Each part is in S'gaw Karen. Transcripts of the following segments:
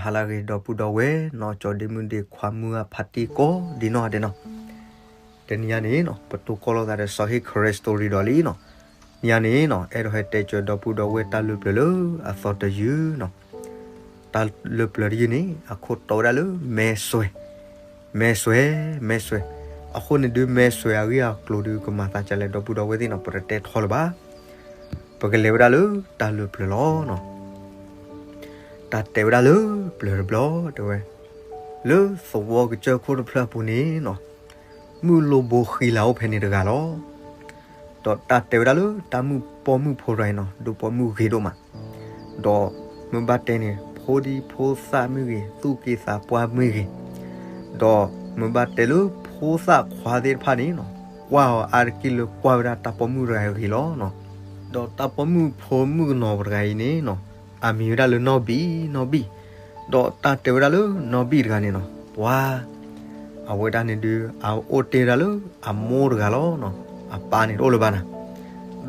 ဟါလၢအဂ့ၤ ဒီပုၢ်ဒီဝဲၢ်နီၤ, ကၠီဒ့မုၣ်ဒ့ခွါမုၢ်အဖါတံၢ်ကိးဒံနီၢ်ဂၤဒဲးနီၤ, တနံၤအံၤန့ၣ်နီၤ ပတိၢ်ကီၢ်လိာ်သးဒီးစီၤဟ့ၣ် Christmas story ဒီးလံနီၤ, နံၤအံၤန့ၣ်နီၤ အဲၣ်ဒိးဟဲတဲကၠီဒီပုၢ်ဒီဝဲၢ်တၢ်လၢပျၢၤလၢအသီတယုၢ်နီၤ, တၢ်လၢပျၢၤတယုၢ်န့ၣ် အခိၣ်တီဝဲဒၣ်လၢ မဲစွဲ မဲစွဲ မဲစွဲ, အဃိန့ၣ်ဒုး မဲစွဲအဂ့ၢ်အကျိၤဒုး ကမၤသးဒ်လဲၣ် ဒီပုၢ်ဒီဝဲၢ်သ့ၣ်နီၤ ပတတဲထီလၢၤဘၣ်, ပကလဲၤဝဲဒၣ်လၢတၢ်လၢပျၢၤလီၤနီၤ, တၢ်တဲဝဲဒၣ်လၢပျၢၤတဘျီတဲဝဲ, လၢသဝီကစၢၢ်ခိၣ်တဖျၢၣ်အပူၤန့ၣ်နီၤ, မုၣ်လိဘိဃံလၤအိၣ်ဖဲန့ၣ်တဂၤလီၤ. ဒီးတၢ်တဲဝဲဒၣ်လၢတၢ်မုၣ်ပိာ်မုၣ်ဖိတဂၤအံၤနီၤ ဒိၣ်ပိာ်မုၣ်ဂ့ၤဒိၣ်မး, ဒီးမ့ၢ်ဘၣ်တဲန့ၣ် ဖိဒံဖိသၣ်မ့ၢ်ဂ့ၤ သူၣ်က့သးပှၢ်မ့ၢ်ဂ့ၤ, ဒီးမ့ၢ်ဘၣ်တဲလၢဖိသၣ်ခွါသ့ၣ်တဖၣ်န့ၣ်နီၤ ကွၢ်အီၤအါတက့ၢ်လၢကွၢ်ဝဲဒၣ်တၢ်ပိာ်မုၣ်တဂၤအံၤအဂ့ၢ်လီၤနီၤ. ဒီးတၢ်ပိာ်မုၣ်ဖိမုၣ်ကနီၤတဂၤအံၤန့ၣ်နီၤ အမံၤဝဲဒၣ်လၢနီၢ်ဘံၣ် နီၢ်ဘံၣ်, ဒီးတၢ်တဲဝဲဒၣ်လၢနီၢ်ဘံၣ်တဂၤန့ၣ်နီၤ ပှၤ အဝဲဒၣ်န့ၣ်ဒုး အအိၣ်တ့ၢ်ဝဲဒၣ်လၢအမိၢ်တဂၤလီၤနီၤ, အပၢ်န့ၣ်တအိၣ်လၢၤဘၣ်နၤ.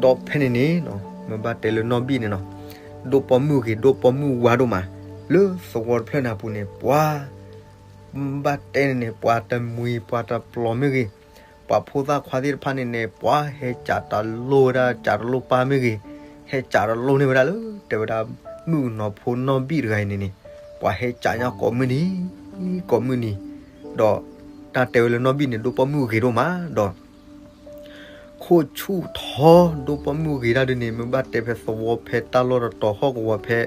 ဒီးဖဲန့ၣ်န့ၣ်နီၤ မ့ၢ်ဘၣ်တဲလၢနီၢ်ဘံၣ်န့ၣ်နီၤ ဒိၣ်ပိာ်မုၣ်ဂ့ၤ ဒိၣ်ပိာ်မုၣ်ဝါဒိၣ်မး, လၢသဝီတဖျၢၣ်န့ၣ်အပူၤန့ၣ် ပှၤ မ့ၢ်ဘၣ်တဲန့ၣ်န့ၣ် ပှၤတမှံၤပှၤတပျီၤမ့ၢ်ဂ့ၤ, ပှၤဖိသၣ်ခွါသ့ၣ်တဖၣ်န့ၣ်န့ၣ် ပှၤဟဲကးတလိၣ်ဝဲဒၣ် ကးတလိၣ်ပၢ်မ့ၢ်ဂ့ၤ, ဟဲကးတလိၣ်န့ၢ်ဝဲဒၣ်လၢ တဲဝဲဒၣ် မုၣ်ကနီၤဖိနီၢ်ဘံၣ်တဂၤအံၤန့ၣ်န့ၣ် ပှၤဟဲကးညါကိးမုၢ်နံၤ ကိးမုၢ်နံၤ, ဒီးတၢ်တဲဝဲလၢနီၢ်ဘံၣ်န့ၣ် ဒိၣ်ပိာ်မုၣ်ဂ့ၤဒိၣ်မးဒီး ခိၣ်ဆူၣ်ထီ ဒိၣ်ပိာ်မုၣ်ဂ့ၤတၢ်ဒုးန့ၣ် မ့ၢ်ဘၣ်တဲဖဲသဝီဖဲတၢ်လီၢ်တတီၤဟီၣ်ကဝီၤဖဲ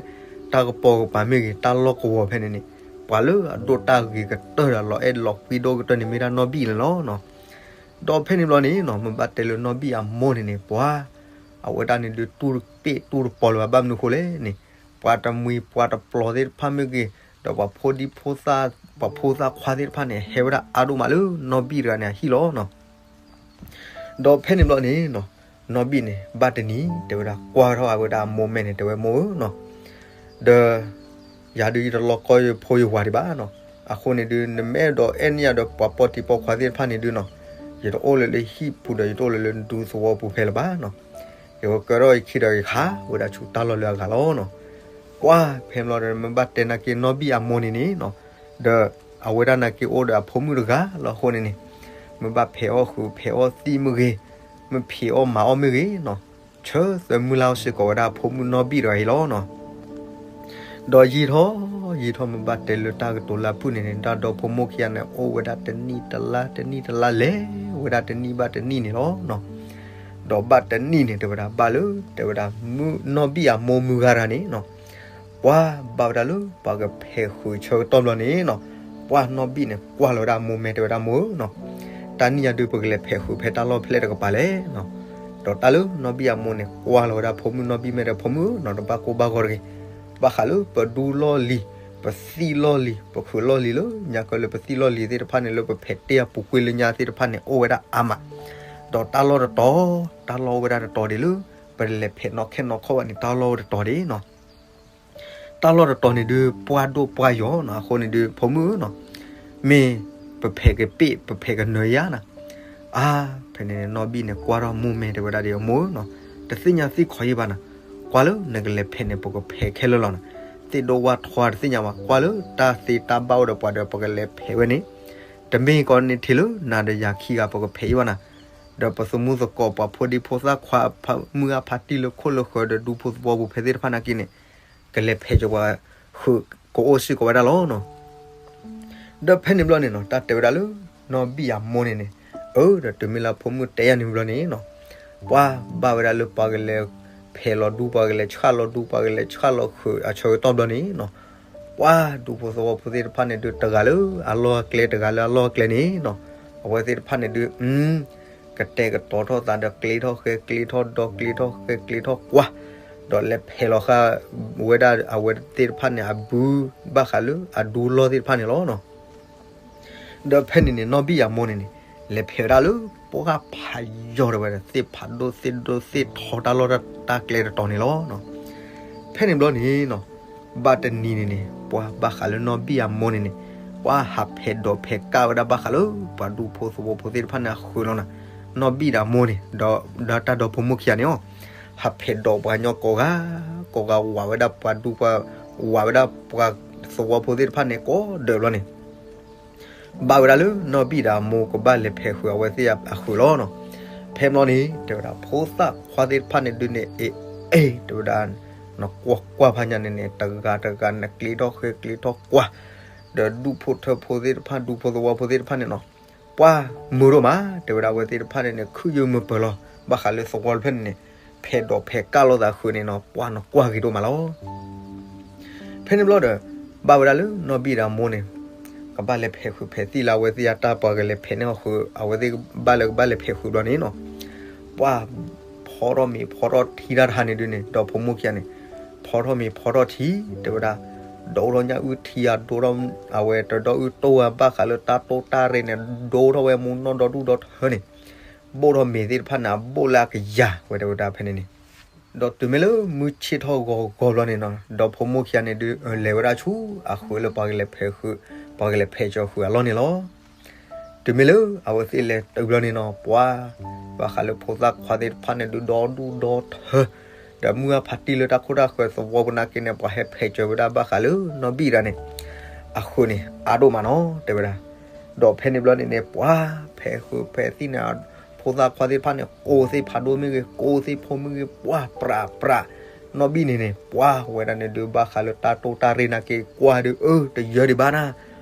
တၢ်ကပီၤကပၤမ့ၢ်ဂ့ၤ တၢ်လီၢ်ကဝီၤဖဲန့ၣ်န့ၣ် ပှၤလၢအဒိၣ်တၢ်ဂ့ၤကတၢၢ်ဒီး လီၤအဲၣ်လီၤကွံဒိၣ်ကတၢၢ်န့ၣ်မ့ၢ်ဒၣ်နီၢ်ဘံၣ်န့ၣ်လီၤနီၤ. ဒီးဖဲန့ၣ်ဘျီန့ၣ်နီၤ မ့ၢ်ဘၣ်တဲလၢနီၢ်ဘံၣ်အမိၢ်န့ၣ်န့ၣ် ပှၤ အဝဲဒၣ်န့ၣ်ဒုး တူၢ်တပ့ၢ်တူၢ်တပီၤလၢၤဘၣ် ဘၣ်မနုၤဃိလဲၣ်န့ၣ် ပှၤတမှံၤပှၤတပျီၤသ့ၣ်တဖၣ်မ့ၢ်ဂ့ၤ, ဒီးပှၤဖိဒံဖိသၣ် ပှၤဖိသၣ်ခွါသ့ၣ်တဖၣ်န့ၣ် ဟဲဝဲဒၣ်အါဒိၣ်မးလၢနီၢ်ဘံၣ်တဂၤန့ၣ်အဟံၣ်လီၤနီၤ. ဒီးဖဲန့ၣ်ဘျီန့ၣ်နီၤ နီၢ်ဘံၣ်န့ၣ် ဘၣ်တနံၤ တဲဝဲဒၣ် ကွၢ်ထီၣ်အဝဲဒၣ်အမိၢ်မဲာ်န့ၣ် တဲဝဲ မိၢ်ဧၢနီၤ, ဒီး ယၤဒုးယတလီၢ်ကီယဖိယဝၤဒံးဘၣ်နီၤ, အဃိန့ၣ်ဒုး နမ့ၢ်အဲၣ်ဒိးအဲၣ်န့ၢ်ယၤဒီးပှၤပိာ်တံၤပိာ်ခွါသ့ၣ်တဖၣ်န့ၣ်ဒုးနီၤ, ယတအိၣ်လၢၤလၢဟံၣ်ပူၤဒီး ယတအိၣ်လၢၤလၢနဒူသဝီပူၤဖဲလၢၤဘၣ်နီၤ, ယကကၢထီၣ်ယခံဒီးယခးဝဲဒၣ်ဆူတၢ်လီၢ်လၢအဂၤလီၤနီၤ. ကွၢ်ဖဲန့ၣ်ဘျီဒီး မ့ၢ်ဘၣ်တဲနာ်က့နီၢ်ဘံၣ်အမိၢ်န့ၣ်န့ၣ်နီၤ, ဒီးအဝဲဒၣ်နာ်က့အိၣ်ဒီးအဖိမုၣ်တဂၤလီၤအဃိန့ၣ်န့ၣ်, မ့ၢ်ဘၣ်ဖဲးအီၣ်ဃုာ်ဖဲးအီၣ်သံၣ်မ့ၢ်ဂ့ၤ, မ့ၢ်ဖံးအီၣ်မၤအီၣ်မ့ၢ်ဂ့ၤနီၤ, ဆၢသၢမုၢ်လၢ်အီၣ်စ့ၢ်ကီးဝဲဒၣ်အဖိမုၣ်နီၢ်ဘံၣ်တဂၤအံၤလီၤနီၤ. ဒီးယံာ်ထီၣ်ယံာ်ထီၣ် မ့ၢ်ဘၣ်တဲလၢတၢ်ကတိၤလၢအဖုၣ်န့ၣ်န့ၣ် တၢ်ဒီဖိမိၢ်ခံဂၤန့ၣ် အိၣ်ဝဲဒၣ်တနံၣ်တလါတနံၣ်တလါလဲၤဝဲဒၣ်တနံၣ်ဘၣ်တနံၣ်န့ၣ်လီၤနီၤ. ဒီးဘၣ်တနံၣ်န့ၣ် တဲဝဲဒၣ်ဘၣ်လၢ တဲဝဲဒၣ် နီၢ်ဘံၣ်အမိၢ်မုၢ်ဂၤတဂၤန့ၣ်နီၤ, ပှၤဘၣ်ဝဲဒၣ်လၢပှၤကဖဲးဃုာ်ဆၢကတီၢ်ဘျီန့ၣ်နီၤ, ပှၤနီၢ်ဘံၣ်န့ၣ် ကွၢ်လီၤဝဲဒၣ်အမိၢ်မဲာ် တဲဝဲဒၣ်မိၢ်ဧၢနီၤ, တၢ်နံၣ်ညါဒုး ပကလဲၤဖဲးဃုာ်ဖဲတၢ်လီၢ်ဖဲလဲၣ်တကပၤလဲၣ်နီၤ. ဒီးတၢ်လၢနီၢ်ဘံၣ်အမိၢ်န့ၣ် ကွၢ်လီၤဝဲဒၣ်ဖိမုၣ်နီၢ်ဘံၣ်မဲာ်ဒီး ဖိမုၣ်ဧၢနီၤ, တဘၣ်ကိၢ်ဘၣ်ဂီၤတဂ့ၤ, ဘၣ်ဃးလၢပဒူလီၢ်လံၤ, ပသံၣ်လီၢ်လံၤ, ပခုးလီၢ်လံၤလၢညါကၢလၢပသံၣ်လီၢ်လံၤသ့ၣ်တဖၣ်န့ၣ် လၢပဖဲးတ့ၢ်အပူၤကွံာ်လၢညါသ့ၣ်တဖၣ်န့ၣ် အိၣ်ဝဲဒၣ်အါမး, ဒီးတၢ်လီၢ်တတီၤ, တၢ်လီၢ်အိၣ်ဝဲဒၣ်တတီၤဒံးလၢ ပလဲၤဖဲးနီၣ်ခဲနီၣ်ခီဘၣ်န့ၣ် တၢ်လီၢ်အိၣ်တတီၤဒံးနီၤ. တၢ်လီၢ်တတီၤန့ၣ်ဒုး ပှၢ်ဒိၣ်ပှၢ်ယီၤနီၤ, အဃိန့ၣ်ဒုး ဖိမုၣ်ဧၢနီၤ, မ့ၢ်ပဖဲးကပ့ၢ် ပဖဲးကနၢၤယါနီၤ. အါ ဖဲန့ၣ်နီၢ်ဘံၣ်န့ၣ် ကွၢ်ထီၣ်မိၢ်မဲာ် တဲဝဲဒၣ်ဒီး မိၢ်ဧၢနီၤ, တသ့ၣ်ညါသ့ၣ်ခီယံၣ်ဘၣ်နီၤ, ကွၢ်လၢနကလဲၤဖဲးန့ၣ် ပကဖဲးခဲလၢာ်လီၤနီၤ, သ့ၣ်ဒိၣ်ဝၣ်ထွါတသ့ၣ်ညါဘၣ်, ကွၢ်လၢတၢ်သ့တၢ်ဘၣ်အိၣ်ဒီးပှၤဒီး ပကလဲၤဖဲးဝဲန့ၣ်, တမ့ၢ်ကီန့ၣ်ထံၣ်လၢနၤဒီးယၤခံဂၤ ပကဖဲးယံၣ်ဘၣ်နီၤ. ဒီးပသမူသကိး ပှၤဖိဒံဖိသၣ်ခွါ မုၢ်အါဖါတံၢ်လၢခိၣ်လၢဃၢၤဒီး ဒူဖိသဝီပူၤဖဲသ့ၣ်တဖၣ်နာ်က့န့ၣ် ကလဲၤဖဲးကပှၤ ဃုာ်ကအိၣ်စ့ၢ်ကီးဝဲဒၣ်လီၤနီၤ. ဒီးဖဲန့ၣ်ဘျီန့ၣ်နီၤ တၢ်တဲဝဲဒၣ်လၢ နီၢ်ဘံၣ်အမိၢ်န့ၣ်န့ၣ်, အၢ ဒီးတုၤမ့ၢ်လၢဖိမုၣ်တဲယၤန့ၣ်ဘျီန့ၣ်နီၤ, ပှၤဘၣ်ဝဲဒၣ်လၢပှၤကလဲၤဖဲးလီၤဒူ ပှၤကလဲၤဆှၣ်လီၤဒူ ပှၤကလဲၤဆှၣ်လီၤဃုာ်အဆၢကတီၢ်ဘျီန့ၣ်နီၤ, ပှၤဒူဖိသဝီဖိသ့ၣ်တဖၣ်န့ၣ်ဒုး တဂၤလၢအလီၢ်အကျဲ တဂၤလၢအလီၢ်အကျဲန့ၣ်နီၤ, အဝဲသ့ၣ်တဖၣ်န့ၣ်ဒုး ကတဲာ်ကတီၤထီၣ်သးဒီး ကျ့ထီၣ်ဃဲ ကျ့ထီၣ်ဒီ ကျ့ထီၣ်ဃဲ ကျ့ထီၣ်ကွၢ်, ဒီးလဲၤဖဲးလီၤဃာ်ဝဲဒၣ်အဝဲသ့ၣ်တဖၣ်န့ၣ် အဘု ဘၣ်ဃးလၢအဒူလီၢ်သ့ၣ်တဖၣ်န့ၣ်လီၤနီၤ. ဒီးဖဲန့ၣ်န့ၣ် နီၢ်ဘံၣ်အမိၢ်န့ၣ်န့ၣ် လဲၤဖဲးဝဲဒၣ်လၢ ပှၢ်ဖးယီၤ တဲဝဲဒၣ် သ့ၣ်ဖးဒိၣ်သ့ၣ်ဒိၣ်သ့ၣ်ထီတၢ်လီၢ်တၢ်ကျဲတတီၤန့ၣ်လီၤနီၤ. ဖဲန့ၣ်ဘျီန့ၣ်နီၤ ဘၣ်တနံၤန့ၣ်န့ၣ် ပှၤဘၣ်ဃးလၢနီၢ်ဘံၣ်အမိၢ်န့ၣ်န့ၣ် ပှၤဟးဖဲးဒိးဖဲးကၣ်ဝဲဒၣ်ဘၣ်ဃးလၢ ပှၤဒူဖိသဝီဖိသ့ၣ်တဖၣ်န့ၣ်အဃုာ်လီၤနီၤ. နီၢ်ဘံၣ်ဒီးအမိၢ်န့ၣ် ဒီးတၢ်ဒီဖိမိၢ်ခံဂၤန့ၣ်အီၤ ဟးဖဲးဒိးပှၤကညီကိးဂၤ ကိးဂၤ ဝးဝဲဒၣ်ပှၤဒူပှၤ ဝးဝဲဒၣ်ပှၤ သဝီဖိသ့ၣ်တဖၣ်န့ၣ် ကိးဒၢးဘျီန့ၣ် ဘၣ်ဝဲဒၣ်လၢနီၢ်ဘံၣ်ဒီးအမိၢ်ကဘၣ်လဲၤဖဲးဃုာ်အဝဲသ့ၣ်အဃုာ်လီၤနီၤ. ဖဲဘျီန့ၣ် တဲဝဲဒၣ် ဖိသၣ်ခွါသ့ၣ်တဖၣ်န့ၣ်ဒုးန့ၣ် အ့ၣ်အ့ၣ် တဲဝဲဒၣ် နကွၢ်ကွၢ်ဖးညါန့ၣ်န့ၣ် တဂၤတဂၤနကျ့ထီၣ်ဃဲကျ့ထီၣ်ကွၢ် ဒီးဒူၣ်ဖိထၢဖိသ့ၣ်တဖၣ် ဒူဖိသဝီဖိသ့ၣ်တဖၣ်န့ၣ်နီၤ ပှၢ်မုာ်ဒိၣ်မး တဲဝဲဒၣ် အဝဲသ့ၣ်တဖၣ်န့ၣ်န့ၣ် ခုၣ်ယုၢ်မုာ်ပၢၤလီၤ ဘၣ်ဃးလၢသဝီတဖျၢၣ်န့ၣ်န့ၣ် ဖဲးဒိးဖဲးကၢ်လိာ်သးဃုာ်န့ၣ်နီၤ ပှၢ်နကွၢ်ဂ့ၤဒိၣ်မးလီၤ. ဖဲန့ၣ်ဘျီဒီး ဘၣ်ဝဲဒၣ်လၢနီၢ်ဘံၣ်ဒီးအမိၢ်န့ၣ် ကဘၣ်လဲၤဖဲးဃုာ်ဖဲးသံၣ်လၢအဝဲသ့ၣ်အတၢ်ပှၤကလဲၤဖဲးန့ၢ်အီၤဃုာ် အဝဲသ့ၣ်ဘၣ်လၢကဘၣ်လဲၤဖဲးဃုာ်ဘျီန့ၣ်နီၤ ပှၢ်ဖီထီၣ်မ့ၤဖီထီၣ်ထံတၢ်တဟါန့ၣ်ဒုးန့ၣ် ဒီဖိမိၢ်ခံဂၤန့ၣ် ဖီထီၣ်မ့ၤဖီထီၣ်ထံ တဲဝဲဒၣ် ဒိၣ်ထီၣ်ညၣ်အုၣ်ထံအဒိၣ်ထီၣ် အဝဲတဒီအုၣ်တိၢ်ဝဲဘၣ်ဃးလၢတၢ်တိၢ်တၢ်ရ့န့ၣ် ဒိၣ်ထီၣ်ဝဲမူနီၢ်ဒီဒူၣ်ဒီထၢန့ၣ် ဘိၣ်ထီၣ်မ့ၤသ့ၣ်တဖၣ်န့ၣ် အဘိၣ်လၢအကယၤဝဲတဲဝဲဒၣ်ဖဲန့ၣ်န့ၣ် ဒီးတုၤမ့ၢ်လၢမုၢ်ဆ့ၣ်ထီၣ်ဂီၤဂီၤဘျီန့ၣ်နီၤ ဒီဖိမိၢ်ခံဂၤန့ၣ်ဒုး လဲၤဝဲဒၣ်ဆူအဃုာ်လၢပှၤကလဲၤဖဲးဃုာ် ပှၤကလဲၤဖဲးကၠီၤဃုာ်အလီၢ်န့ၣ်လီၤ. တုၤမ့ၢ်လၢအဝဲသ့ၣ်လဲၤတုၤဘျီန့ၣ်နီၤ ပှၢ် ဘၣ်ဃးလၢဖိသၣ်ခွါသ့ၣ်တဖၣ်န့ၣ်ဒုး ဒီဒူၣ်ဒီထၢ ဒီးမုၢ်အါဖးတံၢ်လၢတၢ်ခိၣ်တၢ်ဃၢၤသဝီပူၤနာ်က့န့ၣ် ပှၤဟဲဖဲးကၠီၤဝဲဒၣ်ဘၣ်ဃးလၢနီၢ်ဘံၣ်တၢ်န့ၣ် အဃုာ်န့ၣ် အါဒိၣ်မးနီၤ တဲဝဲဒၣ် ဒီးဖဲန့ၣ်ဘျီန့ၣ်န့ၣ် ပှၢ်ဖဲးဃုာ်ဖဲးသံၣ်န့ၣ် ဖိသၣ်ခွါသ့ၣ်တဖၣ်န့ၣ် ကိးသ့ၣ်ဖးဒိၣ်မ့ၢ်ဂ့ၤ ကိးသ့ၣ်ဖိမ့ၢ်ဂ့ၤ ပှၢ်ပြးပြး နီၢ်ဘံၣ်န့ၣ်န့ၣ် ပှၢ်ဝဲဒၣ်န့ၣ်ဒုး ဘၣ်ဃးလၢတၢ်တိၢ်တၢ်ရ့နာ်က့ ကွၢ်ဒုး အၢ တယၢဒံးဘၣ်နၤ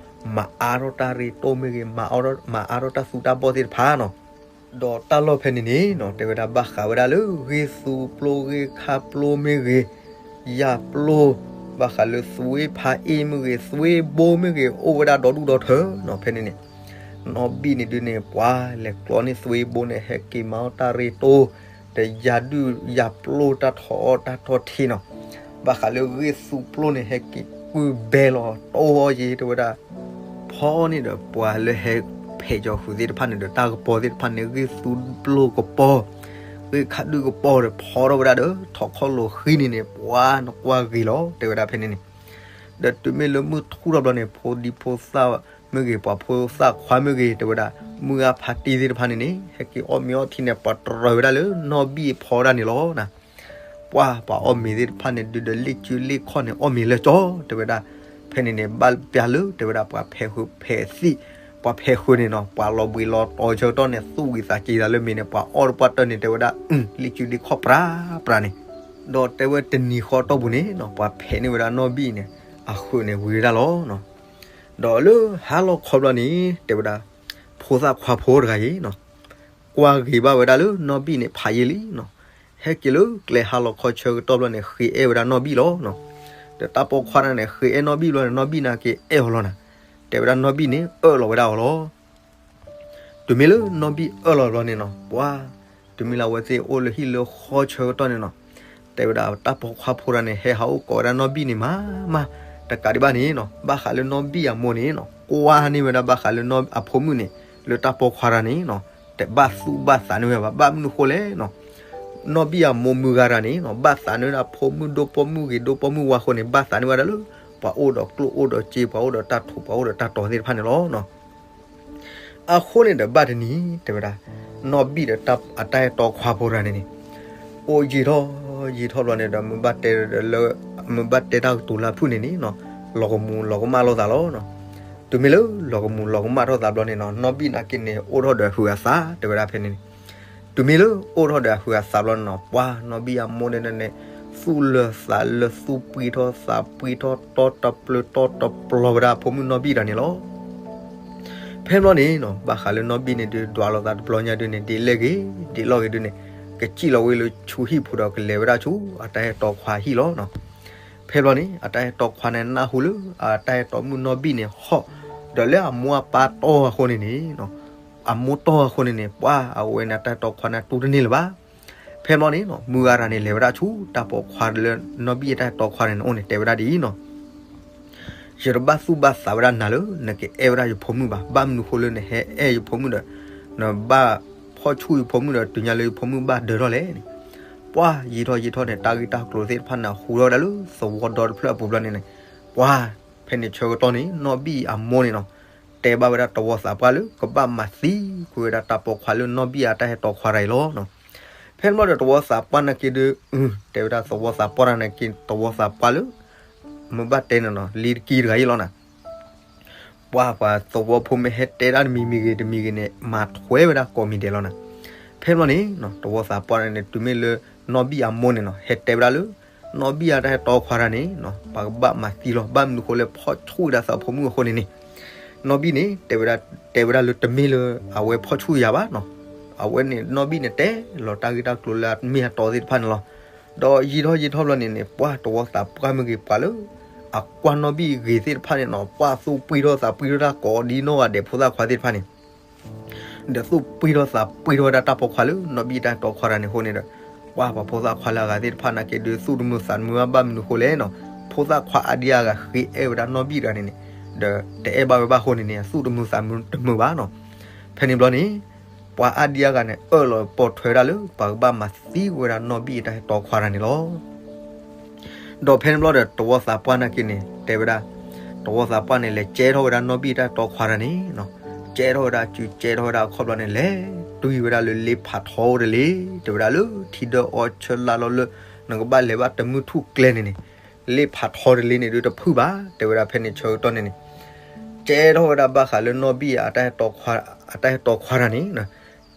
မၤအါထီၣ်တၢ်ရ့တိၢ်မ့ၢ်ဂ့ၤ မၤအါထီၣ်တၢ်သူတၢ်ဘီၣ်သ့ၣ်တဖၣ်နီၤ ဒီးတၢ်လီၢ်ဖဲန့ၣ်န့ၣ်နီၤ တဲဝဲဒၣ်ဘၣ်ဃးဝဲဒၣ်လၢ ဂ့ၢ်သူပျိဂ့ၢ်ခါပျိမ့ၢ်ဂ့ၤ ယၢ်ပျိ ဘၣ်ဃးလၢသွ့ဖးအ့ၣ်မ့ၢ်ဂ့ၤ သွ့ဘိမ့ၢ်ဂ့ၤ အိၣ်ဝဲဒၣ်ဒီဒူၣ်ဒီထၢနီၤ ဖဲန့ၣ်န့ၣ် နီၢ်ဘံၣ်န့ၣ်ဒုးန့ၣ် ပှၢ်လဲၤကျီန့ၢ်သွ့ဘိန့ၣ် ဟဲက့ၤမၤအီၣ်တၢ်ရ့တိၢ် ဒီးယၢ်ဒုၣ်ယၢ်ပျိတၢ်ထီၣ်အီၣ်တၢ်ထီၣ်ထံနီၤ ဘၣ်ဃးလၢဂ့ၢ်သူပျိန့ၣ် ဟဲက့ၤကွံာ်ဘဲလီၤ တိၢ်အီၣ်ယ့ၤ တဲဝဲဒၣ် ဖီန့ၣ်ဒီးပှၤလၢဟဲဖဲးကၠီၤဃုာ်သ့ၣ်တဖၣ်န့ၣ်ဒီး တၢ်ကပီၤသ့ၣ်တဖၣ်န့ၣ် ဂ့ၢ်သူပျိကပီၤ ဂ့ၢ်ခါဒုၣ်ကပီၤဒီး ဖီထီၣ်ဝဲဒၣ်ဒီး ထီၣ်ခီၣ်လိာ်ဃံန့ၣ်န့ၣ် ပှၢ်နကွၢ်ဂ့ၤလီၤ တဲဝဲဒၣ်ဖဲန့ၣ်န့ၣ် ဒီးတုၤမ့ၢ်လၢမုၢ်ထူၣ်ထီၣ်ဘျီန့ၣ် ဖိဒံဖိသၣ်မ့ၢ်ဂ့ၤ ပှၤဖိသၣ်ခွါမ့ၢ်ဂ့ၤ တဲဝဲဒၣ် မုၢ်အါဖးတံၢ်သ့ၣ်တဖၣ်န့ၣ်န့ၣ် ဟဲက့ၤအီၣ်မ့ၤအီထံန့ၣ် ပတြၢၤဝဲဒၣ်လၢနီၢ်ဘံၣ်အဖီဒၣ်န့ၣ်လီၤ. ပှၢ်ပှၤအီၣ်မ့ၤသ့ၣ်တဖၣ်န့ၣ် ဒုးဒီးလ့ၣ်ကုလ့ၣ်ခီၣ်န့ၣ် အီၣ်မ့ၤလၢကၠီ တဲဝဲဒၣ် ဖဲန့ၣ်န့ၣ် ဘၣ်ပျၢ်လၢ တဲဝဲဒၣ် ပှၤဖဲးဃုာ်ဖဲးသံၣ် ပှၤဖဲးဃုာ်န့ၣ်နီၤ ပှၤလီၤဘှံးလီၤတီၤဆၢကတီၢ်န့ၣ် သူၣ်ဝံၤသးက့ၤသးလၢမ့ၤန့ၣ် ပှၤအီၣ်တပှၢ်တၢၢ်န့ၣ် တဲဝဲဒၣ် လ့ၣ်ကုလ့ၣ်ခီၣ်ပြးပြးန့ၣ် ဒီးတဲဝဲတနံၤဃီတီၢ်ပူၤန့ၣ်နီၤ ပှၤဖဲးန့ၢ်ဝဲဒၣ်နီၢ်ဘံၣ်န့ၣ် အဃုာ်န့ၣ်ဝံၤဝဲဒၣ်လီၤ. ဒီးလၢဟါလီၤခီဘျီန့ၣ် တဲဝဲဒၣ် ဖိသၣ်ခွါဖိတဂၤအံၤနီၤ ကွၢ်ဂ့ၤဘၣ်ဝဲဒၣ်လၢနီၢ်ဘံၣ်န့ၣ် ဖးယံာ်လံနီၤ ဟဲက့ၤလၢကျဲဟါလီၤခီဆၢကတီၢ်ဘျီန့ၣ် ဃ့အဲၣ်ဝဲဒၣ်နီၢ်ဘံၣ်လီၤ. ဒီးတၢ်ပိာ်ခွါတဂၤန့ၣ် ဃ့အဲၣ်နီၢ်ဘံၣ်ဘျီန့ၣ် နီၢ်ဘံၣ်နာ်က့အဲၣ်အီၤလီၤနၤ တဲဝဲဒၣ်နီၢ်ဘံၣ်န့ၣ် အၢၣ်လီၤဝဲဒၣ်အီၤလီၤ. တုၤမ့ၢ်လၢနီၢ်ဘံၣ်အၢၣ်လီၤဘျီန့ၣ်နီၤ ပှၢ် တုၤမ့ၢ်လၢအဝဲသ့ၣ်အိၣ်လၢဟံၣ်လၢဃီဆၢကတီၢ်န့ၣ်နီၤ တဲဝဲဒၣ်တၢ်ပိာ်ခွါဖိတဂၤန့ၣ် ဟဲဟးအိၣ်ကိးဝဲဒၣ်နီၢ်ဘံၣ်န့ၣ်မးမး တကးဒံးဘၣ်န့ၣ်နီၤ ဘၣ်ဃးလၢနီၢ်ဘံၣ်အမိၢ်န့ၣ်နီၤ ကွၢ်န့ၢ်ဝဲဒၣ်ဘၣ်ဃးလၢအဖိမုၣ်န့ၣ် လၢတၢ်ပိာ်ခွါတဂၤန့ၣ်နီၤ တဘၣ်သူၣ်ဘၣ်သးန့ၢ်ဝဲဘၣ် ဘၣ်မနုၤဃိလဲၣ်နီၤ နီၢ်ဘံၣ်အမိၢ်မုၢ်ဂၤတဂၤန့ၣ်နီၤ ဘၣ်သးန့ၢ်ဝဲဒၣ်ဖိမုၣ်ဒိၣ်ပိာ်မုၣ်ဂ့ၤ ဒိၣ်ပိာ်မုၣ်ဝါဃိန့ၣ် ဘၣ်သးန့ၢ်ဝဲဒၣ်လၢ ပှၤအိၣ်ဒီးကျိၣ်အိၣ်ဒီးစ့ ပှၤအိၣ်ဒီးတၢ်ထူး ပှၤအိၣ်ဒီးတၢ်တီၤသ့ၣ်တဖၣ်န့ၣ်လီၤ. အဃိန့ၣ်ဒီးဘၣ်တနံၤ တဲဝဲဒၣ် နီၢ်ဘံၣ်ဒီးအတၢ်အဲၣ်တီခွါဖိတဂၤန့ၣ်န့ၣ် အိၣ်ယံာ်ထီၣ်ယံာ်ထီၣ်ဘျီန့ၣ်ဒီး မ့ၢ်ဘၣ်တဲတၢ်ကတိၤလၢအဖုၣ်န့ၣ်န့ၣ်နီၤ လီၤကမူၤလီၤကမၣ်လိာ်သးလီၤ. တုၤမ့ၢ်လၢလီၤကမူၤလီၤကမၣ်ထီၣ်သးဘျီန့ၣ်နီၤ နီၢ်ဘံၣ်နာ်က့န့ၣ် အိၣ်ထီၣ်ဒီးအဟုးအသး တဲဝဲဒၣ်ဖဲန့ၣ်န့ၣ် တုၤမ့ၢ်လၢအိၣ်ထီၣ်ဒီးအဟုးအသးဘျီန့ၣ်နီၤ ပှၤနီၢ်ဘံၣ်အမိၢ်န့ၣ်န့ၣ် သူၣ်လၢသးလၢ သူၣ်ပှံထီၣ်သးပှံထီၣ် တီတပျုာ်တီတပျီၤဝဲဒၣ်အဖိမုၣ်နီၢ်ဘံၣ်တဂၤန့ၣ်လီၤ. ဖဲဘျီန့ၣ်နီၤ ဘၣ်ဃးလၢနီၢ်ဘံၣ်န့ၣ်ဒုး ဒွးလိာ်သးတဘျီညါဒုးန့ၣ် ဒ်လဲၣ်ဂ့ၤ ဒ်လဲၣ်ဂ့ၤဒုးန့ၣ် ကစံၣ်လီၤဝဲလၢဆူဟံၣ်ပူၤဒီးကလဲၤဝဲဒၣ်ဆူ အတၢ်အဲၣ်တီခွါဟံၣ်လီၤ. ဖဲဘျီန့ၣ် အတၢ်အဲၣ်တီခွါန့ၣ် နၢ်ဟူလၢ အတၢ်အဲၣ်တီမုၣ်နီၢ်ဘံၣ်န့ၣ်ဟီၣ် ဒီးလၢအမိၢ်အပၢ်တီၢ်အဃိန့ၣ်န့ၣ် အမိၢ်တီၢ်အဃိန့ၣ်န့ၣ် ပှၤအဝဲန့ၣ် အတၢ်အဲၣ်တီခွါန့ၣ်တူၢ်တန့ၢ်လၢၤဘၣ်. ဖဲဘျီန့ၣ်နီၤ မုၢ်ဂၤတဂၤန့ၣ် လဲၤဝဲဒၣ်ဆူတၢ်ပိာ်ခွါလၢနီၢ်ဘံၣ်အတၢ်အဲၣ်တီခွါန့ၣ်န့ၣ် အိၣ်န့ၣ်တဲဝဲဒၣ်ဒ်အံၤနီၤ ယတဘၣ်သူၣ်ဘၣ်သးဝဲဒၣ်နၤလၢ နကအဲၣ်ဝဲဒၣ်ယဖိမုၣ်ဘၣ်. ဘၣ်မနုၤဃိလၢနဟဲအဲၣ်ယဖိမုၣ်ဒီး နဘၣ်ဖီၣ်ဆူၣ်ယဖိမုၣ်ဒီး တုၤညါလၢယဖိမုၣ်ဘၣ်ဒၢထီၣ်လဲၣ်န့ၣ်. ပှၤယံာ်ထီၣ်ယံာ်ထီၣ်န့ၣ် တၢ်ဂ့ၢ်တၢ်ကျိၤသ့ၣ်တဖၣ်န့ၣ် ဟူထီၣ်ဝဲဒၣ်လၢသဝီဒီတဖျၢၣ်အပူၤဘျီန့ၣ်န့ၣ် ပှၤဖဲန့ၣ်ဆၢကတီၢ်န့ၣ် နီၢ်ဘံၣ်အမိၢ်န့ၣ်နီၤ တဲဘၣ်ဝဲဒၣ်သဝီသးပှၢ်လၢ ကဘၣ်မၤသံကွံာ်ဝဲဒၣ်တၢ်ပိာ်ခွါလၢနီၢ်ဘံၣ်အတၢ်အဲၣ်တီခွါတဂၤအံၤလီၤ. ဖဲန့ၣ်ဘျီဒီးသဝီသးပှၢ်နာ်က့ဒုး တဲဝဲဒၣ်သဝီသးပှၢ်တဂၤနာ်က့ သဝီသးပှၢ်လၢ မ့ၢ်ဘၣ်တဲန့ၣ်နီၤ လံတကံတဂၤအံၤလီၤနၤ. ပှၤပှၤသဝီဖိမ့ၢ်ဟဲတဲဒၣ်တမံၤမံၤဂ့ၤတမံၤဂ့ၤန့ၣ် မၤထွဲဝဲဒၣ်ကိးမံၤဒဲးလီၤနၤ. ဖဲန့ၣ်ဘျီန့ၣ် တဝီသးပှၢ်န့ၣ် တုၤမ့ၢ်လၢ နီၢ်ဘံၣ်အမိၢ်န့ၣ်နီၤ ဟဲတဲဝဲဒၣ်လၢ နီၢ်ဘံၣ်အတၢ်ဟဲတီခွါတၢ်န့ၣ် ပှၤကဘၣ်မၤသံလီၤ. ဘၣ်မနုၤဃိလဲၣ် ဖီၣ်ဆူၣ်ဝဲဒၣ်သးဖိမုၣ်အဃိန့ၣ်န့ၣ် နီၢ်ဘံၣ်န့ၣ် တဲဝဲဒၣ်လၢတမ့ၢ်လၢအဝဲဖီၣ်ဆူၣ်ယၤဘၣ်နီၤ. အဝဲန့ၣ် နီၢ်ဘံၣ်န့ၣ် တဲလီၤတၢ်ဂ့ၢ်တၢ်ကျိၤလၢအမ့ၢ်အတီသ့ၣ်တဖၣ်န့ၣ်လီၤ. ဒီးယံာ်ထီၣ်ယံာ်ထီၣ်ဘျီန့ၣ်န့ၣ် ပှၤတဝီသးပှၢ်မ့ၢ်ဂ့ၤ ပှၤလၢ အကွၢ်နီၢ်ဘံၣ်ဂ့ၤသ့ၣ်တဖၣ်န့ၣ်နီၤ ပှၤသူၣ်ပှံထီၣ်သးပှံထီၣ်တၢ်ကိးဒ်နီၢ်ဂၤဒဲးဖိသၣ်ခွါသ့ၣ်တဖၣ်န့ၣ် ဒီးသူၣ်ပှံထီၣ်သးပှံထီၣ်ဝဲဒၣ်တၢ်ပိာ်ခွါလၢ နီၢ်ဘံၣ်တၢ်တီခွါတၢ်န့ၣ်အဃိန့ၣ်ဒီး ပှၤပှၤဖိသၣ်ခွါလၢအဂၤသ့ၣ်တဖၣ်နာ်က့ဒုး သူၣ်တမုာ်သးတမုာ်ဘၣ်. ဘၣ်မနုၤဃိလဲၣ်နီၤ ဖိသၣ်ခွါအါဒံအါဂၤဃ့အဲၣ်ဝဲဒၣ်နီၢ်ဘံၣ်တဂၤန့ၣ်န့ၣ် ဒီးတအဲၣ်ဘၣ်ဝဲဘၣ်အဃိန့ၣ်န့ၣ် သူၣ်တမုာ်သးတမုာ်ဘၣ်နီၤ. ဖဲန့ၣ်ဘျီန့ၣ် ပှၤအါဒံအါဂၤန့ၣ် အၢၣ်လီၤပိာ်ထွဲဝဲဒၣ်လၢ ပှၤကဘၣ်မၤသံဝဲဒၣ်နီၢ်ဘံၣ်အတၢ်ဟဲတီခွါတၢ်န့ၣ်လီၤ. ဒီးဖဲန့ၣ်ဘျီဒီး တဝီသးပှၢ်နာ်က့န့ၣ် တဲဝဲဒၣ် တဝီသးပှၢ်န့ၣ် လဲၤကဲထီၣ်ဝဲဒၣ်နီၢ်ဘံၣ်တၢ်တီခွါတၢ်န့ၣ်နီၤ, ကဲထီၣ်ဝဲဒၣ်စု ကဲထီၣ်ဝဲဒၣ်အခီၣ်ဘျီန့ၣ် လဲၤတွံၢ်ဝဲဒၣ်လၢလ့ဖးထီအိၣ်တလ့ၢ် တဲဝဲဒၣ်လၢထံဒၢအီဆၢလၢ်လီၤလၢ နကဘၣ်လဲၤဘၣ်တမုၢ်ထူၣ်ကျဲန့ၣ်န့ၣ် လ့ဖးထီတလ့ၢ်န့ၣ်ဒုးတဖုၣ်ဘၣ် တဲဝဲဒၣ်ဖဲန့ၣ်ဆၢကတီၢ်န့ၣ်န့ၣ် ကဲထီၣ်ဝဲဒၣ်ဘၣ်ဃးလၢနီၢ်ဘံၣ်အတၢ်ဟဲတီခွါတၢ်န့ၣ်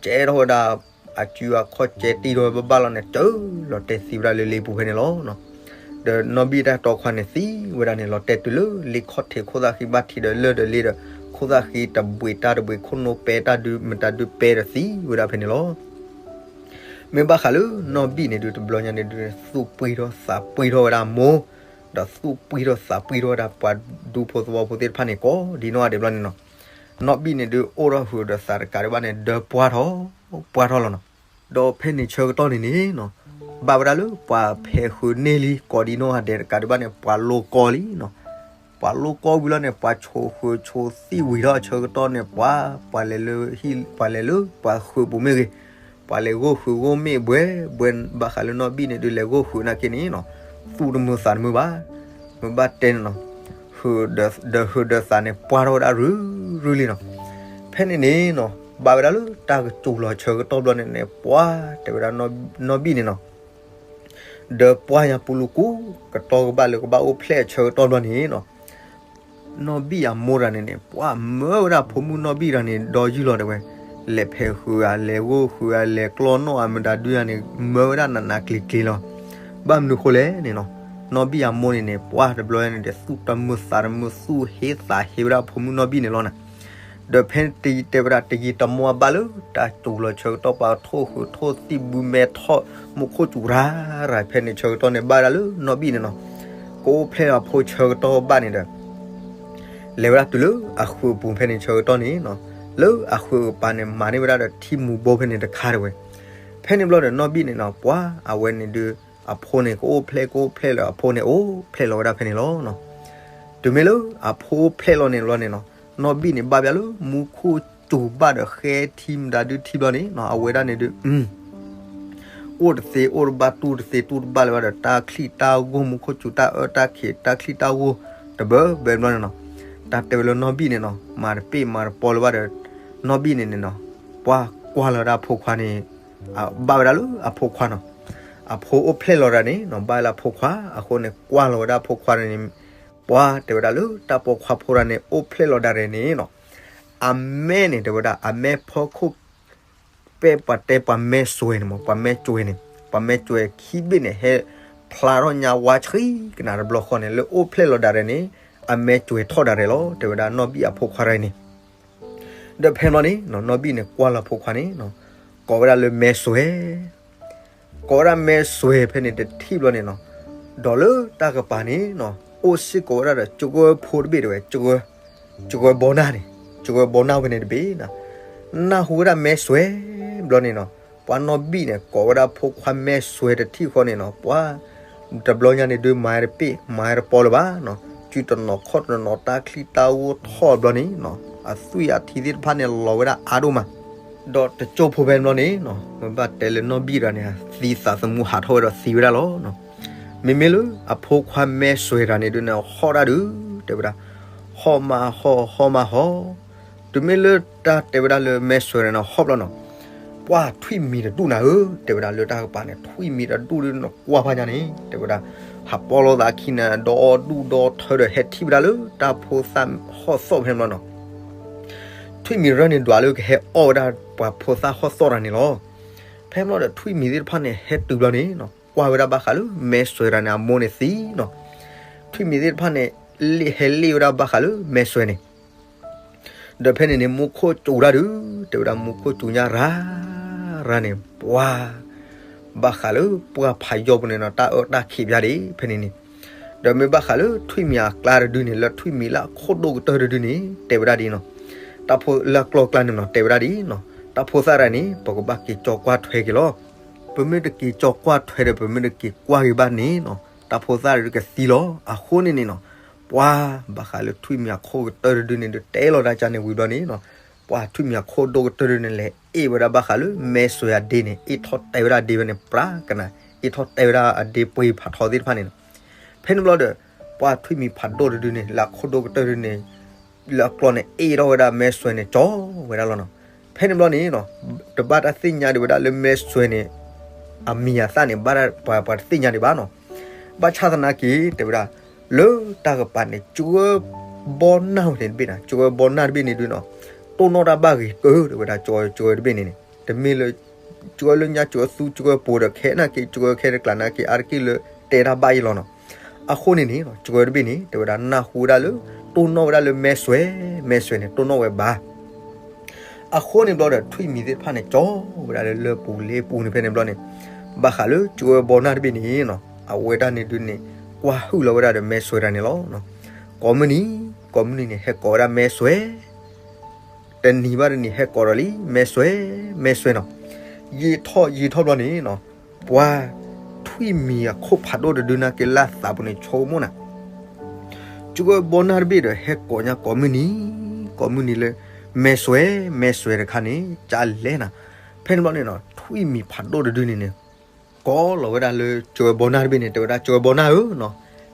ကဲထီၣ်ဝဲဒၣ် အစုအခီၣ်ကဲတံၢ်ထီၣ်ဝဲဘၣ်ဘၣ်လီၤန့ၣ် ကၢလီၤတဲာ်သံဝဲဒၣ်လၢလ့ပူၤဖဲန့ၣ်လီၤ. ဒီးနီၢ်ဘံၣ်တၢ်တီခွါန့ၣ်သံဝဲဒၣ်န့ၣ် လီၤတဲာ်တုၤလၢလ့ခီၣ်ထံးခိၣ်သၣ်ဃံဘၣ်ထံးဒီးလၢၢ်ဒီးလ့ဒီး ခိၣ်သၣ်ဃံတဘှံးတၢ်တဘှံး ခိၣ်နူာ်ပဲတၢ်ဒုး မတၤဒုးပဲဒီးသံဝဲဒၣ်ဖဲန့ၣ်လီၤ. မ့ၢ်ဘၣ်ဃးလၢနီၢ်ဘံၣ်န့ၣ်ဒုး တဘျီညါန့ၣ်ဒုး သူၣ်ပှံထီၣ်သးပှံထီၣ်ဝဲဒၣ်အမိၢ်, ဒီးသူၣ်ပှံထီၣ်သးပှံထီၣ်ဝဲဒၣ်ပှၤဒူဖိသဝီဖိသ့ၣ်တဖၣ်န့ၣ် ကိးဒ်နီၢ်ဂၤဒဲးဘျီန့ၣ်နီၤ, နီၢ်ဘံၣ်န့ၣ်ဒုး အိၣ်ထီၣ်ဟုးဒီးသးတကးဒံးဘၣ်န့ၣ် ဒၢပှၢ်ထီၣ် ပှၢ်ထီၣ်လီၤနီၤ. ဒီးဖဲန့ၣ်ဆၢကတီၢ်န့ၣ်န့ၣ်နီၤ ဘၣ်ဝဲဒၣ်လၢပှၤဖဲးဃုာ်န့ၢ်လံ ကိးဒ်နီၢ်ဂၤဒဲးတကးဒံးဘၣ်န့ၣ် ပှၤလိၣ်ကီလံနီၤ. ပှၤလိၣ်ကီဝံၤလီၤန့ၣ် ပှၤဆိးဃုာ်ဆိးသံဝံၤထီၣ်အဆၢကတီၢ်န့ၣ် ပှၤ ပှၤလဲၤလၢဟံၣ် ပှၤလဲၤလၢပှၤဃုာ်ပူၤမ့ၢ်ဂ့ၤ, ပှၤလဲၤဂီၢ်ဃုာ်ဂီၢ်မ့ၢ်ဘှဲဘှဲ ဘၣ်ဃးလၢနီၢ်ဘံၣ်န့ၣ်ဒုး လဲၤဂီၢ်ဃုာ်နာ်က့န့ၣ်နီၤ သူၣ်တမုာ်သးတမုာ်ဘၣ်. မ့ၢ်ဘၣ်တဲန့ၣ်နီၤ ဟုးဒီးဟုးဒီးသးန့ၣ် ပှၢ်ထီၣ်ဝဲဒၣ်ရုၢ်ရုၢ်လံနီၤ. ဖဲန့ၣ်န့ၣ်နီၤ ဘၣ်ဝဲဒၣ်လၢတၢ်ကစူၤလီၤဆၢကတီၢ်ဘျီန့ၣ်န့ၣ် ပှၤတဲဝဲဒၣ်နီၢ်ဘံၣ်န့ၣ်နီၤ ဒီးပှၢ်ညါပူၤလူၤကူ ကတီၢ်ကဘၣ်လၢကဘၣ်အိၣ်ဖျဲၣ်အဆၢကတီၢ်ဘျီန့ၣ်နီၤ နီၢ်ဘံၣ်အမိၢ်တဂၤန့ၣ်န့ၣ် ပှၤမၢဝဲဒၣ်ဖိမုၣ်နီၢ်ဘံၣ်တဂၤန့ၣ် ဒီးယုၢ်လီၤတဲဝဲ, လဲၤဖဲးဃုာ်ဧါ လဲၤဂီၢ်ဃုာ်ဧါ လဲၤကျီနီၣ်ဧါ မတၤဒုယၤန့ၣ် မၢဝဲဒၣ်နးနးကျံၤကျံၤလီၤ. ဘၣ်မနုၤဃိလဲၣ်န့ၣ်နီၤ နီၢ်ဘံၣ်အမိၢ်န့ၣ်န့ၣ် ပှၤတဘျီန့ၣ်ဒီး သူၣ်တမုာ်သးတမုာ် သူၣ်ဟ့သးဟ့ဝဲဒၣ်ဖိမုၣ်နီၢ်ဘံၣ်န့ၣ်လီၤနၤ. ဒီးဖဲတဲဝဲဒၣ်တယံာ်တမီၢ်ဘၣ်လၢ တၢ်စူၤလီၤဆၢကတီၢ် ပှၤထိၣ်ဃုာ်ထိၣ်သံၣ်ဘုမဲထီၣ် မူခိၣ်စူၤရၤရၤ ဖဲန့ၣ်ဆၢကတီၢ်န့ၣ် ဘၣ်ဝဲဒၣ်လၢနီၢ်ဘံၣ်န့ၣ်နီၤ ကအိၣ်ဖျဲၣ်လီၤအဖိဆၢကတီၢ်ဘၣ်န့ၣ်ဒီး လဲၤဝဲဒၣ်တုၤလၢအဃုာ်အပူၤဖဲန့ၣ်ဆၢကတီၢ်န့ၣ်နီၤ လၢအဃုာ်အပူၤန့ၣ် မၤန့ၢ်ဝဲဒၣ်ဒီးထံမူၤဘိဖဲန့ၣ်တခါတဲဝဲ. ဖဲန့ၣ်ဘျီဒီး နီၢ်ဘံၣ်န့ၣ်နီၤ ပှၤအဝဲန့ၣ်ဒုး အဖိန့ၣ် ကအိၣ်ဖျဲၣ် ကအိၣ်ဖျဲၣ်လၢအဖိန့ၣ် အိၣ်ဖျဲၣ်လီၤဝဲဒၣ်ဖဲန့ၣ်လီၤနီၤ. တုၤမ့ၢ်လၢအဖိအိၣ်ဖျဲၣ်လီၤန့ၣ်ဘျီန့ၣ်နီၤ နီၢ်ဘံၣ်န့ၣ် ဘၣ်ဘၣ်လၢ မူခိၣ်စူၤဘၣ်ဒီး ဃဲထံမတၤဒုထံဘျီန့ၣ်နီၤ အဝဲဒၣ်န့ၣ်ဒုး အိၣ်တသ့ အိၣ်တဘၣ် တူၢ်တသ့ တူၢ်တဘၣ်လၢၤဘၣ်ဒီး တၢ်ချံၣ်တၢ်ဂိၢ် မူခိၣ်စူၤ တၢ်အၢတၢ်ခံး တၢ်ချံၣ်တၢ်ဂိၢ် တဘၢဘၢဘျီန့ၣ်နီၤ တၢ်တဲဝဲလၢနီၢ်ဘံၣ်န့ၣ်နီၤ မၤတပ့ၢ်မၤတပီလၢၤဘၣ်ဒီး နီၢ်ဘံၣ်န့ၣ်န့ၣ်နီၤ ပှၤကွၢ်လီၤဝဲဒၣ်အဖိခွါန့ၣ် ဘၣ်ဝဲဒၣ်လၢအဖိခွါနီၤ အဖိအိၣ်ဖျဲၣ်လီၤဒၣ်န့ၣ်နီၤ ဘၣ်ဝဲလၢအဖိခွါ အဃိန့ၣ် ကွၢ်လီၤဝဲဒၣ်အဖိခွါန့ၣ် ပှၤတဲဝဲဒၣ်လၢတၢ်ပိာ်ခွါဖိတဂၤန့ၣ် အိၣ်ဖျဲၣ်လီၤဒၣ်ရဲၣ်န့ၣ်နီၤ အမဲန့ၣ် တဲဝဲဒၣ် အမဲဖီခိၣ် ပဲၣ်ပှၤတဲပှၤမဲစွဲန့ၣ်မး ပှၤမဲစွဲန့ၣ် ပှၤမဲစွဲခံဘ့ၣ်န့ၣ် ဟဲဖျါထီၣ်ညါဝါဆှံကနၣ်တဘျီဃီန့ၣ် လၢအိၣ်ဖျဲၣ်လီၤဒၣ်ရဲၣ်န့ၣ် အမဲစွဲထီၣ်ဒၣ်ရဲၣ်လီၤ တဲဝဲဒၣ်နီၢ်ဘံၣ်အဖိခွါတဂၤန့ၣ် ဒီးဖဲန့ၣ်ဘျီန့ၣ် နီၢ်ဘံၣ်န့ၣ် ကွၢ်လီၤဖိခွါန့ၣ် ကိးဝဲဒၣ်လၢမဲစွဲ ကိးဝဲဒၣ်မဲစွဲဖဲန့ၣ်တထံၣ်ဘျီန့ၣ်နီၤ, ဒီးလၢတၢ်ကပၤန့ၣ်နီၤ အိၣ်စ့ၢ်ကီးဝဲဒၣ်ဒီး ကဝၢဖိတဘ့ၣ်တဲဝဲ, ကဝၢဘီနၢ်န့ၣ်, ကဝၢဘီနၢ်ဝဲန့ၣ်တဘ့ၣ်နီၤ, နၢ်ဟူဝဲဒၣ်မဲစွဲဘျီန့ၣ်နီၤ, ပှၤနီၢ်ဘံၣ်န့ၣ် ကိးဝဲဒၣ်ဖိခွါမဲစွဲတထံၣ်ဃီန့ၣ်နီၤ, ပှၤ တဘျီညါန့ၣ်ဒုး မၤတပ့ၢ် မၤတပီလၢၤဘၣ်နီၤ, စုတနီၤခီၣ်တနီၤ တၢ်ချံၣ်တၢ်ဂိၢ်ထီၣ်ဘျီန့ၣ်နီၤ အသွံၣ်အထံသ့ၣ်တဖၣ်န့ၣ်လီၤဝဲဒၣ်အါဒိၣ်မး ဒီးတကၠိဖိဖဲန့ၣ်ဘျီန့ၣ်နီၤ မ့ၢ်ဘၣ်တဲလၢနီၢ်ဘံၣ်တဂၤန့ၣ် သံသးသမူဟးထီၣ်ဝဲဒီးသံဝဲဒၣ်လီၤ. မ့မ့ၢ်လၢအဖိခွါမဲစွဲတဂၤန့ၣ်ဒုးန့ၣ် ဟီၣ်ဒၣ်ဒုး တဲဝဲဒၣ်, ဟီၣ်မးဟီၣ် ဟီၣ်မးဟီၣ်, တုၤမ့ၢ်လၢတၢ်တဲဝဲဒၣ်လၢမဲစွဲတဂၤန့ၣ် ဟီၣ်ဘျီနီၤ, ပှၢ်ထွံၣ်မံၤတဒူၣ်နၤဧၢ, တဲဝဲဒၣ်လၢတၢ်ကပၤန့ၣ် ထွံၣ်မံၤတဒူၣ်ဒုးနကွၢ်ဖးညါန့ၣ် တဲဝဲဒၣ်, ဟးပီလီၤသးခံန့ၣ် ဒီဒူၣ်ဒီထၢဒီး ဟဲထံၣ်ဝဲဒၣ်လၢတၢ်ဖိသၣ်ဟီၣ်သီၣ်ဖဲန့ၣ်ဘျီနီၤ. ထွံၣ်မံၤရၢန့ၣ်ဒွးလၢကဟဲအီၣ်ဝဲဒၣ်ပှၤဖိသၣ်ဟီၣ်သီၣ်တၢ်န့ၣ်လီၤ. ဖဲန့ၣ်ဘျီဒီးထွံၣ်မံၤသ့ၣ်တဖၣ်န့ၣ် ဟဲတုၤဘျီန့ၣ်နီၤ ကွၢ်ဝဲဒၣ်ဘၣ်ဃးလၢမဲာ်စွဲၤတၢ်န့ၣ် အမိၢ်န့ၣ်သံနီၤ. ထွံၣ်မံၤသ့ၣ်တဖၣ်န့ၣ် လ့ၣ်ဟဲလ့ၣ်ဝဲဒၣ်ဘၣ်ဃးလၢမဲာ်စွဲၤန့ၣ် ဒီးဖဲန့ၣ်န့ၣ် မူခိၣ်စူၤတၢ်ဒုး, တဲဝဲဒၣ်မူခိၣ်စူၤညါရၤရၤန့ၣ် ပှၤ ဘၣ်ဃးလၢပှၢ်ဖးယီၢ်ပူၤန့ၣ်နီၤ တၢ်အၢတၢ်ခံးပျၢ်ဒံးဖဲန့ၣ်န့ၣ်, ဒီးမ့ၢ်ဘၣ်ဃးလၢထွံၣ်မံၤအကျါတဒုန့ၣ် လၢထွံၣ်မံၤလၢအခိၣ်ဒိၣ်ကတၢၢ်တဒုန့ၣ် တဲဝဲဒၣ်ဒ်နီၤ, တၢ်ဖိလၢအကျီကျါန့ၣ်နီၤ တဲဝဲဒၣ်ဒ်နီၤ, တၢ်ဖိသၣ်တၢ်န့ၣ် ပကဘၣ်က့ၤကၠီကွၢ်ထွဲက့ၤလီၤ. ပမ့ၢ်တက့ၤကၠီကွၢ်ထွဲဒီး ပမ့ၢ်တက့ၤကွၢ်က့ၤဘၣ်န့ၣ်နီၤ တၢ်ဖိသၣ်တဒုကသံလီၤ. အဃိန့ၣ်န့ၣ်နီၤ ပှၤ ဘၣ်ဃးလၢထွံၣ်မံၤအခိၣ်ကတၢၢ်တဒုန့ၣ် ဒုးတဲလီၤတၢ်ကန့ၣ်ဝံၤဘျီန့ၣ်နီၤ, ပှၤထွံၣ်မံၤအခိၣ်ဒိၣ်ကတၢၢ်တဒုန့ၣ် လဲၤအ့ၣ်ဝဲဒၣ်ဘၣ်ဃးလၢမဲာ်စွဲၤအဒ့န့ၣ် အ့ၣ်ထီၣ်တဲဝဲဒၣ်အဒ့ဝဲန့ၣ် ပြးကနၤ, အ့ၣ်ထီၣ်တဲဝဲဒၣ်အဒ့ပှ့ၤဖးထီသ့ၣ်တဖၣ်န့ၣ်နီၤ. ဖဲန့ၣ်ဘျီဒီး ပှၢ်ထွံၣ်မံၤဖးဒိၣ်တဒုန့ၣ် လၢအခိၣ်ဒိၣ်ကတၢၢ်တဒုန့ၣ် လၢအကျီန့ၣ် အ့ၣ်ထီၣ်ဝဲဒၣ်မဲာ်စွဲၤန့ၣ် ကၠီဝဲဒၣ်လီၤနီၤ. ဖဲန့ၣ်ဘျီန့ၣ်နီၤ တဘၣ်တၢ်သ့ၣ်ညါဒံးဝဲဒၣ်လၢမဲာ်စွဲၤန့ၣ် အမံၤအသၣ်န့ၣ် ဘၣ်ဒၣ်ပှၤပှၤတသ့ၣ်ညါဒံးဘၣ်နီၤ. ဘၣ်ဆၣ်သနာ်က့ တဲဝဲဒၣ် လၢတၢ်ကပၤန့ၣ် ကၠွဲဘီနၢ်ဝဲန့ၣ်တဘ့ၣ်နီၤ, ကၠွဲဘီနၢ်တဘ့ၣ်န့ၣ်ဒုးနီၤ တိၢ်နီၣ်တၢ်ဘၣ်ဂ့ၤကတၢၢ် တဲဝဲဒၣ် ကၠွဲ ကၠွဲတဘ့ၣ်န့ၣ်န့ၣ် တမ့ၢ်လၢ ကၠွဲလၢညါ ကၠွဲသူ ကၠွဲပူၤဒီး ခဲနာ်က့ ကၠွဲခဲတကျါနာ်က့ အါတက့ၢ်လၢတဲတၢ်ဘၣ်အံၤလီၤနီၤ. အဃိန့ၣ်န့ၣ် ကၠွဲတဘ့ၣ်န့ၣ် တဲဝဲဒၣ်နၢ်ဟူဝဲဒၣ်လၢ တိၢ်နီၣ်ဝဲဒၣ်လၢမဲာ်စွဲၤ, မဲာ်စွဲၤန့ၣ် တိၢ်နီၣ်ဝဲဘၣ်. အဃိန့ၣ်ဘျီဒီး ထွံၣ်မံၤသ့ၣ်တဖၣ်န့ၣ် ကၠီဝဲဒၣ်လၢလၢပူၤလ့ပူၤန့ၣ် ဖဲန့ၣ်ဘျီန့ၣ် ဘၣ်ဃးလၢကၠွဲဘီနၢ်တဘ့ၣ်န့ၣ်နီၤ အဝဲဒၣ်န့ၣ်ဒုးန့ၣ် ကွၢ်ဟုၣ်လီၤဝဲဒၣ်ဒီးမဲာ်စွဲၤတၢ်န့ၣ်လီၤ. ကိးမုၢ်နံၤ ကိးမုၢ်နံၤန့ၣ် ဟဲကိးဝဲဒၣ်မဲာ်စွဲၤ တနံၤဘၣ်တနံၤဟဲကိးဒီးလံ မဲာ်စွဲၤ မဲာ်စွဲၤနီၤ. ယံာ်ထီၣ်ယံာ်ထီၣ်ဘျီန့ၣ်နီၤ ပှၤထွံၣ်မံၤအခိၣ်ဖးဒိၣ်တဒုနာ်က့ လၢသးပူၤန့ၣ် ဆိကမိၣ်နၤ ကၠွဲဘီနၢ်တဘ့ၣ်ဒီး ဟဲကိးညါကိးမုၢ်နံၤ ကိးမုၢ်နံၤလၢ မဲာ်စွဲၤ မဲာ်စွဲၤတခါန့ၣ် ကလဲၣ်နၤ. ဖဲန့ၣ်ဘျီန့ၣ်နီၤ ထွံၣ်မံၤဖးဒိၣ်တဒုန့ၣ်န့ၣ် ကိးလီၤဝဲဒၣ်လၢကၠွဲဘီနၢ်တဘ့ၣ်န့ၣ် တဲဝဲဒၣ် ကၠွဲဘီနၢ်ဧၢနီၤ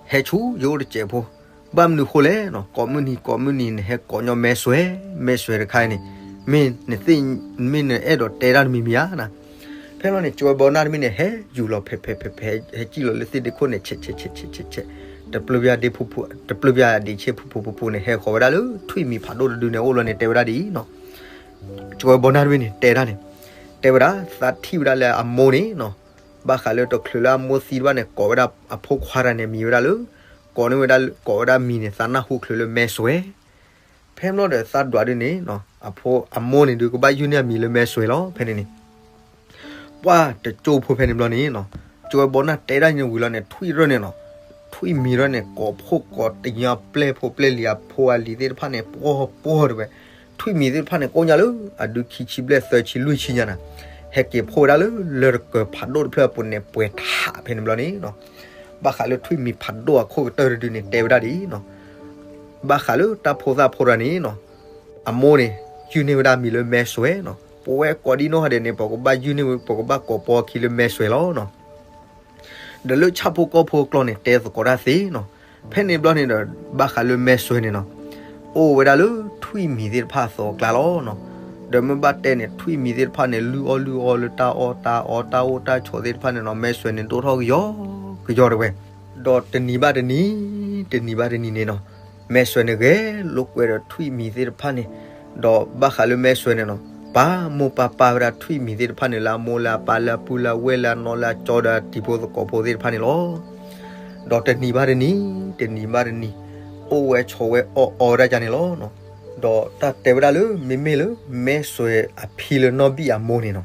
ဟဲဆူယအိၣ်တစဲးဖိ, ဘၣ်မနုၤဃိလဲၣ်နီၤ ကိးမုၢ်နံၤကိးမုၢ်နံၤန့ၣ် ဟဲကိးညီမဲာ်စွဲၤ မဲာ်စွဲၤတခါအံၤန့ၣ် မ့ၢ်နသ့ၣ် မ့ၢ်နအဲၣ်ဒိးတဲတၢ်တမံၤမံၤဧါနၤ. ဖဲန့ၣ်ဘျီန့ၣ် ကၠွဲဘီနၢ်တဘ့ၣ်န့ၣ် ဟဲယူၤလီၤဖဲးဖဲးဖဲးဖဲး ဟဲစံၣ်လီၤလၢသ့ၣ်ဒ့ခိၣ်န့ၣ် ဆဲးဆဲးဆဲးဆဲးဆဲး တပျၢၢ်ပယၣ်ဒ့ဖူဖူ တပျၢၢ်ပယၣ်ဒ့ဆ့ဖူဖူဖူဖူန့ၣ် ဟဲဃီၤဝဲဒၣ်လၢထွံၣ်မံၤဖးဒိၣ်တဒုန့ၣ် အိၣ်လီၤန့ၣ် တဲဝဲဒၣ်ဒ်အံၤနီၤ ကၠွဲဘီနၢ်တဘ့ၣ်န့ၣ် တဲဒၣ်န့ၣ် တဲဝဲဒၣ် သးထံၣ်ဝဲဒၣ်လၢအမိၢ်န့ၣ်နီၤ ဘၣ်ဃးလၢတချုးလၢအမိၢ်သံတဘၣ်န့ၣ် ကိးဝဲဒၣ်အဖိခွါတဂၤန့ၣ် မံၤဝဲဒၣ်လၢ ကိးန့ၢ်ဝဲဒၣ် ကိးဝဲဒၣ်မံၤန့ၣ် သးနၢ်ဟူချုးလၢမဲာ်စွဲၤ ဖဲန့ၣ်ဘျီဒီးသးဒွးဒုးန့ၣ်နီၤ အဖိအမိၢ်န့ၣ်ဒုး ကဘၣ်ယုၢ်န့ၢ်အမံၤလၢမဲာ်စွဲၤလီၤ ဖဲန့ၣ်န့ၣ် ပှၢ်တကၠိဖိဖဲန့ၣ်ဘျီန့ၣ်နီၤ ကၠွဲဘီနၢ်တဲဒၣ်န့ၣ်ဝံၤလီၤန့ၣ် ထွံၣ်ရၢၢ်န့ၣ်နီၤ ထွံၣ်မံၤရၢၢ်န့ၣ် ကိးဖှိၣ်ကိးတညီပျဲၢ်ဖိပျဲၢ်လံၤအဖိအလံၤသ့ၣ်တဖၣ်န့ၣ် ပှီၢ်ပှီၢ်တဝဲ ထွံၣ်မံၤသ့ၣ်တဖၣ်န့ၣ် ကိၣ်ညါလၢအဒုခံဆံဘျဲၣ်သၢဆံလွံၢ်ဆံညါနၤ ဟဲက့ၤဖှိၣ်ဝဲဒၣ်လၢလၢတကၢၤဖးဒိၣ်တဖျၢၣ်အပူၤန့ၣ် ပှဲၤထးဖဲန့ၣ်ဘျီန့ၣ်နီၤ ဘၣ်ဃးလၢထွံၣ်မံၤဖးဒိၣ်အခိၣ်ကတၢၢ်တဒုန့ၣ် တဲဝဲဒၣ်ဒ်အံၤနီၤ ဘၣ်ဃးလၢတၢ်ဖိသၣ်ဖိတဂၤန့ၣ်နီၤ အမိၢ်န့ၣ် ယုၢ်န့ၢ်ဝဲဒၣ်မံၤလၢမဲာ်စွဲၤနီၤ ပဝဲကိးဒံနီၢ်ဂၤဒဲးန့ၣ် ပကဘၣ်ယုၢ်န့ၢ်ဝဲ ပကဘၣ်ကိးပီအခံလၢမဲာ်စွဲၤလီၤနီၤ ဒီးလၢဆၣ်ဖိကီၢ်ဖိအကျိာ်န့ၣ် တဲသကိးတၢ်သ့နီၤ ဖဲန့ၣ်ဘျီန့ၣ်ဒီး ဘၣ်ဃးလၢမဲာ်စွဲၤန့ၣ်နီၤ အိၣ်ဝဲဒၣ်လၢထွံၣ်မံၤသ့ၣ်တဖၣ်အသိးအကျါလီၤနီၤ ဒီးမ့ၢ်ဘၣ်တဲန့ၣ် ထွံၣ်မံၤသ့ၣ်တဖၣ်န့ၣ် လုၢ်အီၣ်လုၢ်အီလၢတၢ်အီၣ်တၢ်အီတၢ်အိၣ်တၢ်ဆိးသ့ၣ်တဖၣ်န့ၣ်နီၤ မဲာ်စွဲၤန့ၣ်ဒိၣ်ထီၣ်ကယီကယီတဝဲ ဒီးတနံၤဘၣ်တနံၤ တနံၤဘၣ်တနံၤန့ၣ်နီၤ မဲာ်စွဲၤန့ၣ်ဂဲၤလိာ်ကွဲဒီးထွံၣ်မံၤသ့ၣ်တဖၣ်န့ၣ် ဒီးဘၣ်ဃးလၢမဲာ်စွဲၤန့ၣ်နီၤ ပာ်မိၢ်ပာ်ပၢ်ဝဲဒၣ်ထွံၣ်မံၤသ့ၣ်တဖၣ်န့ၣ် လၢအမိၢ်လၢအပၢ်လၢအပုၢ်လၢအဝဲၢ်လၢအနီၢ်လၢအကၠီဒီးတံၤဖိသကိးဖိသ့ၣ်တဖၣ်န့ၣ်လီၤ ဒီးတနံၤဘၣ်တနံၤ တနံၤဘၣ်တနံၤ အိၣ်ဝဲဆိးဝဲအီၣ်အီဝဲဒၣ်ကန့ၣ်လီၤ ဒီးတၢ်တဲဝဲဒၣ်လၢ မ့မ့ၢ်လၢ မဲာ်စွဲၤအဖံလၢနီၢ်ဘံၣ်အမိၢ်န့ၣ်နီၤ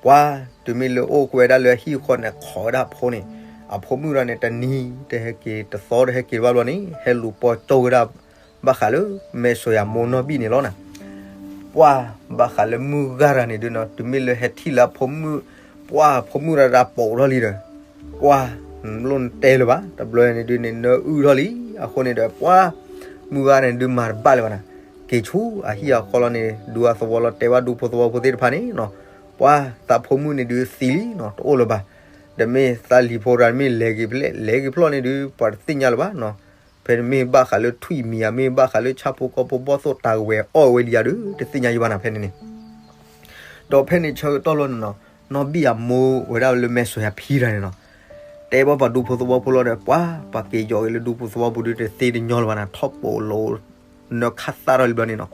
ပှၤ တုၤမ့ၢ်လၢအိၣ်ကွဲဒၣ်လၢအဟံၣ်အဃီန့ၣ် ခိးဝဲဒၣ်အဖိန့ၣ် အဖိမုၣ်ဒီးန့ၣ် တနံၤတဟဲက့ၤ တသီတဟဲက့ၤဘၣ်ဘျီန့ၣ် ဟဲလူၤပိာ်ကၠီဝဲဒၣ် ဘၣ်ဃးလၢ မဲာ်စွဲၤအမိၢ်နီၢ်ဘံၣ်န့ၣ်လီၤနၤ ပှၤ ဘၣ်ဃးလၢမုၢ်ဂၤတဂၤန့ၣ်ဒုးနီၤ တုၤမ့ၢ်လၢဟဲထံၣ်လၢအဖိမုၣ် ပှၤအဖိမုၣ်တဂၤပိာ်ထီၣ်လံဒီး ပှၤ လိၣ်နတဲလၢၤဘၣ် တဘျီန့ၣ်ဒုးန့ၣ် နၢအုၣ်ထီၣ်လံ အဃိန့ၣ်ဒီး ပှၤ မုၢ်ဂၤန့ၣ်ဒုးမၤတဘၣ်လၢၤဘၣ်နၤ က့ၤဆူအဟံၣ်အဃီလီၤန့ၣ် ဒူအသဝီလီၤ တဲဘၣ်ဒူဖိသဝီဖိသ့ၣ်တဖၣ်န့ၣ်နီၤ ပှၤ သးဖိမုၣ်န့ၣ်ဒုးသံလံနီၤ တအိၣ်လၢၤဘၣ် ဒီးမ့ၢ်သးလံၤဖိတဂၤ မ့ၢ်လဲၤက့ၤဖဲလဲၣ် လဲၤက့ၤဖျီၣ်န့ၣ်ဒုး ပှၤတသ့ၣ်ညါလၢၤဘၣ်နီၤ ဖဲန့ၣ်မ့ၢ်ဘၣ်ဃးလၢထွံၣ်မံၤဧါ မ့ၢ်ဘၣ်ဃးလၢဆၣ်ဖိကီၢ်ဖိဘီၣ်သိၣ်တၢ်ကဝဲၤအီၣ်ဝဲလံဧါဒုး တသ့ၣ်ညါယဘၣ်နၤ ဖဲန့ၣ်န့ၣ် ဒီးဖဲန့ၣ်ဆၢကတီၢ်လီၤန့ၣ်နီၤ, နီၢ်ဘံၣ်အမိၢ်ဝဲဒၣ်လၢမဲၢ်စွဲးအဖံတဂၤန့ၣ်နီၤ, တဲဘၣ်ပှၤဒူဖိသဝီဖိလီၤဒီး ပှၤ ပှၤက့ၤယီၤက့ၤလၢဒူဖိသဝီဖိဒုးတသ့တညီလၢၤဘၣ်နၤ, ထီၣ်ပိာ်လိၤ နၢခးသၣ်ထီၣ်လံဘျီန့ၣ်နီၤ.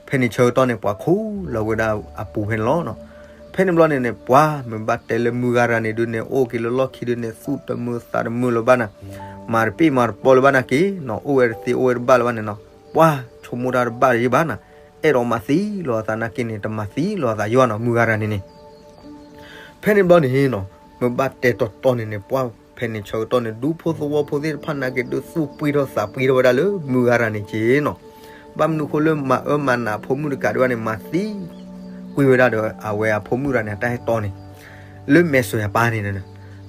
ဖဲန့ၣ်ဆၢကတီၢ်န့ၣ် ပှၤခိးလီၤဝဲဒၣ်အပူၤဖဲန့ၣ်လီၤနီၤ. ဖဲန့ၣ်ဘျီန့ၣ်န့ၣ် ပှၤမ့ၢ်ဘၣ်တဲလၢမုၢ်ဂၤရၤန့ၣ်ဒုးန့ၣ် အိၣ်က့ၤလၢလီၢ်ခံဒုးန့ၣ် သူၣ်တမုာ်သးတမုာ်လၢၤဘၣ်နၤ, မၤတပ့ၢ်မၤတပီလၢၤဘၣ်နာ်က့နီၤ, အိၣ်ဝဲတသ့အိၣ်ဝဲတဘၣ်လၢၤဘၣ်န့ၣ်နီၤ. ပှၤဆိကမိၣ်တၢ်တဘၣ်တယံာ်ဘၣ်နၤ, အဲၣ်ဒိးမၤသံလီၤအသးနာ်က့န့ၣ် တမၤသံလီၤအသးယံာ်ဘၣ်နီၤ မုၢ်ဂၤရၤန့ၣ်န့ၣ်. ဖဲန့ၣ်ဘျီန့ၣ်နီၤ, မ့ၢ်ဘၣ်တဲတီတီန့ၣ်န့ၣ် ပှၤဖဲန့ၣ်ဆၢကတီၢ်န့ၣ် ဒူဖိသဝီဖိသ့ၣ်တဖၣ်နာ်က့ဒုး သူၣ်ပှံၢ်ထီၣ်သးပှံၢ်ထီၣ်ဝဲဒၣ်လၢမုၢ်ဂၤရၤန့ၣ်က့နီၤ. ဘၣ်မနုၤဃိလၢမၤအၢမၤနးအဖိမုၣ်တကးဒံးဘၣ်န့ၣ် မၤသံကွံာ်ဝဲဒၣ်ဒီး အဝဲအဖိမုၣ်ရၤန့ၣ် အတၢ်ဟဲတီန့ၣ် လၢမဲၢ်စွဲးအပၢ်န့ၣ်,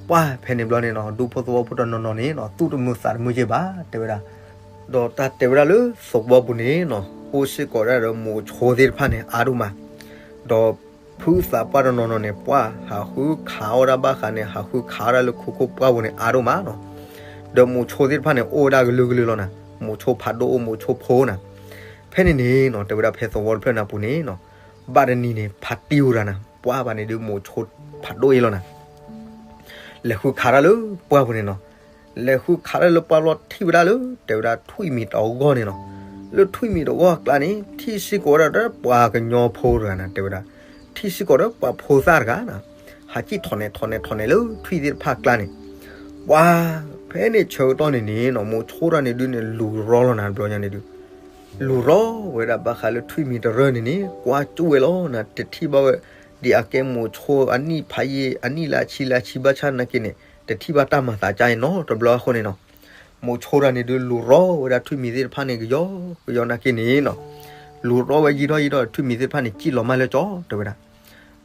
ပှၤဖဲန့ၣ်ဘျီန့ၣ်နီၤ ဒူဖိသဝီဖိတနီၤနီၤန့ၣ်နီၤ သူၣ်တမုာ်သးတမုာ်က့ဘၣ် တဲဝဲဒၣ်. ဒီးတၢ်တဲဝဲဒၣ်လၢသဝီပူၤန့ၣ်နီၤ အိၣ်စ့ၢ်ကီးဒၣ်ဒီးမိၤဆိသ့ၣ်တဖၣ်န့ၣ် အါဒိၣ်မး, ဒီးဖုသးပှၢ်တနီၤနီၤန့ၣ် ပှၤဟးဃုခးအီၣ်ဒၣ်ဘၣ်ဃးန့ၣ် ဟးဃုခးအီၣ်ဒၣ်လၢခိခိၣ်ပှၢ်ပူၤန့ၣ် အါဒိၣ်မးနီၤ. ဒီးမိၤဆိသ့ၣ်တဖၣ်န့ၣ် အိၣ်ဝဲဒၣ်ကလုာ်ကလုာ်လီၤနၤ, မိၤဆိဖးဒိၣ်အိၣ် မိၤဆိဖိနၤ. ဖဲန့ၣ်န့ၣ်နီၤ တဲဝဲဒၣ်ဖဲသဝီတဖျၢၣ်န့ၣ်အပူၤန့ၣ်နီၤ ဘၣ်တနံၤန့ၣ် ဖါတံၢ်အိၣ်တဂၤနၤ ပှၤဘၣ်န့ၣ်ဒုးမိၤဆိဖးဒိၣ်အ့ၣ်လီၤနၤ လဲၤဃုခးတၢ်လၢပှၢ်ပူၤန့ၣ်နီၤ. လဲၤဃုခးတၢ်လၢပှၢ်လီၤ ထံၣ်ဝဲဒၣ်လၢ တဲဝဲဒၣ်ထွံၣ်မံၤတဂီၢ်န့ၣ်နီၤ. လၢထွံၣ်မံၤတဂီၢ်အကျါန့ၣ် ထံၣ်စ့ၢ်ကီးဝဲဒၣ်ဒီးပှၤကညီဖိတဂၤနၤ တဲဝဲဒၣ်. ထံၣ်စ့ၢ်ကီးဒီးပှၤဖိသၣ်တဂၤနၤ ဟးကံၣ်ထီၣ်နဲၣ်ထီၣ်နဲၣ်ထီၣ်နဲၣ်လၢထွံၣ်သ့ၣ်တဖၣ်အကျါန့ၣ်. ပှၤဖဲန့ၣ်ဆၢကတီၢ်န့ၣ်န့ၣ်နီၤ မိၤဆိတၢ်န့ၣ်ဒုးန့ၣ် လူၤရီလီၤနၤ တဘျီညါန့ၣ်ဒုး လူၤရီဝဲဒၣ်ဘၣ်ဃးလၢထွံၣ်မံၤတရၢန့ၣ်န့ၣ် ကွၢ်ကၠူၣ်ဝဲလီၤနၤ တထံၣ်ဘၣ်ဝဲ ဒ်အကဲမိၤဆိအနံၣ်ဖးယံာ် အနံၣ်လၢအဆံလၢအဆံဘၣ်ဆၣ်နာ်က့န့ၣ် တထံၣ်ဘၣ်တၢ်မၤသးကါအံၤနီတဘျီအဃိန့ၣ်နီၤ. မိၤဆိတၢ်န့ၣ်ဒုးလူၤရီဝဲဒၣ်ထွံၣ်မံၤသ့ၣ်တဖၣ်န့ၣ် ကယီကယီနာ်က့န့ၣ်နီၤ. လူၤရီဝဲယံာ်ထီၣ်ယံာ်ထီၣ် ထွံၣ်မံၤသ့ၣ်တဖၣ်န့ၣ် ကံၣ်လီၤမၢ်လၢကၠီ တဲဝဲဒၣ်.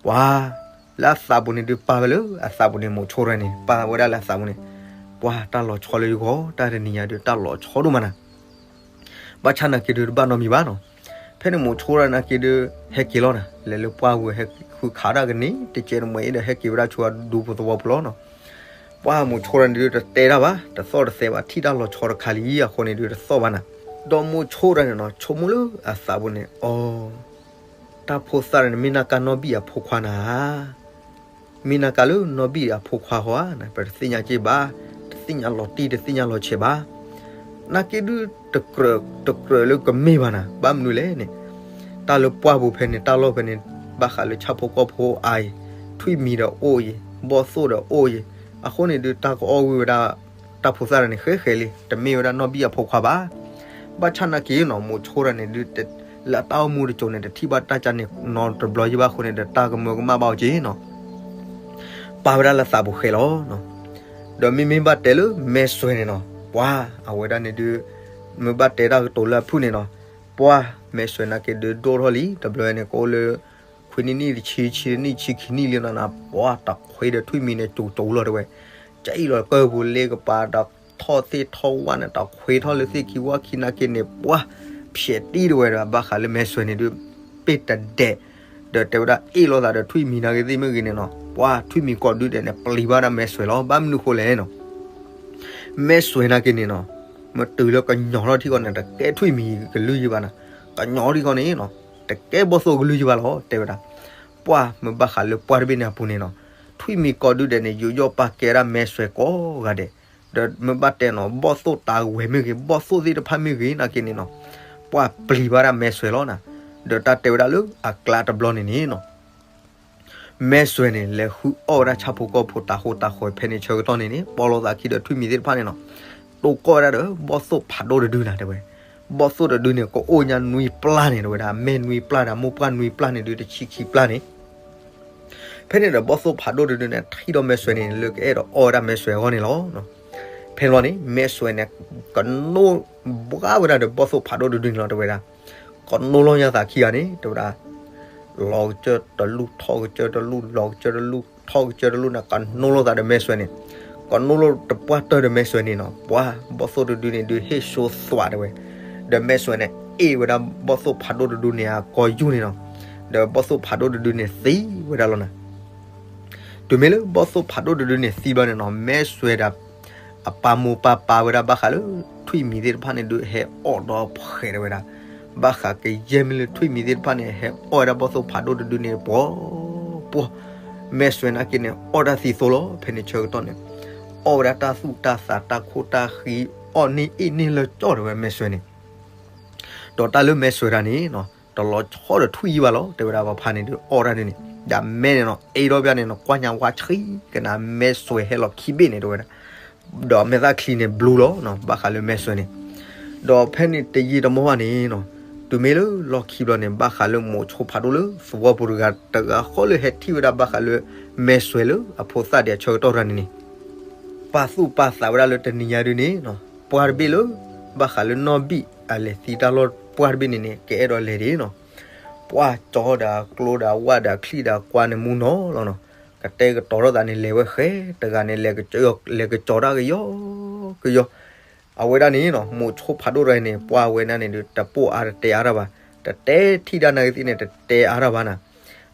ပှၤလၢအသးပူၤန့ၣ်ဒုး ပာ်ဝဲလၢအသးပူၤန့ၣ် မိၤဆိတၢ်န့ၣ် ပာ်ဝဲဒၣ်လၢအသးပူၤန့ၣ် ပှၤတၢ်လီၤဆီလၢယဂီၢ် တၢ်တနံၤညါဒုး တၢ်လီၤဆီဒိၣ်မးနၤ ဘၣ်ဆၣ်နာ်က့ဒုးတဘၣ်နီတမံၤဘၣ်နီၤ. ဖဲန့ၣ်မိၤဆိတၢ်နာ်က့ဒုး ဟဲက့ၤလီၤနၤ လဲၤလၢပှၢ်ဝဲဟဲဃုခးတၢ်ကန့ၣ် တကဲတမှဲၤအံၤဒီး ဟဲက့ၤဝဲဒၣ်ဆူအဒူဖိသဝီဖိလီၤနီၤ. ပှၢ်မိၤဆိတၢ်န့ၣ်ဒုး တတဲတၢ်ဘၣ် တသီၣ်တသဲဘၣ် ထံၣ်တၢ်လီၤဆီတခါလံအဃိန့ၣ်ဒုး တသီၣ်ဘၣ်နၤ. ဒီးမိၤဆိတၢ်န့ၣ်နီၤ ဆိကမိၣ်လၢအသးပူၤန့ၣ် အီ တၢ်ဖိသၣ်န့ၣ် မ့ၢ်နာ်ကါနီၢ်ဘံၣ်အဖိခွါနၤ မ့ၢ်နာ်ကါလၢနီၢ်ဘံၣ်အဖိခွါဟီဧါ ပတသ့ၣ်ညါက့ဘၣ်, တသ့ၣ်ညါလီၤတံၢ် တသ့ၣ်ညါလီၤဆဲးဘၣ်. နာ်က့ဒုး တကြၢး တကြၢးလၢကမ့ၢ်ဘၣ်နၤ ဘၣ်မနုၤလဲၣ်န့ၣ်, တၢ်လၢပှၢ်ပူၤဖဲန့ၣ် တၢ်လီၢ်ဖဲန့ၣ် ဘၣ်ဃးလၢဆၣ်ဖိကီၢ်ဖိအါအံၤ, ထွံၣ်မံၤဒီးအိၣ်အံၤ, ဘီၣ်သိၣ်ဒီးအိၣ်အံၤ, အဃိန့ၣ်ဒုး တၢ်ကအီၣ်ဝံၣ်ဝဲဒၣ် တၢ်ဖိသၣ်တဂၤန့ၣ် ဃဲဃဲလံ, တမ့ၢ်ဝဲဒၣ်နီၢ်ဘံၣ်အဖိခွါဘၣ်. ဘၣ်ဆၣ်နာ်က့နီၤ မိၤဆိတၢ်န့ၣ်ဒုး လၢအတၢ်အိၣ်မူတစိၤန့ၣ် တထံၣ်ဘၣ်တၢ်ကၢ်န့ၣ် နီတဘျီယံၤဘၣ်အဃိန့ၣ်ဒီး တၢ်ကမၢကမၣ်ဘၣ်အီၤက့နီၤ, ပာ်ဝဲဒၣ်လၢသးပူၤဃဲလီၤ. ဒီးမ့မ့ၢ်ဘၣ်တဲလၢမဲၢ်စွဲးန့ၣ်နီၤ ပှၤအဝဲဒၣ်န့ၣ်ဒုး မ့ၢ်ဘၣ်တဲတၢ်ကတိၤလၢအဖုၣ်န့ၣ်နီၤ, ပှၤမဲၢ်စွဲးနာ်က့ဒုးဒိၣ်ထီၣ်လံ တဘျီန့ၣ် ကအိၣ်လၢ ခွံနံၣ်နံၣ်တဆံ ဆံနံၣ်ဆံခံနံၣ်လံနီၤ, ပှၤတၢ်ခွ့ဒီးထွံၣ်မံၤန့ၣ် ကၠိၤကၠိၤလီၤတဲဝဲ, ကအ့ၣ်လိာ်ကၢၢ်ပူၤလ့ကပၤ တၢ်ထီၣ်သ့ၣ်ထီၣ်ဝၣ်န့ၣ် တၢ်ခွ့ထီၣ်လၢသ့ၣ်ခံဝၣ်ခံနာ်က့န့ၣ် ပှၤဖျဲးတံၢ်တဲဝဲဒၣ် ဘၣ်ဃးလၢမဲၢ်စွဲးန့ၣ်ဒုး ပ့ၢ်တဒဲး ဒီးတဲဝဲဒၣ်အ့ၣ်လိာ်သးဒီးထွံၣ်မံၤနာ်က့သ့ၣ်မ့ၢ်ဂ့ၤန့ၣ်နီၤ, ပှၤထွံၣ်မံၤကိးဒုဒဲးန့ၣ် ပျံၤဘၣ်ဒၣ်မဲၢ်စွဲးလီၤ. ဘၣ်မနုၤဃိလဲၣ်နီၤ မဲၢ်စွဲးနာ်က့န့ၣ်နီၤ, မ့ၢ်တုၤလၢကညီၤထီၣ်ထံကီၢ်န့ၣ် တကဲထွံၣ်မံၤကလုၢ်ယံၤဘၣ်နီၤ, ကညီၤထံကီၢ်န့ၣ်နီၤ, တကဲဘီၣ်သိၣ်ကလုၢ်ယံၤဘၣ်လီၤ တဲဝဲဒၣ်. ပှၤမ့ၢ်ဘၣ်ဃးလၢပှၢ်တဘ့ၣ်န့ၣ်အပူၤန့ၣ်နီၤ, ထွံၣ်မံၤကိးဒုဒဲးန့ၣ် ယူးယီၣ်ပာ်ကဲဒၣ်မဲၢ်စွဲးကိးဂၤဒဲး, ဒီးမ့ၢ်ဘၣ်တဲနီၤ ဘီၣ်သိၣ်တၢ်ဝဲၤမ့ၢ်ဂ့ၤ ဘီၣ်သိၣ်သ့ၣ်တဖၣ်မ့ၢ်ဂ့ၤနာ်က့န့ၣ်နီၤ, ပှၤပျံၤဘၣ်ဒၣ်မဲၢ်စွဲးလီၤနၤ, ဒီးတၢ်တဲဝဲဒၣ်လၢအကျါတဘျီန့ၣ်န့ၣ်နီၤ မဲၢ်စွဲးန့ၣ် လဲၤဃုအီၣ်ဝဲဒၣ်ဆၣ်ဖိကီၢ်ဖိတၢ်ဃိတၢ်ဃီဖဲန့ၣ်ဆၢကတီၢ်န့ၣ်န့ၣ် ပီလိာ်သးခံဒီးထွံၣ်မံၤသ့ၣ်တဖၣ်န့ၣ်နီၤ, တိၢ်ကီၢ်ဝဲဒၣ်ဒီးဘီၣ်သိၣ်ဖးဒိၣ်တဒုနၤတဲဝဲ, ဘီၣ်သိၣ်တဒုန့ၣ် ကအိၣ်ညါနွံပျၢ်န့ၣ်တဲဝဲဒၣ်, မဲၢ်နွံပျၢ်ဒီးမိၢ်ပှၢ်နွံပျၢ်န့ၣ်ဒုး တဆံခံပျၢ်န့ၣ် ဖဲန့ၣ်ဒီးဘီၣ်သိၣ်ဖးဒိၣ်တဒုန့ၣ် ထံၣ်ဒီးမဲၢ်စွဲးန့ၣ် လၢကအဲၣ်ဒိးအီၣ်ဝဲဒၣ်မဲၢ်စွဲးအဂီၢ်န့ၣ်လီၤ. ဖဲန့ၣ်ဘျီန့ၣ် မဲၢ်စွဲးန့ၣ် ကနိဘှါဝဲဒၣ်ဒီးဘီၣ်သိၣ်ဖးဒိၣ်တဒုန့ၣ်လီၤတဲဝဲဒၣ်, ကနိလီၤညါသးခံဂၤန့ၣ် တဲဝဲဒၣ် လီၤကစၢၢ်တလူၢ် ထီၣ်ကစၢၢ်တလူၢ် လီၤကစၢၢ်တလူၢ် ထီၣ်ကစၢၢ်တလူၢ်န့ၣ် ကနိလိာ်သးဒီးမဲၢ်စွဲးန့ၣ်, ကနိလိာ်တပှၢ်တၢၢ်ဒီးမဲၢ်စွဲးန့ၣ်နီၤ, ပှၤဘီၣ်သိၣ်တဒုန့ၣ်ဒုးဟ့ၣ်စိသွးတဲဝဲ, ဒီးမဲၢ်စွဲးန့ၣ် အ့ၣ်ဝဲဒၣ်ဘီၣ်သိၣ်ဖးဒိၣ်တဒုန့ၣ်အကိာ်ယူၢ်န့ၣ်နီၤ, ဒီးဘီၣ်သိၣ်ဖးဒိၣ်တဒုန့ၣ်သံဝဲဒၣ်လီၤနၤ. တုၤမ့ၢ်လၢဘီၣ်သိၣ်ဖးဒိၣ်တဒုန့ၣ်သံဘျီန့ၣ်နီၤ, မဲၢ်စွဲးဒီး အပၢ်မိၢ်ပၢ်ပာ်ဝဲဒၣ်ဘၣ်ဃးလၢ ထွံၣ်မံၤသ့ၣ်တဖၣ်န့ၣ်ဒုးဟဲအီၣ်ဒီးဖှဲးတဲဝဲဒၣ်, ဘၣ်ဃးကယဲၢ်မ့ၢ်လၢထွံၣ်မံၤသ့ၣ်တဖၣ်န့ၣ် ဟဲအီၣ်ဝဲဒၣ်ဘီၣ်သိၣ်ဖးဒိၣ်တဒုန့ၣ် ပှီၤပှီၤ, မဲၢ်စွဲနာ်က့န့ၣ် အီၣ်တၢ်သံသိလီၤ. ဖဲန့ၣ်ဆၢကတီၢ်န့ၣ် အီၣ်ဝဲဒၣ်တၢ်သူၣ်တၢ်သးတၢ်ခိၣ်တၢ်ဃံ အီၣ်န့ၢ်အ့ၣ်န့ၢ်လၢကၠီၣ်တဲဝဲမဲၢ်စွဲန့ၣ် ဒီးတၢ်လၢမဲၢ်စွဲတၢ်န့ၣ်နီၤ တလီၤဆီဒီးထွံၣ်အံၤဘၣ်လီၤ. တဲဝဲဒၣ်ပှၤဖးန့ၣ်ဒုးအီၣ်တၢ်ဒုးန့ၣ် ဒ်မဲၢ်န့ၣ်နီၤ အ့ၣ်ထီၣ်ဘၣ်န့ၣ်နီၤ ကွၢ်ညါဝါဆှံကနၣ်မဲၢ်စွဲဟဲလီၤခံဘ့ၣ်န့ၣ် တဲဝဲဒၣ် ဒီးမဲာ်သၣ်ချံန့ၣ်ဘျူလီၤနီၤ ဘၣ်ဃးလၢမဲၢ်စွဲန့ၣ် ဒီးဖဲန့ၣ်တယံာ်တမီၢ်ဘၣ်န့ၣ်နီၤ တုၤမ့ၢ်လၢလီၢ်ခံဘျီန့ၣ် ဘၣ်ဃးလၢမိးဆိဖးဒိၣ်လၢသဝီပူၤတဂၤ တဂၤဃီလၢဟဲထံၣ်ဝဲဒၣ်ဘၣ်ဃးလၢ မဲၢ်စွဲလၢအဖိသၣ်ဒံးအဆၢကတီၢ်တဂၤန့ၣ်န့ၣ် ပာ်သူၣ်ပာ်သးဝဲဒၣ်လၢတနံၤညါဒုးန့ၣ်နီၤ ပှၢ်တဘ့ၣ်လၢ ဘၣ်ဃးလၢနီၢ်ဘံၣ်အလဲၤသံတၢ်လီၢ်ပှၢ်တဘ့ၣ်န့ၣ်န့ၣ် ကအဲၣ်ဒိးလဲၤဒၣ်နီၤ ပှၢ်ကၠီဒီးကျိဒီးဝၣ်ဒီးချံၣ်ဒီး ကွၢ်န့ၣ်မူနီၤလီၤနီၤ ကတဲာ်ကတီၤထီၣ်သးန့ၣ် လဲၤဝဲဃဲ တဂၤန့ၣ် လဲၤကကၠီတၢ်ကယီကယီ အဝဲဒၣ်န့ၣ်နီၤ မိးဆိဖးဒိၣ်တဂၤန့ၣ် ပှၢ်ဝဲဒၣ်န့ၣ်ဒုး တပိာ်အါတတဲအါတၢ်ဘၣ်, တတဲထံၣ်တၢ်နာ်က့သ့ၣ်န့ၣ် တတဲအါတၢ်ဘၣ်နၤ.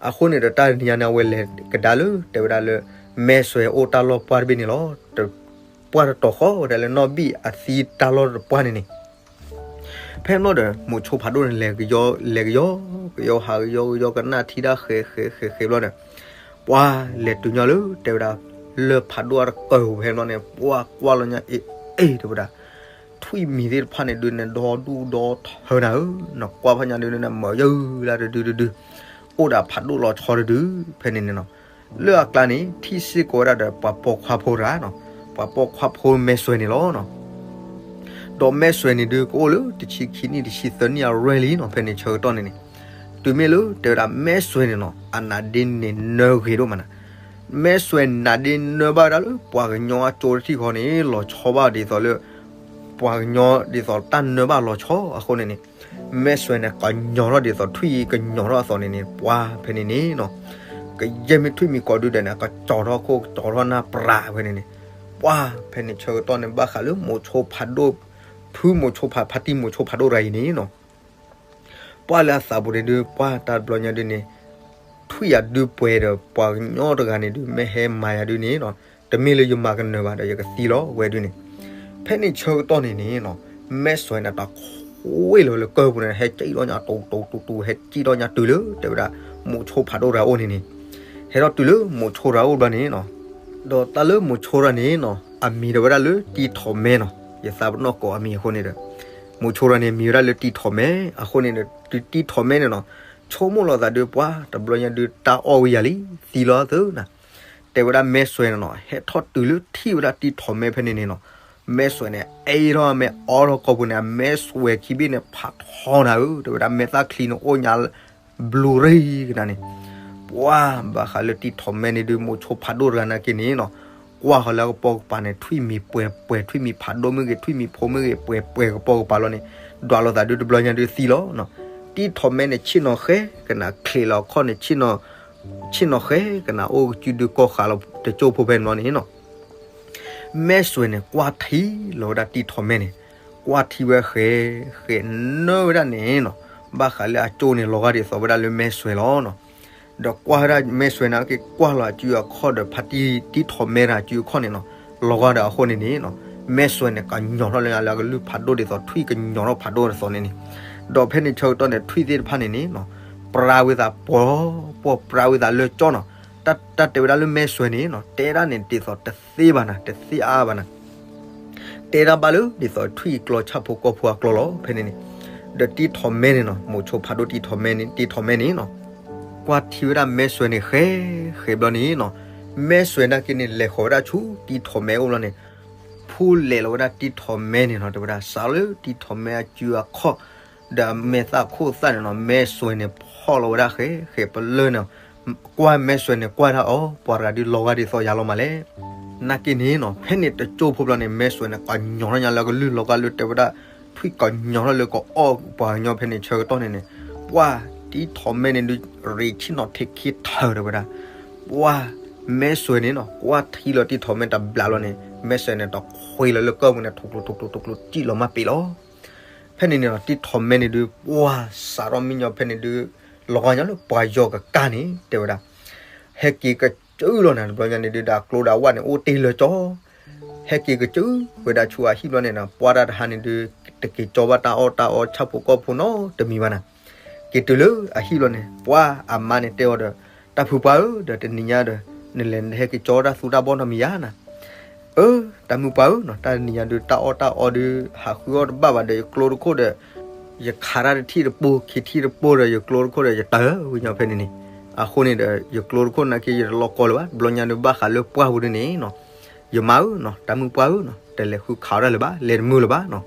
အဃိန့ၣ်ဒီးတၢ်တနံၤညါန့ၣ် အဝဲလဲၤကဒါလၢ တဲဝဲဒၣ်လၢ မဲၢ်စွဲအိၣ်တၢ်လီၢ်ပှၢ်တဘ့ၣ်န့ၣ်လီၤ. ပှၢ်တတီၤဃီဝဲဒၣ်လၢနီၢ်ဘံၣ်အသံတၢ်လီၢ်တပှၢ်န့ၣ်န့ၣ် ဖဲန့ၣ်ဘျီဒီး မိးဆိဖးဒိၣ်န့ၣ် လဲၤကယီ လဲၤကယီကယီ ဟးကယီကယီ ကနၣ်ထံတၢ်ဃဲဃဲဃဲဃဲဘျီဒီး ပှၢ်လဲၤတုၤညီလၢ တဲဝဲဒၣ် လၢဖးဒိၣ်အတကၢၢ်ပူၤဖဲန့ၣ်ဘျီန့ၣ် ပှၢ်ကွၢ်လီၤညါ အ့ၣ်အ့ၣ် တဲဝဲဒၣ် ထွံၣ်မံၤသ့ၣ်တဖၣ်န့ၣ်ဒုးန့ၣ် ဒီဒူၣ်ဒီထၢနၤဧၢ, နကွၢ်ဖဲညါဒုးန့ၣ် မၤယၢလၢတဒုတဒု အိၣ်ဒီးဖးဒိၣ်လီၤဆီတဒု ဖဲန့ၣ်န့ၣ်နီၤ. လၢအကျါန့ၣ် ထံၣ်စ့ၢ်ကီးဝဲဒၣ်ဒီးပှၤပိာ်ခွါဖိတဂၤနီၤ, ပှၤပိာ်ခွါဖိမဲၢ်စွဲန့ၣ်လီၤနီၤ. ဒီးမဲၢ်စွဲန့ၣ်ဒုး ကအိၣ်လၢတဆံခံနံၣ် တဆံသၢနံၣ်အရွဲၢ်လံနီၤ, ဖဲန့ၣ်ဆၢကတီၢ်န့ၣ်န့ၣ် တုၤမ့ၢ်လၢတဲဝဲဒၣ်မဲၢ်စွဲန့ၣ်နီၤ အနါဒ့န့ၣ်နၢဂ့ၤဒိၣ်မးနၤ. မဲၢ်စွဲနါဒ့နၢဘၣ်ဝဲဒၣ်လၢ ပှၤကညီအကၠိတထံၣ်ဃီန့ၣ် လီၤဆီဘၣ်ဒ်သိးလၢ ပှၤကညီဒ်သိးတၢ်နၢဘၣ်လီၤဆီအဃိန့ၣ်န့ၣ် မဲၢ်စွဲန့ၣ် ကညီၤထီၣ်ဒ်သိးထွံၣ်ကညီၤထီၣ်အသိးန့ၣ်န့ၣ် ပှၢ်ဖဲန့ၣ်န့ၣ်နီၤ. ကယဲၢ်မ့ၢ်ထွံၣ်မံၤကိးဒုဒီးန့ၣ် ကကၠီၤထီၣ်ခိၣ် ကကၠီၤထီၣ်နၢ်ပြးဖဲန့ၣ်န့ၣ် ပှၢ်ဖဲန့ၣ်ဆၢကတီၢ်န့ၣ် ဘၣ်ဃးလၢမိးဆိဖးဒိၣ် ဖုမိးဆိဖး ဖါတံၢ်မိးဆိဖးဒိၣ်တဂၤအံၤန့ၣ်နီၤ ပှၢ်လၢအသးပူၤန့ၣ်ဒုး ပှၢ်တၢ်တဘျီညါဒုးန့ၣ် ထွံၣ်ယၤဒုးပှဲၤဒီး ပှၤကညီတဂၤန့ၣ်ဒုး မ့ၢ်ဟဲမၤယၤဒုးန့ၣ်နီၤ တမ့ၢ်လၢယမၤကနၢၤဘၣ်ဒီး ယကသံလီၤဝဲဒုးန့ၣ်. ဖဲန့ၣ်ဆၢကတီၢ်န့ၣ်န့ၣ်နီၤ မဲၢ်စွဲန့ၣ် တၢ်ဃ့လီၤလၢကၢၢ်ပူၤန့ၣ် ဟဲကံၣ်ထီၣ်ညါ တူတူတူတူ ဟဲကံၣ်ထီၣ်ညါတုၤလၢ တဲဝဲဒၣ် မိးဆိဖးဒိၣ်တဂၤအိၣ်န့ၣ်န့ၣ် ဟဲထီၣ်တုၤလၢမိးဆိတဂၤအိၣ်ဘျီန့ၣ်နီၤ ဒီးတၢ်လၢမိးဆိတဂၤန့ၣ်နီၤ အမံၤဒီးဝဲဒၣ်လၢတံထီၣ်မဲနီၤ ယသးပနီၣ်ကိးအမံၤအဃိန့ၣ်ဒီး မိးဆိတဂၤန့ၣ် မံၤဝဲဒၣ်လၢတံထီၣ်မဲ အဃိန့ၣ်ဒီး တံထီၣ်မဲန့ၣ်နီၤ ဆိကမိၣ်လီၤသးဒုး ပှၢ်တဘျီညါဒုး တၢ်အီၣ်ဝံၤယၤလံ သံလီၤသၢနၤ တဲဝဲဒၣ်မဲၢ်စွဲန့ၣ်နီၤ ဟဲထီၣ်တုၤလၢထံၣ်ဝဲဒၣ်တံထီၣ်မဲဖဲန့ၣ်န့ၣ်နီၤ မဲၢ်စွဲန့ၣ် အ့ၣ်ထီၣ်မဲၢ်အီထီၣ်ကိာ်ပူၤန့ၣ် အမဲၢ်စွဲခံဘ့ၣ်န့ၣ် ဖးထီနၤဧၢ တဲဝဲဒၣ်မဲာ်သၣ်ချံန့ၣ် အိၣ်ညါ ဘျူရံကနၤန့ၣ် ပှၢ်ဘၣ်ဃးလၢတံထီၣ်မဲန့ၣ်ဒုး မိးဆိဖးဒိၣ်တဂၤနာ်က့န့ၣ်နီၤ ကွၢ်ဃီၤလၢကပိာ်ကပၤန့ၣ် ထွံၣ်မံၤပှဲၤပှဲၤ ထွံၣ်မံၤဖးဒိၣ်မ့ၢ်ဂ့ၤ ထွံၣ်မံၤဖိမ့ၢ်ဂ့ၤ ပှဲၤပှဲၤကပိာ်ကပၤလီၤန့ၣ် ဒွးလိာ်သးဒုးတဘျီညါဒုးသံလီၤနီၤ တံထီၣ်မဲန့ၣ် ဆ့ၣ်နီၤဃဲကနၤ ချံးလီၤအခီၣ်န့ၣ် ဆ့ၣ်နီၤ ဆ့ၣ်နီၤဃဲကနၤ အိၣ်ကစုဒုးကီၢ်ဃာ်လီၤတကၠိဖိဖဲန့ၣ်ဘျီန့ၣ်နီၤ မဲၢ်စွဲန့ၣ် ကွၢ်ထံလီၤဝဲဒၣ်တံထီၣ်မဲန့ၣ် ကွၢ်ထံဝဲဃဲ ဃဲနၢဝဲဒၣ်န့ၣ်နီၤ ဘၣ်ဃးလၢအကၠိန့ၣ် လီၤဂာ်ဒ်သိးဝဲဒၣ်လၢမဲၢ်စွဲလီၤနီၤ ဒီးကွၢ်ဝဲဒၣ်မဲၢ်စွဲနာ်က့ ကွၢ်လီၤအစုအခီၣ်ဒီး ဖါတံၢ်တံထီၣ်မဲတၢ်အစုအခီၣ်န့ၣ်နီၤ လီၤဂာ်ဒီးအဃိန့ၣ်န့ၣ်နီၤ မဲၢ်စွဲန့ၣ် ကညီၤထီၣ်လၢညါလၢအကလုၢ်ဖးဒိၣ်ဒ်သိး ထွံၣ်ကညီၤထီၣ်ဖးဒိၣ်ဒ်သိးန့ၣ်န့ၣ် ဒီးဖဲန့ၣ်ဆၢကတီၢ်န့ၣ် ထွံၣ်သ့ၣ်တဖၣ်န့ၣ်န့ၣ်နီၤ ပြါဝဲသးပှီၤ ပှီၤပြါဝဲသးလၢကၠီနီၤ တၢ် တၢ်တဲဝဲဒၣ်လၢမဲၢ်စွဲန့ၣ်နီၤ တဲဒၣ်န့ၣ်ဒ်သိးတသ့ဘၣ်နၤ တသ့အါဘၣ်နၤ တဲဒၣ်ဘၣ်လၢဒ်သိးထွံၣ်ကျီဆၣ်ဖိကီၢ်ဖိအကျီလီၤ ဖဲန့ၣ်န့ၣ် ဒီးတံထီၣ်မဲန့ၣ်နီၤ မိးဆိဖးဒိၣ်တံထီၣ်မဲန့ၣ် တံထီၣ်မဲန့ၣ်နီၤ ကွၢ်ထံဝဲဒၣ်မဲၢ်စွဲန့ၣ်ဃဲ ဃဲဘျီန့ၣ်နီၤ မဲၢ်စွဲနာ်က့န့ၣ် လဲၤဃီၤဝဲဒၣ်ဆူတံထီၣ်မဲအိၣ်ဘျီန့ၣ် ဖူလဲၤလီၤဝဲဒၣ်တံထီၣ်မဲန့ၣ်နီၤ တဲဝဲဒၣ် စးလၢတံထီၣ်မဲအစုအခီၣ် ဒီးမဲာ်သၣ်ခိၣ်သၣ်န့ၣ်နီၤ မဲၢ်စွဲန့ၣ်ဖီၣ်လီၤဝဲဒၣ်ဃဲ ဃဲပလၢၢ်န့ၣ် ကွၢ်မဲၢ်စွဲန့ၣ် ကွၢ်ဒၣ်အီၤ ပှၤတဂၤဒုးလီၤဂာ်ဒ်သိးယၤလီၤမးလဲၣ် နာ်က့န့ၣ်နီၤ ဖဲန့ၣ်တကၠိဖိဘျီန့ၣ် မဲၢ်စွဲန့ၣ် ကညီၤထီၣ်ညါလၢကလုၢ်လီၤဂာ်လၢတဲဝဲဒၣ် ထွံၣ်ကညီၤထီၣ်လၢကအီၣ်ပှၤကညီဖဲန့ၣ်ဆၢကတီၢ်န့ၣ်န့ၣ် ပှၢ်တံထီၣ်မဲန့ၣ်ဒုး ရ့ဆ့ၣ်နီၤထံးခံထၢၣ်တဲဝဲဒၣ် ပှၢ်မဲၢ်စွဲန့ၣ်နီၤ ကွၢ်ထံလီၤတံထီၣ်မဲတဘျီလီၤန့ၣ် မဲၢ်စွဲန့ၣ် တခွ့လီၤလၢကၢၢ်ပူၤန့ၣ် ထူးကျိးထူးကျိးထူးကျိး စံၣ်လီၤမၢ်ပ့ၤလီၤ ဖဲန့ၣ်န့ၣ်နီၤ တံထီၣ်မဲန့ၣ်ဒုး ပှၢ်စးထီၣ်မံညီဖဲန့ၣ်ဒုး လီၤဂာ်ညီလၢပှၤယီၤကကၢ်န့ၣ် တဲဝဲဒၣ် ဟဲက့ၤကစုလီၤနၤ တဘျီညါန့ၣ်ဒုး ဒီးကျိဒီးဝၣ်န့ၣ် အိၣ်တ့ၢ်လၢကၠီ ဟဲက့ၤကစုဝဲဒၣ်ဆူအဟံၣ်ဘျီန့ၣ်နီၤ ပှၢ်တၢ်တဟါန့ၣ်ဒုး တက့ၤကၠီဘၣ်တၢ်အီၣ်တၢ်အီဆၣ်ဖိကီၢ်ဖိနီတမံၤဘၣ်နၤ. က့ၤတုၤလၢအဟံၣ်လီၤန့ၣ် ပှၤအမါန့ၣ်တဲအီၤဒီး တၢ်ဖုပှၢ်ဧၢ ဒီးတနံၤညါဒီး နလဲၤနဟဲက့ၤကၠီတၢ်သူတၢ်ဘီၣ်နီတမံၤဧါနၤ. အၢ တၢ်မုၣ်ပှၢ်ဧၢနီၤ တၢ်တနံၤညါဒုး တၢ်အီၣ်တၢ်အီဒုး ဟးဃုအီၣ်တဘၣ်ဘၣ်ဒီး ယကျိတခိၣ်ဒီး ယခးတၢ်တထံၣ်တပိၢ် ခံထံၣ်တပိၢ်ဒီး ယကျိတခိၣ်ဒီးယတၢ်ဝံၤညီဖဲန့ၣ်န့ၣ်. အဃိန့ၣ်ဒီး ယကျိတခိၣ်နာ်က့ ယတလီၢ်ကီလၢၤဘၣ် တဘျီညါဒုး ဘၣ်ဃးလၢပှၢ်ပူၤဒုးန့ၣ်နီၤ ယမါဧၢနီၤ တၢ်မုၣ်ပှၢ်ဧၢနီၤ တလဲၤဃုခးအီၣ်တၢ်လၢၤဘၣ် လဲၤတမုာ်လၢၤဘၣ်နီၤ.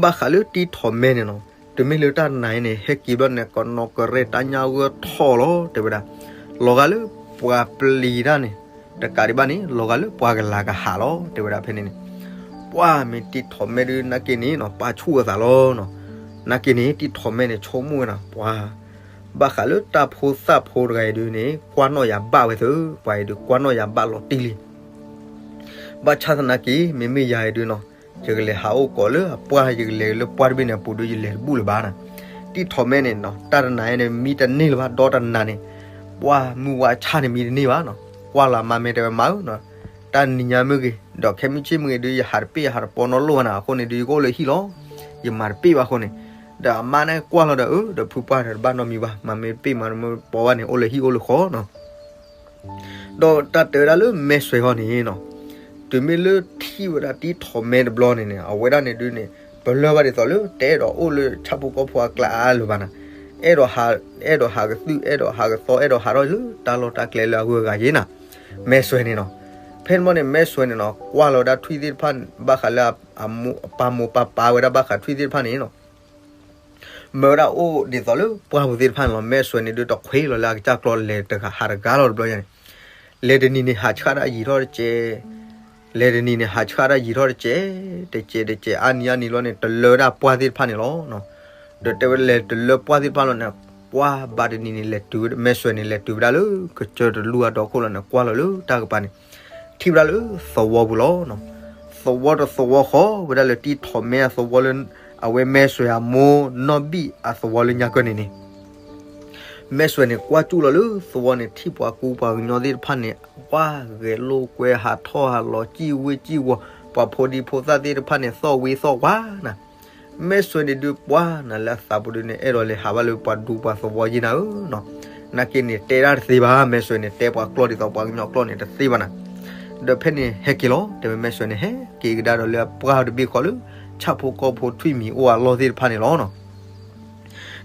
ဘၣ်ဃးလၢတံၢ်ထီၣ်မဲန့ၣ်နီၤ တုၤမ့ၢ်လၢတၢ်တနၤအံၤန့ၣ် ဟဲက့ၤဘျီန့ၣ် ကနီၢ်ကရဲၣ်တၢ်ညၣ်ဂၢၢ်ထီၣ်လီၤ တဲဝဲဒၣ်. လီၤဂာ်လၢပှၤပျံၤတၢ်န့ၣ် တကးဒံးဘၣ်န့ၣ် လီၤဂာ်လၢပှၤကလၤကဟးလီၤ တဲဝဲဒၣ်ဖဲန့ၣ်န့ၣ်. ပှၢ်မ့ၢ်တံၢ်ထီၣ်မဲဒုးနာ်က့န့ၣ်နီၤ ပၢ်ဆူၣ်အသးလီၤနီၤ. နာ်က့န့ၣ် တံၢ်ထီၣ်မဲန့ၣ် ဆိကမိၣ်ဝဲနီၤ ပှၤ ဘၣ်ဃးလၢတၢ်ဖိသၣ်ဖိတဂၤအံၤဒုးန့ၣ် ကွၢ်နီၣ်ယၤဘၣ်ဝဲသၢ ပှၤအံၤဒုး ကွၢ်နီၣ်ယၤဘၣ်လီၤတံၢ်လံ. ဘၣ်ဆၣ်သနာ်က့ မ့မ့ၢ်ယၤအံၤဒုးနီၤ ယကလဲၤဟးအိၣ်ကိးလၢအပှၢ် ယကလဲၤလၢပှၢ်တဘ့ၣ်န့ၣ်အပူၤဒုး ယလဲၤတဘူၣ်လၢၤဘၣ်နၤ. တံၢ်ထီၣ်မဲန့ၣ်နီၤ တၢ်တနၤအံၤန့ၣ် မံတန့ၢ်လၢၤဘၣ် ဒီတနၤန့ၣ် ပှၢ်မုၢ်ဝါဆၣ်န့ၣ်မံတန့ၢ်ဘၣ်နီၤ. ကွၢ်လီၤအမါမ့ၢ်တဲဝဲမါဧၢနီၤ တၢ်နံၤညါမ့ၢ်ဂ့ၤ ဒီးခဲမုၢ်ဆ့ၣ်မ့ၢ်ဂ့ၤဒုး ယဟးတပ့ၢ်ယဟးတပီနီတလိၣ်ဘၣ်နၤ အဃိန့ၣ်ဒုး ယကအိၣ်လၢဟံၣ်လီၤ ယမၤတပ့ၢ်ဘၣ်အဃိန့ၣ်. ဒီးအမါန့ၣ်ကွၢ်လီၤဒီး အၢ ဒီးဖုပှၢ်ဒီး တဘၣ်နီတမံၤဘၣ် မၤမ့ၢ်တပ့ၢ်မၤမ့ၢ်တပီဘၣ်န့ၣ် အိၣ်လၢဟံၣ်အိၣ်လၢဃီနီၤ. ဒီးတၢ်တဲဝဲဒၣ်လၢမဲၢ်စွဲးဃီန့ၣ်နီၤ တုၤမ့ၢ်လၢထံၣ်ဝဲဒၣ်တံၢ်ထီၣ်မဲတဘျီန့ၣ်န့ၣ် အဝဲဒၣ်န့ၣ်ဒုးန့ၣ် ပလၢၢ်ဘၣ်ဒ်သိးလၢ တအဲၣ်ဒိးအိၣ်လၢဆၣ်ဖိကီၢ်ဖိအကျါအါလၢၤဘၣ်နၤ. အဲၣ်ဒိးဟး အဲၣ်ဒိးဟးကသုၣ် အဲၣ်ဒိးဟးကသီ အဲၣ်ဒိးဟးထီၣ်လၢတၢ်လီၢ်တၢ်ကျဲလၢအဂုၤအဂၤယ့ၣ်နၤ. မဲၢ်စွဲးန့ၣ်နီၤ ဖဲန့ၣ်မ့ၢ်န့ၣ် မဲၢ်စွဲးန့ၣ်နီၤ ကွၢ်လီၤဝဲဒၣ်ထွံၣ်သ့ၣ်တဖၣ် ဘၣ်ဃးလၢအမိၢ်အပၢ်မိၢ်ပၢ်ပာ်ဝဲဒၣ်ဘၣ်ဃးထွံၣ်သ့ၣ်တဖၣ်န့ၣ်နီၤ မၢဝဲဒၣ်အိၣ်ဒ်သိးလၢပှၢ်ပူၤသ့ၣ်တဖၣ်န့ၣ်လီၤ. မဲၢ်စွဲးန့ၣ်ဒုးတခွ့လီၤလၢအကစၢ်ကျီ လဲၤတဂၤဟးတဂၤလီၤတဘျီညါန့ၣ် လဲၤတနံၤန့ၣ် ဟးဆှၣ်တၢ်ယံာ်ထီၣ်တကဲး လဲၤတနံၤန့ၣ် ဟးဆှၣ်တၢ်ယံာ်ထီၣ်တကဲး တကဲးတကဲး အါနံၤအါနံၤလီၤန့ၣ် တလၢဒၣ်ပှၢ်သ့ၣ်တဖၣ်န့ၣ်လီၤ. ဒီးတဲဝဲလဲၤတလၢပှၢ်သ့ၣ်တဖၣ်လီၤန့ၣ် ပှၢ်ဘၣ်တနံၤန့ၣ် လဲၤတုၤဝဲ မဲၢ်စွဲးန့ၣ် လဲၤတုၤဝဲဒၣ်လၢကစၢၢ်တလူၢ်အဒီခိၣ်လီၤန့ၣ် ကွၢ်လီၤလၢတၢ်ကပၤန့ၣ် ထံၣ်ဝဲဒၣ်လၢသဝီပူၤလီၤ. သဝီတသဝီဃီဝဲဒၣ်လၢတံၢ်ထီၣ်မဲအသဝီလၢ အဝဲမဲၢ်စွဲးအမိၢ်နီၢ်ဘံၣ်အသဝီလၢညါကၢၢ်န့ၣ်န့ၣ် မဲၢ်စွဲးန့ၣ် ကွၢ်ကၠူၣ်လီၤလၢသဝီန့ၣ် ထံၣ်ပှၤကူပှၤကညီသ့ၣ်တဖၣ်န့ၣ် ပှၢ်ဂဲၤလိာ်ကွဲဟးထီၣ်ဟးလီၤ စံၣ်ဝ့စံၣ်ဝီၤ ပှၤဖိဒံဖိသၣ်သ့ၣ်တဖၣ်န့ၣ် သီၣ်ဝ့သီၣ်ဝါနၤ. မဲၢ်စွဲးန့ၣ်ဒုးပှၢ်နၤလၢအသးပူၤဒုးန့ၣ် အဲၣ်ဒိးလဲၤဟးဘၣ်လၢပှၤဒူပှၤသဝီယ့ၣ်နၤဧၢနီၤ. နာ်က့န့ၣ် တဲတၢ်တသ့ဘၣ် မဲၢ်စွဲးန့ၣ် တဲပှၤကျီၢ်ဒ်သိးပှၤကညီကျီၢ်န့ၣ်တသ့ဘၣ်နၤ. ဒီးဖဲန့ၣ်ဟဲက့ၤလီၤ တဲဝဲမဲၢ်စွဲးန့ၣ် ဟဲက့ၤကဒါဒီးလၢအပှၢ်တဘ့ၣ်ဃီလၢ ဆၣ်ဖိကီၢ်ဖိထွံၣ်မံၤအိၣ်အလီၢ်သ့ၣ်တဖၣ်န့ၣ်လီၤနီၤ.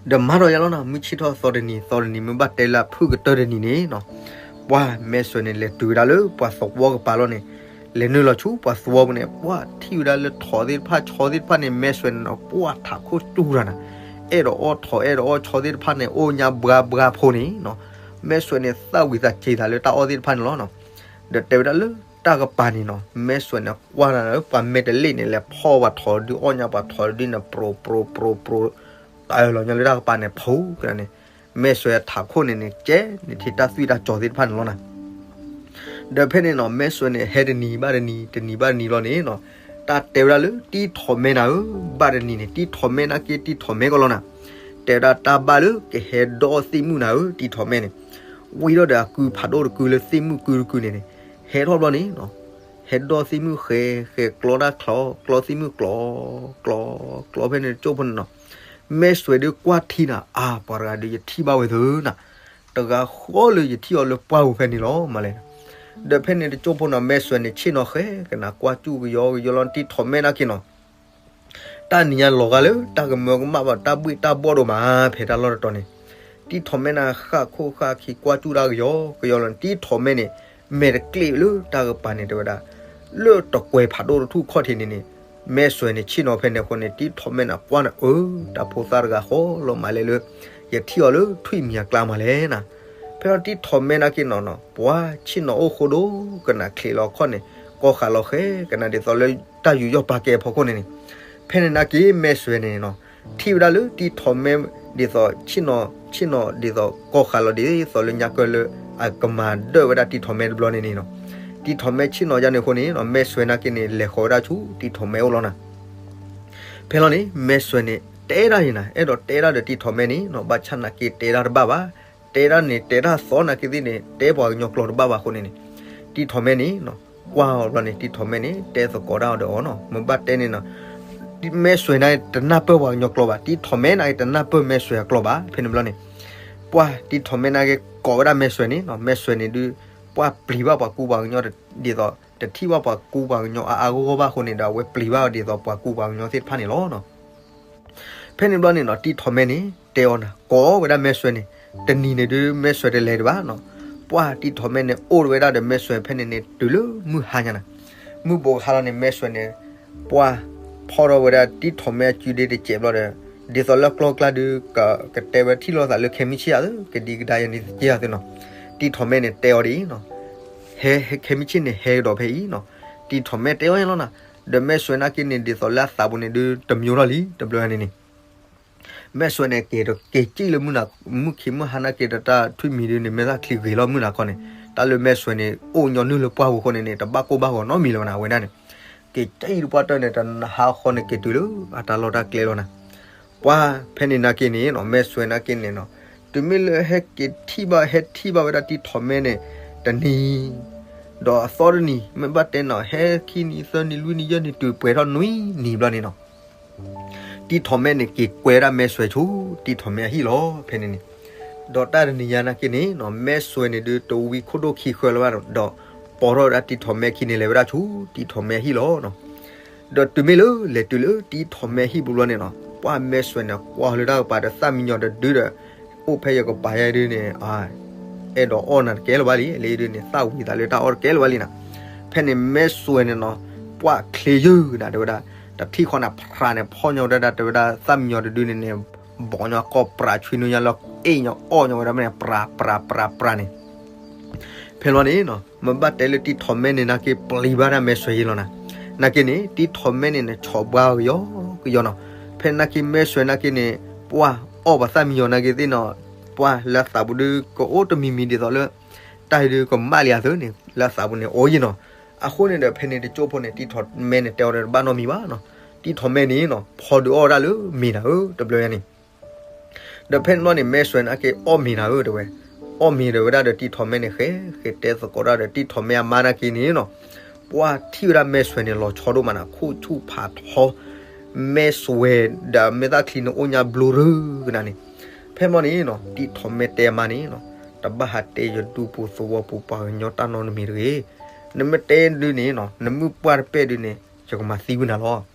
ဒီးမၤဒီးယါလီၤနၤ မုၢ်ဆ့ၣ်ထီၣ်သီတနံၤ သီတနံၤ မ့ၢ်ဘၣ်တဲလၢအဖုၣ်ကတၢၢ်တနံၤန့ၣ်နီၤ ပှၢ်မဲၢ်စွဲးန့ၣ် လဲၤတုၤဝဲဒၣ်လၢပှၤသဝီကပၤလီၤန့ၣ် လဲၤနုာ်လီၤဆူပှၤသဝီပူၤန့ၣ် ပှၢ်ထံၣ်ဝဲဒၣ်လၢထိးသ့ၣ်တဖၣ် ဆီသ့ၣ်တဖၣ်န့ၣ် မဲၢ်စွဲးန့ၣ်နီၤ ပှၢ်ထးခိၣ်စူၢ်တၢ်နၤ အဲၣ်ဒိးအီၣ်ထိး အဲၣ်ဒိးအီၣ်ဆီသ့ၣ်တဖၣ်န့ၣ် အိၣ်ညါဘှါဘှါဖိန့ၣ်နီၤ မဲၢ်စွဲးန့ၣ် သၣ်ဝံၤသးစ့ၤသးလၢတၢ်အီၣ်သ့ၣ်တဖၣ်န့ၣ်လီၤနီၤ. ဒီးတဲဝဲဒၣ်လၢတၢ်ကပၤန့ၣ်နီၤ မဲၢ်စွဲးန့ၣ် ကွၢ်နၤလၢပှၤမဲာ်တလ့ၣ်န့ၣ် လဲၤဖီၣ်ပှၤထိးဒုး အီၣ်ညါပှၤထိးဒုးန့ၣ် ပြိးပြိးပြိးပြိး တၢ်လီၤညါလၢတၢ်ကပၤန့ၣ် ဖူကန့ၣ် မဲၢ်စွဲးအထးခိၣ်န့ၣ်န့ၣ် ကဲန့ၣ်ထံၣ်တၢ်သွံၣ်တၢ်စီၤသ့ၣ်တဖၣ်န့ၣ်လီၤနၤ. ဒီးဖဲန့ၣ်နီၤ မဲၢ်စွဲးန့ၣ် ဟဲတနံၤဘၣ်တနံၤ တနံၤဘၣ်တနံၤလီၤန့ၣ်နီၤ တၢ်တဲဝဲဒၣ်လၢတံၢ်ထီၣ်မဲနၤဧၢ ဘၣ်တနံၤန့ၣ် တံၢ်ထီၣ်မဲနာ်က့ တံၢ်ထီၣ်မဲကီးလီၤနၤ. တဲဝဲဒၣ်တၢ်ဘၣ်လၢကဟဲဒီးသ့ၣ်မုၣ်နၤဧၢ တံၢ်ထီၣ်မဲန့ၣ် ဝံၤဒီးဒီးအကုဖးဒိၣ်တကုလၢသ့ၣ်မုၣ်ကုတကုန့ၣ်န့ၣ် ဟဲထီၣ်ဘျီန့ၣ်နီၤ ဟဲဒီးသ့ၣ်မုၣ်ဃဲ ဃဲကျီတၢ်ချီ ကျီသ့ၣ်မုၣ်ကျီ ကျီ ကျီဖဲန့ၣ်တကၠိၢ်ဖိန့ၣ်နီၤ မဲၢ်စွဲးဒုးကွၢ်ထံနၤ အါ ပှၤတဂၤဒုးယထံၣ်ဘၣ်ဝဲသၢနၤ တဂၤဃီလၢယထံၣ်အီၤလၢပှၢ်ပူၤဖဲန့ၣ်လီၤ မၤလဲၣ်. ဒီးဖဲန့ၣ်တကၠိၢ်ဖိနီၤ မဲၢ်စွဲးန့ၣ် ဆ့ၣ်နီၤဃဲကနၤ ကွၢ်ကၠူၣ်ကယီကယီလီၤ တံၢ်ထီၣ်မဲနာ်က့နီၤ တၢ်နံၤညါလီၤဂာ်လၢတၢ်ကမၢကမၣ်ဘၣ် တၢ်ဘှ့ၣ်တၢ်ဘှီၣ်ဒိၣ်မး ဖဲတၢ်လီၢ်တတီၤန့ၣ် တံၢ်ထီၣ်မဲနၤ ဃၣ်ခိၣ်ဃၣ်ခံ ကွၢ်ကၠူၣ်တၢ်ကယီကယီလီၤန့ၣ် တံၢ်ထီၣ်မဲန့ၣ် မဲာ်တကျ့ၣ်လၢတၢ်ကပၤန့ၣ် တဲဝဲဒၣ် လၢတကွဲၤဖးဒိၣ်တထူၣ်ခီၣ်ထံးန့ၣ်န့ၣ် မဲၢ်စွဲးန့ၣ် ဆ့ၣ်နီၤဖဲန့ၣ်အဃိန့ၣ် တံၢ်ထီၣ်မဲနၤကွၢ်န့ၣ် အၢ တၢ်ဖိသၣ်တဂၤဃီလီၤ မၤလဲၣ်လၢ ယထံၣ်အီၤလၢထွံၣ်မံၤအကျါမၤလဲၣ်နၤ. ဖဲလီၤတံၢ်ထီၣ်မဲနာ်က့နီၤနီၤ ပှၤဆ့ၣ်နီၤအိၣ်ဃိဒိၣ်ကနၤ ချံးလီၤခီၣ်န့ၣ် ကီၢ်ဃာ်လီၤဃဲကနၤ ဒ်သိးလၢတၢ်ယူးယီၣ်ပာ်ကဲအဖီခိၣ်န့ၣ်န့ၣ် ဖဲန့ၣ်နာ်က့ မဲၢ်စွဲးန့ၣ်နီၤ ထံၣ်ဝဲဒၣ်လၢတံၢ်ထီၣ်မဲ ဒ်သိးဆ့ၣ်နီၤ ဆ့ၣ်နီၤဒ်သိးကီၢ်ဃာ်လီၤ ဒ်သိးလၢညါကၢၢ်လၢအကမၤဒၢၣ်ဝဲဒၣ်တံၢ်ထီၣ်မဲတဘျီန့ၣ်န့ၣ်နီၤ တံၢ်ထီၣ်မဲဆ့ၣ်နီၤယါန့ၣ်အဃိန့ၣ်နီၤ မဲၢ်စွဲးနာ်က့န့ၣ် လဲၤဃီၤဝဲဒၣ်ဆူတံၢ်ထီၣ်မဲအိၣ်လီၤနၤ. ဖဲလီၤန့ၣ် မဲၢ်စွဲးန့ၣ် တဲဒၣ်အံၤနၤ အဲၣ်ဒိးတဲဒၣ်ဒီးတံၢ်ထီၣ်မဲန့ၣ်နီၤ ဘၣ်ဆၣ်နာ်က့တဲဒၣ်တဘၣ်ဘၣ် တဲဒၣ်န့ၣ် တဲတၢ်သီနာ်က့သ့ၣ်န့ၣ် တဲပှၤကညီကျိာ်တဘၣ်ဘၣ်အဃိန့ၣ်န့ၣ် တံၢ်ထီၣ်မဲန့ၣ်နီၤ ကွၢ်အီၤဘျီန့ၣ် တံၢ်ထီၣ်မဲန့ၣ် တဲသကိးတၢ်အီၤဒီးအီၤနီၤ မ့ၢ်ဘၣ်တဲန့ၣ်နီၤ မဲၢ်စွဲၤန့ၣ်တနၢ်ပၢၢ်ပှၤကညီကျိာ်ဘၣ်, တံထီၣ်မဲန့ၣ်က့ၤတနၢ်ပၢၢ်မဲၢ်စွဲၤအကျိာ်ဘၣ်. ဖဲန့ၣ်ဘျီန့ၣ် ပှၢ်တံထီၣ်မဲန့ၣ်က့ၤကိးဝဲဒၣ်မဲၢ်စွဲၤန့ၣ်, မဲၢ်စွဲၤန့ၣ်ဒုး ပှၢ်ပျံၤဘၣ်ပှၤကူပှၤကညီ ဒ်သိး တထံၣ်ဘၣ်ပှၤကူပှၤကညီအါအါဂီၢ်ဂီၢ်ဘၣ်အဃိန့ၣ်ဒီး အဝဲပျံၤဘၣ်ဒ်သိးပှၤကူပှၤကညီသ့ၣ်တဖၣ်န့ၣ်လီၤ. ဖဲန့ၣ်ဘျီန့ၣ်နီၤ တံထီၣ်မဲန့ၣ် တဲအီၤနၤ ကိးဝဲဒၣ်မဲၢ်စွဲၤန့ၣ်, တနံၤန့ၣ်ဒုး မဲၢ်စွဲၤတလဲၤဒံးဘၣ်နီၤ. ပှၢ်တံထီၣ်မဲန့ၣ် အိၣ်ဝဲဒၣ်ဒီးမဲၢ်စွဲၤဖဲန့ၣ်န့ၣ် တုၤလၢမုၢ်ဟါညါနၤ, မုၢ်ဘိးဟါလီၤန့ၣ် မဲၢ်စွဲၤန့ၣ် ပှၢ်ဖီၣ်ထီၣ်ဝဲဒၣ်တံထီၣ်မဲအစုဒ့တစဲးဘျီဒီး ဒ်သိးလၢကျီၢ်ကျါဒုး ကတဲဝဲထံၣ်လိာ်သးလၢခဲမုၢ်ဆ့ၣ်ဧါသ့ ကဒံကဒါယၤန့ၣ်တက့ၢ်ဧါသ့နီၤ. တံထီၣ်မဲန့ၣ်တဲအီၤဒ်အံၤနီၤ, ဟဲခဲမုၢ်ဆ့ၣ်န့ၣ် ဟဲကဒီးဖဲအံၤနီၤ. တံထီၣ်မဲတဲအီၤလီၤနၤ, ဒီးမဲၢ်စွဲၤနာ်က့န့ၣ် ဒ်သိးလၢအသးပူၤန့ၣ်ဒုး တမံၤထီၣ်လံ တဘျီန့ၣ်န့ၣ် မဲၢ်စွဲၤန့ၣ်က့ၤဒီးက့ၤစံၣ်လၢမုၢ်နၤ မုၢ်ခံမုၢ်ဟါနာ်က့ဒီးတၢ်ထွံၣ်မံၤဒုးန့ၣ် မဲာ်သၣ်ချံဂ့ၤလီၤမုၢ်နၤခီန့ၣ်, တၢ်လၢမဲၢ်စွဲၤန့ၣ် အိၣ်ညီနုၢ်လၢပှၢ်ပူၤအဃိန့ၣ်န့ၣ် တဘၣ်ကိၢ်ဘၣ်ဂီၤနီတမံၤလၢၤဘၣ်နၤ အဝဲဒၣ်န့ၣ်, က့ၤစံၣ်တပှၢ်တၢၢ်န့ၣ် တနဟါဃီန့ၣ်က့ၤတုၤလၢအတၢ်လီၢ်တၢ်ကျဲလီၤနၤ. ပှၢ်ဖဲန့ၣ်နာ်က့န့ၣ်နီၤ မဲၢ်စွဲၤနာ်က့န့ၣ်နီၤ, တုၤမ့ၢ်လၢဟဲက့ၤထံၣ်ဘၣ် ဟဲထံၣ်ဘၣ်ဝဲဒၣ်တံထီၣ်မဲန့ၣ် တနံၤ ဒီးအသီတနံၤ မ့ၢ်ဘၣ်တဲနီၤ ဟဲခံနံၤသၢနံၤလွံၢ်နံၤယဲၢ်နံၤ တုၤပှဲၤထီၣ်နွံနံၤဘျီန့ၣ်နီၤ တံထီၣ်မဲန့ၣ်က့ၤကွဲဒၣ်မဲၢ်စွဲၤဆူ တံထီၣ်မဲအဟံၣ်လီၤ. ဖဲန့ၣ်န့ၣ် ဒီးတၢ်တနံၤညါနာ်က့န့ၣ်နီၤ မဲၢ်စွဲၤန့ၣ်ဒုးတဝံခိၣ်ဒိၣ်ခံဃၢလၢၤဘၣ်ဒီး ပိာ်ထီၣ်ဝဲဒၣ်တံထီၣ်မဲခံန့ၣ် လဲၤဝဲဒၣ်ဆူ တံထီၣ်မဲအဟံၣ်လီၤ. ဒီးတုၤမ့ၢ်လၢလဲၤတုၤလၢတံထီၣ်မဲအဟံၣ်ပူၤဘျီန့ၣ်နီၤ ပှၢ်မဲၢ်စွဲၤန့ၣ် ကွၢ်လၢတၢ်ကပၤဒီးသၣ်မံညီၤတဒုဒီး အိၣ်ဖဲယကပၤယဲဒုးန့ၣ် အဲၣ်ဒိးအီၣ်နၤတကဲလၢၤဘၣ်လံ လၢဒုးန့ၣ် သၣ်ဝံၤသးလၢတၢ်အီၣ်တကဲလၢၤဘၣ်လံနၤ. ဖဲန့ၣ်မဲၢ်စွဲၤန့ၣ်နီၤ ပှၢ်ချ့ယုၢ်နၤ တဲဝဲဒၣ် တထံၣ်ဃီနၤ ဖြးန့ၣ် ဖီၣ်ညီဝဲဒၣ် တဲဝဲဒၣ် သၣ်မံညီၤတဒုန့ၣ်န့ၣ် ဘီၣ်ညီကီၢ်ပြးဆွံနုညါလၢ အ့ၣ်ညီအီၣ်ညီဝဲဒၣ်မ့ၢ်န့ၣ် ပြးပြးပြးပြးန့ၣ် ဖဲလီၤန့ၣ်နီၤ မ့ၢ်ဘၣ်တဲလၢတံထီၣ်မဲန့ၣ်နာ်က့ပျံၤဘၣ်ဒၣ်မဲၢ်စွဲၤယဲလီၤနၤ. နာ်က့န့ၣ် တံထီၣ်မဲန့ၣ်န့ၣ် ဆီၣ်ဘှါကယီကယီနီၤ. ဖဲနာ်က့မဲၢ်စွဲၤနာ်က့န့ၣ် ပှၢ်အီၣ်ပှၤသၣ်မံညီၤနာ်က့သ့ၣ်နီၤ ပှၢ်လၢအသးပူၤဒုးကအိၣ်တမံၤမံၤဒ်သိးလၢ တၢ်အံၤဒုးကမၣ်လံအသိးန့ၣ် လၢအသးပူၤန့ၣ်အိၣ်ယဲနီၤ. အဃိန့ၣ်ဒီးဖဲန့ၣ်တကၠိဖိန့ၣ် တံထီၣ်မဲန့ၣ်တဲအီၤဒီးတဘၣ်နီတမံၤဘၣ်နီၤ. တံထီၣ်မဲန့ၣ်နီၤ ဖီဒုးအီၣ်ဝဲဒၣ်လၢမ့ၤနၤဧၢ တဘျီညါန့ၣ် ဒီးဖဲန့ၣ်ဘျီန့ၣ် မဲၢ်စွဲၤန့ၣ်က့ၤအီၣ်မ့ၤနၤဧၢ တဲဝဲ, အီၣ်မ့ၤဒီးဝဲဒၣ်ဒီးတံထီၣ်မဲန့ၣ် ဃဲဃဲတဲသကိးတၢ်ဒီးတံထီၣ်မဲအမါနာ်က့န့ၣ်နီၤ, ပှၢ်ထံၣ်ဝဲဒၣ်မဲၢ်စွဲၤန့ၣ် လီၤဆီဒိၣ်မးနၤ ခိၣ်ဆူၣ်ဖးထီ, မဲၢ်စွဲၤဒီးမဲာ်သၣ်ချံန့ၣ်အိၣ်ညါဘျိရၢကနၤန့ၣ်, ဖဲန့ၣ်ဘျီန့ၣ်နီၤ တံထီၣ်မဲတဲအမါန့ၣ်နီၤ, တဘၣ်ဟးတဲယဒူပူၤသဝီပူၤပှၤကညီတၢ်နီတမံၤတဂ့ၤ, နမ့ၢ်တဲဒုးန့ၣ်နီၤ နမုၢ်ပှၢ်တပဲာ်ဒုးန့ၣ် ယကမၤသံဝံၤနၤလီၤ.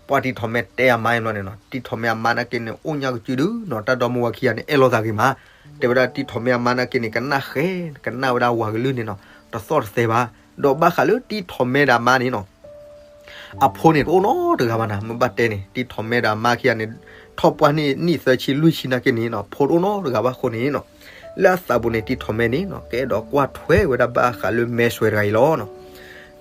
ပှၢ်တံထီၣ်မဲတဲအမါန့ၣ်ဘျီန့ၣ်နီၤ, တံထီၣ်မဲအမါနာ်က့န့ၣ် အိၣ်ညါကစုဒုနီၤ တၢ်ဒီမါဝၤခံဂၤန့ၣ် အဲၣ်လိာ်သးဂ့ၤမး, တဲဝဲဒၣ်တံထီၣ်မဲအမါနာ်က့န့ၣ် ကနၣ်ဃဲ ကနၣ်ဝဲဒၣ်ဝၤကလုၢ်န့ၣ်နီၤ တသီၣ်တသဲဘၣ်, ဒီးဘၣ်ဃးလၢတံထီၣ်မဲဒီးအမါန့ၣ်နီၤ အဖိန့ၣ်တအိၣ်နီတဂၤဘၣ်နၤ, မ့ၢ်ဘၣ်တဲန့ၣ် တံထီၣ်မဲဒီးအမါခံဂၤန့ၣ် ထီၣ်ပှၢ်န့ၣ်နံၣ်သၢဆံလွံၢ်ဆံနာ်က့န့ၣ်နီၤ ဖိတအိၣ်နီတဂၤဘၣ်အဃိန့ၣ်နီၤ, လၢအသးပူၤန့ၣ် တံထီၣ်မဲန့ၣ်နီၤ ကအဲၣ်ဒိးကွၢ်ထွဲဝဲဒၣ်ဘၣ်ဃးလၢမဲၢ်စွဲၤတဂၤအံၤလီၤနီၤ.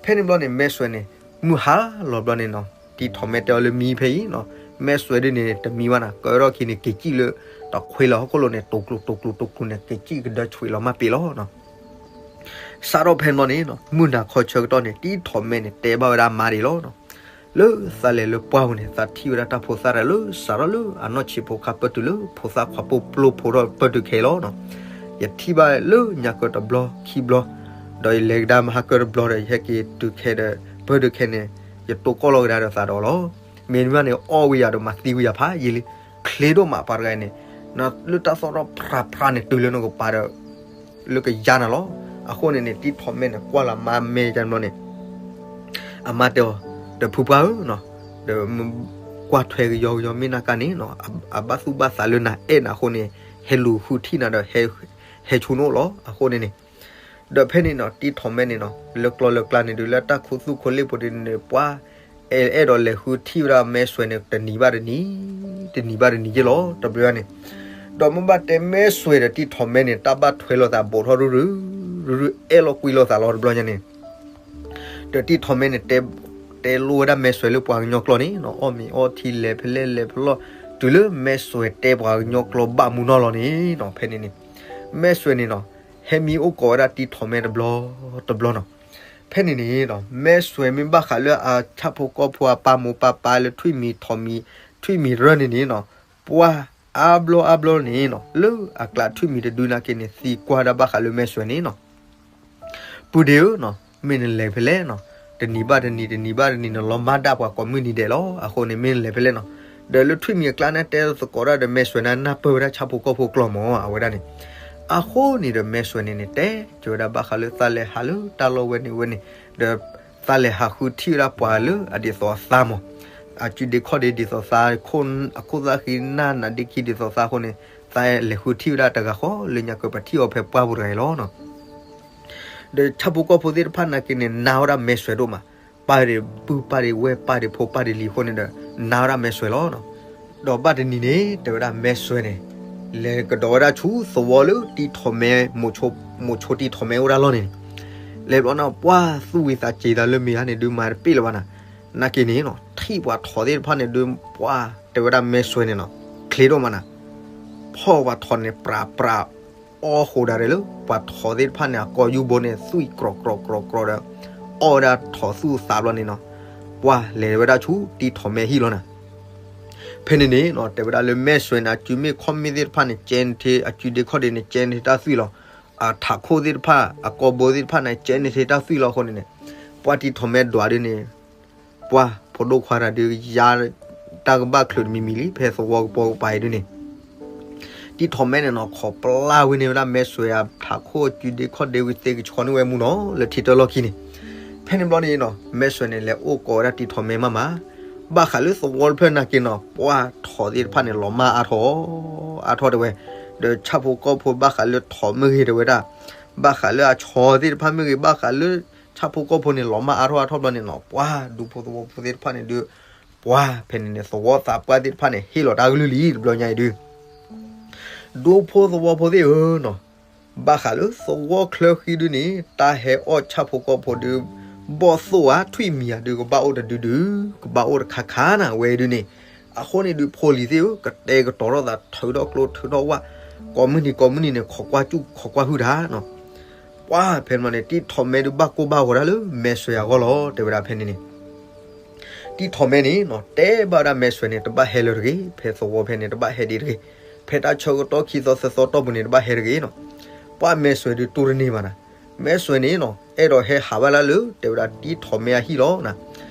ဖဲန့ၣ်ဘျီန့ၣ် မဲၢ်စွဲၤန့ၣ် မုၢ်ဟါလီၤဘျီန့ၣ်နီၤ တံထီၣ်မဲတဲအီၤလၢမံဖဲအံၤနီၤ, မဲၢ်စွဲၤဒုးန့ၣ် တမံဘၣ်နၤ ကၢထီၣ်ခံန့ၣ် က့ၤစံၣ်လၢ တခွ့လီၤဟီၣ်ခိၣ်လိၤန့ၣ် တိၤကျိၤတိၤကျိၤတိၤကျိၤန့ၣ် က့ၤစံၣ်ကဒၢဆွံးလီၤမၢ်ပ့ၤလီၤနီၤ. စးထီၣ်ဖဲန့ၣ်ဘျီန့ၣ်နီၤ မုၢ်နၤခီဆၢကတီၢ်န့ၣ် တံထီၣ်မဲန့ၣ် တဲဘၣ်ဝဲဒၣ်အမါဒ်အံၤလီၤနီၤ, လၢသးလဲၤလၢပှၢ်ပူၤန့ၣ် သးထံၣ်ဝဲဒၣ်တၢ်ဖိသၣ်တၢ်လၢစးထီၣ်လၢအနီၢ်ဆံးဖိခါပၢၢ်တုၤလၢဖိသၣ်ခွါပိၢ်ပျိဖိထီၣ်ပၢၢ်တုၤခဲအံၤလီၤနီၤ. ယထံၣ်ဘၣ်လၢညါကၢတဘျီခံဘျီ, ဒီးယလဲၤကဒါမဟါကၢတဘျီဒီး ယဟဲက့ၤတုၤခဲဒီး ပၢၢ်တုၤခဲန့ၣ် ယတိၢ်ကီၢ်လီၤကဒါဒီးသးဒီးအီၤလီၤ. မ့ၢ်မ့ၢ်န့ၣ် အီၣ်ဝံၤယၤဒီးမၤသံဝံၤယၤဖးယံာ်လံ, ချ့ဒိၣ်မးပှၤတဂၤအံၤန့ၣ်, လၢတၢ်သီၣ်ထီၣ်ဖြးဖြးန့ၣ် တုၤလၢနကပၤဒီး လၢကယါနၤလီၤ. အဃိန့ၣ်န့ၣ် တံထီၣ်မဲန့ၣ် ကွၢ်လီၤမါမဲာ်ကန့ၣ်ဘျီန့ၣ် အမါတဲအီၤ, ဒီးဖုပှၢ်ဧၢနီၤ, ဒီးကွၢ်ထွဲကယီကယီမ့ၢ်နၤကါန့ၣ်နီၤ, အဘၣ်သူၣ်ဘၣ်သးလၢနၤအဲၣ်နၤအဃိန့ၣ် ဟဲလူၤဃုထံၣ်နၤဒီး ဟဲဆိနအိၣ်လီၤ. အဃိန့ၣ်န့ၣ် ဒီးဖဲန့ၣ်နီၤ တံထီၣ်မဲန့ၣ်နီၤ လၢကျီလၢကျါန့ၣ်ဒုး လၢတၢ်ခူသူၣ်ခိၣ်လ့ၣ်ပူၤဒုးန့ၣ် ပှၤ အဲၣ်အဲၣ်ဒိးလဲၤဃုထံၣ်ဝဲဒၣ်မဲၢ်စွဲၤန့ၣ် တနံၤဘၣ်တနံၤ, တနံၤဘၣ်တနံၤယ့ၢ်လီၤ တဘျီန့ၣ်. ဒီးမ့ၢ်ဘၣ်တဲမဲၢ်စွဲၤဒီးတံထီၣ်မဲန့ၣ် တၢ်ဘၣ်ထွဲလိာ်သးဘူးထီၣ်ရုၢ်ရုၢ်, ရုၢ်ရုၢ်အဲၣ်လိာ်ကွံလိာ်သးလီၤတဘျီညါန့ၣ် ဒီးတံထီၣ်မဲန့ၣ် တဲလိာ်ဝဲဒၣ်မဲၢ်စွဲၤလၢပှၤကညီကျိာ်န့ၣ်နီၤ အီၣ်မ့ၤအီထံလဲၤဖဲလဲၣ်လဲၤဖဲလဲၣ်, တုၤလၢမဲၢ်စွဲၤတဲပှၤကညီကျိာ်ဘၣ်မူနီၢ်လီၤန့ၣ်နီၤ ဖဲန့ၣ်န့ၣ် မဲၢ်စွဲၤန့ၣ်နီၤ ဟဲမံအိၣ်ကိးဝဲဒၣ်တံထီၣ်မဲတဘျီတဘျီနီၤ. ဖဲန့ၣ်န့ၣ်နီၤ မဲၢ်စွဲၤမ့ၢ်ဘၣ်ဃးလၢအဆၣ်ဖိကီၢ်ဖိအပၢ်မိၢ်ပၢ်ပၢ်လၢထွံၣ်မံၤထိးမံၤ ထွံၣ်မံၤရၢန့ၣ်န့ၣ်နီၤ ပှၤအါဘျီအါဘျီန့ၣ်နီၤ လၢအကျးထွံၣ်မံၤတဒုနာ်က့န့ၣ် သံကွၢ်ဒၣ်ဘၣ်ဃးလၢမဲၢ်စွဲၤန့ၣ်နီၤ ပုၢ်ဒ့ဧၢနီၤ မ့ၢ်နလဲၤဖဲလဲၣ်နီၤ, တနံၤဘၣ်တနံၤ တနံၤဘၣ်တနံၤန့ၣ် လီၤမၢ်ဒၣ်ပှၤကိးမုၢ်နံၤဒဲးလီၤ. အဃိန့ၣ်မ့ၢ်လဲၤဖဲလဲၣ်နီၤ. ဒီးလၢထွံၣ်မံၤအကျါန့ၣ် တဲသကိးတၢ်ဒီးမဲာ်စွဲန့ၣ် နၢ်ပၢၢ်ဝဲဒၣ်ဆၣ်ဖိကီၢ်ဖိကျိာ်မး အဝဲဒၣ်န့ၣ်. အဃိန့ၣ်ဒီးမဲာ်စွဲန့ၣ်န့ၣ် တဲကၢၤဝဲဒၣ်ဘၣ်ဃးလၢသးလဲၤဟးလၢတၢ်လီၢ်ဝဲန့ၣ်ဝဲန့ၣ်, ဒီးသးလဲၤဟးဃုထံၣ်ဝဲဒၣ်ပှၤလၢအဒ်သိးအသးမး, အစုဒ့ခီၣ်ဒ့ဒ်သိးသးခိၣ်, အခိၣ်သၣ်ဃံနၢ်နးဒ့ခံဒ်သိးသးအဃိန့ၣ်, သးလဲၤဃုထံၣ်ဝဲဒၣ်တဂၤဃီလၢညါကပထံၣ်အီၤဖဲပှၢ်ပူၤတဂၤအံၤလီၤနီၤ. ဒီးဆၣ်ဖိကီၢ်ဖိသ့ၣ်တဖၣ်နာ်က့န့ၣ် နာ်ဝဲဒၣ်မဲာ်စွဲဒိၣ်မး, ပၢ်ဒ့ၣ်ပုၢ်ပၢ်ဒ့ၣ်ဝဲၢ်ပၢ်ဒ့ၣ်ဖိပၢ်ဒ့ၣ်လံၤအဃိန့ၣ်ဒီး နာ်ဝဲဒၣ်မဲာ်စွဲလီၤ. ဒီးဘၣ်တနံၤန့ၣ် တဲဝဲဒၣ်မဲာ်စွဲန့ၣ် လဲၤကဒီးဝဲဒၣ်ဆူသဝီလၢတံၤထီၣ်မဲ, မိၤဆိတံၤထီၣ်မဲအိၣ်ဒၣ်လီၢ်န့ၣ်, လဲၤဘျီန့ၣ် ပှၢ်သူၣ်ဝံၤသးစ့ၤသးလၢမ့ၢ်ဧါန့ၣ်ဒုးမၤတပ့ၢ်လၢၤဘၣ်နၤ, နာ်က့န့ၣ်နီၤ ထံၣ်ပှၤထိးသ့ၣ်တဖၣ်န့ၣ်ဒုး ပှၢ်တဲဝဲဒၣ်မဲာ်စွဲန့ၣ်နီၤ ချ့ဒိၣ်မးနၤ, ဖီၣ်ပှၤထိးန့ၣ် ပြးပြး အီၣ်ဃိးဒၣ်ရဲၣ်လၢ ပှၤထိးသ့ၣ်တဖၣ်န့ၣ် အကိာ်ယူၢ်ဘိန့ၣ် သွံၣ်ကြီၤကြီၤကြီၤကြီၤဒီး အီၣ်ဝဲဒၣ်ထိးသူၣ်သးဘျီန့ၣ်နီၤ, ပှၢ်လဲၤဝဲဒၣ်ဆူတံၤထီၣ်မဲဟံၣ်လီၤနၤ. ဖဲန့ၣ်န့ၣ်နီၤ တဲဝဲဒၣ်လၢမဲာ်စွဲန့ၣ် အစုမ့ၣ်ခီၣ်မ့ၣ်သ့ၣ်တဖၣ်န့ၣ် ကဲန့ၣ်ထ့ အစုဒ့ခီၣ်ဒ့န့ၣ် ကဲန့ၣ်ထ့တၢ်သွံၣ်လီၤ. အထးခိၣ်သ့ၣ်တဖၣ် အကိာ်ဘိသ့ၣ်တဖၣ်န့ၣ် ကဲန့ၣ်ထ့တၢ်သွံၣ်လီၤအဃိန့ၣ်န့ၣ်, ပှၢ်တံၤထီၣ်မဲဒွးဒုန့ၣ် ပှၢ်ဖိဒိၣ်ခွါတၢ်ဒုးယါ တၢ်ကဘၣ်ချုးတမံၤမံၤလံ ဖဲသဝီကပိာ်ကပၤအံၤဒုန့ၣ်, တံၤထီၣ်မဲန့ၣ်နီၤ ခိးပျၢ်ဝဲန့ၢ်ဝဲဒၣ်မဲာ်စွဲအထးခိၣ်အစုဒ့ခီၣ်ဒ့ဝံၤသ့ကဆီန့ၢ်ဝဲမူနီၤ လၢထံတၢ်လီၢ်ခံန့ၣ်. ဖဲန့ၣ်ဘျီန့ၣ်နီၤ မဲာ်စွဲန့ၣ် လဲၤအိၣ်ကိးဝဲဒၣ်တံၤထီၣ်မဲမးမး, ဘၣ်ဃးလၢသဝီတဖျၢၣ်နာ်က့နီၤ ပှၢ်ထိးသ့ၣ်တဖၣ်န့ၣ် လီၤမၢ်အါထီၣ် အါထီၣ်တဲဝဲ, ဒီးဆၣ်ဖိကီၢ်ဖိဘၣ်ဃးလၢထိးမ့ၢ်ဂ့ၤတဲဝဲဒၣ်, ဘၣ်ဃးလၢအဆီသ့ၣ်တဖၣ်မ့ၢ်ဂ့ၤ ဘၣ်ဃးလၢ ဆၣ်ဖိကီၢ်ဖိန့ၣ် လီၤမၢ်အါထီၣ်အါထီၣ်ဘျီန့ၣ်နီၤ ပှၢ်ဒူဖိသဝီဖိသ့ၣ်တဖၣ်န့ၣ်ဒုး ပှၢ်ဖဲန့ၣ်န့ၣ် သဝီသးပှၢ်သ့ၣ်တဖၣ်န့ၣ် ဟ့ၣ်လီၤတၢ်ကလုၢ်လံ တဘျီညါအံၤဒုး ဒူဖိသဝီဖိသ့ၣ်ဧၢနီၤ, ဘၣ်ဃးလၢသဝီချၢဃံဒုန့ၣ် တၢ်ဟဲအီၣ်ဆၣ်ဖိကီၢ်ဖိဒုး ဘီၣ်သိၣ်ဧါ ထွံၣ်မံၤဧါဒုး ကဘၣ်အိၣ်တဒုဒု, ကဘၣ်အိၣ်တခါခါနၤ ဝဲဒုန့ၣ်. အဃိန့ၣ်ဒုး ဖိလံၤသ့ၣ်ဧၢ ကတဲာ်ကတီၤထီၣ်သး ထုးထီၣ်ကျိထုးထီၣ်ဝၣ်, ကိးမုၢ်နံၤကိးမုၢ်နံၤန့ၣ် ခိးကွၢ်စူၣ်ခိးကွၢ်ဟုၣ်တၢ်နီၤ. ပှၢ်ဖဲန့ၣ်န့ၣ် တံၤထီၣ်မဲဒုးဘၣ်ကိၢ်ဘၣ်ဂီၤဒၣ်လၢမဲာ်စွဲအဂီၢ်လီၤ တဲဝဲဒၣ်ဖဲန့ၣ်န့ၣ် တံၤထီၣ်မဲန့ၣ်နီၤ တဲဘၣ်ဝဲဒၣ်မဲာ်စွဲန့ၣ် တဘၣ်ဟဲလၢၤတဂ့ၤ, ဖဲသဝီဖဲန့ၣ် တဘၣ်ဟဲဒံးတဂ့ၤ, ဖဲတၢ်ဆၢကတီၢ်ခံသီသၢသီတီၢ်ပူၤန့ၣ် တဘၣ်ဟဲတဂ့ၤနီၤ. ပှၢ်မဲာ်စွဲဒုးတူၢ်တန့ၢ်ဘၣ်နၤ, မဲာ်စွဲန့ၣ်နီၤ အဲၣ်ဒိးဟဲဟးဘၣ်လၢလၢ တဲဝဲဒၣ်တံၤထီၣ်မဲအဟံၣ်လီၤနၤ.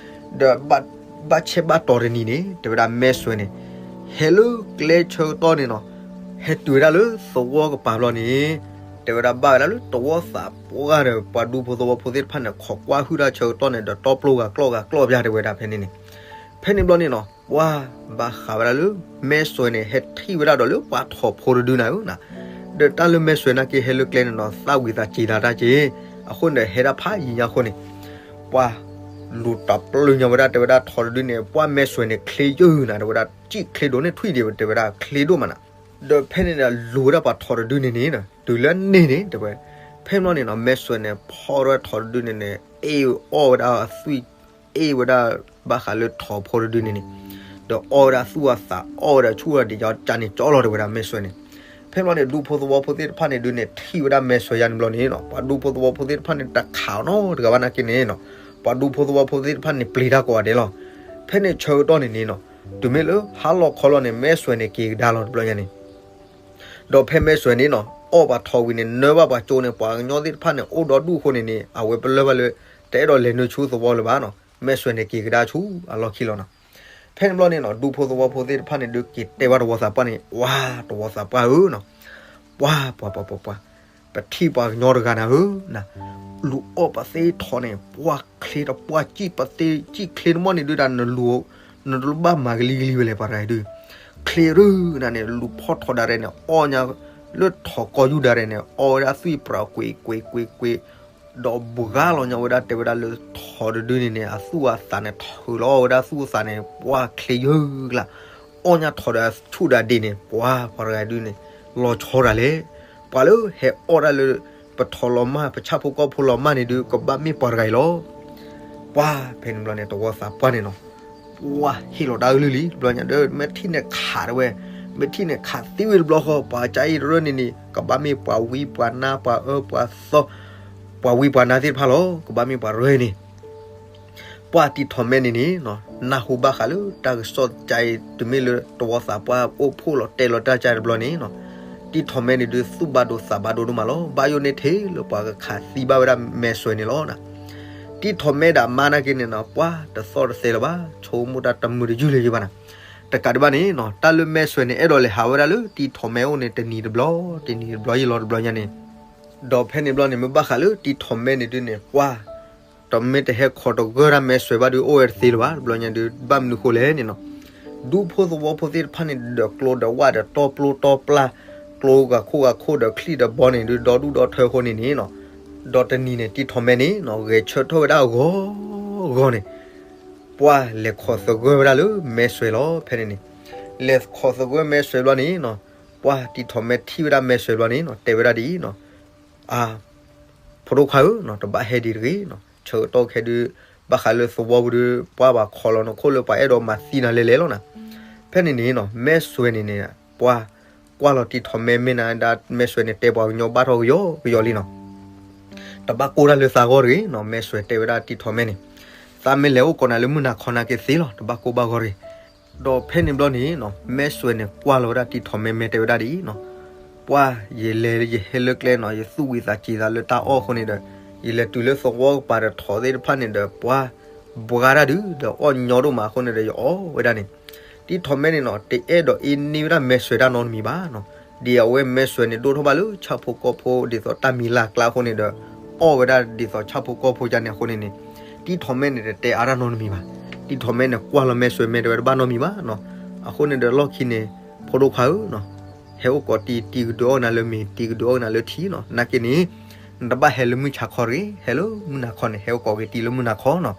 ဒီးဘၣ်ဆဲးဘၣ်တီၤတနံၤန့ၣ် တဲဝဲဒၣ်မဲာ်စွဲန့ၣ် ဟဲလၢကျဲဆၢကတီၢ်န့ၣ်နီၤ, ဟဲတုၤဝဲဒၣ်လၢသဝီကပၤဘျီန့ၣ် တဲဝဲဒၣ်ဘၣ်ဝဲဒၣ်လၢသဝီသးပှၢ်ဒီး ပှၤဒူဖိသဝီဖိသ့ၣ်တဖၣ်န့ၣ် ခိးကွၢ်ဟုၣ်တၢ်ဆၢကတီၢ်န့ၣ် ဒီးတီပျိဂၤကျီၢ်ဂၤကျီၢ်ပျၢ်တဲဝဲဒၣ်ဖဲန့ၣ်န့ၣ်. ဖဲန့ၣ်ဘျီန့ၣ်နီၤ ပှၢ်ဘၣ်ဃးဝဲဒၣ်လၢ မဲာ်စွဲန့ၣ် ဟဲထံၣ်ဝဲဒၣ်ဒီးလၢပှၤထိၣ်ဖိတဒုနၤဧၢနၤ. ဒီးတၢ်လၢမဲာ်စွဲနာ်က့ဟဲလၢကျဲန့ၣ်နီၤ သၣ်ဝံၤသးစ့ၤသးတၢ်က့ၤ, အဃိန့ၣ်ဒီးဟဲဒၣ်ဖးယံၤညါအဃိန့ၣ် ပှၢ်လူၤတပျုာ်ညါဝဲဒၣ်တဲဝဲဒၣ်ထိၣ်တဒုန့ၣ် ပှၢ်မဲာ်စွဲန့ၣ် ချ့ယုၢ်နၤ တဲဝဲဒၣ် စံၣ်ချ့ဒိၣ်န့ၢ်ထွံၣ်ဒံးတဲဝဲဒၣ်ချ့ဒိၣ်မးနၤ. ဒီးဖဲန့ၣ်ဒီးလူၤဝဲဒၣ်ပှၤထိၣ်တဒုန့ၣ်န့ၣ် တုၤလၢန့ၣ်န့ၣ်တဲဝဲ, ဖဲန့ၣ်ဘျီန့ၣ်နီၤ မဲာ်စွဲန့ၣ် ဖီၣ်ဝဲဒၣ်ထိၣ်တဒုန့ၣ်န့ၣ် အ့ၣ်အီၣ်ဝဲဒၣ်အသွံၣ် အ့ၣ်ဝဲဒၣ်ဘၣ်ဃးလၢထိၣ်ဖိတဒုန့ၣ်န့ၣ်, ဒီးအီၣ်ဝဲဒၣ်သူၣ်အသး အီၣ်ဝဲဒၣ်ဆူၣ်ဝဲဒၣ်ဒံးကၠီကၠါန့ၣ်ကၠီလီၤတဲဝဲဒၣ်မဲာ်စွဲန့ၣ်. ဖဲန့ၣ်ဘျီန့ၣ် ဒူဖိသဝီဖိသ့ၣ်တဖၣ်န့ၣ်ဒုးန့ၣ် ထံၣ်ဝဲဒၣ်မဲာ်စွဲယါန့ၣ်ဘျီန့ၣ်နီၤ ပှၤဒူဖိသဝီဖိသ့ၣ်တဖၣ်န့ၣ် တခးနီတဂၤဘၣ်နာ်က့န့ၣ်နီၤ, ပှၤဒူဖိသဝီဖိသ့ၣ်တဖၣ်န့ၣ် ပျံၤတၢ်ကိးဂၤဒဲးလီၤ. ဖဲန့ၣ်ဆၢကတီၢ်န့ၣ်န့ၣ်နီၤ တုၤမ့ၢ်လၢဟါလီၤခီလီၤန့ၣ် မဲာ်စွဲန့ၣ်က့ၤကဒါလီၤတဘျီညါန့ၣ် ဒီးဖဲမဲာ်စွဲန့ၣ်နီၤ အီၣ်ပှၤထိၣ်ဝံၤန့ၣ် နၢဘၣ်ပှၤကၠိန့ၣ် ပှၤကညီသ့ၣ်တဖၣ်န့ၣ် အိၣ်ဒီဒူၣ်အဃိန့ၣ်န့ၣ် အဝဲပလၢၢ်ဘၣ်လၢ တအဲၣ်ဒိးလဲၤနုာ်ဆူသဝီလၢၤဘၣ်နီၤ, မဲာ်စွဲန့ၣ်က့ၤကဒါဆူအလီၢ်ခံလီၤနီၤ. ဖဲန့ၣ်ဘျီန့ၣ်နီၤ ဒူဖိသဝီဖိသ့ၣ်တဖၣ်န့ၣ်ဒုးက့ၤတဲဘၣ်တဝီသးပှၢ်န့ၣ် ပှၢ်တဝီသးပှၢ်ဧၢနီၤ, ပှၢ်ပှၤပှၤပှၤပှၢ် ပထံၣ်ပှၤကညီတဂၤနၤဧၢနၤ, လူၤအီၣ်ပသ့ၣ်ထိၣ်န့ၣ် ပှၢ်ချ့တပှၢ်စံၣ်ပသ့ၣ် စံၣ်ချ့တမီၢ်န့ၣ်ဒုးဒၣ်နလူၤ နတလူၤဘၣ်မၤကလံကလံဝဲလဲၣ်ပှၤတဂၤအံၤဒုး, ချ့ရၢနၤန့ၣ် လူၤဖီၣ်ထိၣ်ဒၣ်ရဲၣ်န့ၣ် အီၣ်ညါလၢထိၣ်ကိာ်ယူၢ်ဒၣ်ရဲၣ်န့ၣ် အီၣ်ဝဲဒၣ်သွံၣ်ပြးကွ့ၤကွ့ၤကွ့ၤကွ့ၤ ဒီးဘှါလီၤညါဝဲဒၣ်တဲဝဲဒၣ်လၢထိၣ်တဒုန့ၣ်န့ၣ် အသူၣ်အသးန့ၣ်ထၢလီၤဝဲဒၣ်သူၣ်အသးန့ၣ် ပှၢ်ချ့ယၢၢ်ကလး, အီၣ်ညါထိၣ်ဒီးဆူၣ်ဒီးဒ့ၣ်န့ၣ် ပှၢ်ပှၤတဂၤအံၤဒုးန့ၣ် လီၤဆီတၢ်လဲၣ်, ပှၤလၢဟဲအီၣ်ဒၣ်လၢ ပထိၣ်လီၤမၢ် ပဆၣ်ဖိကီၢ်ဖိလီၤမၢ်န့ၣ်ဒုး ကဘၣ်မ့ၢ်ပှၤတဂၤအံၤလီၤ. ပှၢ်ဖဲန့ၣ်ဘျီန့ၣ် တဝီသးပှၢ်န့ၣ်နီၤ ပှၢ်ဟ့ၣ်လီၤတၢ်ကလုၢ်လံ တဘျီညါဒီး မ့ၢ်ထံၣ်န့ၣ်ခးတဲဝဲ, မ့ၢ်ထံၣ်န့ၣ်ခးသံဝံၤတဘျီဃီ ပှၤကါအံၤတရၢန့ၣ်န့ၣ် ကဘၣ်မ့ၢ်ပှၤဝံပှၤနါ ပှၤအၢပှၤသီ ပှၤဝံပှၤနါသ့ၣ်တဖၣ်လီၤ ကဘၣ်မ့ၢ်ပှၤတရၢန့ၣ် ပှၢ်တံၤထီၣ်မဲန့ၣ်န့ၣ် နၢ်ဟူဘၣ်ဃးလၢတၢ်ကစီၣ်ကါအံၤ တမ့ၢ်လၢတဝီသးပှၢ်အိၣ်ဖှိၣ်လီၤတဲာ်လီၤတၢ်ကါတဘျီန့ၣ်နီၤ, တံၤထီၣ်မဲန့ၣ်ဒုးသူၣ်ဘၣ်ဒိသးဘၣ်ဒိဒိၣ်မးလီၤ. ဘၣ်ယိၣ်န့ၢ်ထဲလၢပှၤကခးသံဘၣ်ဝဲဒၣ်မဲာ်စွဲန့ၣ်လီၤ. တံၢ်ထီၣ်မဲဒီးအမါနာ်က့န့ၣ်နီၤ ပှၢ်တသီၣ်တသဲလၢၤဘၣ်, ဆိကမိၣ်တၢ်တမုာ်တယုၢ်လၢၤဘၣ်နီၤ. တကးဒံးဘၣ်န့ၣ်နီၤ တၢ်လၢမဲာ်စွဲန့ၣ် အဲၣ်ဒိးလဲၤဟးဝဲဒၣ်လၢတံၢ်ထီၣ်မဲအိၣ်န့ၣ် တနံၤတဘျီ, တနံၤတဘျီယံာ်လီၤတဘျီညါန့ၣ်, ဒီးဖဲန့ၣ်ဘျီန့ၣ် မ့ၢ်ဘၣ်ဃးလၢတံၢ်ထီၣ်မဲန့ၣ်ဒုးန့ၣ် ပှၢ် တမ့ၢ်တဟဲခိးတဂၢၢ်တၢ်မဲာ်စွဲဘၣ်ဒုး အိၣ်ဝဲတသ့လၢၤဘၣ် တဘျီညါဒုး ဘၣ်မနုၤဃိလဲၣ်န့ၣ်နီၤ, ဒူဖိသဝီဖိသ့ၣ်တဖၣ်န့ၣ် ဒီးကျိဒီးဝၣ်ဒီးတီပျိတီပျၢ်, ကျိဂၤခိၣ်ဂၤခိၣ်ဒီးချံၣ်ဒီးဘီန့ၣ်ဒုး ဒီဒူၣ်ဒီထၢအဃိန့ၣ်န့ၣ်နီၤ, ဒီးတနံၤန့ၣ် တံၢ်ထီၣ်မဲန့ၣ်နီၤ ဂဲၤဆၢထၢၣ်ဝဲဒၣ်အဂီၢ်ဂီၢ်န့ၣ် ပှၢ်လဲၤခိးသဂၢၢ်ဝဲဒၣ်လၢမဲာ်စွဲလီၤ. ဖဲန့ၣ်န့ၣ် လဲၤခိးသဂၢၢ်မဲာ်စွဲဘျီန့ၣ်နီၤ ပှၢ်တံၢ်ထီၣ်မဲထံၣ်ဝဲဒၣ်မဲာ်စွဲဘျီန့ၣ်နီၤ တဲဝဲဒၣ်ဒ်အံၤနီၤ, အ ဖိဒိၣ်ခွါဧၢနီၤ တဘၣ်ဟဲဒံးတဂ့ၤနီၤ, ဆၢကတီၢ်ခဲဒုး ဘၣ်ဃးလၢသဝီပူၤဒုး ပှၢ်ဘၣ်ခိးလီၤနခိၣ်လၢပှၤအဲၣ်ဒိးမၤသံနၤ လဲၤလဲၤလီၤနၤ. ဖဲန့ၣ်န့ၣ်နီၤ မဲာ်စွဲန့ၣ်န့ၣ် ပှၢ်ကွၢ်လီၤတံၢ်ထီၣ်မဲ မ့ၢ်နၤဒၣ် မဲာ်စွဲန့ၣ် တဲပှၤကညီဘၣ်ထီၣ်ကယီကယီလံနီၤ, တဘၣ်ကိၢ်တၢ်လၢသးဂီၢ်တဂ့ၤနီၤ, မဲာ်စွဲတဲဝဲဒၣ်တံၢ်ထီၣ်မဲန့ၣ် သးမ့ၢ်လဲၤအိၣ်ကိးနၤလၢမုၢ်နၤခီနာ်က့သ့လီၤ, တဘၣ်ကိၢ်ဘၣ်ဂီၢ်တဂ့ၤ. ဒီးဖဲန့ၣ်ဘျီန့ၣ်နီၤ မဲာ်စွဲန့ၣ် ကွၢ်လီၤဝဲဒၣ်တံၢ်ထီၣ်မဲ မဲာ်တဲဝဲဒၣ်ဒ်အံၤနီၤ, ပှၢ်ယလဲၤယဟဲလၢကျဲနီၤ ယသူၣ်ဝံၤသးစံးသးလၢတၢ်အီၣ်အဃိန့ၣ်ဒီး ယလဲၤတုၤလၢသဝီကပၤဒီး ထိးသ့ၣ်တဖၣ်န့ၣ်ဒီး ပှၢ်ဘှါတၢ်ဒုး ဒီးအီၣ်ညီဒိၣ်မးအဃိန့ၣ်ဒီး ယအီၣ်ဝဲဒၣ်န့ၣ် တံၢ်ထီၣ်မဲန့ၣ်နီၤ တအဲၣ်ဒိးအ့န့ၢ်ဝဲဒၣ်မဲာ်စွဲတၢ်နီတမံၤဘၣ်နီၤ, ဒ်အဝဲမဲာ်စွဲန့ၣ် ဒိၣ်ထီၣ်ဘၣ်လၢဆၣ်ဖိကီၢ်ဖိ ဒ်သိးတၢ်မံၤလၢ်ကျါအဃိန့ၣ်ဒီး အီၣ်ဝဲဒၣ်ဒ်သိးဆၣ်ဖိကီၢ်ဖိကန့ၣ်အဃိန့ၣ်န့ၣ် တံၢ်ထီၣ်မဲန့ၣ် တတဲအါတၢ်နီတမံၤဘၣ်. တံၢ်ထီၣ်မဲန့ၣ် ကွၢ်လီၤမဲာ်စွဲ မဲာ်တဲဝဲတဘၣ်နီတမံၤဘၣ်နီၤ, အဃိန့ၣ်ဒီးလီၢ်ခံန့ၣ် ဖိဒိၣ်ခွါဧၢနီၤ ဟဲအိၣ်ကိးတံၢ် တံၢ်ကဒုးအီၣ်နၤလၢမ့ၤ တံၢ်ကဒုးအီၣ်နၤလၢထံနီၤ, နာ်က့န့ၣ် နတဘၣ်ဟဲလၢမုၢ်ဆါခီတဂ့ၤ, ဟဲလၢမုၢ်နၤခီန့ၣ် ဟဲအိၣ်ကိးက့ၤတံၢ်လၢမုၢ်နၤခီနီၤ.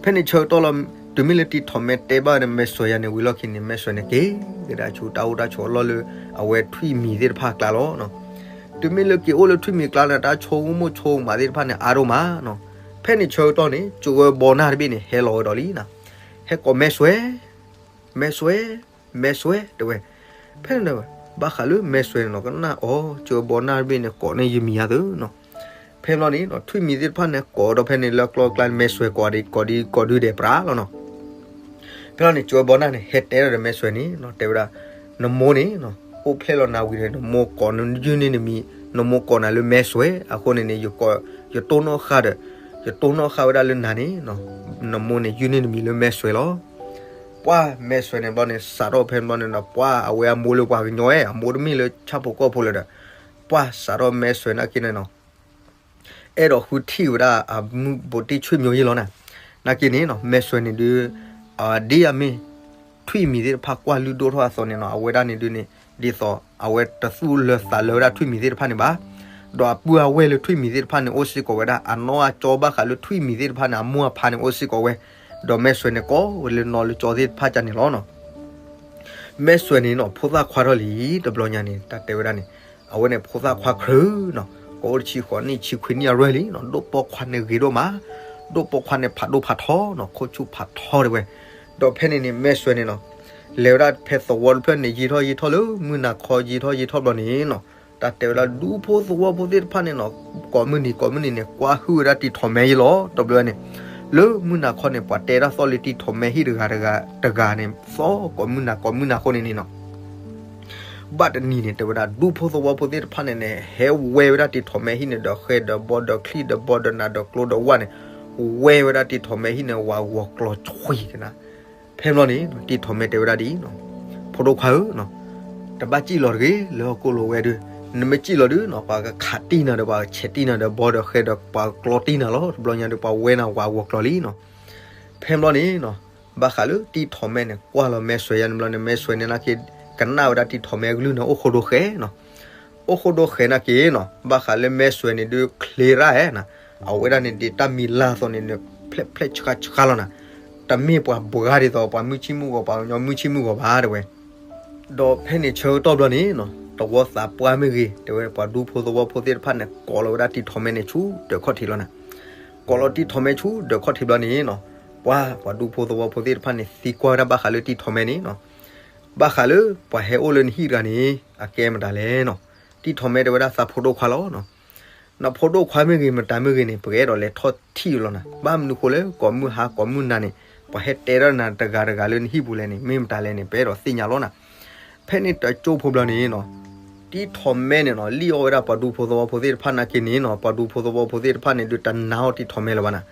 ဖဲန့ၣ်ဆၢကတီၢ်လီၤ တုၤမ့ၢ်လၢတံၢ်ထီၣ်မဲတဲဘၣ်ဒီးမဲာ်စွဲယၤန့ၣ် ဝံၤလီၢ်ခံန့ၣ် မဲာ်စွဲန့ၣ်က့ၤကဒါဆူတၢ်အိၣ်တၢ်ဆိးအလီၢ်လၢ အဝဲထွံၣ်မံၤသ့ၣ်တဖၣ်အကျါလီၤ. တုၤမ့ၢ်လၢက့ၤအိၣ်လၢထွံၣ်မံၤကျါန့ၣ် တၢ်ဆိကမိၣ်ဆိကမးသ့ၣ်တဖၣ်န့ၣ်အါဒိၣ်မးနီၤ. ဖဲန့ၣ်ဆၢကတီၢ်န့ၣ် ကၠိဝဲဘီနၢ်တဘ့ၣ်န့ၣ် ဟဲလီၤဝဲဒီးလံနီၤ, ဟဲကိးမဲာ်စွဲ မဲာ်စွဲ မဲာ်စွဲတဲဝဲ. ဖဲန့ၣ်ဒီး ဘၣ်ဃးလၢမဲာ်စွဲန့ၣ်နီၤ ကနၣ်အီၤ ကၠိဝဲဘီနၢ်တဘ့ၣ်န့ၣ် ကိးန့ၢ်ယမံၤယါသၢနီၤ. ဖဲဘျီန့ၣ်နီၤ ထွံၣ်မံၤသ့ၣ်တဖၣ်န့ၣ် ကိးဒီးဖဲန့ၣ်လၢအကျိၤအကျဲန့ၣ် မဲာ်စွဲကိးဒံးကိးဒံးကိးဒုဒဲးပြးလီၤနီၤ. ဖဲလီၤန့ၣ် ကၠိဝဲဘီနၢ်န့ၣ် ဟဲတဲဒီးမဲာ်စွဲန့ၣ်နီၤ တဲဝဲဒၣ် နမိၢ်န့ၣ်နီၤ အိၣ်ဖျဲၣ်လီၤနၤဝံၤဒီး နမိၢ်ကိးနယုၢ်န့ၢ်နမံၤ နမိၢ်ကိးနၤလၢမဲာ်စွဲ အဃိန့ၣ်န့ၣ် ယတိၢ်နီၣ်ဃာ်ဒီး ယတိၢ်နီၣ်ဃာ်ဝဲဒၣ်လၢနၤန့ၣ်နီၤ နမိၢ်န့ၣ် ယုၢ်န့ၢ်နမံၤလၢမဲာ်စွဲလီၤ. ပှၢ်မဲာ်စွဲန့ၣ်ဘျီန့ၣ် စးထီၣ်ဖဲဘျီန့ၣ်ဒီး ပှၢ်အဝဲအမိၢ်လၢပှၤကညီဝဲ အမိၢ်တမ့ၢ်လၢဆၣ်ဖိကီၢ်ဖိလၢၤဒီး ပှၢ်စးထီၣ်မဲာ်စွဲနာ်က့န့ၣ်နီၤ အဲၣ်ဒိးဃုထံၣ်ဝဲဒၣ်အမုၢ်ဘိးတံၢ်ဆွေမျိုးယဲလီၤနၤ. နာ်က့န့ၣ်နီၤ မဲာ်စွဲန့ၣ်ဒုး ဒ်အမ့ၢ်ထွံၣ်မံၤသ့ၣ်တဖၣ်ကွၢ်လုၢ်ဒိၣ်ထီၣ်အသိးန့ၣ်နီၤ အဝဲဒၣ်န့ၣ်ဒုးန့ၣ် ဒ်သိးအဝဲတသူၣ်လၢသးလၢဝဲဒၣ်ထွံၣ်မံၤသ့ၣ်တဖၣ်န့ၣ်ဘၣ်. ဒီးအပုၢ်အဝဲၢ်လၢထွံၣ်မံၤသ့ၣ်တဖၣ်န့ၣ် အိၣ်စ့ၢ်ကီးဝဲဒၣ်အနီၢ်အကၠီဘၣ်ဃးလၢထွံၣ်မံၤသ့ၣ်တဖၣ်န့ၣ် အမိၢ်အဖါန့ၣ်အိၣ်စ့ၢ်ကီးဝဲ ဒီးမဲာ်စွဲန့ၣ်ကိးဝဲလၢနီၢ်လၢကၠီသ့ၣ်တဖၣ်ကန့ၣ်လီၤနီၤ. မဲာ်စွဲန့ၣ်နီၤ ဖိသၣ်ခွါထီၣ်လံ တဘျီညါန့ၣ် တၢ်တဲဝဲဒၣ်န့ၣ် အဝဲန့ၣ်ဖိသၣ်ခွါခရၢနီၤ ကအိၣ်တဆံဃိးနံၣ်ဆံခွံနံၣ်အရွဲၣ်လံနီၤ ဒိၣ်ပိာ်ခွါန့ၣ်ဂ့ၤဒိၣ်မး ဒိၣ်ပိာ်ခွါန့ၣ်ဖးဒိၣ်ဖးထီနီၤ ခိၣ်ဆူၣ်ဖးထီတဲဝဲ. ဒီးဖဲန့ၣ်န့ၣ် မဲာ်စွဲန့ၣ်နီၤ လဲၤဝဲဒၣ်ဖဲသဝီတဖျၢၣ်န့ၣ် ယံာ်ထီၣ်ယံာ်ထီၣ်လၢမုၢ်နၤခီယံာ်ထီၣ်ယံာ်ထီၣ်ဘျီန့ၣ်နီၤ တၢ်တဲဝဲဒၣ်ဒူဖိသဝီဖိသ့ၣ်တဖၣ်န့ၣ်နီၤ ကိးမုၢ်နံၤကိးမုၢ်နံၤန့ၣ် ကွၢ်ဟုၣ်ဝဲဒၣ်တံၢ်ထီၣ်မဲယဲလီၤ တဘျီန့ၣ် လၢမုၢ်နၤခီန့ၣ် ပှၤတဲတၢ်သီၣ်လၢတံၢ်ထီၣ်မဲဟံၣ်တဂၤတဂၤတဂၤန့ၣ် သီၣ်ကိးမုၢ်နၤကိးမုၢ်နၤအဃိန့ၣ်န့ၣ်နီၤ ဘၣ်တနံၤန့ၣ် တဲဝဲဒၣ်ဒူဖိသဝီဖိသ့ၣ်တဖၣ်န့ၣ်န့ၣ် ဟဲဝဲဝဲဒၣ်တံၢ်ထီၣ်မဲဟံၣ်န့ၣ် ဒီးဃဲဒီးဘီဒီးချံၣ်ဒီးဘီဒီးနးဒီးကျိဒီးဝၣ်န့ၣ် ဝဲဝဲဒၣ်တံၢ်ထီၣ်မဲဟံၣ်န့ၣ် ဝးဂီၤကျီၤဆွံကနၤ. ဖဲဘျီန့ၣ် တံၢ်ထီၣ်မဲတဲဝဲဒၣ်ဒ်အံၤနီၤ, ဖိဒိၣ်ခွါဧၢ, တဘၣ်စံၣ်လီၤတဂ့ၤ လၢဟီၣ်ခိၣ်လိၤဝဲဒုး, နမ့ၢ်စံၣ်လီၤဒုးနီၤ ပှၤကခးတံၢ်နၤဒီး ပှၤကဆဲးတံၢ်နၤဒီး ဘီဒီးဃဲဒီးပှၤကျီတံၢ်နၤလီၤ. တဘျီညါဒုး ပှၤဝဲနၤဝးဂီၤကျီၤလံနီၤ. ဖဲဘျီန့ၣ်နီၤ ဘၣ်ဃးလၢတံၢ်ထီၣ်မဲန့ၣ် ကွၢ်လီၤမဲာ်စွဲးယါန့ၣ်ဘျီန့ၣ် မဲာ်စွဲးန့ၣ်နာ်က့ ကနၣ်ဝဲဒၣ်တံၢ်ထီၣ်မဲအကလုၢ်န့ၣ် အိၣ်ဃိဒိဃဲနီၤ. အိၣ်ဃိဒိဃဲနာ်က့နီၤ ဘၣ်ဃးလၢမဲာ်စွဲးန့ၣ်ဒုး ချ့ရၣ်ဧဲနီၤ, အဝဲဒၣ်န့ၣ်ဒ်တၢ်မံၤလၢ်အသိးန့ၣ် ဖျဲၣ်ဖျဲၣ်ဆှါဆှါလီၤနီၤ. တမ့ၢ်ပှၤဘှါဒ်သိး ပှၤမုၢ်ဆ့ၣ်မုၢ်ဂီၤ ပှၤကညီမုၢ်ဆ့ၣ်မုၢ်ဂီၤဘၣ်တဲဝဲ. ဒီးဖဲန့ၣ်ဆၢကတီၢ်ဘျီန့ၣ်နီၤ တဝီသးပှၢ်မ့ၢ်ဂ့ၤ တဲဝဲ ပှၤဒူဖိသဝီဖိသ့ၣ်တဖၣ်န့ၣ် ကိးလီၤဝဲဒၣ်တံၢ်ထီၣ်မဲန့ၣ်ဆူဒၢးခီၣ်ထံးလီၤနီၤ. ကိးလီၤတံၢ်ထီၣ်မဲဆူဒၢးခီၣ်ထံးဘျီန့ၣ်နီၤ ပှၤ ပှၤဒူဖိသဝီဖိသ့ၣ်တဖၣ်န့ၣ် သံကွၢ်ဝဲဒၣ်ဘၣ်ဃးလၢတံၢ်ထီၣ်မဲန့ၣ်နီၤ. ဘၣ်ဃးလၢပှၤဟဲအိၣ်လၢနဟံၣ်တဂၤန့ၣ် အကဲမတၤလဲၣ်နီၤ. တံၢ်ထီၣ်မဲတဲဝဲဒၣ်သးဖိဒိၣ်ခွါလီၤနီၤ. နဖိဒိၣ်ခွါမ့ၢ်ဂ့ၤ မတၤမ့ၢ်ဂ့ၤန့ၣ် ပကအဲၣ်ဒိးလဲၤထီၣ်ထံၣ်လီၤနၤ. ဘၣ်မနုၤဃိလၢ ကိးမုၢ်ဟါကိးမုၢ်နၤန့ၣ် ပှၤဟဲတဲဒၣ်နၤတဂၤတဂၤလၢနဟံၣ်ပူၤလဲၣ်န့ၣ် မ့ၢ်မတၤလဲၣ်န့ၣ် ပအဲၣ်ဒိးသ့ၣ်ညါလီၤနၤ. ဖဲန့ၣ်တကၠိဖိဘျီန့ၣ်နီၤ တံၢ်ထီၣ်မဲန့ၣ်နီၤ လံၣ်အီၣ်ဝဲဒၣ်ပှၤဒူဖိသဝီဖိသ့ၣ်တဖၣ်နာ်က့န့ၣ်နီၤ ပှၤဒူဖိသဝီဖိသ့ၣ်တဖၣ်န့ၣ်ဒုးတနာ်အီၣ်တံၢ်ထီၣ်မဲလၢၤဘၣ်နၤ.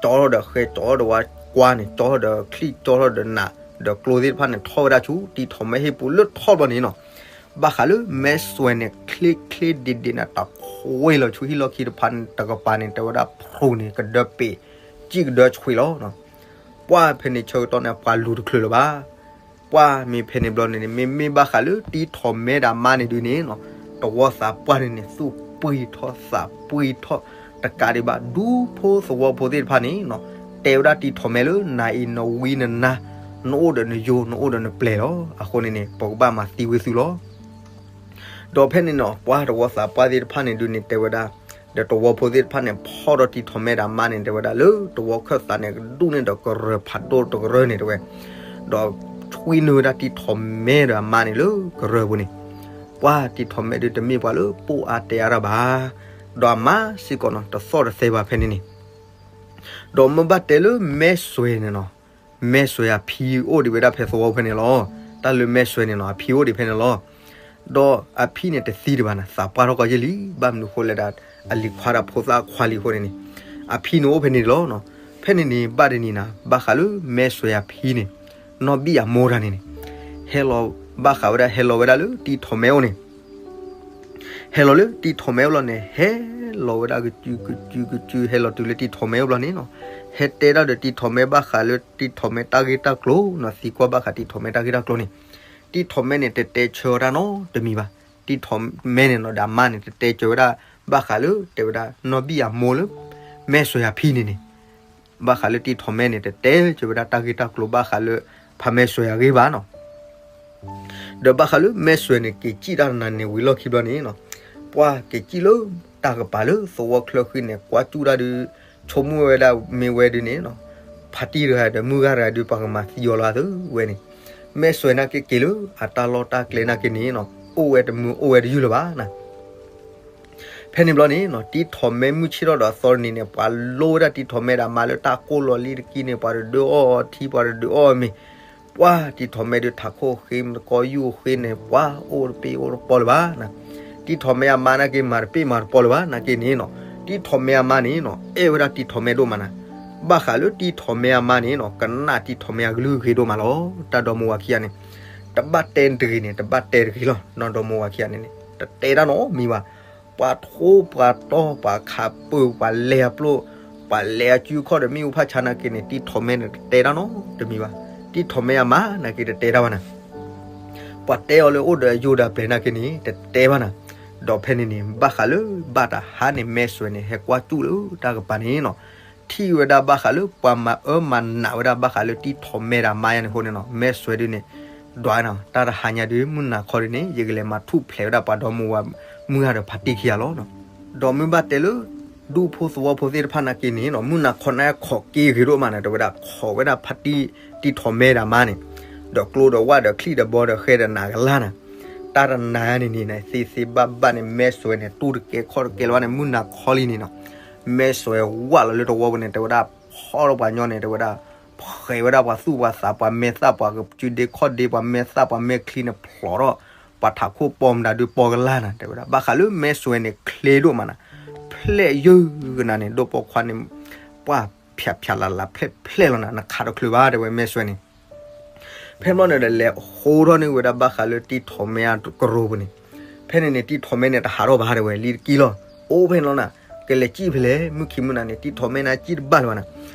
ကၠီထီၣ်ဒီးဃဲ ကၠီထီၣ်ဒီးဝါကွါန့ၣ် ကၠီထီၣ်ဒီးချံၣ် ကၠီထီၣ်ဒီးနး ဒီးကျိသ့ၣ်တဖၣ်န့ၣ် ထီၣ်ဝဲဒၣ်ဆူတံၢ်ထီၣ်မဲဟ့ၣ်ပူၤလၢထီၣ်ဘျီန့ၣ်နီၤ. ဘၣ်ဃးလၢမဲစွဲန့ၣ် ချ့ချ့ဒ့ဒ့န့ၣ် တခွ့လီၤဆူဟံၣ်လီၢ်ခံတဖၣ်န့ၣ် တကပၤန့ၣ် တဲဝဲဒၣ်ဖရူၤန့ၣ် ကဒၢပ့ၤ ကံၣ်ကဒၢဆွံလီၤ. ပှၢ်ဖဲန့ၣ်ဆၢကတီၢ်န့ၣ် ပှၤလူၤတချုးလၢၤဘၣ်. ပှၢ်မ့ၢ်ဖဲန့ၣ်ဘျီန့ၣ်န့ၣ် မ့မ့ၢ်ဘၣ်ဃးလၢတံၢ်ထီၣ်မဲဒီးအမါန့ၣ်ဒုးန့ၣ်နီၤ တဝီသးပှၢ်န့ၣ်န့ၣ် သူၣ်ပှံၤထီၣ်သးပှံၤထီၣ် တကးဒံးဘၣ် ဒူဖိသဝီဖိသ့ၣ်တဖၣ်န့ၣ်နီၤ တဲဝဲဒၣ်တံၢ်ထီၣ်မဲလၢနၤအံၤနဝံနနါ နအိၣ်ဒီးနယိာ် နအိၣ်ဒီးနပျဲၤလီၤ. အဃိန့ၣ်န့ၣ် ပကဘၣ်မၤသံဝံသူလီၤ. ဒီးဖဲန့ၣ်နီၤ ပှၢ်တဝီသးပှၢ်သ့ၣ်တဖၣ်န့ၣ်ဒုးန့ၣ် တဲဝဲဒၣ် ဒီးတဝီဖိသ့ၣ်တဖၣ်န့ၣ် ဖီၣ်ဒီးတံၢ်ထီၣ်မဲဒီးအမါန့ၣ် တဲဝဲဒၣ်လၢတဝီခၢၣ်သးန့ၣ် ကဒူၣ်န့ၢ်ဒီးကရၢၢ်ဖးဒိၣ်တကရၢၢ်န့ၣ်တဲဝဲ, ဒီးဆွံနုာ်ဝဲဒၣ်တံၢ်ထီၣ်မဲဒီးအမါန့ၣ်လၢကရၢၢ်ပူၤန့ၣ်, ပှၢ်တံၢ်ထီၣ်မဲဒုးတမ့ၢ်ပှၤလၢပိၢ်အါတဲအါတၢ်ဘၣ်, ဒီးအမါစ့ၢ်ကီးနီၤ တသီၣ်တသဲဘၣ်ဖဲန့ၣ်န့ၣ် ဒီးမ့ၢ်ဘၣ်တဲလၢမဲစွဲန့ၣ်နီၤ, မဲစွဲအဖံအိၣ်ဒံးဝဲဒၣ်ဖဲသဝီဖဲန့ၣ်လီၤ. တၢ်လၢမဲစွဲန့ၣ်နီၤ အဖံအိၣ်ဒံးဖဲန့ၣ်လီၤ. ဒီးအဖံန့ၣ်တသံဒံးဘၣ်န့ၣ် သးပှၢ်ထီၣ်ကီးယဲၢ်လံ, ဘၣ်မနုၤဃိလဲၣ်ဒီး အလံၤခွါဒီးဖိသၣ်ခွါလံအဃိန့ၣ်န့ၣ်, အဖံန့ၣ်အိၣ်ဖဲန့ၣ်လီၤ. ဖဲန့ၣ်န့ၣ် ဘၣ်တနံၤန့ၣ် ဘၣ်ဃးလၢမဲစွဲအဖံန့ၣ် နီၢ်ဘံၣ်အမိၢ်တၢ်န့ၣ်န့ၣ် ဟဲလီၤဘၣ်ဃးဝဲဒၣ် ဟဲလီၤဝဲဒၣ်လၢတံၢ်ထီၣ်မဲအိၣ်န့ၣ် ဟဲလီၤလၢတံၢ်ထီၣ်မဲအိၣ်လီၤန့ၣ် ဟဲလီၤဝဲဒၣ်ကစုကစုကစု ဟဲလီၤတုၤလၢတံၢ်ထီၣ်မဲအိၣ်ဘျီန့ၣ်နီၤ, ဟဲတဲဒၣ်ဒီးတံၢ်ထီၣ်မဲဘၣ်ဃးလၢတံၢ်ထီၣ်မဲတၢ်ဂ့ၢ်တၢ်ကျိၤနီၤ, သံကွၢ်ဘၣ်ဃးတံၢ်ထီၣ်မဲတၢ်ဂ့ၢ်တၢ်ကျိၤန့ၣ်, တံၢ်ထီၣ်မဲန့ၣ် တတဲဆၢဝဲဒၣ်နီတမံၤဘၣ်. တံၢ်ထီၣ်မဲန့ၣ်နီၤ ဒီးအမါန့ၣ် တတဲဆၢဝဲဒၣ် ဘၣ်ဃးလၢ တဲဝဲဒၣ် နီၢ်ဘံၣ်အမိၢ်လၢ မဲစွဲအဖံန့ၣ်န့ၣ် ဘၣ်ဃးလၢတံၢ်ထီၣ်မဲန့ၣ် တတဲဆၢဝဲဒၣ်တၢ်ဂ့ၢ်တၢ်ကျိၤဘၣ်ဃးလၢ ဖါမဲစွဲအဂ့ၢ်ဘၣ်နီၤ. ဒီးဘၣ်ဃးလၢမဲစွဲန့ၣ် က့ၤစံၣ်တၢ်တနၤန့ၣ်ဝံၤလီၢ်ခံဘျီန့ၣ်နီၤ, ပှၢ်က့ၤစံၣ်လၢတၢ်ကပၤလၢသဝီချၢဃံန့ၣ် ကွၢ်စူၣ်တၢ်ဒုး ဆိကမိၣ်ဝဲဒၣ်မ့ၢ်ဝဲဒုးန့ၣ်နီၤ, ဖါတံၢ်တဂၤဒီးမုၢ်ဂၤတဂၤဒုး ပှၤကမၤသံအီၤလီၤသုဝဲန့ၣ်, မဲစွဲနာ်က့က့ၤလၢအတၢ်လီၢ်တၢ်ကျဲနာ်က့န့ၣ်နီၤ အိၣ်ဝဲတမုာ်အိၣ်ဝဲတယုၢ်လၢၤဘၣ်နၤ. ဖဲန့ၣ်ဘျီန့ၣ်နီၤ တံၢ်ထီၣ်မဲမုၢ်ဆ့ၣ်ထီၣ်ဒီးအသီတနံၤန့ၣ် ပှၤလိဝဲဒၣ်တံၢ်ထီၣ်မဲဒီးအမါလၢတၢ်ကိၢ်လီၤလံတကံန့ၣ် ပှၤတဒုးအီၣ်ထံ ပှၤတဒုးအီၣ်မ့ၤ, ပှၢ်တံၢ်ထီၣ်မဲဒုးထးခိၣ်ဃ့ မတကီယူၢ်ဃ့န့ၣ် ပှၢ်အိၣ်တပ့ၢ်အိၣ်တပီၢ်လၢၤဘၣ်နၤ. တံၢ်ထီၣ်မဲအမါနာ်က့ မၤတပ့ၢ်မၤတပီၢ်လၢၤဘၣ်နာ်က့န့ၣ်နီၤ, တံၢ်ထီၣ်မဲအမါန့ၣ်နီၤ အဲၣ်ဝဲဒၣ်တံၢ်ထီၣ်မဲဒိၣ်မးနၤ. ဘၣ်ဃးလၢတံၢ်ထီၣ်မဲအမါန့ၣ်နီၤ ကနၣ်တံၢ်ထီၣ်မဲအကလုၢ်အဂ့ၤဒိၣ်မးလီၤ. တၢ်ဒီမါဝၤခံဂၤန့ၣ် တဘၣ်တဲတဂ့ၤန့ၣ် တဘၣ်တဲတဂ့ၤလီၤ. နီၢ်ဒီမါဝၤခံဂၤန့ၣ်န့ၣ် တတဲတၢ်နီတမံၤဘၣ်. ပှၤထိပှၤတီၢ် ပှၤခးပၢၢ် ပှၤလဲၤအပျိၢ် ပှၤလဲၤအစုအခီၣ်ဒီးမ့ၣ်အူဖးဆါနာ်က့န့ၣ် တံၢ်ထီၣ်မဲန့ၣ် တတဲတၢ်နီတမံၤဘၣ်. တံၢ်ထီၣ်မဲအမါနာ်က့ တတဲတၢ်ဘၣ်နၤ. ပှၤတဲအီၤလၢအိၣ်ဒီးအယိာ်ဒီးအပျဲၤနာ်က့န့ၣ် တတဲဘၣ်နၤ. ဒီးဖဲန့ၣ်န့ၣ် ဘၣ်ဃးလၢဘၣ်တဟါန့ၣ် မဲစွဲန့ၣ် ဟဲကွၢ်စူၣ်လၢတၢ်ကပၤန့ၣ်နီၤ ထံၣ်ဝဲဒၣ်ဘၣ်ဃးလၢ ပှၤမၤအၢမၤနးဝဲဒၣ်ဘၣ်ဃးလၢတံၢ်ထီၣ်မဲဒီးအမါယါန့ၣ်အဃိန့ၣ်နီၤ မဲစွဲဒုးန့ၣ် ဒွးနၤ တၢ်တဟါညါဒုး မုၢ်နၤခီဒုးန့ၣ် ယကလဲၤမၤထူၣ်ဖျဲးဝဲဒၣ်ပှၤဒီမါဝၤမုၢ်ဂၤဒီးဖါတံၢ်ခံဂၤလီၤ. ဒီးမ့ၢ်ဘၣ်တဲလၢ ဒူဖိသဝီဖိသ့ၣ်တဖၣ်နာ်က့န့ၣ်နီၤ မုၢ်နၤခီန့ၣ် ခိးက့ဂ့ၤဒိၣ်မးနၤ တဲဝဲဒၣ် ခိးဝဲဒၣ်ဖါတံၢ် တံၢ်ထီၣ်မဲဒီးအမါန့ၣ် ဒီးကျိဒီးဝၣ်ဒီးချံၣ်ဒီးဘီဒီးဃဲဒီးနးကလါနၤ တၢ်တနၤန့ၣ်န့ၣ် သ့သ့ဘၣ်ဘၣ်န့ၣ် မဲစွဲန့ၣ် တူၢ်တကဲခီၣ်တကဲလၢၤဘၣ်န့ၣ် မုၢ်နၤခီလံန့ၣ်နီၤ မဲစွဲဝၣ်လီၤလၢတဝီပူၤန့ၣ် တဲဝဲဒၣ် ဖီၣ်ထီၣ်ပှၤညီန့ၣ် တဲဝဲဒၣ် ဖှဲးဝဲဒၣ်ပှၤသူၣ်ပှၤသး ပှၤမဲာ်သၣ် ပှၤကစုဒ့ခီၣ်ဒ့ ပှၤမဲာ်သၣ် ပှၤမဲာ်ချံန့ၣ် ဖျိးထီၣ် ပှၤထးခိၣ်ပီမတၤဒုးပီကလါနၤ တဲဝဲဒၣ် ဘၣ်ဃးလၢမဲစွဲန့ၣ် ချ့ဒိၣ်မးနၤ ဖျဲးယုၢ်ကနၤန့ၣ် ဒိၣ်ပိာ်ခွါန့ၣ် ပှၢ်ဖျးဖျးလးလးဖျဲးဖျဲးလီၤနၤ နခးတချုးဘၣ် တဲဝဲမဲစွဲန့ၣ် ဖဲဘျီန့ၣ်ဒီး လဲၤဟိထီၣ်န့ၢ်ဝဲဒၣ်ဘၣ်ဃးလၢတံၢ်ထီၣ်မဲအကရူၢ်ပူၤန့ၣ်, ဖဲန့ၣ်န့ၣ် တံၢ်ထီၣ်မဲန့ၣ် တဟးထီၣ်ဘၣ်တဲဝဲ လံတကံလီၤ. အိၣ်ဖဲန့ၣ်လီၤနၤ, ကလဲၤစံၣ်ဖဲလဲၣ် မုၢ်ခံမုၢ်နၤန့ၣ် တံၢ်ထီၣ်မဲန့ၣ် စံၣ်တဘၣ်လၢၤဘၣ်နၤ.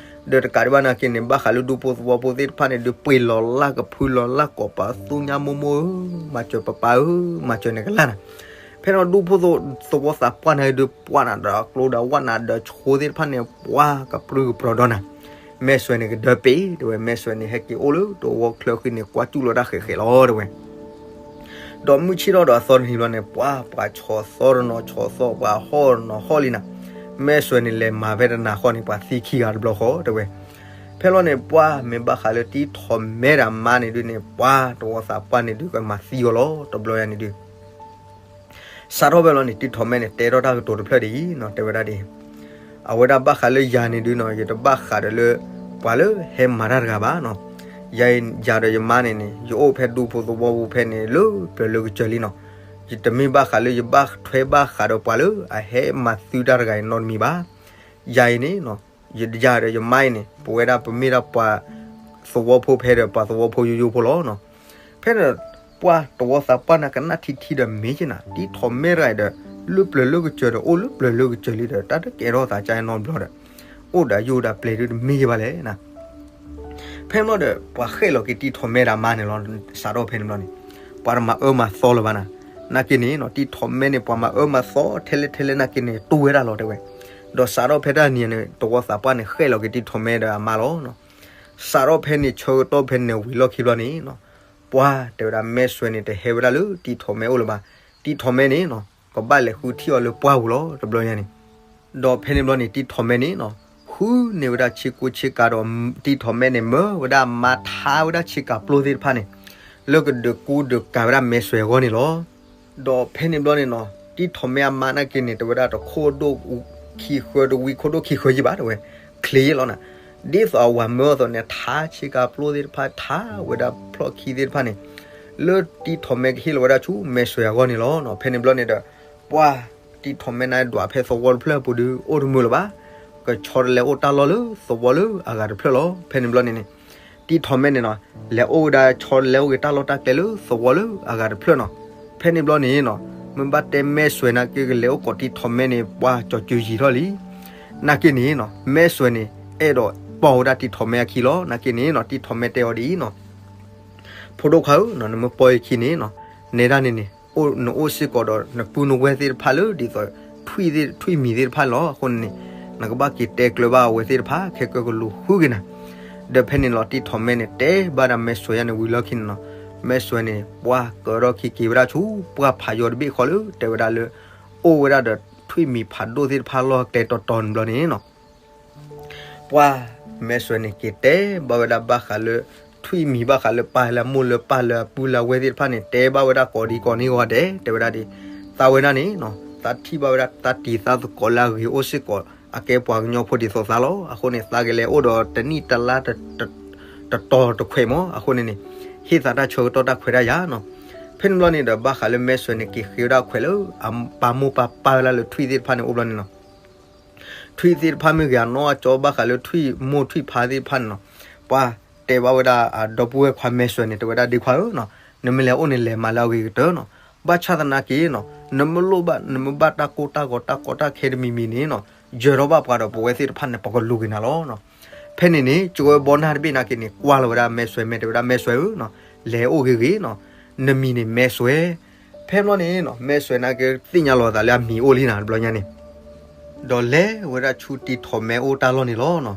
ဒီးတကးဒံးဘၣ်နာ်က့န့ၣ် ဘၣ်ဃးလၢဒူဖိသဝီဖိသ့ၣ်တဖၣ်န့ၣ် ဒုးပှ့ၤလီၤလၢ်ကဖုလီၤလၢ်ကိးပသူညါမိၢ်မိၢ်ဧၢ, မၤစၢၤပပၢ်ဧၢ, မၤစၢၤန့ၣ်ကလါနၤ. ဖဲန့ၣ်ဒူဖိသဝီသးပှၢ်န့ၣ် ဒုးပှၢ်နၤဒီးကျိဒီးဝၣ်နၤဒီးဆိသ့ၣ်တဖၣ်န့ၣ် ပှၢ်ကပြုၢ်ကပြီၤဒီးနၤ မဲစွဲန့ၣ်ကဒၢပ့ၤ တဲဝဲ မဲစွဲန့ၣ် ဟဲက့ၤအိၣ်လၢတဝီချၢဃံန့ၣ် ကွၢ်စူၣ်လီၤတၢ်ဃဲးဃဲးလီၤ တဲဝဲ. ဒီးမုၢ်ဆ့ၣ်ထီၣ်ဒီးအသီတနံၤဘျီန့ၣ် ပှၤ ပှၤဆီၣ်သီတနီၤဆီၣ်သီ ပှၤဟီၣ်တနီၤဟီၣ်လံနၤ. မဲစွဲန့ၣ် လဲၤမၤဖဲတနၤဃီန့ၣ် ပှၤသံခံဂၤတဘျီဃီ တဲဝဲ. ဖဲလီၤန့ၣ် ပှၢ်မ့ၢ်ဘၣ်ဃးလၢတံၢ်ထီၣ်မဲဒီးအမါန့ၣ်ဒုးန့ၣ် ပှၤတဝီသးပှၢ်န့ၣ်ဒုး ကမၤသံအီၤလီၤ တဘျီယၤန့ၣ်ဒုး စးထီၣ်ဖဲလီၤန့ၣ် တံၢ်ထီၣ်မဲန့ၣ် တဲထီၣ်တၢ်ကတိၤတဖျၢၣ်ဒ်အံၤနီၤ တဲဝဲဒၣ်ဒ်အံၤ, အဝဲဒၣ်ဘၣ်ဃးလၢယၤန့ၣ်ဒုးနီၤ ယတဘၣ်ဃးဒီးလၢ ပှၤလၢဟဲမၤတၢ်တဂၤဘၣ်နီၤ. ယၤ ယၤဒီးယမါန့ၣ်န့ၣ် ယအိၣ်ဖဲဒူဖိသဝီပူၤဖဲန့ၣ် လၢပျၢၤလၢကစၢၤလံနီၤ. ယတမ့ၢ်ဘၣ်ဃးလၢယဘၣ်ထွဲဘၣ်ဃးဒီးပှၤလၢအဟဲမၤသုတၢ်တဂၤအံၤနီတမံၤဘၣ်. ယၤအံၤန့ၣ်, ယယၤဒီးယမါအံၤန့ၣ် ပဝဲဒၣ်ပမ့ၢ်ဒၣ်ပှၤသဝီဖိဖဲဒီးပှၤသဝီဖိယိယိဖိလီၤ. ဖဲန့ၣ် ပှၤတဝီသးပှၢ်န့ၣ်ကနၣ်ထံထံဒီးမ့ၢ်က့နၤ, တံၤထီၣ်မဲတဂၤအံၤဒီး လၢပျၢၤလၢကစၢၤဒီးအိၣ်လၢပျၢၤလၢကစၢၤလံဒီး တၢ်တကဲထီၣ်သးကါနီတဘျီဒီး အိၣ်ဒီးယိၣ်ဒီးပျဲၤဒုတမ့ၢ်က့ဘၣ်လဲၣ်နၤ. ဖဲန့ၣ်ဘျီဒီး ပှၤဃဲၣ်လီၤက့ၤတံၤထီၣ်မဲဒီးအမါန့ၣ်လီၤ. စးထီၣ်ဖဲန့ၣ်ဘျီန့ၣ် ပှၤတမၤအၢမၤသီလၢၤဘၣ်နၤ. နာ်က့န့ၣ်နီၤ တံၤထီၣ်မဲန့ၣ် ပှၤမၤအၢမၤသီထဲလဲၣ်ထဲလဲၣ်နာ်က့န့ၣ် တူၢ်ဝဲဒၣ်လီၤတဲဝဲ. ဒီးစးထီၣ်ဖဲတၢ်နံၤန့ၣ် တဝီသးပှၢ်န့ၣ် ဃဲၣ်လီၤက့ၤတံၤထီၣ်မဲဒီးအမါလီၤ. စးထီၣ်ဖဲန့ၣ်ဆၢကတီၢ်ဖဲန့ၣ်ဝံၤလီၢ်ခံဘျီန့ၣ်နီၤ ပှၤတဲဝဲဒၣ်မဲၢ်စွဲန့ၣ် တဟဲဝဲဒၣ်လၢတံၤထီၣ်မဲအိၣ်လၢၤဘၣ်. တံၤထီၣ်မဲန့ၣ်နီၤ ကဘၣ်လဲၤဃုထံၣ်အီၤလၢပှၢ်ပူၤလီၤ တဘျီညါန့ၣ်. ဒီးဖဲန့ၣ်ဘျီန့ၣ် တံၤထီၣ်မဲန့ၣ်နီၤ ဃုန့ၢ်ဝဲဒၣ်ဆ့ကူဆ့ကၤဒီး တံၤထီၣ်မဲန့ၣ် မၢဝဲဒၣ်မါထါဝဲဒၣ်ဆ့ကၤပျိသ့ၣ်တဖၣ်န့ၣ် လၢကဒုးကူဒုးကၤဝဲဒၣ်မဲၢ်စွဲအဂီၢ်န့ၣ်လီၤ. ဒီးဖဲန့ၣ်ဘျီန့ၣ်နီၤ တံၤထီၣ်မဲအမါနာ်က့န့ၣ် တဲဝဲဒၣ်တခိၣ်ဒိၣ်ခံဃၢ တဝံခိၣ်ဒိၣ်ခံဃၢယံၤဘၣ်တဲဝဲ ချ့ယံၤလီၤနၤ. ဒ်သိးအဝၤမၢအီၤအသိးန့ၣ် ထါဆ့ကၤပျိသ့ၣ်တဖၣ် ထါဝဲဒၣ်ဖျီၣ်ခံသ့ၣ်တဖၣ်န့ၣ် လၢတံၤထီၣ်မဲကဟ့ၣ်လီၤဝဲဒၣ်ဆူမဲၢ်စွဲအဂီၢ်န့ၣ်လီၤ. ဖဲန့ၣ်ဘျီန့ၣ်ဒီး ပှၤတံၤထီၣ်မဲန့ၣ်ဒွးဖဲသဝီတဖျၢၣ်အပူၤဒီး အိၣ်တမုာ်လၢၤဘၣ်. ကဆီတလဲအိၣ်တၢ်လီၢ်လၢသဝီလၢအဂၤတဖျၢၣ်လီၤ. ဖဲန့ၣ်ဘျီန့ၣ်န့ၣ် တံၤထီၣ်မဲန့ၣ်နီၤ လဲၤအိၣ်ဝဲဒၣ်ဆီတလဲအိၣ်က့ၤတၢ်လီၢ်တၢ်ကျဲလၢသဝီလၢအဂၤတဖျၢၣ်နီၤ. ဖဲန့ၣ်ဘျီန့ၣ်နီၤ မ့ၢ်ဘၣ်တဲမဲၢ်စွဲနာ်က့ကလဲၤအိၣ်ကိးတံၤထီၣ်မဲန့ၣ် ပှၤကၠီၤစုၤယံၤထီၣ်လံ. နာ်က့န့ၣ်နီၤ မဲၢ်စွဲန့ၣ် အဲၣ်ဒိးပီၢ်ဝဲဒၣ်တံၤထီၣ်မဲအခံလီၤ. နာ်က့န့ၣ်နီၤ တံၤထီၣ်မဲတဲအီၤဒ်အံၤနီၤ ဖိဒိၣ်ခွါဧၢ, နမ့ၢ်ပီၢ်ယခံန့ၣ်နီၤ နဲဒၣ်န့ၣ်န့ၣ် နအိၣ်စ့ၢ်ကီးဒီးနပုၢ်နဝဲၢ်သ့ၣ်တဖၣ်လၢဒ်သိး ထွံၣ်မံၤသ့ၣ်တဖၣ်န့ၣ်လီၤ. အဃိန့ၣ်န့ၣ် နကဘၣ်က့ၤတဲကျၢၤဘၣ်အဝဲသ့ၣ်တဖၣ် ခဲကၢကလူၤဃုက့ၤနၤ. ဒီးဖဲန့ၣ်လီၤ တံၤထီၣ်မဲန့ၣ် တဲဘၣ်ဒၣ်မဲၢ်စွဲယါန့ၣ်ဝံၤလီၢ်ခံန့ၣ်နီၤ မဲၢ်စွဲန့ၣ် ပှၤကၢထီၣ်ခံက့ၤဝဲဒၣ်ဆူ ပှၢ်ဖးယီၤတဘ့ၣ်ဃီလၢ တဲဝဲဒၣ်လၢ အိၣ်ဝဲဒၣ်ဒီးထွံၣ်မံၤဖးဒိၣ်သ့ၣ်တဖၣ်လီၢ်ကျဲတီၤတီၤန့ၣ်ဘျီန့ၣ်နီၤ ပှၤမဲၢ်စွဲန့ၣ် က့ၤတဲဘၣ်ဝဲဒၣ်ဘၣ်ဃးလၢ ထွံၣ်မံၤဘၣ်ဃးလၢပၢ်လၢမိၢ်လၢပၢ်လၢအပုၢ်လၢအဝဲၢ်သ့ၣ်တဖၣ်န့ၣ် တဲဘၣ်ဝဲဒၣ်ကိးဒံကိးန့ၢ်ဂီၤဒဲး တဲဝဲဒၣ်ဒ် သးဝဲဒၣ်န့ၣ်နီၤ သးထံၣ်ဘၣ်ဝဲဒၣ်တၢ်တံၤသးသကိးလၢအဂ့ၤအိၣ်စ့ၢ်ကီး အကဲပှၤကညီဖိဒ်သိးသးလီၤ. အဃိန့ၣ် သးကလဲၤအိၣ်ဒီးတနံၣ်တလါ တတီၤတခွဲးမး အဃိန့ၣ်န့ၣ် ဟ့ၣ်သးတၢ်ဆၢကတီၢ်တၢ်ခွဲးတၢ်ယာ်နီၤ. ဖဲန့ၣ်ဘျီန့ၣ်ဒီး ဘၣ်ဃးလၢမဲၢ်စွဲန့ၣ် က့ၤဃ့ဝဲဒၣ်ခွဲးလၢ အပာ်မိၢ်ပာ်ပၢ်ဝဲဒၣ်လၢထွံၣ်သ့ၣ်တဖၣ်န့ၣ်အိၣ်ဘျီန့ၣ်နီၤ ထွံၣ်သ့ၣ်တဖၣ်မ့ၢ်ဂ့ၤ အနီၢ်အကၠီဘၣ်ဃးလၢထွံၣ်မိၢ်ထွံၣ်ဖါသ့ၣ်တဖၣ်န့ၣ်နီၤ ပှၤတဲဘၣ်ဝဲဒၣ်အဒီပုၢ်ဝဲၢ်ခွါမဲၢ်စွဲန့ၣ် တဲဝဲဒၣ်ဒ့ခွါဧၢနီၤ နမ့ၢ်လဲၤအိၣ်န့ၣ် လဲၤမၤလၢအဂ့ၤကတၢၢ်နီၤ. ဘၣ်ဆၣ်သနာ်က့နီၤ နမ့ၢ်လိၣ်ဘၣ် နမ့ၢ်ဘၣ်တၢ်ကိၢ်တၢ်ဂီၤတၢ်ကီတၢ်ခဲတမံၤမံၤန့ၣ်နီၤ ယၢၤထီၣ်ဘၣ်ပှၤဒီးပဝဲသ့ၣ်တဖၣ်န့ၣ် ပကလူၤက့ၤနၤလီၤနီၤ. ဖဲန့ၣ်န့ၣ် ကဝဲဘီနၢ်တဘ့ၣ်နာ်က့န့ၣ် ကွၢ်လီၤဝဲဒၣ်မဲၢ်စွဲ မ့ၢ်တဲဝဲဒၣ်မဲၢ်စွဲဧၢနီၤ လဲၤအိၣ်ဂ့ၤဂ့ၤနီၤ နမံၤန့ၣ်မဲၢ်စွဲ ဖဲဘျီန့ၣ်နီၤ မဲၢ်စွဲနာ်က့သ့ၣ်ညါလီၤသးလၢအမံၤအိၣ်လံနၤတဘျီညါန့ၣ် ဒီးလဲၤဝဲဒၣ်ဆူတံၤထီၣ်မဲအိၣ်တၢ်လီၢ်န့ၣ်လီၤနီၤ.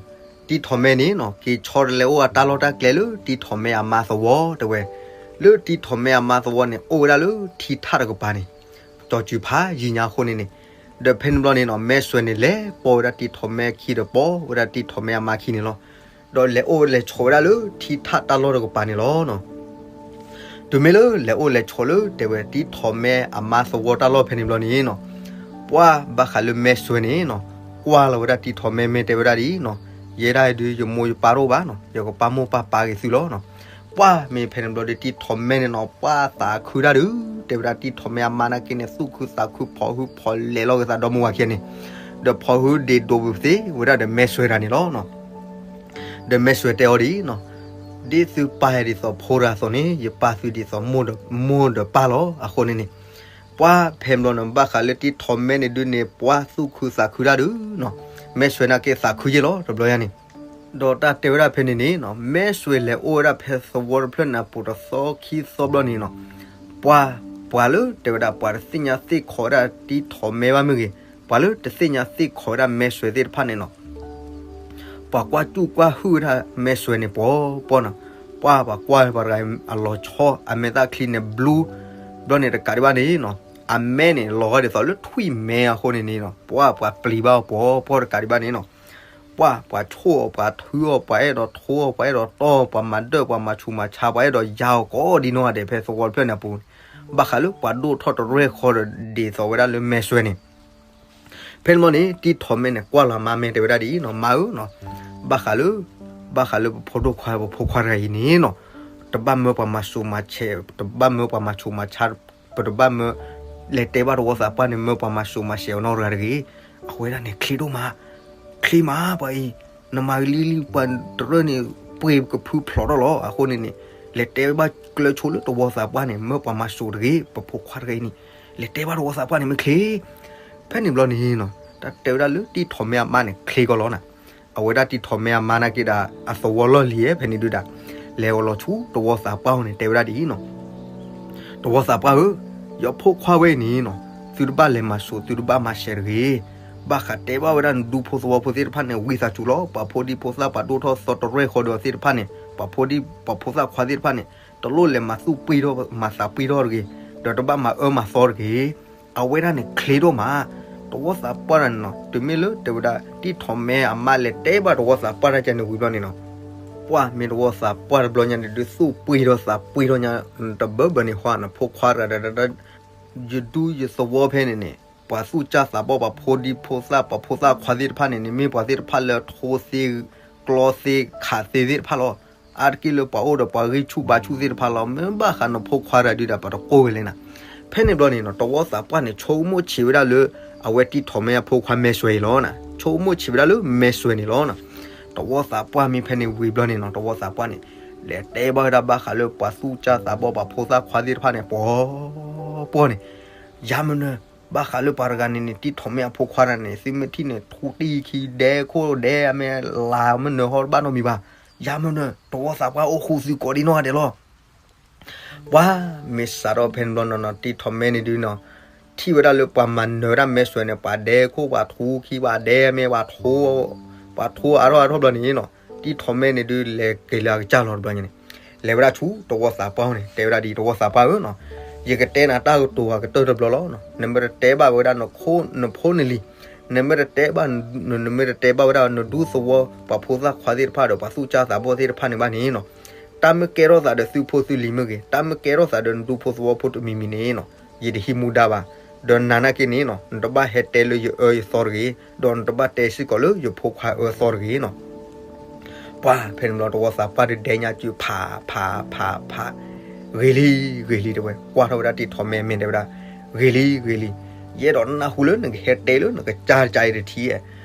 တံၤထီၣ်မဲန့ၣ်နီၤ က့ၤဆီတလဲအိၣ်အတၢ်လီၢ်တၢ်ကျဲလၢတံၤထီၣ်မဲအမါသဝီတဲဝဲ လၢတံၤထီၣ်မဲအမါသဝီန့ၣ် အိၣ်ဝဲဒၣ်လၢထံထၣ်တကပၤန့ၣ် ကၠီၤစုၤဖးယံၤညါအဃိန့ၣ်န့ၣ် ဒီးဖဲန့ၣ်ဘျီန့ၣ်နီၤ မဲၢ်စွဲန့ၣ် လဲၤပိာ်ဝဲဒၣ်တံၤထီၣ်မဲခံဒီးပိာ်ဝဲဒၣ်တံၤထီၣ်မဲအမါခံန့ၣ်လီၤ. ဒီးလဲၤအိၣ်လဲၤဆိးဝဲဒၣ်လၢထံထၣ်တၢ်လီၢ်တကပၤန့ၣ်လီၤနီၤ. တုၤမ့ၢ်လၢလဲၤအိၣ်လဲၤဆိးလၢတဲဝဲ တံၤထီၣ်မဲအမါသဝီတၢ်လီၢ်ဖဲန့ၣ်ဘျီန့ၣ်နီၤ, ပှၤဘၣ်ဃးလၢမဲၢ်စွဲန့ၣ်နီၤ, ကွၢ်လီၤဝဲဒၣ်တံၤထီၣ်မဲ မ့ၢ်တဲဝဲဒၣ်ဒ်အံၤနီၤ, ယဲဒၣ်အံၤဒုး ယမိၢ်ယပၢ်တအိၣ်ဘၣ်နီၤ, ယကပာ်မိၢ်ပာ်ပၢ်က့ၤသုလီၤနီၤ. ပှၤမ့ၢ်ဖဲန့ၣ်ဘျီဒီး တံၤထီၣ်မဲန့ၣ်နီၤ ပှၤသးခုတၢ်ဒုး တဲဝဲဒၣ်တံၤထီၣ်မဲအမါနာ်က့န့ၣ် သူၣ်ခုသးခု ဖိးဟုဖိးလဲၤလီၤက့ၤသးဒီမါဝၤခံဂၤန့ၣ်, ဒီးဖိးဟုဒ့းဒိးပသ့ဝဲဒၣ်ဒီးမဲၢ်စွဲတဂၤန့ၣ်လီၤနီၤ. ဒီးမဲၢ်စွဲတဲအီၤဒ်အံၤနီၤ, ဒ်သုပာ်ယၤဒ်သိးဖိတဂၤအသိးန့ၣ် ယပာ်သုဒ်သိးမိၢ်ဒီးပၢ်လီၤ. အဃိန့ၣ်န့ၣ် ပှၤဖဲန့ၣ်ဘျီန့ၣ် ဘၣ်ဃးလၢတံၤထီၣ်မဲန့ၣ်ဒုးန့ၣ် ပှၤသူၣ်ခုသးခုတၢ်ဒုးနီၤ, မဲၢ်စွဲနာ်က့သးခုယ့ၢ်လီၤ တဘျီယါန့ၣ်. ဒီးတၢ်တဲဝဲဒၣ်ဖဲန့ၣ်န့ၣ်နီၤ, မဲၢ်စွဲလဲၤအိၣ်ဝဲဒၣ်ဖဲသဝီတဖျၢၣ်န့ၣ် အပူၤတသီခံသီဘျီန့ၣ်နီၤ, ပှၤ ပှၤလၢတဲဝဲဒၣ် ပှၤတသ့ၣ်ညါသ့ၣ်ခိးဝဲဒၣ်တံၤထီၣ်မဲဘၣ်မ့ၢ်ဂ့ၤ, ပှၤလၢတသ့ၣ်ညါသ့ၣ်ခိးဝဲဒၣ်မဲၢ်စွဲသ့ၣ်တဖၣ်န့ၣ်နီၤ ပှၤကွၢ်စူၣ်ကွၢ်ဟုၣ်ဝဲဒၣ်မဲၢ်စွဲန့ၣ် ပှီၤပှီၤနီၤ. ပှၤ ပှၤကွၢ်ပှၤတဂၤအလီၤဆီ အမဲာ်သၣ်ချံန့ၣ်ဘျူး, ဘျီန့ၣ်တကးဒံးဘၣ်န့ၣ်နီၤ, အမဲာ်န့ၣ်လီၤဂာ်ဒ်သိးလၢထွံၣ်မဲအဃိန့ၣ်န့ၣ်နီၤ, ပှၤ ပှၤပျံၤဘၣ်အီၤပှီၤပှီၤတကးဒံးဘၣ်န့ၣ်နီၤ. ပှၤ ပှၤဆိၣ်အီၤ ပှၤထုအီၤ ပှၤအဲၣ်ဒိးထိအီၤ ပှၤအဲၣ်ဒိးတီအီၤ ပှၤမၤဒၢၣ် ပှၤမၤဆူးမၤဆါ ပှၤအဲၣ်ဒိးယါအီၤကိးဒံနီၢ်ဂၤဒဲး ဖဲသဝီတဖျၢၣ်န့ၣ်အပူၤန့ၣ်, ဘၣ်ဃးလၢပှၤဒိၣ်ထီၣ်တရဲၣ်ဃီဒီးဒ်သိးဝဲဒၣ်လၢမဲၢ်စွဲန့ၣ် ဖဲန့ၣ်ဘျီန့ၣ် တံၤထီၣ်မဲန့ၣ် ကွၢ်လီၤမါ မ့ၢ်တဲဝဲဒၣ်ဒ်အံၤနီၤ, မါဧၢနီၤ, ဘၣ်ဃးလၢ ဘၣ်ဃးလၢပဖိဒိၣ်ခွါ ပဖိခွါတဂၤအံၤန့ၣ်နီၤ, တဘၣ်မၢပှၤမၤဆူးမၤဆါ, တဘၣ်မၢပှၤမၤဆူးမၤဆါ, ပတဘၣ်မၢ လဲၤတဲဘၣ်တဝီသးပှၢ်န့ၣ် မၢပှၤမၤစိၤမၤစဲးအီၤနီတဂၤတဂ့ၤ. အဝဲဒၣ်န့ၣ် ချ့ဒိၣ်မး, ချ့မးပှၤအံၤ, နမၤလံလံပှၤတရၢၣ်န့ၣ် ပှ့ၤကဖုဖျိးထီၣ်လီၤ. အဃိန့ၣ်န့ၣ် လဲၤတဲဘၣ်ကျၢၤဆိလၢတဝီသးပှၢ်န့ၣ် မၢပှၤမၤစိၤတဂ့ၤ, ပဖိခွါတဂၤအံၤန့ၣ် လဲၤတဲဘၣ်တဝီသးပှၢ်န့ၣ်မ့ၢ်ချ့. ဖဲန့ၣ်ဘျီန့ၣ်နီၤ တၢ်တဲဝဲဒၣ်လၢတံၢ်ထီၣ်မဲအမါန့ၣ် ချ့ကီးလီၤနၤ. အဝဲဒၣ်တံၢ်ထီၣ်မဲအမါနာ်က့ဒီး အသဝီလီၢ်လံၤဖဲန့ၣ်ဒုးဒၣ် လဲၤအီၤလီၤဆူတဝီသးပှၢ်အအိၣ်န့ၣ် တဲဝဲဒၣ်ဒ်အံၤနီၤ, တဝီသးပှၢ်ဧၢ, ယဖိခွါဝဲအံၤန့ၣ်နီၤ သုတဘၣ်လဲၤမၤစိၤ သုတဘၣ်မၤစဲးတဂ့ၤ. ဘၣ်ဃးတဲဘၣ်ဝဲဒၣ်နဒူဖိသဝီဖိသ့ၣ်တဖၣ်န့ၣ် ဝံသးစူၤလီၤ. ပှၤဖိဒံဖိသၣ်ပှၤဒိၣ်ထီၣ်သီတရဲၣ်ဃီဒီးသ့ၣ်တဖၣ်န့ၣ် ပှၤဖိဒံပှၤဖိသၣ်ခွါသ့ၣ်တဖၣ်န့ၣ် တလိၣ်လဲၤမၤသူၣ်ပှံၢ်ထီၣ်မၤသးပှံၢ်ထီၣ်တဂ့ၤ, ဒီးတဘၣ်မၤအၢမၤသီတဂ့ၤ. အဝဲဒၣ်န့ၣ်ချ့ဒိၣ်မး. တဝီသးပှၢ်န့ၣ်နီၤ တုၤမ့ၢ်လၢတဲဝဲဒၣ် တံၢ်ထီၣ်မဲအမါလဲၤတဲဘၣ်တဝီသးပှၢ်တၢ်ကန့ၣ်ဝံၤဘျီန့ၣ်နီၤ ပှၢ်မ့ၢ်တဝီသးပှၢ်တဘျီညါန့ၣ် ဒုးသူၣ်ပှံၢ်ထီၣ်သးပှံၢ်ထီၣ်ညါ တဘၢဘၢန့ၣ်ဟီ နဖိခွါတဂၤဒီး ယဒူယသဝီဖဲန့ၣ်န့ၣ် ပှၤသူၣ်စၢ်သးဘီၣ် ပှၤဖိဒံဖိသၣ် ပှၤဖိသၣ်ခွါသ့ၣ်တဖၣ်န့ၣ်န့ၣ် မ့ၢ်ပှၤသ့ၣ်တဖၣ်လၢထိသ့ ကျီသ့ ခးသ့သ့ၣ်တဖၣ်လီၤ. အါတက့ၢ်လၢပှၤအိၣ်ဒီးပှၤဂံၢ်ဆူၣ်ဘါဆူၣ်သ့ၣ်တဖၣ်လီၤ. မ့ၢ်ဘၣ်ဃးနဖိခွါတဂၤဒုးဒီး ပှၤတကိၢ်ဝဲလဲၣ်နၤ. ဖဲန့ၣ်ဘျီန့ၣ်နီၤ တဝီသးပှၢ်န့ၣ် ဆိကမိၣ်ဆံးဝဲဒၣ်လၢ အဝဲတံၢ်ထီၣ်မဲအဖိခွါမဲာ်စွဲအံၤလီၤနၤ. ဆိကမိၣ်ဆံးဝဲဒၣ်လၢမဲာ်စွဲန့ၣ်လီၤနၤ. တဝီသးပှၢ်မ့ၢ်ဖဲန့ၣ်ဝံၤဘျီန့ၣ်နီၤ တဝီသးပှၢ်န့ၣ် လဲၤတဲဘၣ်ဝဲဒၣ်ဘၣ်ဃးလၢပှၤသူၣ်စၢ်သးဘီၣ် ပှၤဖိသၣ်ခွါသ့ၣ်တဖၣ်န့ၣ် ပှီၤပှီၤန့ၣ် ယၤမနုၤ ဘၣ်ဃးလၢပှၤတဂၤန့ၣ်န့ၣ် တံၢ်ထီၣ်မဲအဖိခွါတဂၤန့ၣ် သုမ့ၢ်ထံၣ်န့ၣ် ထူတံၢ်ခံဒဲခိၣ်ဒဲအမဲာ်လၤမနုၤဟီတဘၣ်နီတမံၤဘၣ်. ယၤမနုၤ တဝီသးပှၢ်အိၣ်ဃူသုကိးဒံနီၢ်ဂၤဒဲးလီၤ. ပှၤမ့ၢ်စးထီၣ်ဖဲန့ၣ်ဘျီနီၤနီၤ တံၢ်ထီၣ်မဲန့ၣ်ဒုးနီၤ ထံၣ်ဝဲဒၣ်လၢပှၤမၤနၢၤဝဲဒၣ်မဲာ်စွဲန့ၣ် ပှၤဒဲခိၣ် ပှၤထူခံ ပှၤဒဲအမဲာ် ပှၤထူအါထီၣ်အါထီၣ်ဘျီန့ၣ်နီၤ တံၢ်ထီၣ်မဲန့ၣ်ဒုး လဲၤက့ၤလၢအကစၢ်လီၤတဘျီညါန့ၣ် လဲၤဝဲဒၣ်ဆူတဝီသးပှၢ်န့ၣ် တဲဝဲဒၣ်ဒ်တဝီသးပှၢ်ဧၢနီၤ ယကတဲနၤတၢ်ကတိၤအကတၢၢ်တဘျီလီၤ. နမ့ၢ်တတဲဘၣ်ဝဲဒၣ်နဖိနလံၤ နမ့ၢ်တတဲဘၣ် နမ့ၢ်တတဲဘၣ်ဝဲဒၣ်နဒူသဝီ ပှၤဖိသၣ်ခွါသ့ၣ်တဖၣ်ဒီး ပှၤသူၣ်စၢ်သးဘီၣ်သ့ၣ်တဖၣ်န့ၣ်ဘၣ်န့ၣ်နီၤ တၢ်မ့ၢ်ကဲထီၣ်သးဒီးသုဖိသုလံၤမ့ၢ်ဂ့ၤ တၢ်မ့ၢ်ကဲထီၣ်သးဒီးနဒူဖိသဝီဖိတမံၤမံၤန့ၣ်နီၤ ယတဟံးမူဒါဘၣ်. ဒီးနၤနာ်က့န့ၣ်နီၤ နတဘၣ်ဟဲတဲလၢယအၢယသီတဂ့ၤ, ဒီးနတဘၣ်တဲစ့ၢ်ကီးလၢယဖိခွါအၢသီတဂ့ၤနီၤ. ပှၤဖဲန့ၣ်ဘျီတဝီသးပှၢ်ဒုးဒဲညါစုဖးဖးဖးဖး, ဂ့ၤလံ ဂ့ၤလံတဲဝဲ, ကွၢ်ထီၣ်ဝဲဒၣ်တံၢ်ထီၣ်မဲအမဲာ်တဲဝဲဒၣ်, ဂ့ၤလံ ဂ့ၤလံ, ယအဲၣ်ဒိးနၢ်ဟူလၢနကဟဲတဲလၢနကစၢ်တကါအံၤတထံၣ်ဧါ.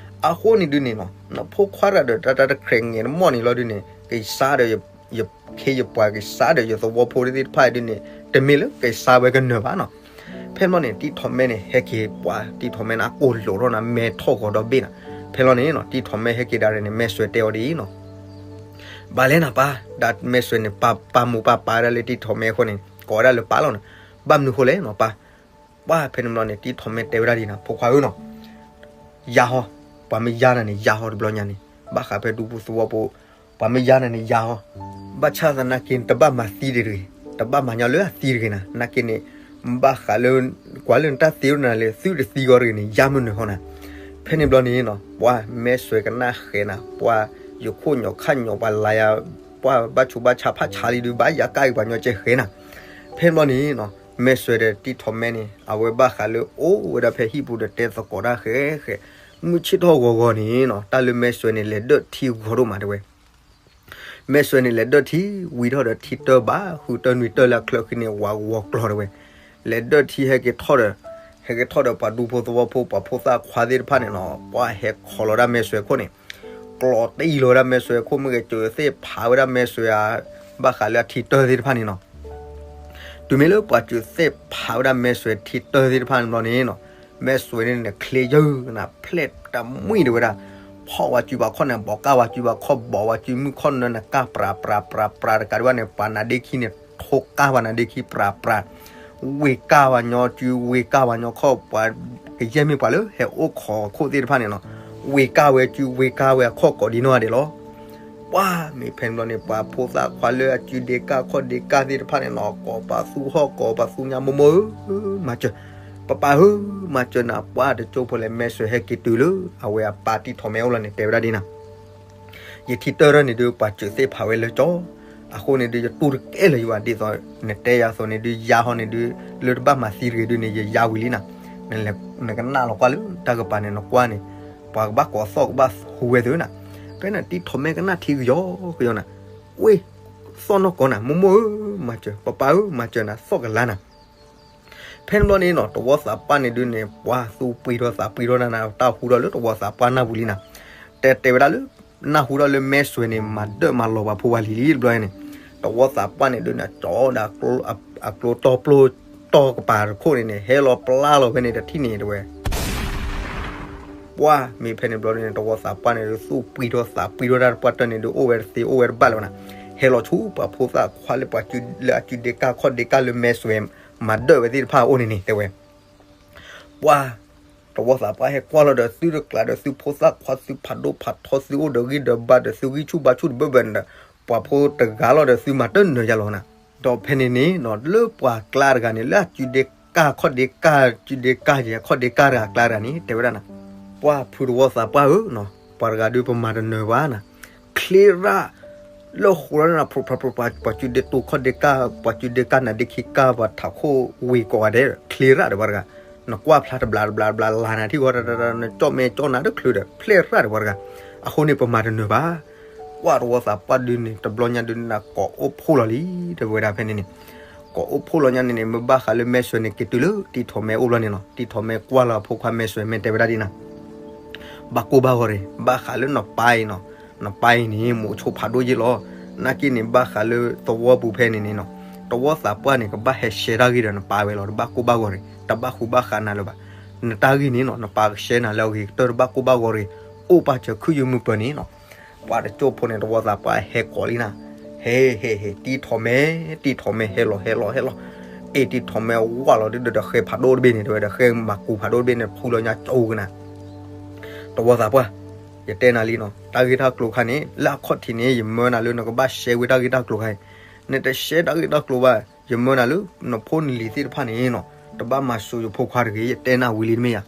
အဃိန့ၣ်ဒုးန့ၣ်နီၤ နဖိခွါတဂၤဒီးတၢ်တၢ်တခရဲးငဲၤတမီၢ်န့ၣ်လီၤဒုးန့ၣ် ကစၢ်ဒီး ယခ့ယပှၤကစၢ်ဒီးယသဝီဖိသ့ၣ်တဖၣ်ဒုးန့ၣ် တမ့ၢ်လၢကစၢ်ဝဲကနၢၤဘၣ်နီၤ. ဖဲန့ၣ်ဘျီန့ၣ် တံၢ်ထီၣ်မဲန့ၣ် ဟဲက့ၤပှၤ တံၢ်ထီၣ်မဲန့ၣ် အကိၢ်လိာ်ထီၣ်နၤ မဲထီၣ်ဂီၤဒီဘ့ၣ်နၤ. ဖဲန့ၣ်ဘျီန့ၣ်နီၤ တံၢ်ထီၣ်မဲဟဲက့ၤဒၣ်န့ၣ် မဲာ်စွဲတဲအီၤဒ်အံၤနီၤ, ဘၣ်လဲၣ်နၤပၢ်, ဒီးမဲာ်စွဲန့ၣ် ပၢ်မူပၢ်ပၢ်ဝဲဒၣ်လၢတံၢ်ထီၣ်မဲအဃိန့ၣ် ကိးဝဲဒၣ်လၢပၢ်လီၤနၤ. ဘၣ်မနုၤဃိလဲၣ်နီၤပၢ်. ပှၤဖဲန့ၣ်ဘျီန့ၣ် တံၢ်ထီၣ်မဲတဲဝဲဒၣ်ဒ်နၤ ဖိခွါဧၢနီၤ ယၤဟီ, ပှၤမ့ၢ်ယၤနၤန့ၣ် ယၤဟီတဘျီညါန့ၣ် ဘၣ်ဃးဖဲဒူဖိသဝီဖိ ပှၤမ့ၢ်ယၤနၤန့ၣ် ယၤဟီ, ဘၣ်ဆၣ်သနာ်က့ တဘၣ်မၤသံတဂ့ၤ, တဘၣ်မၤညီလၢအသံတဂ့ၤနၤ, နာ်က့န့ၣ် ဘၣ်ဃးလၢ ကွၢ်လၢနတၢ်သ့အိၣ်နၤလၢ သုတသံဂီၤတဂ့ၤန့ၣ် ယၤမနုၤဟီနၤ. ဖဲန့ၣ်ဘျီန့ၣ်နီၤ ပှၤမဲာ်စွဲကနၣ်ဃဲနၤ, ပှၤယခိၣ်ညီခၣ်ညီ ပှၤလၤယၤ, ပှၤဘၣ်ဆူးဘၣ်ဆါဖးဆါလံဒုး ဘၣ်ယၤကၣ်က့ၤပှၤညီကဲဃဲနၤ. ဖဲန့ၣ်ဘျီန့ၣ်နီၤ မဲာ်စွဲဒီးတံၢ်ထီၣ်မဲန့ၣ် အဝဲဘၣ်ဃးလၢအိၣ်ဝဲဒၣ်ဖဲဟံၣ်ပူၤဒီးတဲသကိးတၢ်ဃဲဃဲ, မုၢ်ဆ့ၣ်ထီၣ်ဂီၤဂီၤန့ၣ်နီၤ တၢ်လၢမဲာ်စွဲန့ၣ် လဲၤဒၢၣ်ထံဂီၤဒိၣ်မးတဲဝဲ. မဲာ်စွဲန့ၣ် လဲၤဒၢၣ်ထံ ဝံၤထီၣ်ဒီးထံတၢဘၣ်ဃုတၢနွံတၢလၢအချၢဃံန့ၣ် ဝးဂီၤကျီၤတဲဝဲ. လဲၤဒၢၣ်ထံဟဲက့ၤထီၣ်ဒီး ဟဲက့ၤထီၣ်ဒီးပှၤဒူဖိသဝီဖိ ပှၤဖိသၣ်ခွါသ့ၣ်တဖၣ်န့ၣ်နီၤ ပှၤဟဲခီလီၤဒၣ်မဲာ်စွဲခိၣ်န့ၣ် ကျီၤတံၢ်လီၤဝဲဒၣ်မဲာ်စွဲခိၣ် မ့ၢ်ဂ့ၤ စူးသ့ၣ်ဖးဝဲဒၣ်မဲာ်စွဲဧါ, ဘၣ်ဃးလၢအထံတၢသ့ၣ်တဖၣ်န့ၣ်နီၤ. တုၤမ့ၢ်လၢပှၤစူးသ့ၣ်ဖးဝဲဒၣ်မဲာ်စွဲထံတၢသ့ၣ်တဖၣ်န့ၣ်ဘျီန့ၣ်နီၤ မဲာ်စွဲန့ၣ်န့ၣ် ချ့ယၢနၤ ဖျဲၣ်တမှံၣ်တဲဝဲဒၣ်, ဖီၣ်ဝဲစုဘၣ်ခီၣ်န့ၣ် ဘီးကၢ်ဝဲစုဘၣ်ခီၣ် ဘီးဝဲစုမုၢ်ခီၣ်နၢနကၢ် ပြးပြးပြးပြးတကးဒံးဘၣ်န့ၣ် ပှၤနါဒ့ခံန့ၣ် ထိကၢ်ဝဲနါဒ့ခံ ပြးပြး ဝ့ၢ်ကၢ်ဝဲညီစု ဝ့ၢ်ကၢ်ဝဲညီခီၣ် ပှၤကယဲၢ်မ့ၢ်ပှၤလၢဟဲအိၣ်ခိးခိၣ်သ့ၣ်တဖၣ်န့ၣ်နီၤ ဝ့ၢ်ကၢ်ဝဲစု ဝ့ၢ်ကၢ်ဝဲအခီၣ်ကိးဒံးနီၢ်ဂၤဒဲးလီၤ. ပှၤမ့ၢ်ဖဲန့ၣ်ဘျီန့ၣ် ပှၤဖိသၣ်ခွါလၢအစုဒ့ကၢ်ခီၣ်ဒ့ကၢ်သ့ၣ်တဖၣ်န့ၣ်နီၤ ကိးပသူဟီၣ်ကိးပသူညါ မိၢ်မိၢ်ဧၢ မၤစၢၤ, ပပၢ်ဧၢ မၤစၢၤနၤ ပှၤတကၠိဖိလဲၣ် မဲာ်စွဲဟဲက့ၤတုၤလၢ အဝဲအပၢ်တံၢ်ထီၣ်မဲအအိၣ်လီၤန့ၣ် တဲဝဲဒၣ်ဒ်နၤ ယထံတၢထီၣ်န့ၣ်ဒုး ပှၤစူးသ့ၣ်ဖးဝဲလၢကၠီ, အဃိန့ၣ်ဒုး ယတူၢ်တကဲလၢၤယဘၣ် ဒ်သိးနတဲယၤအသိးန့ၣ်ဒုး ယၤဟီန့ၣ်ဒုး လၢတဘၣ်မၤသံတဂ့ၤဒုးန့ၣ် ယယၤဝံၤလံနၤ, နကနၣ်လီၤကွၢ်လၢတၢ်ကပၤန့ၣ် နကွၢ်န့ၣ် ပှၤကဘၣ်ကိးသီၣ်ကဘၣ်ဟူဝဲသုနၤ, ဖဲန့ၣ်တံၢ်ထီၣ်မဲကနၣ်ထံကယီကယီနၤ, ဝ့ၢ် သီၣ်နီၢ်ကီးနၤ မိၢ်မိၢ်ဧၢ မၤစၢၤ ပပၢ်ဧၢ မၤစၢၤနၤ သီၣ်ကလါနၤ ဖဲ ဖဲန့ၣ်ဘျီန့ၣ်နီၤ တဝီသးပှၢ်န့ၣ်ဒုးန့ၣ် ပှၤသူၣ်ပှံၤထီၣ်သးပှံၤထီၣ်နၤနၤ တၢ်ဟူထီၣ်လၢတဝီသးပှၢ်နၢ်ပူၤလံနၤ, တဲတဲဝဲဒၣ်လၢ နၢ်ဟူထီၣ်လၢမဲၢ်စွဲန့ၣ် မၤဒၢၣ်မၤလီၤပှၤဖိပှၤလံၤလံတဘျီန့ၣ်, တဝီသးပှၢ်န့ၣ်ဒုးန့ၣ် ကၠီဒၣ်အကျိတီပျိတီကပၤတခိၣ်န့ၣ်န့ၣ် ဟဲလီၤပျၢ်လီၤဖဲန့ၣ်တထံၣ်န့ၣ်တဲဝဲ ပှၢ်မ့ၢ်ဖဲန့ၣ်ဘျီန့ၣ် တဝီသးပှၢ်န့ၣ်ဒုး သူၣ်ပှံၤထီၣ်သးပှံၤထီၣ်တၢ်တပှၢ်တၢၢ်န့ၣ်ဒုး အိၣ်ဝဲတသ့အိၣ်ဝဲတဘၣ်လၢၤဘၣ်နၤ, ဟဲလီၤဆူပှၤဖိသၣ်ခွါလၢပှၤလၢအစုဒ့ကၢ်ခီၣ်ဒ့ကၢ်လၢမဲၢ်စွဲ မၤဒၢၣ်ဝဲသ့ၣ်တဖၣ်အအိၣ်န့ၣ်န့ၣ်တဲဝဲ ပှၢ် တဝီသးပှၢ်ဟဲကွၢ်လီၤဒီးသုတကျးဒီးသုဖိသၣ်ခွါသုဖးဒိၣ်ဖးထီသုအိၣ်ဒီးဂံၢ်ဒီးဘါဒီးသုဂံၢ်ဆူၣ်ဘါဆူၣ်တဘၢဘၢန့ၣ်ဒီး ပှၤဖိတဂၤလီၤဒီးသုမၤတနၢၤယၤလီၤနၤ, ဒီးဖဲန့ၣ်န့ၣ်နီၤ လၢပှၤကျါတဂၤန့ၣ် လၢအစုဒ့ကၢ်ခီၣ်ဒ့ကၢ် စုဒ့ကၢ်ယဲ ခီၣ်ဒ့ကၢ်တဂၤကျါတဂၤန့ၣ် တဲဝဲဒၣ်နၤ, ပှၢ်ဖုတဝီသးပှၢ်ဧၢနီၤ ပှၤတဂၤဒုးပမၤတနၢၤဘၣ်နၤ, ချ့ရၣ် လၢဃိးလီၤနၤ ဖုဖုဖု ပှၤစုဒ့တိခီၣ်ဒ့ကၢ် ပှၤစုဒ့ကၢ်နၤဒ့ခံကၢ် ပှၤထးခိၣ်ဝ့ၤကိးဂၤဒဲး ချ့ရၣ်ဒီးပှၤတဂၤ, နကွၢ်ဖျါတဘျးတဘျးတဘျးလၢ်နၤထံၣ်ဃီတၢ်တၢ်တၢ် နကၠီၣ်မဲကၠီၣ်နၤတချုးဒီး ဖျဲၣ်ရၣ်ဒီးပှၤတဂၤ, အဃိန့ၣ်ပမၤတနၢၤဘၣ် ပှၢ်တဝီသးပှၢ်ဒုးန့ၣ် တဘျီညါဒုးနၤကိးအိၣ်ဖှိၣ်လီၤလံ တဲဝဲဒၣ်ဖဲန့ၣ်န့ၣ်, ကိးအိၣ်ဖှိၣ်လီၤညါန့ၣ်န့ၣ် မ့ၢ်ဘၣ်ဃးလၢမဲၢ်စွဲန့ၣ် က့ၤတုၤလၢတံၤထီၣ်မဲအိၣ်ဘျီန့ၣ်နီၤ တံၤထီၣ်မဲကွၢ်လီၤအဖိခွါမဲၢ်စွဲမ့ၢ်တဲဝဲဒၣ်ဒ်နၤ ဘၣ်ကိၢ်ဘၣ်ဂီၤရ့ၣ် ဘၣ်ဃးလၢနပၢ်အံၤနီၤ, နပၢ်အံၤန့ၣ် မိၣ်ဆိဖးဒိၣ်ယ့ၢ်လီၤ, နာ်က့န့ၣ် ဘၣ်ဃးလၢသဝီပူၤဖဲန့ၣ်န့ၣ်နီၤ, တဝီသးပှၢ်န့ၣ် ကဘၣ်ဟဲရှဲတၢ်ဂ့ၢ်ဒီးနပၢ်ဝဲလီၤ တဘၣ်ကိၢ်ဘၣ်ဂီၤရ့ၣ် တဘၣ်ဃူဘၣ်ဃးနၤလၢၤဘၣ်, နတၢ်ဂ့ၢ်န့ၣ်နီၤ နပၢ်ကရှဲနၤလၢအဂ့ၤကတၢၢ်တဘၣ်ကိၢ်ဘၣ်ဂီၤရ့ၣ်, အိၣ်ပာ်စၢၤခုၣ်ယုၢ်မုၢ်ပၢၤန့ၣ်နီၤ, ပှၢ်တကၠိၢ်ဖိန့ၣ် တဝီသးပှၢ်ဟဲကိးလံနၤ, ဟဲဟဲဟဲ တံၤထီၣ်မဲ တံၤထီၣ်မဲ ဟဲလီၤဟဲလီၤဟဲလီၤ, အ့ၣ် တံၤထီၣ်မဲဝၢ်လီၤဒုးဒီးဃဲဖးဒိၣ်တဘ့ၣ်န့ၣ် တဲဝဲဒီးဃဲမၤကူဖးဒိၣ်တဘ့ၣ်န့ၣ် ဖုလီၤညါကၠိကနၤ တဝီသးပှၢ်, ယတဲနၤလံနီၤ တၢ်ဂ့ၢ်တၢ်ကျိၤခါန့ၣ် လၢအခီၣ်ထံးန့ၣ် ယမၢနၤလၢနကဘၣ်ရှဲဝဲတၢ်ဂ့ၢ်တၢ်ကျိၤခါအံၤ, နတရှဲတၢ်ဂ့ၢ်တၢ်ကျိၤဘၣ် ယမၢနၤလၢ နဖိနလံၤသ့ၣ်တဖၣ်န့ၣ်နီၤ တဘၣ်မၤစၢၤယဖိခွါတဂ့ၤ ယတဲနၤဝံၤလံတမ့ၢ်ဧါ,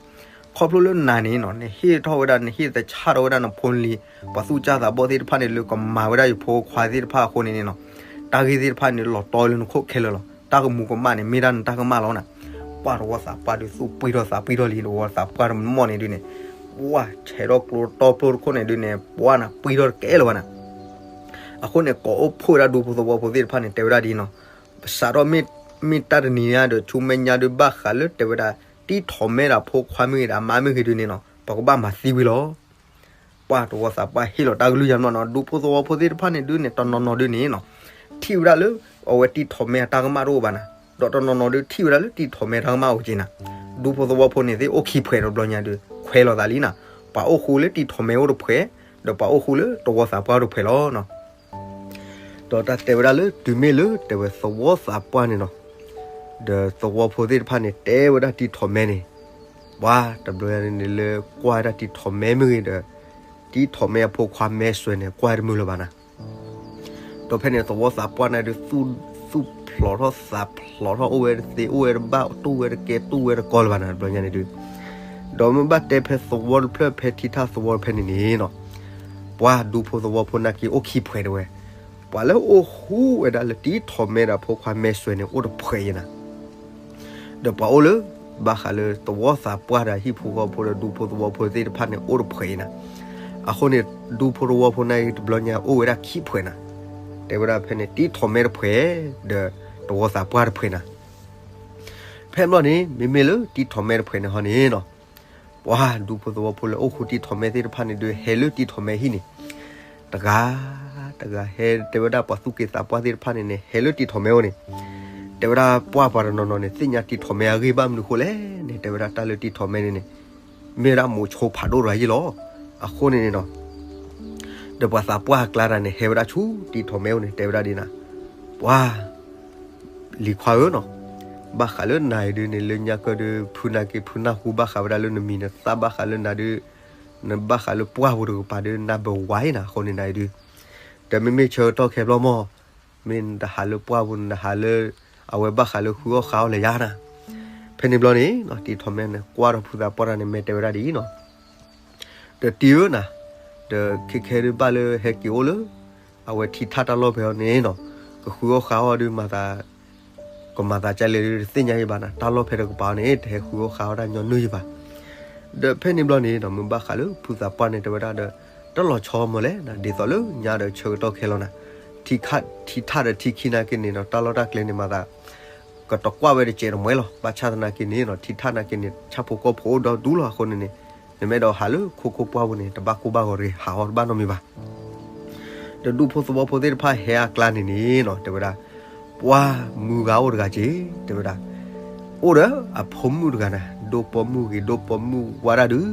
ခီဖျိလၢနၤန့ၣ်နီၤ နဟ့ၣ်ထီၣ်ဝဲဒၣ် နဟ့ၣ်သဆၣ်ထီၣ်ဝဲဒၣ်နဖိနလံၤ ပှၤသူၣ်စၢ်သးဘီၣ်သ့ၣ်တဖၣ်န့ၣ် လၢကမၤဝဲဒၣ်ယဖိခွါသ့ၣ်တဖၣ်အဃိန့ၣ်န့ၣ်နီၤ, တၢ်ဂ့ၢ်သ့ၣ်တဖၣ်န့ၣ် လီၤတီလၢနခိၣ်ခဲလၢာ်လီၤ တၢ်ကမူၤကမၣ်န့ၣ် မ့ၢ်ဒၣ်နတၢ်ကမၣ်လီၤနၤ, ပှၢ်တဝီသးပှၢ်ဒုးသူၣ်ပှံၢ်ထီၣ်သးပှံၢ်ထီၣ်လံ တဝီသးပှၢ်တမီၢ်န့ၣ်ဒုးန့ၣ်, ပှၢ်ဆဲးထီၣ်ကျိတီပျိတခိၣ်န့ၣ်ဒုးန့ၣ် ပှၢ်နၤပှံၢ်ထီၣ်တကဲလၢၤဘၣ်နၤ, အဃိန့ၣ် ကိးအိၣ်ဖှိၣ်ဝဲဒၣ်ဒူဖိသဝီဖိသ့ၣ်တဖၣ်န့ၣ် တဲဝဲဒၣ်ဒ်နီၤ, ပစးထီၣ်မ့ၢ်တၢ်တနံၤညါဒီး ဆူမဲာ်ညါဒုးဘၣ်ဃးလၢတဲဝဲဒၣ် တံၤထီၣ်မဲဒီးဖိခွါမ့ၢ်ဂ့ၤဒီးအမါမ့ၢ်ဂ့ၤဒုးန့ၣ်နီၤ ပကဘၣ်မၤသံဝံၤလီၤ ပှၢ်တဝီသးပှၢ်ဟ့ၣ်လီၤတၢ်ကလုၢ်ယၤမနီၤနီၤ ဒူဖိသဝီဖိသ့ၣ်တဖၣ်န့ၣ်ဒုးန့ၣ် တနီၤနီၤဒုးန့ၣ်နီၤ, ထံၣ်ဝဲဒၣ်လၢ အဝဲတံၤထီၣ်မဲအတၢ်ကမၣ်တအိၣ်ဘၣ်နၤ, ဒီးတနီၤနီၤဒုးထံၣ်ဝဲဒၣ်လၢတံၤထီၣ်မဲအတၢ်ကမၣ်အိၣ်က့ၤနၤ, ဒူဖိသဝီဖိန့ၣ်သ့ၣ်အိၣ်ခံဖှဲးဒီးဘျီညါဒုး ခွဲးလိာ်သးလံနၤ, ပှၤအိၣ်ဃူလၢတံၤထီၣ်မဲအိၣ်တဖှဲး, ဒီးပှၤအိၣ်ဃူလၢတဝီသးပှၢ်အိၣ်တဖှဲးလီၤ. ဒီးတၢ်တဲဝဲဒၣ်လၢတုၤမ့ၢ်လၢတဲဝဲသဝီသးပှၢ်န့ၣ်နီၤ, ဒီးသဝီဖိသ့ၣ်တဖၣ်န့ၣ် တဲဝဲဒၣ်တံၤထီၣ်မဲန့ၣ်, ပှၤတဘျီန့ၣ်လၢကွၢ်ဝဲဒၣ်တံၤထီၣ်မဲမ့ၢ်ဂ့ၤဒီး တံၤထီၣ်မဲအဖိခွါမဲၢ်စွဲန့ၣ် ကွၢ်တမုာ်လၢၤဘၣ်နၤ ဒီးဖဲန့ၣ်သဝီသးပှၢ်န့ၣ်ဒုး သူၣ်ဖျိးထီၣ်သးဖျိးထီၣ် အိၣ်ဝဲတသ့ အိၣ်ဝဲတဘၣ် တူၢ်ဝဲတကဲ တူၢ်ဝဲတကီလၢၤဘၣ်နၤ တဘျီညါန့ၣ်ဒုး, ဒီးမ့ၢ်ဘၣ်တဲဖဲသဝီတဖျၢၣ်ဖဲထံထၣ်သဝီဖဲန့ၣ်န့ၣ်နီၤ, ပှၤဒူဖိသဝီဖိနာ်က့အိၣ်ခံဖှဲးတဲဝဲ, ပှၤလၢအိၣ်ဃူဝဲဒၣ်လၢတံၤထီၣ်မဲဒီးဖိခွါမဲၢ်စွဲန့ၣ် အိၣ်တဖှဲးအံၤနၤ ဒီးပှၤအိၣ်လၢ ဘၣ်ဃးလၢသဝီသးပှၢ်ဒီးဟံၣ်ဖိဃီဖိဒီးဒူဖိသဝီဖိသ့ၣ်တဖၣ်န့ၣ် အိၣ်တဖှဲးအံၤနၤ, အဃိန့ၣ် ဒူဖိသဝီဖိန့ၣ်တဘျီညါအိၣ်ဝဲဒၣ်ခံဖှဲးနၤ, တဲဝဲဒၣ်ဖဲန့ၣ် တံၤထီၣ်မဲတဖှဲး ဒီးသဝီသးပှၢ်တဖှဲးနၤ ဖဲဘျီန့ၣ် မ့မ့ၢ်လၢတံၤထီၣ်မဲတဖှဲးန့ၣ်ဟီန့ၣ်နီၤ, ပှၤဒူဖိသဝီဖိလၢအိၣ်ဃူတံၤထီၣ်မဲသ့ၣ်တဖၣ်န့ၣ်ဒုး ဟဲလၢတံၤထီၣ်မဲဟံၣ်န့ၣ်, တဂၤ တဂၤဟဲ တဲဝဲဒၣ်ပှၤသူၣ်က့သးပှၢ်သ့ၣ်တဖၣ်န့ၣ်န့ၣ် ဟဲလၢတံၤထီၣ်မဲအိၣ်န့ၣ်, တဲဝဲဒၣ်ပှၢ်ပှၤတနီၤနီၤန့ၣ် သ့ၣ်ညါတံၤထီၣ်မဲအဂ့ၢ်ဘၣ်မနုၤဃိလဲၣ်န့ၣ် တဲဝဲဒၣ်တၢ်လၢတံၤထီၣ်မဲန့ၣ်န့ၣ် မ့ၢ်ဝဲဒၣ်မိၤဆိဖးဒိၣ်တဂၤယ့ၢ်လီၤ, အဃိန့ၣ်န့ၣ်နီၤ ဒီးပှၤသးပှၢ်အကျါတၢ်န့ၣ် ဟဲဝဲဒၣ်ဆူတံၤထီၣ်မဲအိၣ်န့ၣ် တဲဝဲဒၣ်ဒ်နၤ, ပှၤ လံၤခွါဧၢနီၤ, ဘၣ်ဃးလၢနၤအံၤဒုးန့ၣ် လၢညါကၢဒုး ဖုနာ်က့ဖုနၢ်ဟူဘၣ်ဃးဝဲဒၣ်လၢနမံၤနသၣ်ဘၣ်ဃးလၢနၤဒုး, နဘၣ်ဃးလၢပှၢ်ပူၤတကပၤဒုး နၢ်ဘၢဝါအံၤနၤ အဃိန့ၣ်နၤအံၤဒုး, ဒီးမ့မ့ၢ်ဆၢကတီၢ်ခဲဘျီမီၢ်, မ့ၢ်နတဟးလၢပှၢ်ပူၤ နတဟးလၢ အဝဲဘၣ်ဃးလၢဃုအီၣ်ဃုအီလၢယၤနၤ, ဖဲန့ၣ်ဘျီန့ၣ် တံၤထီၣ်မဲန့ၣ် ကွၢ်ဒီးဖုသးပှၢ်တၢ်န့ၣ် မ့ၢ်တဲဝဲဒၣ်ဒ်အံၤနီၤ ဒီးတံၤဧၢနၤ, ဒီးခဲခဲဒုးဘၣ်လၢဟဲက့ၤအိၣ်လၢ အဝဲထံထၣ်တၢ်လီၢ်ဖဲအံၤန့ၣ်နီၤ, ကဃုအီၣ်ဃုအီဒုးမၤသး, ကမၤသးကလဲၣ်ဒုးတသ့ၣ်ညါယဘၣ်နၤ, တၢ်လီၢ်ဖဲတကပၤအံၤန့ၣ် တဟဲဃုအီၣ်ဃုအီတၢ်ညီနုၢ်ယဘၣ်. ဒီးဖဲန့ၣ်ဘျီန့ၣ်နီၤ မ့ၢ်ဘၣ်ဃးလၢဖုသးပှၢ်န့ၣ်တဲဝဲဒၣ်ဒီး, တၢ်လီၤဆီမီၢ်လဲၣ်နၤ ဒ်သိးလၢညါဒီးဆၢကတီၢ်ခဲလီၤနၤ, ထံထၣ်ဒီးထံခံနာ်က့န့ၣ်နီၤ တၢ်လီၢ်တၢ်ကျဲန့ၣ်မၤသး က ပတကွၢ်ဝဲတစဲးတမှဲလီၤ. ဘၣ်ဆၣ်သနာ်က့န့ၣ်နီၤ ထံထၣ်နာ်က့န့ၣ် ဆၣ်ဖိကီၢ်ဖိအိၣ်ဒီဒူလီၤ. အဃိန့ၣ်န့ၣ် နမ့ၢ်အဲၣ်ဒိးဟးလၢခိခိၣ်ပှၢ်ပူၤန့ၣ် တဘၣ်ကိၢ်ဘၣ်ဂီၤတဂ့ၤ, ဟးအီၤတဘၣ်နီတမံၤဘၣ်. ဒီးဒူဖိသဝီဖိသ့ၣ်တဖၣ်ဟဲအကျါန့ၣ်န့ၣ်နီၤ တဲဝဲဒၣ် ပှၢ်မုၢ်ဂၤအိၣ်တဂၤက့ၤ တဲဝဲဒၣ်, အိၣ်ဒီးအဖိမုၣ်တဂၤန့ၣ် ဒိၣ်ပိာ်မုၣ်ဂ့ၤ ဒိၣ်ပိာ်မုၣ်ဝါဒၣ်ဒုး,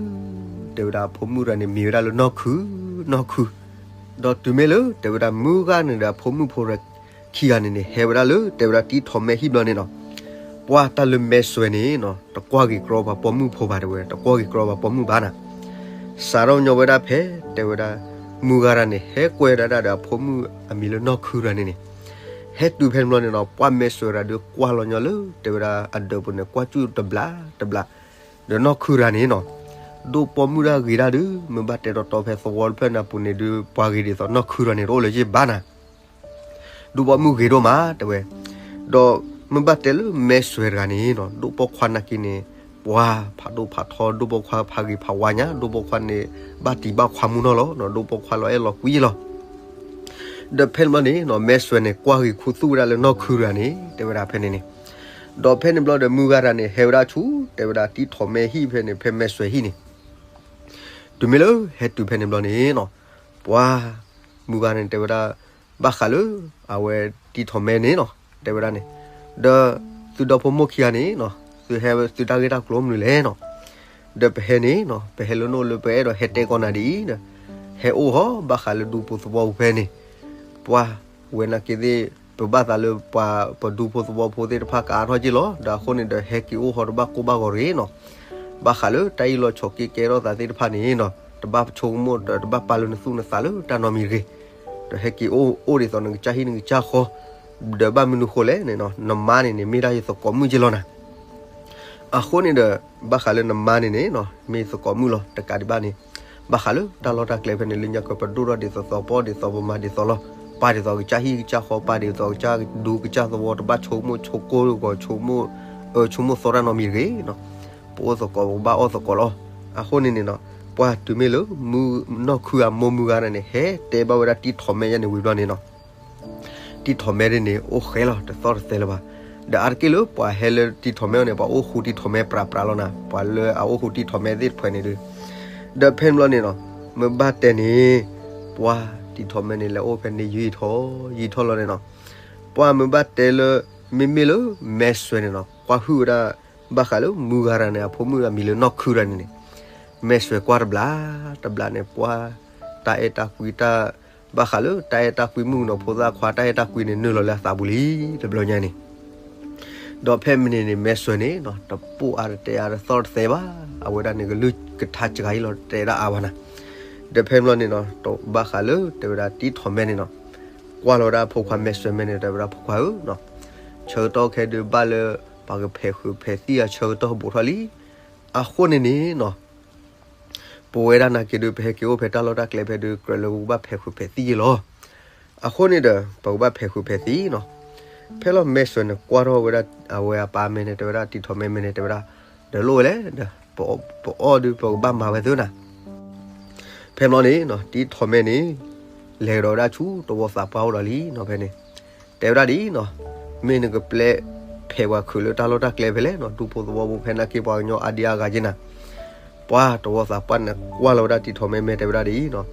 တဲဝဲဒၣ်အဖိမုၣ်တဂၤန့ၣ် မံၤဝဲဒၣ်လၢနီၢ်ခု, နီၢ်ခု. ဒီးတုၤမ့ၢ်လၢ တဲဝဲဒၣ်မုၢ်ဂၤန့ၣ်ဒီးအဖိမုၣ်ဖိခံဂၤန့ၣ်န့ၣ် ဟဲဝဲဒၣ်လၢ တဲဝဲဒၣ်တံၢ်ထီၣ်မဲဟံၣ်ဘျီန့ၣ်နီၤ, ပှၢ်တၢ်လၢမဲာ်စွဲန့ၣ်နီၤ တကွၢ်ဂ့ၤကြီပှၤပိာ်မုၣ်ဖိဘၣ်တဲဝဲ, တကွၢ်ဂ့ၤကြီပှၤပိာ်မုၣ်ဘၣ်နၤ. စးထီၣ်ညီဝဲဒၣ်ဖဲ တဲဝဲဒၣ် မုၢ်ဂၤတဂၤန့ၣ် ဟဲကွဲဒၣ်ဒၣ်ဒီးအဖိမုၣ်အမံၤလၢနီၢ်ခုတဂၤန့ၣ်န့ၣ်, ဟဲတုၤဖဲန့ၣ်ဘျီန့ၣ်နီၤ ပှၢ်မဲာ်စွဲတဂၤဒီးကွၢ်လီၤညီလၢ တဲဝဲဒၣ်အဒၢးပူၤန့ၣ် ကွၢ်စူၣ်တဘျးတဘျး, ဒီးနီၢ်ခုတဂၤန့ၣ်နီၤ ဒိၣ်ပိာ်မုၣ်တၢ်ဂ့ၤတၢ်ဒုး မ့ၢ်ဘၣ်တဲတီတီဖဲသဝီတဖျၢၣ်န့ၣ်အပူၤန့ၣ်ဒုး ပှၤဂ့ၤဒ်သိးနီၢ်ခုတဂၤန့ၣ် တအိၣ်လၢၤဘၣ်နၤ. ဒိၣ်ပိာ်မုၣ်ဂ့ၤဒိၣ်မးတဲဝဲ, ဒီးမ့ၢ်ဘၣ်တဲလၢမဲာ်စွဲတဂၤန့ၣ်နီၤ ဒိၣ်ပိာ်ခွါနာ်က့န့ၣ် ပှၤဖးဒိၣ်ဖးထီ ဒိၣ်ပိာ်ခွါဖးဂ့ၤဖးဝါညါ ဒိၣ်ပိာ်ခွါန့ၣ် ဘၣ်တံၢ်ဘၣ်ခွါမူနီၢ်လီၤ, ဒိၣ်ပိာ်ခွါလီၤအဲၣ်လီၤကွံလီၤ. ဒီးဖဲန့ၣ်ဘျီန့ၣ်နီၤ မဲာ်စွဲန့ၣ် ကွၢ်ဂ့ၤခူသူၣ်ဝဲဒၣ်လၢနီၢ်ခုတဂၤန့ၣ် တဲဝဲဒၣ်ဖဲန့ၣ်န့ၣ်, ဒီးဖဲန့ၣ်ဘျီဒီးမုၢ်ဂၤတဂၤန့ၣ် ဟဲဝဲဒၣ်ဆူ တဲဝဲဒၣ်တံၢ်ထီၣ်မဲဟံၣ်ဖဲန့ၣ် ဖဲမဲာ်စွဲဟံၣ်န့ၣ် တုၤမ့ၢ်လၢဟဲတုၤဖဲန့ၣ်ဘျီန့ၣ်နီၤ, ပှၤမုၢ်ဂၤန့ၣ် တဲဝဲဒၣ် ဘၣ်ဃးလၢ အဝဲတံၢ်ထီၣ်မဲန့ၣ်နီၤ တဲဝဲဒၣ်န့ၣ်, ဒီးသုဒီဖိမိၢ်ခံဂၤန့ၣ်နီၤ သုဟဲသုတၢ်ဂ့ၢ်တၢ်ကျိၤမနုၤလဲၣ်နီၤ, ဒီးပဟဲန့ၣ်နီၤ ပဟဲလၢနအိၣ်လၢပအဲၣ်ဒိးဟဲတဲကီးနၤဒ်အံၤဒီး ဟဲအိၣ်ဟီၣ်ဘၣ်ဃးလၢဒူဖိသဝီဖိဖဲန့ၣ် ပှၤဝဲနာ်က့သ့ၣ် ပဘၣ်သးလၢပှၤပဒူဖိသဝီဖိသ့ၣ်တဖၣ်ကအါထီၣ်က့ၢ်လီၤ. ဒီးအဃိန့ၣ်ဒီးဟဲက့ၤအိၣ်ဟီၣ်တဘၣ်ကိၢ်ဘၣ်ဂီၤတဂ့ၤနီၤ, ဘၣ်ဃးလၢတၢ်အ့ၣ်လိာ်ဆိးက့ကဲထီၣ်သးသ့ၣ်တဖၣ်န့ၣ်နီၤ တဘၣ်ဆိကမိၣ်ဒီးတဘၣ်ပာ်လၢနသူၣ်နသးလၢတၢ်နီတမံၤတဂ့ၤ, ဒီးဟဲက့ၤအိၣ်အိၣ်ဒ်သိးနကစၢ်ဟံၣ်နကစၢ်ဃီ, ဒီးဘၣ်မနုၤဃိလဲၣ်န့ၣ်နီၤ နမါန့ၣ်န့ၣ် မ့ၢ်ဒၣ်ယသကိးမုၣ်က့ၢ်လီၤနၤ. အဃိန့ၣ်ဒီး ဘၣ်ဃးလၢနမါန့ၣ်န့ၣ်နီၤ မ့ၢ်သကိးမုၣ်လီၤ တကးဒံးဘၣ်န့ၣ်, ဘၣ်ဃးလၢတၢ်လီၢ်တၢ်ကျဲဖဲန့ၣ် လၢညါကပဒိၣ်ထီၣ်ဒ်သိးသိး ပအီၣ်ဒ်သိးပမၤဒ်သိးလီၤ, ပာ်ဒ်သိးကစၢ်ဟံၣ်ကစၢ်ဃီ ပာ်ဒ်သိးကစၢ်ဒူကစၢ်သဝီ တဘၣ်ဆိကမိၣ်ဆိကိၢ်ဂီၤ ဆိကမိၣ်အၢဆိကမိၣ်သီတၢ်နီတမံၤတဂ့ၤနီၤ, ပအိၣ်သကိးပကဘၣ်အီၣ်သကိးလီၤ. အဃိန့ၣ်န့ၣ်နီၤ ပှၤတုၤမ့ၢ်လၢ နီၢ်ခုအမိၢ်မုၢ်ဂၤန့ၣ် ဟဲတဲဘၣ်ဝဲဒၣ်တံၢ်ထီၣ်မဲယါန့ၣ်ဝံၤဘျီန့ၣ်နီၤ တံၢ်ထီၣ်မဲဒ်န့ၣ် အိၣ်ဃဲလီၤ တသီၣ်တသဲလၢၤဘၣ်. ဒီးအါတက့ၢ်လၢပှၤဟဲလၢတံၢ်ထီၣ်မဲအအိၣ်န့ၣ် ပှၤအိၣ်ဃူတံၢ်ထီၣ်မဲပြးပြးလီၤနၤ, ပှၤလၢအအိၣ်ဃူတံၢ်ထီၣ်မဲသ့ၣ်တဖၣ်န့ၣ်ဒီး, ဒီးဖဲန့ၣ်ဘျီန့ၣ်နီၤ မ့ၢ်ဘၣ်တဲန့ၣ် ပှၤတံၢ်ထီၣ်မဲန့ၣ် လဲၤအိၣ်ဖဲန့ၣ်ယံာ်ထီၣ်ယံာ်ထီၣ်လီၤန့ၣ်နီၤ, ပှၤမ့ၢ်ဘၣ်တဲလၢ မ့မ့ၢ်လၢမဲာ်စွဲန့ၣ်နီၤ ကွၢ်ဟုၣ်ဝဲဒၣ် ဘၣ်ဃးလၢမုၢ်ဂၤတဂၤန့ၣ် အဖိမုၣ်အမံၤလၢနီၢ်ခုတဂၤန့ၣ်န့ၣ်, မဲာ်စွဲကွၢ်တဘျီတဘျီန့ၣ် ပှၤ တၢ်အဲၣ်တၢ်ကွံတၢ် ဘၣ်ဃးလၢတၢ်အဲၣ်တၢ်ကွံ မုၣ်ကနီၤဖိသၣ်ခွါ တၢ်အဲၣ်တၢ်ကွံန့ၣ် နုာ်လီၤလၢအသးပူၤလံ တဘျီညါန့ၣ်, ဒီးဖဲမ့ၢ်န့ၣ်န့ၣ် မဲာ်စွဲန့ၣ်နီၤ တပိာ်အါတတဲအါ တသီၣ်တသဲဘၣ်, အဝဲဒၣ်န့ၣ် ကလုၢ်ကထါစှၤအံၤလီၤ တဲဒၣ်အါဘၣ်နၤ, ဒီးဖဲမ့ၢ်န့ၣ်နီၤ ဘၣ်ဃးလၢတဲဝဲဒၣ်တံၢ်ထီၣ်မဲန့ၣ်နီၤ ကွၢ်လီၤဝဲဒၣ်ဖိခွါမဲာ်စွဲမဲာ်န့ၣ် တဲဝဲဒၣ်ဖိခွါဧၢနီၤ, ဆၢကတီၢ်ခဲဒုးဘၣ်လၢ ပှၤကဖဲးဃုာ်ဖဲးသံအဆၢကတီၢ်ဘူးထီၣ်လံ, အဃိန့ၣ်န့ၣ်နီၤ ပဝဲဒၣ်နာ်က့ဒုး ပဟဲက့ၤအိၣ်ဖဲတၢ်လီၢ်တၢ်ကျဲဖဲဒုး ကြၢးလၢပကဘၣ်ဖဲးဃုာ်ဖဲးသံယ့ၢ်လီၤ. အဃိန့ၣ်ဒီး ပကဘၣ်ဖဲးဃုာ်ဖဲးသံနီၤ. ဖဲလီၤမဲာ်စွဲန့ၣ်ကွၢ်ထီၣ်ဝဲဒၣ် အဝဲအပၢ်မဲာ်န့ၣ် တဲဝဲဒၣ် တံၤထီၣ်မဲာ်မဲာ်န့ၣ် တဲဝဲဒၣ် ဒီးလိၣ်ဝဲလဲၣ်ဒီး ပအီၣ်ဒုး ပကဘၣ်မၤဝဲသ့နီၤ. ဖဲန့ၣ်န့ၣ် တံၤထီၣ်မဲာ်န့ၣ် လဲၤကဒီးဝဲဒၣ်ဆူတဝီသးပှၢ်အိၣ်ဒီးလံနီၤ ဖဲန့ၣ် တဲဝဲဒၣ်ဒ်အံၤနီၤ, မ့ၢ်နကပျဲဖဲးပှၤခုးလၢတၢ်လီၢ်တၢ်ကျဲဖဲလဲၣ်နီၤ, ဒူဖိသဝီဖိဖဲနာ်က့ ပှၤကညီအါဒံအါဂၤက့နၤ. ပှၤတဝီသးပှၢ်န့ၣ် ကွၢ်လီၤဝဲဒၣ်တံၤထီၣ်မဲာ်မဲာ် တဲဝဲဒၣ်ဒ်အံၤနီၤ,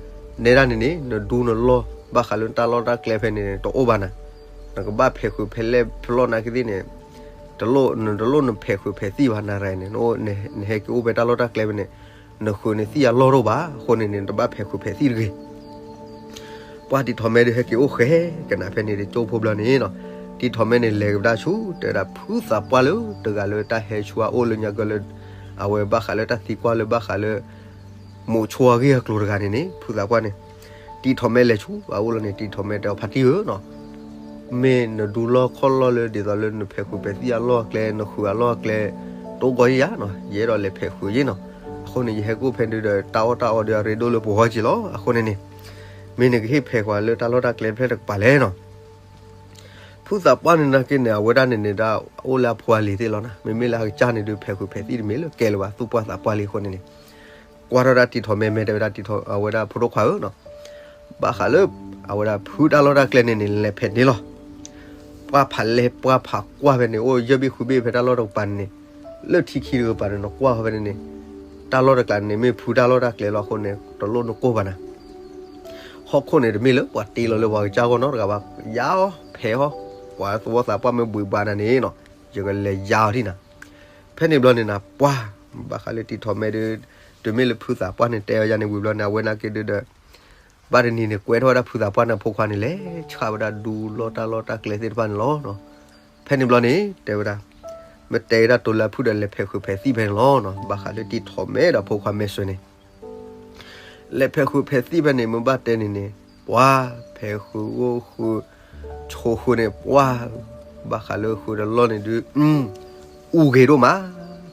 နဲဒၣ်န့ၣ်န့ၣ် နဒူနလီၢ်ဘၣ်ဃးလၢတၢ်လီၢ်တၢ်ကျဲဖဲန့ၣ်န့ၣ် တအိၣ်ဘၣ်နၤ. နကဘၣ်ဖဲးဃုာ်ဖဲးလဲၢ်ဖဲးလီၢ်နာ်က့သ့ၣ်န့ၣ် တလိၣ်နဖဲးဃုာ်ဖဲးသံဘၣ်နၤရၤန့ၣ်, နဟဲက့ၤအိၣ်ဖဲတၢ်လီၢ်တၢ်ကျဲဖဲန့ၣ် နဃုာ်န့ၣ်သံအလီၢ်တအိၣ်ဘၣ်, အဃိန့ၣ်န့ၣ် နတဘၣ်ဖဲးဃုာ်ဖဲးသံတဂ့ၤ. ပှၤတံၤထီၣ်မဲာ်ဒုးဟဲက့ၤအိၣ်ဃဲကနၤဖဲန့ၣ် တကၠိဖိဘျီန့ၣ်နီၤ, တံၤထီၣ်မဲာ်န့ၣ် လဲၤကဒါဆူ တဲဝဲဒၣ်ဖုသးပှၢ်လၢတဂၤလၢတၢ်ဟဲဆူအအိၣ်လၢညါကလၢ အဝဲဘၣ်ဃးလၢတၢ်သံကွၢ်လၢဘၣ်ဃးလၢ မိးဆိအဂ့ၢ်အကျိၤတဂၤန့ၣ်န့ၣ် ဖုသးပှၢ်န့ၣ် တံၤထီၣ်မဲာ်လဲၤဆူအအိၣ်လီၤန့ၣ် တံၤထီၣ်မဲာ်တဲအီၤ ဖါတံၢ်ဧၢနီၤ, မ့ၢ်နဒူလီၢ်ခီၣ်လီၢ်လၢဒ်သိးလၢနဖဲးဃုာ်ဖဲးသံအလီၢ်အကျဲ နဃုာ်အလီၢ်အကျဲ တအိၣ်ဂီၢ်ယါနီၤ, ယအဲၣ်ဒိးလဲၤဖဲးဃုာ်ယ့နီၤ. အဃိန့ၣ် ယဟဲကအိၣ်ဖဲဒုးဒီး တၢ်အီၣ်တၢ်အီဒုးအရ့ဒိၣ်လၢပဂီၢ်က့လီၤ. အဃိန့ၣ်န့ၣ် မ့ၢ်နကဟ့ၣ်ဖဲးဃုာ်လၢတၢ်လီၢ်တၢ်ကျဲဖဲတကပၤလဲၣ်နီၤ. ဖုသးပှၢ်န့ၣ်နာ်က့န့ၣ် အဝဲဒၣ်န့ၣ်န့ၣ်ဒၣ် အိၣ်လၢအဖိအလံၤသ့ၣ်လီၤနၤ, မ့မ့ၢ်လၢအကစၢ်န့ၣ်ဒုး ဖဲးဃုာ်ဖဲးသံတမ့ၢ်လၢကဲလၢၤဘၣ် သူၣ်ပှၢ်သးပှၢ်လံအဃိန့ၣ်န့ၣ် ကွၢ်ထီၣ်ဒၣ်တံၤထီၣ်မဲာ်မဲာ် တဲဝဲဒၣ်တံၤထီၣ် အဝဲဒၣ်ဖိဒိၣ်ခွါဧၢနီၤ, ဘၣ်ဃးလၢ အဝဲဒၣ်ဖုတၢ်လီၢ်တၢ်ကျဲန့ၣ်န့ၣ် လဲၤဖဲးန့ၣ်လီၤ. ပှၢ်ဖးလဲၢ်ပှၢ်ဖးကွၢ်ဖဲန့ၣ် အိၣ်ယဲၢ်ဘ့ၣ်ဃုဘ့ၣ်ဖဲတၢ်လီၢ်တကပၤန့ၣ် လၢထံခံတကပၤန့ၣ် နကွၢ်ဖဲန့ၣ် တၢ်လီၢ်တကျါန့ၣ် မ့ၢ်ဖုတၢ်လီၢ်တၢ်ကျဲလီၤအဃိန့ၣ် တလိၣ်နကိၢ်ဘၣ်နၤ. ဟီၣ်ခိၣ်န့ၣ် တမ့ၢ်လၢပှၤတ့လီၤလၢပှၤကစၢ်ဂီၢ်နီတဂၤဘၣ်, ယါအီၤဖဲးအီၤ, ပှၤသဝီသးပှၢ်မ့ၢ်ဘှံးဘှါနၤန့ၣ်နီၤ, ယကလဲၤယါအီၤဒံးနၤ. ဖဲန့ၣ်ဘျီန့ၣ်နၤ ပှၢ် ဘၣ်ဃးလၢတံၤထီၣ်မဲဒုး တုၤမ့ၢ်လၢဖုသးပှၢ်န့ၣ်တဲအီၤယါန့ၣ်ဝံၤဘျီန့ၣ် အဝဲနာ်က့ဒုးဒီး ဘၣ်တနံၤန့ၣ် ကွဲထီၣ်ဝဲဒၣ်ဖုသးပှၢ်န့ၣ်ဖိခွါန့ၣ် လဲၤဆှၣ်ဝဲဒၣ်ဒူလီၢ်တၢ်လီၢ်တၢ်ကျဲသ့ၣ်တဖၣ်န့ၣ်လီၤ. ဖဲန့ၣ်ဘျီန့ၣ် တဲဝဲဒၣ် မ့ၢ်တဲဝဲဒၣ်တိၤလၢအဖုဒီးလဲၤဖဲးဃုာ်ဖဲးသံၣ်ဖဲန့ၣ်လီၤ. ဘၣ်ဃးလၢတံၤထီၣ်မဲဒီးဖိခွါမဲာ်စွဲန့ၣ် လဲၤဖဲးဃုာ်ဖဲးသံၣ်ဖဲန့ၣ် မ့ၢ်ဘၣ်တဲန့ၣ်န့ၣ် ပှၢ် ဖဲးဃုာ်အိၣ်ဃုာ် ဆိးဃုာ်န့ၣ် ပှၢ် ဘၣ်ဃးလၢဃုာ်ဒီးလီၢ်န့ၣ်ဒုး အူဂ့ၤဒိၣ်မး,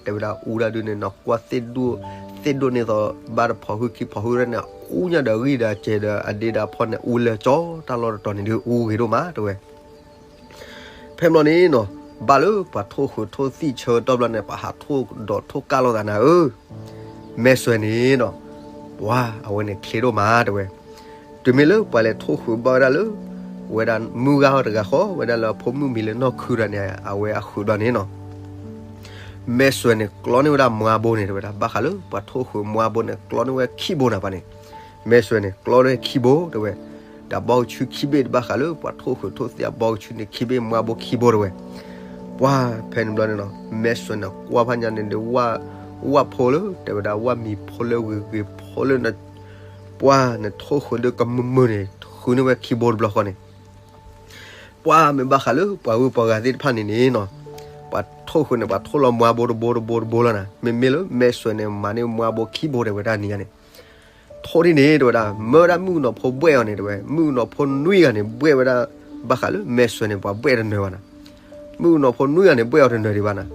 တဲဝဲဒၣ်အူဒၣ်ဒုးန့ၣ်နီၤ ကွၢ်သ့ၣ်ဒိၣ် သ့ၣ်ဒိၣ်န့ၢ်သိး ဘၣ်တဖီၣ်ဟုခံဖီၣ်ဟုန့ၣ် အူညါဒီးအဂံၢ်ဒီးအစဲးဒီးအဒ့ဒီးအဖီၣ်န့ၣ် အူလၢကၠီတၢ်လီၢ်တတီၤန့ၣ်ဒုး အူဂ့ၤဒိၣ်မး တဲဝဲ ဖဲဘျီန့ၣ်နီၤ ဘၣ်လၢပှၤထိၣ်ဃုာ်ထိၣ်သံၣ်ဆၢတီၢ်ဘျီန့ၣ် ပှၤဟးထိၣ်ဒီးထိၣ်ကၢ်လိာ်သးနၤဧၢ, မဲာ်စွဲန့ၣ်နီၤ ပှၢ် အဝဲန့ၣ်ချ့ဒိၣ်မး တဲဝဲ, တုၤမ့ၢ်လၢပှၤလဲၤထိၣ်ဃုာ်ဘၣ်ဝဲဒၣ်လၢ ဝဲဒၣ်မုၢ်ဂၤအီၤတဂၤဃီ ဝဲဒၣ်လၢအဖိမုၣ်မံၤလၢနီၢ်ခုတဂၤန့ၣ် အဝဲအဃုာ်ဘျီန့ၣ်နီၤ မဲာ်စွဲန့ၣ် ကျီန့ၢ်ဝဲဒၣ်မွါဘိန့ၣ် တဲဝဲဒၣ် ဘၣ်ဃးလၢပှၤထိၣ်ဃုာ်မွါဘိန့ၣ် ကျီန့ၢ်ဝဲခံဘိနၤပှၤန့ၣ်, မဲာ်စွဲန့ၣ် ကျီန့ၢ်ခံဘိ တဲဝဲ, ဒီးဘီကဆူခံဘ့ၣ် ဘၣ်ဃးလၢပှၤထိၣ်ဃုာ်ထိၣ်သံၣ်အဘီကဆူန့ၣ်ခံဘ့ၣ် မွါဘိခံဘိ တဲဝဲ, ပှၢ် ဖဲန့ၣ်ဘျီန့ၣ်နီၤ မဲာ်စွဲန့ၣ် ကွၢ်ဖးညါန့ၣ်ဒီး ဝၣ်ဖိလၢ တဲဝဲဒၣ် ဝၣ်မံၤဖိလၢဂ့ၤဂ့ၤဖိလၢ ပှၢ် နထိၣ်ဃုာ်ဒီးကမုာ်မုာ်န့ၣ် ဃုန့ၢ်ဝဲခံဘိတဘျီဃီန့ၣ် ပှၢ် မ့ၢ်ဘၣ်ဃးလၢပှၤဂုၤပှၤဂၤသ့ၣ်တဖၣ်န့ၣ်န့ၣ်နီၤ, ပှၤထိၣ်ဃုာ်န့ၣ် ပှၤထိၣ်လီၤမွါဘိတဘိတဘိတဘိလီၤနၤ, မ့မ့ၢ်လၢမဲာ်စွဲန့ၣ် မၤန့ၢ်မွါဘိခံဘိတဲဝဲဒၣ်နံၤညါန့ၣ်, ထိၣ်ဒ်န့ၣ် တဲဝဲဒၣ် မၢဝဲဒၣ်မုၣ်ကနီၤဖိဘှဲၣ်အီၤန့ၣ် တဲဝဲ မုၣ်ကနီၤဖိနွံဂၤန့ၣ် ဘှဲၣ်ဝဲဒၣ် ဘၣ်ဃးလၢမဲာ်စွဲန့ၣ် ပှၤဘှဲၣ်တနၢၤဘၣ်နၤ, မုၣ်ကနီၤဖိနွံဂၤန့ၣ် ဘှဲၣ်အီၤတနၢၤဒံးဘၣ်နၤ,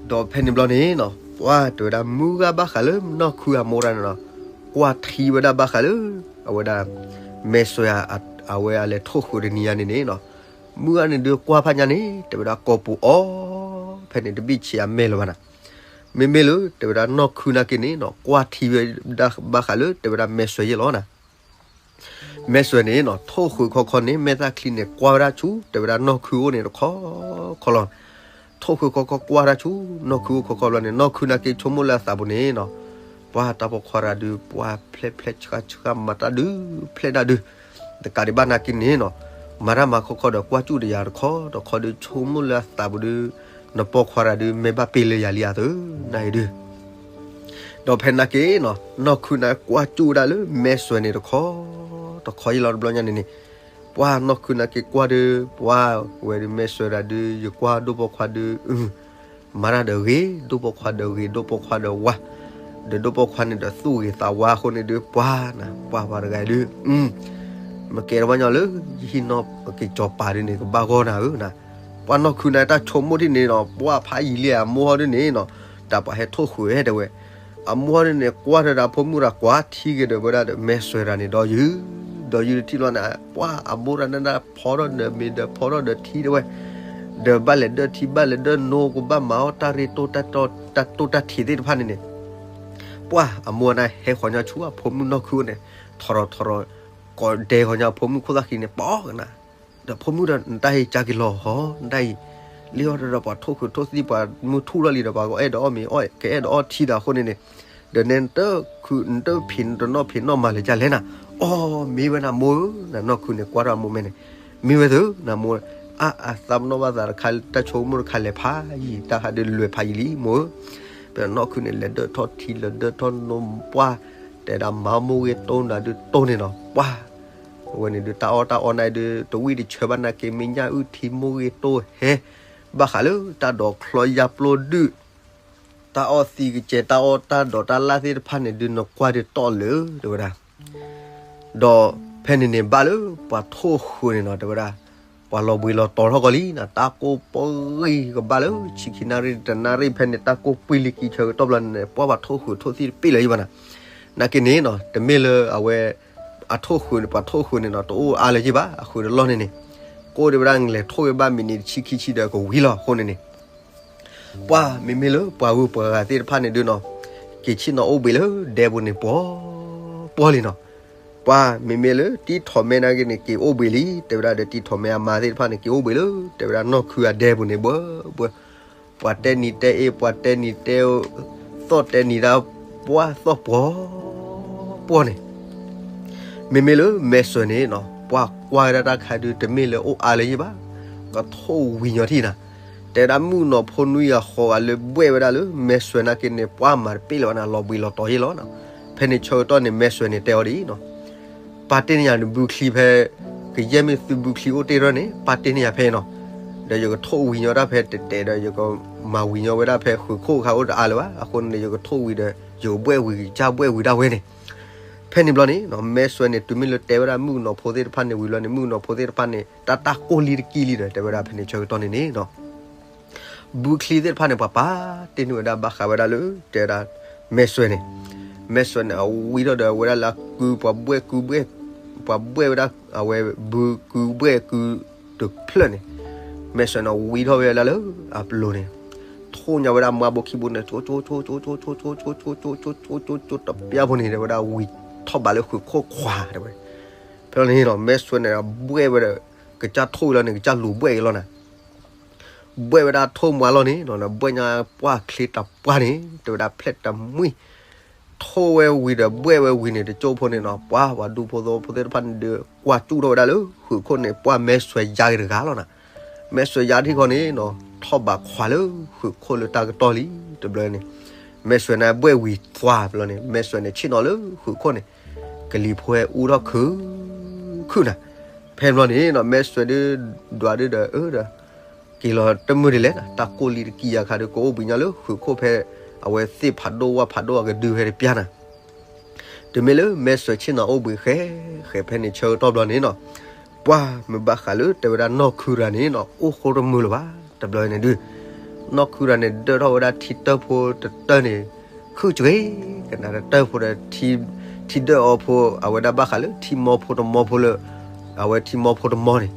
ဒီးဖဲန့ၣ်ဘျီန့ၣ်နီၤ ပှၢ် တဲဝဲဒၣ် မုၢ်ဂၤဘၣ်ဃးလၢနီၢ်ခုအမိၢ်တဂၤန့ၣ်နီၤ, ကွၢ်ထံဝဲဒၣ်ဘၣ်ဃးလၢ အဝဲဒၣ် မဲာ်စွဲ အဝဲအလဲၤထိၣ်ဃုာ်တနံၤညါန့ၣ်န့ၣ်နီၤ, မုၢ်ဂၤန့ၣ်ဒုးကွၢ်ဖးညါန့ၣ် တဲဝဲဒၣ်ကိာ်ပူၤအီၤ ဖဲန့ၣ်တဘံၣ်ဆံးအမဲာ်လၢၤဘၣ်နၤ, မ့မ့ၢ်လၢ တဲဝဲဒၣ်နီၢ်ခုနာ်က့န့ၣ်နီၤ ကွၢ်ထံဝဲဒၣ်ဘၣ်ဃးလၢ တဲဝဲဒၣ်မဲာ်စွဲယဲၢ်လီၤနၤ မဲာ်စွဲန့ၣ်နီၤ ထိၣ်ဃုာ်ခီခီန့ၣ် မဲာ်သၣ်ချံန့ၣ် ကွၢ်ဝဲဒၣ်ဆူ တဲဝဲဒၣ်နီၢ်ခုအိၣ်န့ၣ်တခီခီလီၤ. ထိၣ်ဃုာ်ခီခီကွၢ်ဝဲဒၣ်ဆူ နီၢ်ခုအိၣ်ခီခီဘျီန့ၣ် နီၢ်ခုနာ်က့ဆိကမိၣ်လၢအသးပူၤန့ၣ်နီၤ, ပှၢ်တၢ်ပိာ်ခွါတဂၤဒုး ပှၢ်ဖျဲးဖျဲးဆှးဆှးမၤတၢ်ဒုး ဖျဲးဒၣ်ဒုး တကးဒံးဘၣ်နာ်က့န့ၣ်နီၤ, မၤတၢ်မၤခီခီဒီးကွၢ်စူၣ်တယၤတခီတခီဒုး ဆိကမိၣ်လၢအသးပူၤဒုး နပိာ်ခွါတဂၤဒုး မ့ၢ်ဘၣ်ပ့ၢ်လၢယၤလံဧါသၢ နၤအံၤဒုး ဒီးဖဲနာ်က့နီၤ နီၢ်ခုနာ်က့ကွၢ်စူၣ်ဝဲဒၣ်လၢမဲာ်စွဲန့ၣ်တခီ တခီယံၤလီၤတဘျီညါန့ၣ်န့ၣ်, ပှၢ်နီၢ်ခုနာ်က့ကွၢ်ဒုး ပှၢ်ဝဲဒုးမဲာ်စွဲတဂၤဒုး ယကွၢ်ဒိၣ်ပိာ်ခွါဒုး မၤတၢ်ဒီးဂ့ၤ ဒိၣ်ပိာ်ခွါဒီးဂ့ၤ ဒိၣ်ပိာ်ခွါဒီးဝါ, ဒီးဒိၣ်ပိာ်ခွါန့ၣ်ဒီးသူၣ်ဂ့ၤသးဝါအဃိန့ၣ်ဒုး ပှၢ်နၤ ပှၢ်ပှၤတဂၤအံၤဒုး မ့ၢ်ကဲတဝၣ်ညီလၢ ယဟံၣ်နီၢ်က့ၤစီၤပၤဒုးန့ၣ် ကဘၣ်ဂီၢ်နၤဧၢနၤ, ပှၢ်နီၢ်ခုနာ်က့တၢ်ဆိကမိၣ်ထံၣ်န့ၣ်နီၤ ပှၢ်ဖးယံာ်လံအမိၢ်ဟီဒုးန့ၣ်နီၤ, တၢ်ပှၤဟဲထိၣ်ဃုာ်ဟဲတဲဝဲ အမိၢ်ဟီဒုးန့ၣ် ကွၢ်ထီၣ်ဒီးအဖိမုၣ်တဂၤကွၢ်ထံက့ၤဒီးဝဲဒၣ်ဒီးမဲာ်စွဲတဂၤန့ၣ် ဒီးယုၢ် ဒီးယုၢ်တထံၣ်လီၤနၤ, ပှၢ်အမိၢ်တဂၤန့ၣ်ဖီထီၣ်ဒီးမ့ၤဒီးဖီထီၣ်ဒီးထံတဲဝဲ, ဒီးဘၣ်လဲၤဒၢထံဘၣ်လဲၤဒၢနိကဘၣ်မၤအီၣ်တၢ်ရ့တိၢ်တၢ်တိၢ်တၢ်ထံးသ့ၣ်တဖၣ်န့ၣ်န့ၣ် ပှၢ်အမိၢ်န့ၣ်ဟဲဃီၤညီဆူအဖိမုၣ်နီၢ်ခုအိၣ်န့ၣ် ထီၣ်ထီၣ်ထီၣ်ထီၣ် ကိးဒဲဃီၤညီအဖိမုၣ်ခိၣ်သၣ်ဃံန့ၣ် ပှၢ်ကနၤ, ဒီးဖိမုၣ်ဒီးနတၢ်အံၤကၢက့ၤလီၤဟီ နတၢ်အံၤ, လံအီၤဒီးပှၤထိၣ်ဃုာ်ထိၣ်သံၣ်ပှၤမုၢ်ထူၣ်ထီၣ်လံဒီးပှၤကအအဲၣ်ဒိးအီၣ်မ့ၤ ကအဲၣ်ဒိးအီၣ်ထံဒီးအဃိန့ၣ်န့ၣ်, ဒီးနဲနတခု နတဖံးနတနီၣ်ဖံးနီၣ်မၤလၢာ်ကလဲၣ်နၤ, အိ မ့ၢ်ဝဲနၤမိၢ်ဧၢ, နနီၢ်ခုန့ၣ်ကွၢ်ထီၣ်အမိၢ်မဲာ်န့ၣ်, မ့ၢ်ဝဲသၢနၤမိၢ်, အါ အသးပနီၣ်ဘၣ်သးတခါ တၢ်ဆိကမိၣ်တခါလဲၤဖးယံာ် တၢ်ဟးဒုးလွဲၢ်ဖးယံာ်လံမိၢ်ဧၢ, ပနီၢ်ခုန့ၣ် လဲၤဒၢထီၣ်ထံ လဲၤဒၢထီၣ်နိပှၢ်, တဲဒၣ်မၤမိၢ်ဂ့ၤတိၢ်နၤဒုးတိၢ်န့ၣ်နီၤ, ပှၢ် အဝဲန့ၣ်ဒုး တၢ်အီၣ်တၢ်အီနၤဒုး တဝံၣ်တဆၢဘၣ်နာ်က့ မဲာ်ညါအုၣ်ထံမိၢ်ဂ့ၤတိၢ်ဟဲ, ဘၣ်ဃးလၢတၢ်ဒိးချီယါပျိဒုး, တၢ်အီၣ်သံကစဲး တၢ်အီၣ်တၢ်ဒိးတၢ်လၢ်သ့ၣ်တဖၣ်န့ၣ်ဒုး နကွၢ်ဒုးတီၢ်လၢာ် တဲဝဲဒၣ် ဒီးဖဲန့ၣ်န့ၣ်ဘၣ်လၢပှၤထိၣ်ဃုာ်န့ၣ်နီၤ တဲဝဲဒၣ်, ပှၤလီၤဘှံးလီၤတီၤထီၣ်ကီးလံနၤ, တၢ်ကိၢ်ပှံၢ်ကဘၣ်လၢဆံခံနၣ်ရံၣ်တနၣ်ရံၣ်ဖဲန့ၣ် တၢ်ကိၢ်ပှံၢ်လံကံဆၢကတီၢ်ဘျီန့ၣ် ပှၢ်ပှၤထိၣ်ဃုာ်ထိၣ်သံၣ်တပ့ၢ်လၢၤယံၤဘၣ်နၤ, နာ်က့န့ၣ်နီၤ တမ့ၢ်လၢအဝဲ အထိၣ်ဃုာ်န့ၣ် ပှၤထိၣ်ဃုာ်န့ၣ်နီၤ တအိၣ်အါလၢၤယံၤဘၣ် အဃုာ်တလီၢ်န့ၣ်န့ၣ်, ကိၣ်ဒံးဝဲဒၣ် လဲၤထိၣ်က့ၤဘၣ်မံးနံးတဆံခံဆံဒီးကဝံၤလီၤအဃိန့ၣ်န့ၣ် ပှၢ်မ့မ့ၢ်လၢပှၤဂုၤပှၤဂၤသ့ၣ်တဖၣ်န့ၣ်ဒုးနီၤ, က့ၤဆ့ၣ်နီၤအိၣ်ဘှံးလၢဒဲပူၤန့ၣ် ပှီၤပှီၤလံနီၤ, ပှၤမ့မ့ၢ်လၢတံၢ်ထီၣ်မဲနာ်က့န့ၣ် က့ၤအိၣ်ဘှံးလံ, တဲဝဲဒၣ်ဒီးတံၢ်ထီၣ်မဲအမါသ့ၣ်တဖၣ်န့ၣ် က့ၤအိၣ်ဘှံးလၢ တဲဝဲဒၣ်နီၢ်ခုအဒဲပူၤန့ၣ် ဘှၢဘှၢ, ပှၤတဲနံၤတဲအ့ ပှၤတဲနံၤတဲအ့ သီၣ်တဲနံၤတၢ် ပှၤသီၣ်ပှီၤပှီၤန့ၣ် မ့မ့ၢ်လၢမဲာ်စွဲးန့ၣ်နီၤ ပှၤကွၢ်ဝဲဒၣ်တၢ်ခါဒုး တမ့ၢ်လၢအိၣ်အါလၢၤယံၤဘၣ်, ကထိၣ်ဝံၤညီထံၣ်နၤ, တဲဒၣ်မုၣ်ကနီၤဖိနွံဂၤဃိးဂၤလၢဘှဲၣ်ဝဲဒၣ်လၢမဲာ်စွဲးနာ်က့န့ၣ် ပှၤမၤတပ့ၣ်လၢၤဘၣ်နၤ လီၤဘှံးလီၤတီၤယံၤလီၤနီၤ. ဖဲန့ၣ်ဆၢကတီၢ်န့ၣ် မဲာ်စွဲးန့ၣ်တဲအီၤဒ်အံၤနီၤ ပာ်တ့ၢ်န့ၢ်ယၤနဘုချံဖဲ ကယဲၢ်မ့ၢ်သုဘုချံအိၣ်တ့ၢ်ရၢၢ်န့ၣ် ပာ်တ့ၢ်န့ၢ်ယၤဖဲအံၤနီၤ, ဒီးယကထိၣ်ဝံၤညီတၢ်ဖဲတဲာ်တဲာ်ဒီး ယကမၤဝံၤညီဝဲဒၣ်ဖဲဃုာ်ခိၣ်အခါအိၣ်တအါလၢၤဘၣ်, အဃိန့ၣ် ယကထိၣ်ဝံၤဒီး ယကဘှဲၣ်ဝံၤကစၢ်ဘှဲၣ်ဝံၤဒၣ်ဝဲန့ၣ်. ဖဲန့ၣ်ဘျီန့ၣ် မဲာ်စွဲးန့ၣ် တုၤမ့ၢ်လၢတဲဝဲဒၣ်မုၣ်ကနီၤဖိသ့ၣ်တဖၣ်န့ၣ်ဝံၤဘျီန့ၣ် မုၣ်ကနီၤဖိသ့ၣ်တဖၣ်န့ၣ် တၢ်တၢ်ကိၢ်လံတကံၢ်လံဒီး တဲဝဲဒၣ်ဖဲန့ၣ်ဆၢကတီၢ်န့ၣ်န့ၣ်နီၤ ဘုချံသ့ၣ်တဖၣ်န့ၣ် ပှၤပာ်တ့ၢ်န့ၢ်ဝဲဒၣ်ဘၣ်ဃးဝဲဒၣ်လၢ တဲဝဲဒၣ် မဲာ်စွဲးန့ၣ်, မဲာ်စွဲးန့ၣ် အဝံထီၣ်ဒီးဝဲဒၣ်လၢကု ပှၤဘှဲၣ်ကုဘှဲၣ်, ပှၤဘှဲၣ်ဝဲဒၣ်အဝဲဘုကုဘှဲၣ်ကုတဖျၢၣ်န့ၣ်, မဲာ်စွဲးန့ၣ် အဝံထီၣ်ဝဲဒၣ်လၢအပျိၤန့ၣ်, ထိၣ်ညါဝဲဒၣ်မါဘိခံဘိန့ၣ် ကၠိကၠိကၠိကၠိကၠိကၠိကၠိကၠိကၠိကၠိကၠိကၠိကၠိကၠိတပျၢ်ဖိန့ၣ် တဲဝဲဒၣ်ဝံၤထီၣ်ဘးလၢဃုာ်ခိၣ်ခွါတဲဝဲ, ဖဲန့ၣ်နီၤ မဲာ်စွဲးန့ၣ် အဘှဲၣ်ဝဲဒီး ကစၢ်ထိၣ်ဝံၤလီၤန့ၣ် ကစၢ်လူၤဘှဲၣ်က့ၤလီၤနၤ ဘှဲၣ်ဝဲဒၣ်ထိၣ်မွါလီၤန့ၣ်နီၤ ဘှဲၣ်ညါပှၢ်ချ့တပှၢ်န့ၣ် တဲဝဲဒၣ်ဖျဲၣ်တမှံ, ထိၣ်ဝဲဝံၤဒီးဘှဲၣ်ဝဲဝံၤန့ၣ် တကၠိဖိန့ၣ်နီၤ ပှၤပှၤဒူဖိသဝီဖိသ့ၣ်တဖၣ်န့ၣ်ဒီး ကွၢ်ကၠူၣ်ထီၣ်ဝဲဒၣ်လၢဃုာ်ခိၣ်န့ၣ် ပှၢ်မဲာ်စွဲးယါက့ၤတဂၤလီၤနၤ, မဲာ်စွဲးယါထံၣ်ခီန့ၣ်နီၤ ထီၣ်ဘးခွါလၢဃုာ်ခိၣ်လၢတၢ်ကတီၢ်လံ တဘျီန့ၣ်, မဲာ်စွဲးန့ၣ်ဘှဲၣ်ဝံၤသွါဘျီန့ၣ် မဲာ်စွဲးန့ၣ်ဆ့ၣ်နီၤလၢဃုာ်ခိၣ်န့ၣ် ကလံၤဖိဟဲအူထီၣ်ခု ခုနၤ, ဖဲဘျီန့ၣ်နီၤ မဲာ်စွဲးဒုး ဒွးဒုးဒီးအၢဒီး က့ၤလီၤတမုာ်ဒ်လဲၣ်နၤ တၢ်ကိၢ်လံတကံၢ်ယါခါဒုး ကအိၣ်ဘှံးညါလၢဃုာ်ခိၣ်ဖဲ အဝဲသ့ၣ်ဖးဒိၣ်ဝၣ်ဖးဒိၣ်အကဒုဖဲတပျၢ်နၤ, တမ့ၢ်လၢမဲာ်စွဲးဆ့ၣ်နီၤအိၣ်ဘှံးဃဲ ဃဲဖဲန့ၣ်ဆၢကတီၢ်ဘျီန့ၣ်နီၤ, ပှၢ်မ့ၢ်ဘၣ်ဃးလၢတဲဝဲဒၣ်နီၢ်ခုတဂၤန့ၣ်နီၤ အိၣ်ဃိတမုာ်လၢၤဘၣ် တဘျီန့ၣ်ဒုး နီၢ်ခုတဂၤန့ၣ် ဒၢၣ်ထီၣ်ဝဲဒၣ်ထံတၢၢ်ဖိတတၢၢ်န့ၣ် ခုၣ်စှ့ၤကနၤ တတၢၢ်ဖိဒီး ထံဒၢၣ်အီဖိ အဝဲဒၣ်ဘၣ်ဃးလၢထံမီဖိတမီဖိလၢ အဝဲထံမီဖိတမီန့ၣ်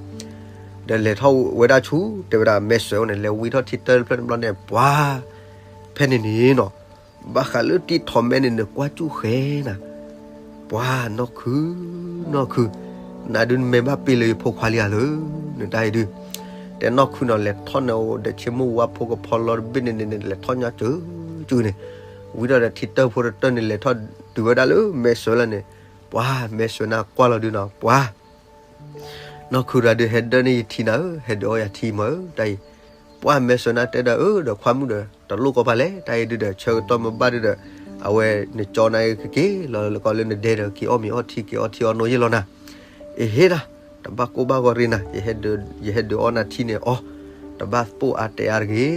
ဒီးလဲၤထီၣ်ဝဲဒၣ်ဆူ တဲဝဲဒၣ်မဲာ်စွဲးအိၣ်န့ၣ် လဲၤဝံထီၣ်ထံတၢၢ်တဖျၢၣ်န့ၣ်ဘျီန့ၣ် ပှၢ် ဖဲန့ၣ်န့ၣ်နီၤ ဘၣ်ဃးလၢတံၢ်ထီၣ်မဲန့ၣ် နကွၢ်ကၠူၣ်ဃဲနၤ ပှၢ်နီၢ်ခု နီၢ်ခု နၤဒုးနမဲာ်ဘၣ်ပ့ၢ်လၢယဖိခွါလံဧါလၢ နတၢ်အံၤဒုး တဲနီၢ်ခုနီၤ လဲၤထီၣ်န့ၣ်အိၣ်ဒီးဆ့မိၢ်ဝါဖိကဖီလီၤတဘ့ၣ်န့ၣ်န့ၣ် လဲၤထီၣ်ညါစၢၤစၢၤန့ၣ် ဝံထီၣ်ဒီးထံတၢၢ်ဖိတတၢၢ်န့ၣ် လဲၤထီၣ်တုၤဝဲဒၣ်လၢမဲာ်စွဲးလၢန့ၣ် ပှၢ်မဲာ်စွဲးန့ၣ်ကွၢ်လီၤဒုးနီၤ ပှၢ် နီၢ်ခုတဂၤဒုး ဟဲဒၢၣ်န့ၢ်ယထံနၤဧၢ ဟဲဒုးအီယၤထံမးဧၢ တၢ်အံၤ ပှၢ်မဲာ်စွဲးန့ၣ်တဲဒီး အၢ ဒီးခွါမုၣ်ဒီး တလိၣ်ကီၢ်ပၤလဲၣ် တၢ်အံၤဒုးဒီး ဆၢကတီၢ်မ့ၢ်ဘၣ်ဒုးဒီး အဝဲနကၠီန့ၣ်ကက့ၤလီၤလၢကီၢ်လၢနဒဲဒီး က့ၤအီၣ်မ့ၤအီထံ က့ၤအီထံအီနိယ့ၢ်လီၤနၤ အဟ့ၣ်ဒၣ် တဘၣ်ကိၢ်ဘၣ်ဂီၤရ့နၤ ယဟဲဒုးအီနၤထံန့ၣ်အီ တဘၣ်ပိၢ်အါတဲအါတဂ့ၤ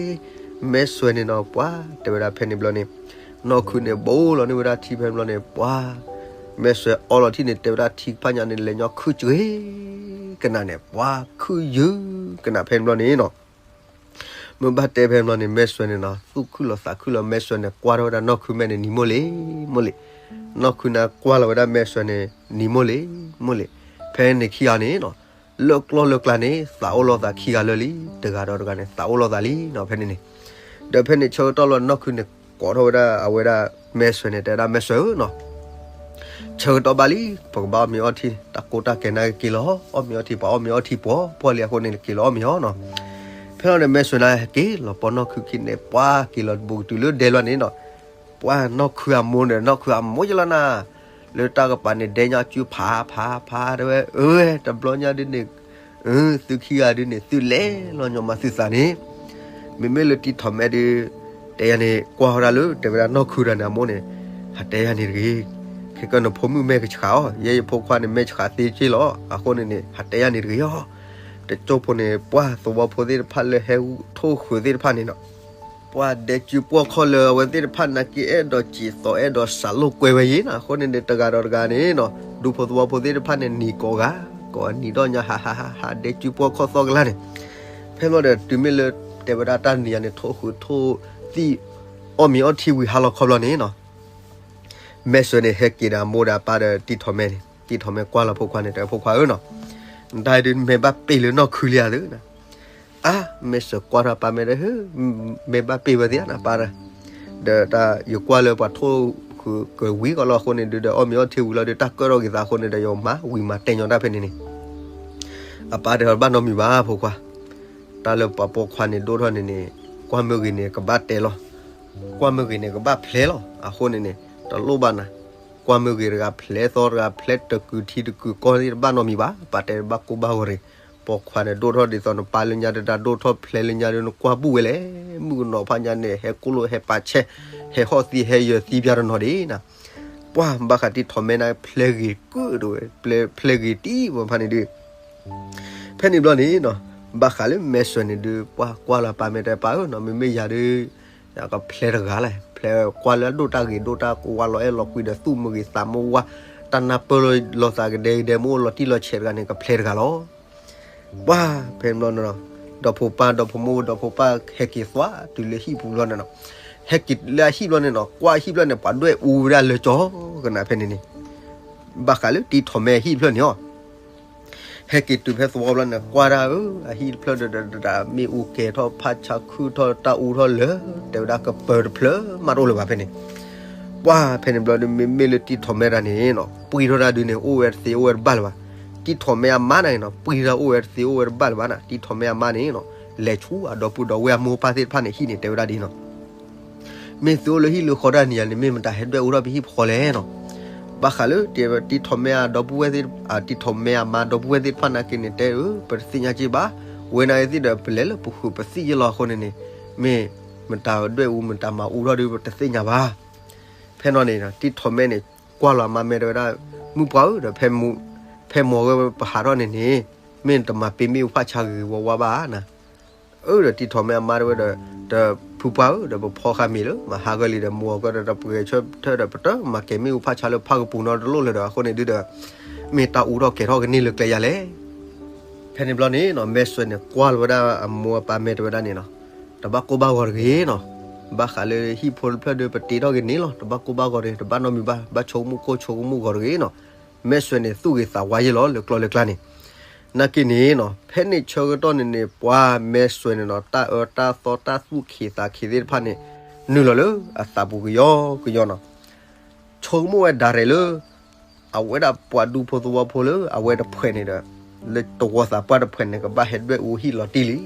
မဲာ်စွဲးန့ၣ်နီၤ ပှၢ်တဲဝဲဒၣ်ဖဲန့ၣ်ဘျီန့ၣ် နီၢ်ခုန့ၣ် ဘိလီၤန့ၢ်ဝဲဒၣ်ထံဖဲန့ၣ်ဘျီန့ၣ် ပှၢ် မဲာ်စွဲးအီလီၤထံန့ၣ် တဲဝဲဒၣ်ထံဖးညါန့ၣ် လဲၤညီခုၣ်စှ့ၤကနၤန့ၣ် ပှၢ်ခုၣ်ယုၢ်ကနၤဖဲန့ၣ်ဘျီန့ၣ်နီၤ မ့ၢ်ဘၣ်တဲဖဲန့ၣ်ဘျီန့ၣ် မဲာ်စွဲးန့ၣ်နီၤ သူၣ်ခုၣ်လီၤသးခုၣ်လီၤ မဲာ်စွဲးန့ၣ် ကွၢ်ထီၣ်ဝဲဒၣ်နီၢ်ခုမဲာ်န့ၣ် နံၤမိၢ်လံ မိၢ်လံ နီၢ်ခုန့ၣ်ကွၢ်လီၤဝဲဒၣ်မဲာ်စွဲးန့ၣ် နံၤမိၢ်လံ မိၢ်လံ ဖဲန့ၣ်ခံဂၤန့ၣ်နီၤ လၢကျီၢ်လၢကျါန့ၣ် သးအိၣ်လိာ်သးခံဂၤလၢာ်လံ တဂၤဒီးတဂၤန့ၣ် သးအိၣ်လိာ်သးလံနီၤ ဖဲန့ၣ်န့ၣ် ဒီးဖဲန့ၣ်ဆၢကတီၢ်လီၤ နီၢ်ခုန့ၣ် ကိးထီၣ်ဝဲဒၣ်အဝဲဒၣ် မဲာ်စွဲးန့ၣ် တဲဝဲဒၣ်မဲာ်စွဲးဧၢနီၤ ဆၢကတီၢ်ဘၣ်လံ ပကဘၣ်အီၣ်မ့ၤအီထံ တၢ်ကိၢ်တၢ်ကဲနာ်က့ၤလီၤ အီၣ်မ့ၤအီထံ ပှၤအီၣ်မ့ၤအီထံပှီၢ်ပှီၢ်လံအဃိန့ၣ် က့ၤလီၤအီၣ်မ့ၤအီနီၤ ဖဲလီၤန့ၣ် မဲာ်စွဲးန့ၣ် က့ၤလီၤပီၢ်နီၢ်ခုခံန့ၣ် ပှၢ်က့ၤလီၤတဘူးကတုၤလၢဒဲလွဲၢ်န့ၣ်နီၤ ပှၢ်နီၢ်ခုအမိၢ်န့ၣ် နီၢ်ခုအမိၢ်ယလီၤနၤ လၢတၢ်ကပၤန့ၣ် ဒဲညါကၠူဖးဖးဖးတဲဝဲ အၢ တဘျီညါဒ်န့ၣ် အၢ သုခံဂၤဒ်န့ၣ် သုလဲၤလီၤညီမၤသုသးန့ၣ် မ့မ့ၢ်လၢတံၢ်ထီၣ်မဲဒုး တဲယၤန့ၣ် ကွၢ်ဝဲဒၣ်လၢ တဲဝဲဒၣ်နီၢ်ခုတဂၤန့ၣ် အမိၢ်န့ၣ် ဟးတဲယၤန့ၣ်တဂ့ၤ ခဲကနဖိမုၣ်မဲာ်ကဆှးအီၤ ယဲယဖိခွါန့ၣ် မဲာ်ဆှးသ့က့လီၤ အဃိန့ၣ်န့ၣ် ဟးတဲယၤန့ၣ်တဂ့ၤအီၤ တကၠိဖိန့ၣ် ပှၢ်သဝီဖိသ့ၣ်တဖၣ်လၢဟဲထိၣ်ဃုာ်သ့ၣ်တဖၣ်န့ၣ်နီၤ ပှၢ်ဒဲကၠူပှီၢ်ခီၣ်လၢအဝဲသ့ၣ်တဖၣ်နာ်က့ အဲၣ်ဒိးစံးသီ အဲၣ်ဒိးစးလိာ်ကွဲဝဲယ့ၤနီၤ အဃိန့ၣ်န့ၣ် တဂၤဒီးတဂၤန့ၣ်နီၤ ဒူဖိသဝီဖိသ့ၣ်တဖၣ်န့ၣ် နံၤကိးဂၤ ကိးနံၤဒီၣ်ညါ ဟးဟးဟးဟး ဒဲကၠူပှီၢ်ခီၣ်သီကလါန့ၣ် ဖဲလီၤဒီးတုၤမ့ၢ်လၢ တဲဝဲဒၣ်တၢ်နံၤယၤန့ၣ် ထိၣ်ဃုာ်ထိၣ်သံၣ် အီၣ်မ့ၤအီထံဝံၤဟါလီၤခီဘျီန့ၣ်နီၤ မဲာ်စွဲးန့ၣ် ဟဲက့ၤဒီးအမိၢ်ဒီးအပၢ်ဒီးတံၢ်ထီၣ်မဲန့ၣ် တံၢ်ထီၣ်မဲကွၢ်လီၤဖိခွါန့ၣ် တဲဖိခွါဧၢနီၤ နတၢ်အံၤဒုးမဲာ်ဘၣ်ပ့ၢ်လၢနီၢ်ခုလံဧါသု အါ မဲာ်စွဲးကွၢ်ထီၣ်ပၢ်မဲာ်ဒီး ဟ့ မဲာ်ဘၣ်ပ့ၢ်ဝဲသ့ဧါနၤပၢ်ဒီး ဒီးတၢ်ယကွၢ်လၢပှၤထိၣ် ကဝံၤကီးလီၤအဃိန့ၣ်ဒုးဒီး အီၣ်မ့ၤအီထံဝံၤလီၤဒီး တၢ်ကၢၣ်ထီၣ်က့ၤသးအဃိန့ၣ်ဒီး ယမၤဝံၤမၤတဲာ်ညီတၢ်ဖဲန့ၣ်န့ၣ် အပၢ်တဲအီၤ တဘၣ်နီတမံၤဘၣ်ဖိခွါ, တၢ်လၢပှၤပိာ်ခွါန့ၣ်ဒိၣ်ထီၣ်န့ၣ်န့ၣ် ကွၢ်မ့ၢ်ဂ့ၤန့ၣ် ကဘၣ်တဲလီၤ, ကွၢ်မ့ၢ်ဂ့ၤန့ၣ် ကဘၣ်ဖျဲးလီၤ. အဃိန့ၣ်န့ၣ် တလိၣ်ဘၣ်နၤ, ကွၢ်မ့ၢ်ဂ့ၤတဂၤဖျဲးသီတဂၤ ဖျဲးတကုာ်ထံတကုာ်ကီၢ်သ့ၣ်တဘၣ်နီတမံၤဘၣ်, ပာ်တဲတဘၣ်ကိၢ်ဘၣ်ဂီၤတဂ့ၤ. ပိာ်ခွါန့ၣ်ဒိၣ်ထီၣ်ဒ်သိးနပၢ်လၢညါဒီး တၢ်ဒိၣ်ထီၣ်ဖျဲးလၢညါဒီး နကွၢ်ဘူၣ်ဝဲလဲၣ်, မုၣ်ကနီၤဖးညါန့ၣ် ဟဲကိၣ်လိာ်ဟဲပာ်ဆဲး, ဟဲဟီၣ်သံဟဲယၢၤသံပျၢ်တနီၤဒံးနၤ. ပှၢ်ဘၣ်ဃးတံၢ်ထီၣ်မဲနၤ ဖျဲးဂ့ၤကုၣ်တဝဲ, ဖျဲးဂ့ၤတံၢ်ဝဲဖးန့ၣ်ဒုး ဖဲန့ၣ်ဘျီန့ၣ်နီၤ, ဘၣ်ဃးလၢမဲာ်စွဲန့ၣ်ဒုး ပှၢ်ကွၢ်လၢပၢ်မဲာ်တဲပၢ်ဧၢနီၤ, မ့မ့ၢ်ယၤဒုး ယကဖျဲးတဂၤလဲၣ်, ဖျဲးကွၢ်လၢအဒိၣ်တၢ်ဂ့ၤဒိၣ်တၢ်ကဝါလီၤအဲၣ်လီၤကွံဒီး သူၣ်မ့ၢ်ဂ့ၤသးမ့ၢ်ဝါ, တၢ်နၢ်ပၢၢ်လီၤသးကဒဲကဒဲ မ့ၢ်အိၣ်လီၤတံၢ်လီၤဆဲးတဂၤန့ၣ် ကဖျဲးတဂၤလီၤ. ပှၢ်ဖဲန့ၣ်ဘျီန့ၣ်နီၤ, ဒီဖိပၢ်ဒီဖိမိၢ်ဒီဖိပၢ်ဟဲက့ၤသွါတုၤလၢဟံၣ်ပူၤဘျီန့ၣ်နီၤ, ဟဲက့ၤလၢအဟံၣ်ဘျီန့ၣ်နီၤ, ကွၢ်ဟံၣ်ဘျီန့ၣ် ပှၤဒွဲၣ်အူဝဲဒၣ်လၢကၠီကနၣ်ဖဲန့ၣ်န့ၣ်, ဘၣ်ဃးလၢတံၢ်ထီၣ်မဲအဟံၣ်တဖျၢၣ်န့ၣ်အီၤ ဟဲက့ၤတုၤဖဲသဝီဘျီန့ၣ် ကွၢ်ဒၣ်ဧၢ, အဟံၣ်တဖျၢၣ်ဒီး မ့ၣ်အူကဲၤထီၣ်ဖးဆါခုၣ်ထီၣ်တၢ်အူထီၣ်လၢ တဲဝဲဒၣ်ကပၢၤတဖျၢၣ်မးတအိၣ်လၢၤဘၣ်ဖဲန့ၣ်. ပှၢ်ဖဲန့ၣ်ဘျီဒီး မ့မ့ၢ်လၢတံၢ်ထီၣ်မဲတၢ်န့ၣ်နီၤ, ပှံၢ်ထီၣ်တၢ်ဒုးန့ၣ် အိၣ်ဝဲတသ့အိၣ်ဝဲတဘၣ်လၢၤဘၣ်. တံၢ်ထီၣ်မဲအမါန့ၣ်နီၤ, ပှံၢ်ထီၣ်အိၣ်ဝဲတသ့အိၣ်ဝဲတဘၣ်လၢၤဘၣ်န့ၣ်, တံၢ်ထီၣ်မဲအမါန့ၣ်နီၤ, လဲၤဆူအဒီပုၢ်ဒီဝဲၢ်အမိၢ်အပၢ်သ့ၣ်တဖၣ်န့ၣ် ဟံၣ်န့ၣ် တဲဝဲဒၣ်ဒ်နီၤ မ့ၢ်သုအိၣ်လၢဟံၣ်လၢဃီတၢ်န့ၣ်ယၤန့ၣ် မ့ၢ်မတၤဟဲဒွဲၣ်အူထီၣ်ပဟံၣ်ဖီလဲၣ်နီၤ. ဘၣ်ဃးလၢ တံၢ်ထီၣ်မဲအဒီပုၢ်ဝဲၢ်သ့ၣ်, တံၢ်ထီၣ်မဲအမါဒီပုၢ်ဝဲၢ်သ့ၣ်တဖၣ်နာ်က့န့ၣ် တဲအၢ ပတသ့ၣ်ညါက့ဘၣ်, ဝဲနာ်က့သ့ၣ်ဒီး ပလဲၤလၢပဃုာ်ပသ့ၣ်ညါလီၤအဃိန့ၣ်န့ၣ်, မ့ၢ်မတၤဒွဲၣ်အူမတၤမၤအူထီၣ်ဒီး ပတသ့ၣ်ညါဘၣ်. ဖဲန့ၣ်န့ၣ် တံၢ်ထီၣ်မဲန့ၣ် ကွၢ်လီၤအမါမဲာ်တဲဝဲဒၣ်, မုၣ်ပှၢ်ဧၢဒီး ဖဲမိၢ်ဂဲၤပဟးထီၣ်န့ၣ်န့ၣ်, မ့ၢ်တမၤပ့ၤမ့ၣ်အူဖးဆါဂ့ၤဂ့ၤဝါဝါဘၣ်နၤ အၢဒီးတံၢ်ထီၣ်မဲအမါတဲဝဲဒီး, ဒီးဖုပှၢ်ဧၢဒီး ပဖီဃာ်မ့ၤလၢ မၤဟးဂီၤလံဒီး မိၢ်အီၤကဒီး တပှဲၤဆၢထၢၣ်ဒီး ပတမၤကဲၤမ့ၣ်အူဖးဆါလၢဖးကပူၤနီတလိၣ်လၢၤဒီး အဃိန့ၣ်ဒုဒီး, မ့ၢ်တၢ်အူထီၣ်ကဲၤထီၣ်ကန့ၢ်လၢကျဲယၤလဲၣ်. ဖဲန့ၣ်ဘျီန့ၣ်နီၤ မဲာ်စွဲန့ၣ် ကွၢ်လီၤဝဲဒၣ်အမိၢ်အပၢ်မဲာ်တဲဝဲဒၣ်န့ၣ်နီၤ, တဘၣ်ကိၢ်ဘၣ်ဂီၤတဂ့ၤနီၤ, ဘၣ်ဃးလၢဟံၣ်ဖိတဖျၢၣ်ဒီး ပတ့ထီၣ်က့ၤန့ၣ်လီၤ, တဘၣ်ကိၢ်ဘၣ်ဂီၤတဂ့ၤ, တဘၣ်နီတမံၤဘၣ်, ဘၣ်ဆိကမိၣ်ကိၢ်ဆိကမိၣ်ဂီၤတဂ့ၤနီၤ. မဲာ်စွဲန့ၣ် သူၣ်ဂ့ၤသးဝါယဲၢ်လီၤလၢကျီလၢကျါန့ၣ် နာ်က့န့ၣ်နီၤ, ဖဲန့ၣ်ဆၢကတီၢ်န့ၣ်န့ၣ် ပှၤမဲာ်စွဲန့ၣ်နီၤ တၢ်အၢတၢ်သီတၢ်သူၣ်ခံးသးခံးသ့ၣ်တဖၣ်န့ၣ် နုာ်လီၤလၢအသးပူၤကယီကယီနီၤ. ဆိကမိၣ်ဝဲဒၣ်ရဲၣ်လၢ အဝဲဒၣ်ပှၤဒူဖိသဝီဖိလၢအဝဲတဖှဲးန့ၣ်ဒီး လၢတဝီသးပှၢ်တဖှဲးန့ၣ် ကဘၣ်ဟဲဒွဲၣ်အူဟံၣ်လီၤတံၢ်လံ.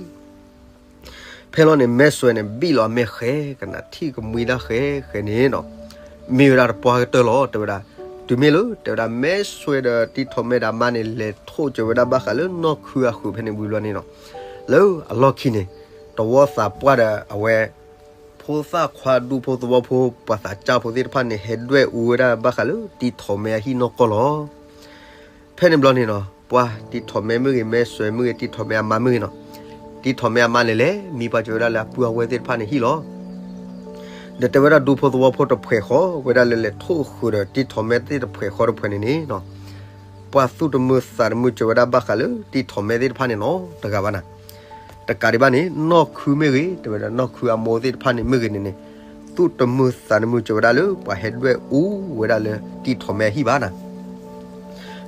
ဖဲလီၤန့ၣ် မဲာ်စွဲန့ၣ် ဘံၣ်လီၤအမဲာ်ဃဲၤကနၣ် ထံၣ်ကမှံတၢ်ဃဲၤဃဲၤန့ၣ်နီၤ, မ့ၢ်ဝဲဒၣ်တပှၢ်ကတၢၢ်လီၤ တဲဝဲဒၣ်. တုၤမ့ၢ်လၢ တဲဝဲဒၣ် မဲာ်စွဲဒီးတံၢ်ထီၣ်မဲဒီးအမါန့ၣ် လဲၤထိၣ်ကၢၤဝဲဒၣ်ဘၣ်ဃးလၢနီၢ်ခုအဃုာ်ဖဲန့ၣ်ဝံၤဘျီန့ၣ်နီၤ, လၢအလီၢ်ခံန့ၣ် တဝီသးပှၢ်ဒီးအဝဲ ဖိသၣ်ခွါဒူဖိသဝီဖိ ပှၤသးစၢ်ဖိသ့ၣ်တဖၣ်န့ၣ် ဟဲဒွဲၣ်အူဝဲဒၣ်ဘၣ်ဃးလၢတံၢ်ထီၣ်မဲအဟံၣ်နီၢ်ကီၢ်လီၤ. ဖဲန့ၣ်ဘျီန့ၣ်နီၤ ပှၤတံၢ်ထီၣ်မဲမ့ၢ်ဂ့ၤ မဲာ်စွဲမ့ၢ်ဂ့ၤ တံၢ်ထီၣ်မဲအမါမ့ၢ်ဂ့ၤနီၤ, တံၢ်ထီၣ်မဲအမါန့ၣ်လဲၤ မံပှၤစၢၤဝဲဒၣ်လၢအပုၢ်အဝဲၢ်သ့ၣ်တဖၣ်န့ၣ်ဟံၣ်လီၤ. ဒီးတဲဝဲဒၣ်ဒူဖိသဝီဖိတဖှဲးဃီ ဝဲဒၣ်လၢလဲၤထိၣ်ဃုာ်ဒီးတံၢ်ထီၣ်မဲသ့ၣ်တဖှဲးဃီတဖှဲးန့ၣ်န့ၣ်နီၤ, ပှၤသူၣ်တမုာ်သးတမုာ်စၢၤဝဲဒၣ်ဘၣ်ဃးလၢတံၢ်ထီၣ်မဲသ့ၣ်တဖၣ်န့ၣ်နီတဂၤဘၣ်နၤ. တကးဒံးဘၣ်န့ၣ် နီၢ်ခုမ့ၢ်ဂ့ၤ တဲဝဲဒၣ် နီၢ်ခုအမိၢ်သ့ၣ်တဖၣ်န့ၣ်မ့ၢ်ဂ့ၤန့ၣ်န့ၣ် သူၣ်တမုာ်သးတမုာ်စၢၤဝဲဒၣ်လၢပှၤဟဲဒွဲၣ်အူဝဲဒၣ်လၢတံၢ်ထီၣ်မဲအဟံၣ်ဘၣ်နၤ.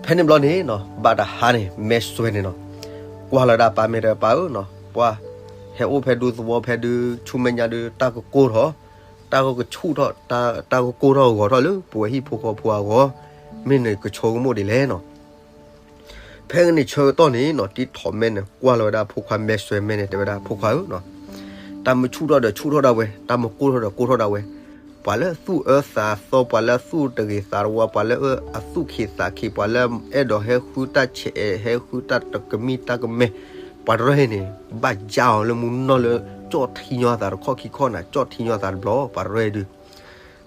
ဖဲန့ၣ်ဘျီန့ၣ်နီၤ ဘၣ်တဟါန့ၣ် မဲာ်စွဲန့ၣ်နီၤ ကွၢ်လီၤဒၣ်ပၢ်မဲာ်တဲပၢ်ဧၢနီၤ, ပှၤဟဲအိၣ်ဖဲဒူသဝီဖဲဒု ဆူမဲာ်ညါဒု တၢ်ကကိၢ်ထီၣ်, တၢ်ကဆူၣ်ထီၣ်, တၢ်ကကိၢ်ထီၣ်ဂီၤထီၣ်လၢပဝဲဟံၣ်ဖိဃီဖိအဂီၢ်, မ့ၢ်နကဆိကမိၣ်ဒ်လဲၣ်နီၤ. ဖဲန့ၣ်ဆၢကတီၢ်န့ၣ်နီၤ တံၢ်ထီၣ်မဲန့ၣ် ကွၢ်လီၤဝဲဒၣ်ဖိခွါမဲာ်စွဲမဲာ်န့ၣ် တဲဝဲဒၣ် ဖိခွါဧၢနီၤ, တၢ်မ့ၢ်ဆူၣ်ထီၣ်ဒီးဆူၣ်ထီၣ်ဒၣ်ဝဲ, တၢ်မ့ၢ်ကိၢ်ထီၣ်ဒီးကိၢ်ထီၣ်ဒၣ်ဝဲ, ပှၤလၢအသူၣ်အၢသးသီ, ပှၤလၢအသူၣ်တဂ့ၤသးတဝါ, ပှၤလၢအသူၣ်ခံးသးခံး, ပှၤလၢအအဲၣ်ဒိးဟဲဃုတၢ်ဆဲး, ဟဲဃုတၢ်တကမံတၢ်ကမဲ, ပှၤတရၢဟဲန့ၣ် ဘၣ်ယါအီၤလၢမူနီၢ်လၢ ကၠီၣ်ထံညီအသးတခီၣ်ခံခီၣ်နၤ, ကၠီၣ်ထံညီအသးတဘျီ ပှၤတရၢဟဲဒု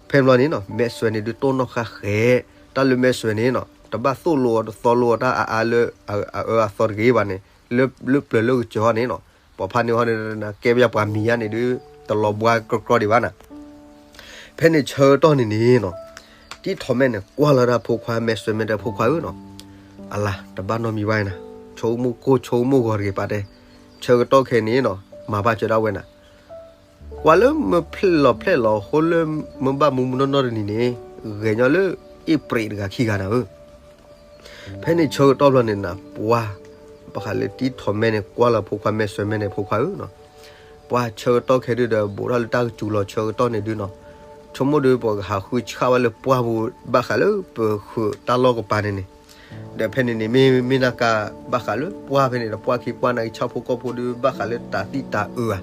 ဖဲန့ၣ်ဘျီန့ၣ်နီၤ မဲာ်စွဲန့ၣ်ဒုးတိၢ်နီၣ်ဃာ်ဃဲၤ, တၢ်လၢမဲာ်စွဲန့ၣ်နီၤ တဘၣ်သိၣ်လိအီၤတသီလိအီၤတၢ်အအါလၢအအၢအသီတဂ့ၤဘၣ်န့ၣ်, လၢပျၢၤလၢကစၢၤဟီန့ၣ်နီၤ, ပှၤဖးန့ၢ်ဟီန့ၣ် ကဲပယါပှၤမံၤယါန့ၣ်ဒုး တလီၤဘှါကြီကြီဒံးဘၣ်နၤ. ဖဲန့ၣ်ဆၢကတီၢ်န့ၣ်န့ၣ်နီၤ တံၢ်ထီၣ်မဲန့ၣ် ကွၢ်လီၤဒၣ်ဖိခွါမဲာ်စွဲမဲာ်တဲ ဖိခွါဧၢနီၤ, အလၤ တဘၣ်နီတမံၤဘၣ်နၤ, ဆိကမိၣ်ကိၢ်ဆိကမိၣ်ဂီၤတဂ့ၤပာ်တဲ, ဆၢကတီၢ်ခဲအံၤန့ၣ်နီၤ မၤဘၣ်စၢၤဒၣ်ဝဲနၤ ကွၢ်လၢမ့ၢ်ဖျဲၣ်လီၤဖျဲၣ်လီၤအဃိလၢမ့ၢ်ဘၣ်မူမူနီၢ်နီၢ်တနံၤန့ၣ်, ဂဲၤညီလၢအ့ၣ်ပြံးတဂၤခံဂၤနၤဧၢ. ဖဲန့ၣ်ဆၢကတီၢ်ဘျီန့ၣ်နၤ ပှၤ ဘၣ်ဃးလၢတံၢ်ထီၣ်မဲန့ၣ် ကွၢ်လီၤဖိခွါမဲာ်စွဲမဲာ်န့ၣ် ဖိခွါဧၢနီၤ, ပှၤဆၢကတီၢ်ခဲဒုဒီး ဘူးထီၣ်လၢတၢ်ကစူၤလီၤဆၢကတီၢ်န့ၣ်ဒုနီၤ, ဆိကမိၣ်ဒီး ပကဟးဃုဆှၣ်ဝဲလၢပှၢ်ပူၤ ဘၣ်ဃးလၢပဃုးတၢ်လီၢ်ကပၤန့ၣ်န့ၣ်, ဒီးဖဲန့ၣ်န့ၣ် မ့မ့ၢ်နာ်က့ ဘၣ်ဃးလၢပှၢ်ဖဲန့ၣ်ဒီး ပှၢ်ခံပှၢ်နာ်က့ ဆၣ်ဖိကီၢ်ဖိဒီး ဘၣ်ဃးလၢတၢ်သံတၢ်အၢဧါ,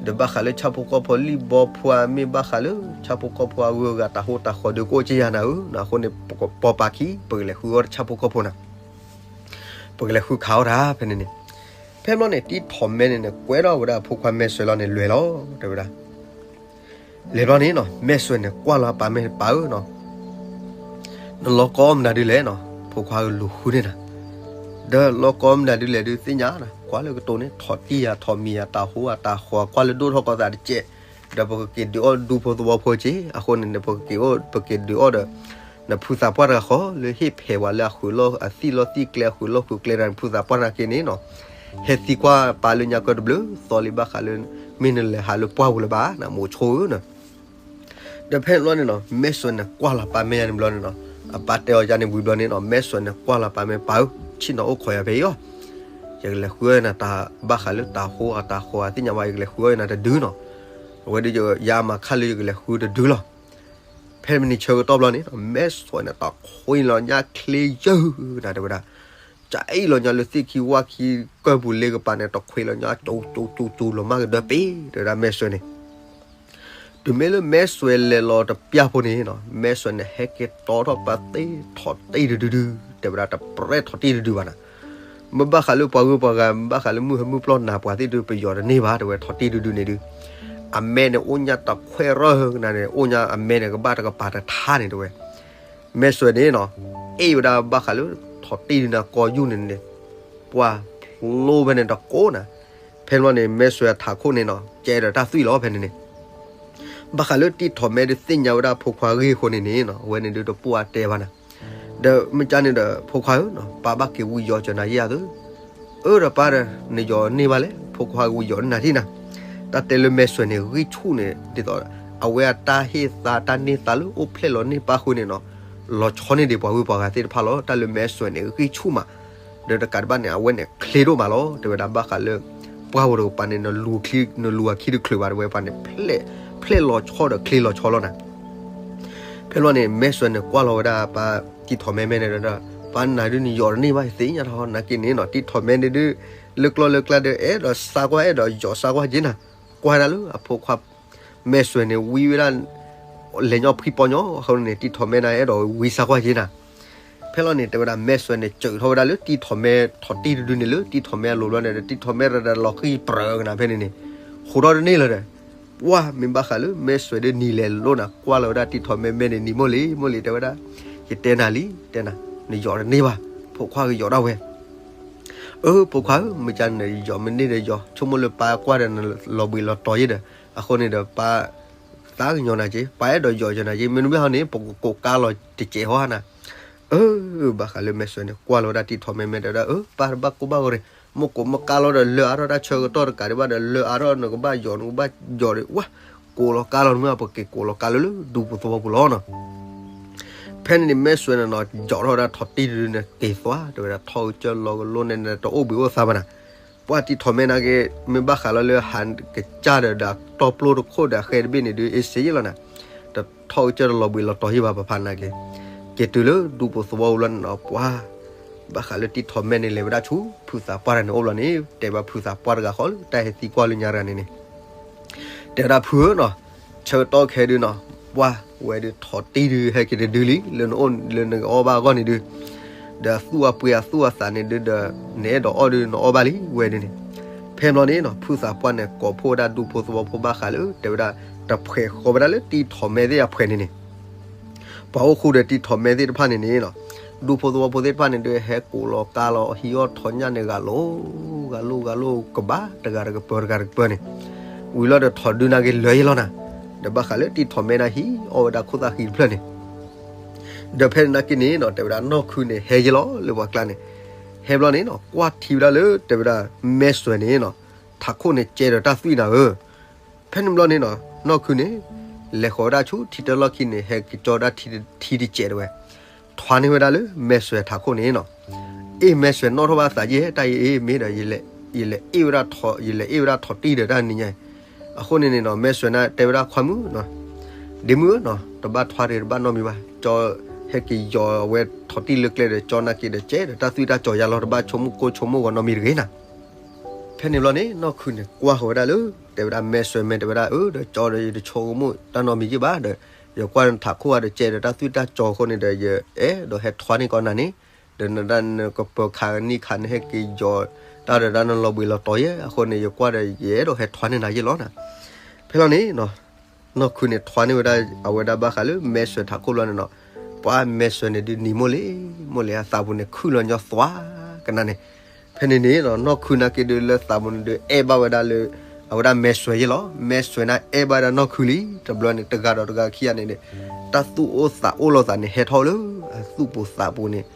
ဒီးဘၣ်ဃးလၢဆၣ်ဖိကီၢ်ဖိလံၣ်ဘီဖှါ မ့ၢ်ဘၣ်ဃးလၢဆၣ်ဖိကီၢ်ဖိအဂုၤအဂၤတၢ်ဟူးတၢ်ဃီၤဒီး ကအိၣ်က့ယၤနၤဧၢ, အဃိန့ၣ် ပကပိာ်ပာ်ခံ ပကလဲၤဃုအီၣ်တၢ်ဆၣ်ဖိကီၢ်ဖိနၤ ပကလဲၤဃုခးအီၣ်တၢ်ဖဲန့ၣ်န့ၣ်, ဖဲဘျီန့ၣ် တံၢ်ထီၣ်မဲန့ၣ်န့ၣ် ကွဲထီၣ်ဝဲဒၣ်ဖိခွါမဲၢ်စွဲလီၤန့ၣ် လဲၤလီၤ တဲဝဲဒၣ်. လဲၤဘျီန့ၣ်နီၤ မဲၢ်စွဲန့ၣ် ကွၢ်လီၤပၢ်မဲၢ် ပၢ်ဧၢနီၤ, နလီၤကီမနုၤဒုလဲၣ်နီၤ, ဖိခွါဧၢ လူၤဃုန့ၢ်နၤ, ဒီးလီၤကီမနုၤဒုလဲၣ်ဒု သ့ၣ်ညါနၤ, ကွၢ်လၢကတိၤန့ၣ် ထီၣ်တံၢ်ယၤ ထီၣ်မံၤယၤ တၢ်ဟူးအတၢ်ဃီၤ ကွၢ်လၢဒိၣ်ထီၣ်ကီၢ်သးတကဲး, ဒီးပကက့ၤဒုးအီၣ်ဒူဖိသဝီဖိက့ၤ, အဃိန့ၣ်န့ၣ် ပကက့ၤအိၣ် ပက့ၤဒုးအီၣ်ဒီး နဖုသးပှၢ်တဂၤဃီ လၢဟ့ၣ်ဖဲးဝဲလၢအဃုာ်လီၢ်အသံၣ်လီၢ်သံၣ်ကျဲ အဃုာ်လီၢ်ဃုာ်ကျဲတဂၤန့ၣ် ဖုသးပှၢ်နာ်က့န့ၣ်နီၤ, ဟဲသံကွၢ်ပၢ်လၢညါကတဘျုးသီလံ ဘၣ်ဃးလၢ မ့ၢ်နလဲၤဟးလၢပှၢ်ပူၤလၢၤဘၣ် နမိၢ်ဆိဧၢနီၤ. ဒီးဖဲန့ၣ်ဘျီန့ၣ်နီၤ မဲၢ်စွဲန့ၣ် ကွၢ်လီၤပၢ်မဲၢ်ယၤန့ၣ်ဘျီန့ၣ်နီၤ, အပၢ်တဲအီၤယၤန့ၣ်ဝံၤဘျီန့ၣ်နီၤ မဲၢ်စွဲန့ၣ် ကွၢ်လီၤပၢ်မဲၢ် ပၢ်ဧၢ, ဆ့ၣ်နီၤအိၣ်ခိးယၤဖဲအံၤအီၤ, ယကလဲၤဃုအီၣ်နၤတၢ်ဘၣ်ဃးလၢတၢ်ဟူးအတၢ်ဃီၤ အသ့ၣ်ညါဘၣ် ယကလဲၤဃုအီၣ်နၤတဒုနီၤ, အဝဲဒုးယၤမၤခါလၢယကလဲၤဃုတဒုလီၤ. ဖဲမနုၤဆၢကတီၢ်ဘျီန့ၣ်နီၤ မဲၢ်စွဲန့ၣ် တခွ့လီၤညါချ့ယၢၢ်နၤ တဲဝဲဒၣ်, ကအ့ၣ်လီၤညါလၢသ့ၣ်ခံဝၣ်ခံ ကၢၢ်ပူၤလ့ကပၤန့ၣ် တခွ့လီၤညါ ကၠူကၠူကၠူကၠူလီၤမၢ်ကဒၢပ့ၤ တဲဝဲဒၣ်မဲၢ်စွဲန့ၣ် တုၤမ့ၢ်လၢမဲၢ်စွဲလဲၤလီၤတပျၢ်ဖိန့ၣ်နီၤ မဲၢ်စွဲန့ၣ် ဟဲက့ၤတီထီၣ်ပၢ်သ့ၣ်ထီၣ်တံၢ်တဒုဒု, တဲဝဲဒၣ် တပြဲၢ်ထီၣ်တံၢ်တဒုဘၣ်နၤ, မ့ၢ်ဘၣ်ဃးလၢပှၤဂုၤပှၤဂၤ မ့ၢ်ဘၣ်ဃးလၢမုၢ်ဟဲမုၢ်ပျီၢ်နၤပှၤသ့ၣ်ဒုး ပယီၤတန့ၢ်ဘၣ် တဲဝဲ ထီၣ်တံၢ်တဒုန့ၣ်ဒုး, အမဲန့ၣ် အိၣ်ညါတခွဲးရၢၢ်ကနၤန့ၣ် အိၣ်ညါအမဲန့ၣ် ကဘၣ်တကပၤတထါန့ၣ် တဲဝဲ မဲၢ်စွဲန့ၣ်နီၤ အ့ၣ်ဝဲဒၣ်ဘၣ်ဃးလၢ ထီၣ်တံၢ်ဒုန့ၣ် ကိးယူၢ်န့ၣ်န့ၣ် ပှၢ်ဖျိဖဲန့ၣ်တကိးနၤ, ဖဲန့ၣ်ဘျီန့ၣ် မဲၢ်စွဲအထးခိၣ်န့ၣ်နီၤ ကဲဒီးတၢ်သွံၣ်လီၤဖဲန့ၣ်န့ၣ်, ဘၣ်ဃးလၢတံၢ်ထီၣ်မဲဒုးသ့ၣ်ညါဝဲဒၣ်ဖိခွါဂ့ၢ်အဃိန့ၣ်န့ၣ်နီၤ အဝဲန့ၣ်ဒုးတပှၢ်တဲဘၣ်နၤ, ဒီးမ့ၢ်ကန့ၣ်ဒီး ဖိခွါဧၢနီၤ ပၢ်ဘၣ်က့ၤဝံယီၤစၢၤနၤယဲၢ်ဧါသၢ အၢဒီးပၢ်ဒီး နယီၤန့ၢ်ဘၣ်လဲၣ် ဖိခွါဝံယီၤန့ၢ်နၤထံၣ်နၤ, တၢ်တဲလၢမဲၢ်စွဲန့ၣ် ဂံၢ်ဆူၣ်န့ၣ် ဒ်သိး အဝဲအတၢ်ဟ့ၣ်သါတၢ်န့ၢ်သါလၢအိၣ်ဖျဲၣ်လီၤန့ၢ်ပၢ်ဃုာ်န့ၣ်နီၤ, လီၤဆီန့ၢ်ဒံးပှၤဂုၤပှၤဂၤသ့ၣ်တဖၣ်လီၤ တၢ်လၢမဲၢ်စွဲန့ၣ် ဂံၢ်ဆူၣ်မး, ဒီးတကးဒံးဘၣ်န့ၣ် အဝဲန့ၣ်ချ့ဒိၣ်မးလီၤ တဲဝဲဒၣ်ဘၣ်ဃးလၢ ပှၢ်ဝဲတကပၤန့ၣ် နလူၤခံ နလူၤအခံတချုးဘၣ် တဲဝဲပှၤန့ၣ် ဖျဲၣ်လီၤဆီဒီးချ့လီၤဆီလီၤနၤ ဖဲလီၤန့ၣ် မဲၢ်စွဲန့ၣ် ကွၢ်လီၤဝဲဒၣ်ပၢ်တံၢ်ထီၣ်မဲမဲန့ၣ်ဒီး ပၢ်နၤဒုးနယီၤတန့ၢ်ဘၣ် သ့ၣ်ညါထီၣ်နာ်က့န့ၣ်နီၤ တံၢ်ထီၣ်မဲန့ၣ်ဒုး လၢကျီၢ်လၢကျါဒီး အဲၣ်ဒိးစါကွၢ် အဲၣ်ဒိးယီၤစါကွၢ်က့နၤ, ကွၢ်ဒၣ်လၢအဖိခွါ မဲၢ်စွဲန့ၣ် ဝံဝဲဒၣ် လဲၤညီဖှံပီညီ အဃိန့ၣ် တံၢ်ထီၣ်မဲန့ၣ် အဲၣ်ဒိးဝံစါကွၢ်က့နၤ ဖဲလီၤန့ၣ် တဲဝဲဒၣ် မဲၢ်စွဲန့ၣ် စၢးထီၣ်ဝဲဒၣ်လၢတံၢ်ထီၣ်မဲ ထီၣ်တံၢ်တဒုန့ၣ်လၢ တံၢ်ထီၣ်မဲအလိၤဘျီန့ၣ်ဒီး တံၢ်ထီၣ်မဲတဒၣ်လီၤဃံပြၢကနၤဖဲန့ၣ်န့ၣ် ဟူးထီၣ်တန့ၢ်လၢၤဒီး ပှၢ်မ့ၢ်ဘၣ်ဃးလၢ မဲၢ်စွဲဒုးနံၤလဲၤလိာ်နၤ ကွၢ်လီၤဝဲဒၣ်တံၢ်ထီၣ်မဲမဲန့ၣ် နံၤမိၢ်လံ မိၢ်လံ တဲဝဲဒၣ် ယတဲနၤလံ တဲနၤ နယီၤတန့ၢ်ဘၣ် ဖိခွါကယီၤဒၣ်ဝဲ အၢ ဖိခွါဧၢ မ့ၢ်ကန့ၣ် ယီၤမ့ၢ်န့ၢ်ဒီးယီၤ ဆိကမိၣ်လၢပၢ်ကွၢ်ဒီးနလီၤဘှံးလီၤတီၤယဲဒီး အဃိန့ၣ်ဒီးပၢ် သးကညီၤနၤက့ ပၢ်အဲၣ်ဒိးယီၤက့ၤနၤက့ မ့တမ့ၢ်ဟီန့ၣ် ပကကိးကါလီၤတစဲးဟီနၤ အၢ ဘၣ်ဃးလၢမဲၢ်စွဲန့ၣ် ကွၢ်လီၤဝဲဒၣ်တံၢ်ထီၣ်မဲမဲဒီး အၢ ပၢ်တဘၣ်ကိၢ်ဘၣ်ဂီၤရ့ၣ် မ့ၢ်ကိးမ့ၢ်ကါလီၤဒီးလၢအါထီၣ်တၢ်ဆၢကတီၢ်တကးဒံးဘၣ်ဒီး လၢအါထီၣ်နကဘၣ်ယီၤ နကဘၣ်ယီၤဒီး ဝါ ကိးလီၤကါလီၤ နမ့ၢ် ပက့ၤကိးလီၤကါလၢလၢဒူပူၤသဝီပူၤလီၤနီၤ ဖဲန့ၣ်န့ၣ် မဲၢ်စွဲန့ၣ်နီၤ ယီၤထီၣ်ဝဲဒၣ်ထီၣ်တံၢ်တဒုန့ၣ် က့ၤသွါ တဲဝဲဒၣ် ထီၣ်ကစၢၢ်လီၤကလိန့ၣ် တအိၣ်ဘှံးအိၣ်သါဘၣ်နၤ ပှၢ်တံၢ်ထီၣ်မဲနာ်က့ မ့ၢ်ဘၣ်ဃးလီၤလၢဟးကစၢ်ဒီး ဒီးတီပျိတခိၣ်ဒီးအဃဲတဘ့ၣ်န့ၣ်ဒုး အ့စ့ယ့လီၤနၤ တထီၣ်ကစၢၢ်တလီၤဘှံးလီၤတီၤယ့ဘၣ်ပဖးနာ်က့ က့ၤတုၤလၢဒူပူၤသဝီပူၤလီၤန့ၣ်နီၤ ပှၢ် ဘၣ်ဃးလၢတံၢ်ထီၣ်မဲန့ၣ် လဲၤဝဲဒၣ်ဆူ ဖုသးပှၢ်တဂၤန့ၣ်အိၣ်ဘျီန့ၣ် တဲဘၣ်ဖုသးပှၢ်တဂၤဃီလၢ တၢ်ဟဲသံကွၢ်လၢညါတဂၤန့ၣ်န့ၣ် တဲဝဲဒၣ်ဖုဧၢနီၤ ဆၢကတီၢ်ခဲဒုနီၤ ပှၢ်ဝဲဒုးထီၣ်တံၢ်ဒုးဟဲက့ၤတဒုလံ လၢနအိၣ်လၢနကအီၣ်ဘၣ်အဂီၢ်န့ၣ်ဒုး ဒီးအသူၣ်အပှ့ၤအသူၣ်အသးန့ၣ်ဒုးဒီး နအဲၣ်ဒိးအီၣ်ဒုးနအီၣ်ဘၣ်လံဝဲဒုးန့ၣ် ဖဲဘျီန့ၣ်နီၤ ဖုသးပှၢ်န့ၣ် ကိးဖှိၣ်ဝဲဒၣ်ဒူဖိသဝီဖိဘၣ်ဃးလၢ တဲဝဲဒၣ် တဖှဲးဃီဝဲဒၣ်လၢတံၢ်ထီၣ်မဲသ့ၣ်အဖှဲးန့ၣ်န့ၣ် ပှၤအိၣ်ဃူဒီးတံၢ်ထီၣ်မဲသ့ၣ်တဖၣ်န့ၣ်န့ၣ်နီၤ ဒူဖိသဝီဖိသ့ၣ်တဖၣ်န့ၣ်ဒုး ဟဲကိးလီၤကါလီၤ ဟံးအီၣ်ထီၣ်ညၣ်န့ၣ် ဂၤလိၤဂၤလိၤဂၤလိၤကဘၣ် တဂၤတကပၢၤတဂၤတကပၢၤန့ၣ် ဝံၤလီၤဒီးထီၣ်ဒုနာ်က့လၢာ်ယ့လီၤနၤ ဒီးဘၣ်ဃးလၢတံၢ်ထီၣ်မဲဒၣ်ဟံးအီၣ်ဝဲဒၣ်ခိၣ်သၣ်ဃံတဖျၢၣ်န့ၣ် ဒီးဖဲန့ၣ်နာ်က့န့ၣ်နီၤ တဲဝဲဒၣ်နီၢ်ခုန့ၣ် ဟဲယ့လီၤလၢပှၤကျါန့ၣ် ဟဲဘျီန့ၣ်နီၤ ကွၢ်ထံဝဲဒၣ်လၢ တဲဝဲဒၣ် မဲၢ်စွဲန့ၣ်နီၤ ထးခိၣ်န့ၣ် ကဲဒီးတၢ်သွံၣ်နၤဧၢ ဖဲန့ၣ်ဘျီန့ၣ်နီၤ နီၢ်ခုန့ၣ် လဲၤဃီၤဝဲဒၣ်ဆူထံတၢလီၢ်ခံန့ၣ် ဟဲက့ၤကၠီဝဲဒၣ်ထံတစဲးတဲဝဲ ထွါန့ၢ်ဝဲဒၣ်လၢမဲၢ်စွဲထးခိၣ်န့ၣ်နီၤ အ့ၣ် မဲၢ်စွဲနီၣ်ထီၣ်ဘၣ်သးယဲၢ် တၢ်အံၤအ့ၣ်မ့ၢ်ဒီး ယလဲၤအ့ၣ်ဝဲဒၣ်ထီၣ် ယလဲၤအ့ၣ်ဝဲဒၣ်ထီၣ်တံၢ်ဒီးတၢ်နံၤညါ အဃိန့ၣ်န့ၣ်နီၤ မဲၢ်စွဲန့ၣ်တဲဝဲဒၣ်ခွါမုၣ်နီၤ ဒ့မုၣ်ဧၢနီၤ, တဘၣ်ထွါတဂ့ၤ, တဘၣ်နီတမံၤဘၣ်. ကၠီဟဲက့ၤယီၤအဝဲထီၣ်တံၢ်လၢကျဲဒီး ကၠီနာ်က့ၤဒီး ကဲဒီးတၢ်သွံၣ်တၢ်စီၤယၤလီၤ, တဘၣ်ဆိကမိၣ်ကိၢ်ဆိကမိၣ်ဂီၤနီတမံၤတဂ့ၤနၤ. ဖဲန့ၣ်ဘျီန့ၣ် နီၢ်ခုန့ၣ်ကွၢ်ဃီၤဝဲဒၣ်လၢ တဲဝဲဒၣ် မဲာ်စွဲးမဲာ် တဲဝဲဒၣ်, အၢ ဒီးကၠီဒီး ယတဆိကမိၣ်တၢ်နီတမံၤယ့ၢ်ဘၣ်ဒီး ယကွၢ်ထးခိၣ်ဧါဒီး ကဲဒီးတၢ်သွံၣ်တၢ်စီၤအဃိန့ၣ်ဒီး ယအဲၣ်ဒိးဟဲထွါန့ၢ်ကီးနၤန့ၣ်, ဒီးနဒၣ်နကပၢၤခးနံၣ်ခး နဟဲက့ၤယီၤတၢ်ဒီး တၢ်နလီၤဘှံးလီၤတီၤယဲၢ်အဃိန့ၣ် ယကွၢ်ဒီး ယအဲၣ်ဒိးဟဲထွါန့ၢ်နၤယ့ၢ်လီၤနၤ. ဖဲလီၤန့ၣ် နီၢ်ခုန့ၣ်ထွါန့ၢ်ဝဲဒၣ် အဝဲဒၣ်ဘၣ်ဃးလၢမဲာ်စွဲးထးခိၣ်ဘျီန့ၣ်နီၤ, ပှၤမဲာ်စွဲးန့ၣ်ဒုးနံၤမိၢ်လံၤမိၢ်လံၤ အသးပူၤန့ၣ်ခုၣ်လီၤညီသွါကနၤန့ၣ်. ဖဲန့ၣ်န့ၣ် နီၢ်ခုနာ်က့ၤဒုးလၢသးပူၤန့ၣ်ဒုး အဲၣ်ဘၣ်ဝဲဒၣ်လၢ အဝဲဒၣ်မဲာ်စွဲးယ့ၢ်လီၤ. မဲာ်စွဲးန့ၣ်အဲၣ်ဘၣ်ဝဲဒၣ်နီၢ်ခုလံ, တဘျီန့ၣ် တဂၤဒီးတဂၤခံဂၤန့ၣ်န့ၣ် တၢ်သူၣ်အိၣ်သးအိၣ်လိာ်သးန့ၣ် ဟဲထီၣ်လၢအသူၣ်ပူၤသးပူၤန့ၣ်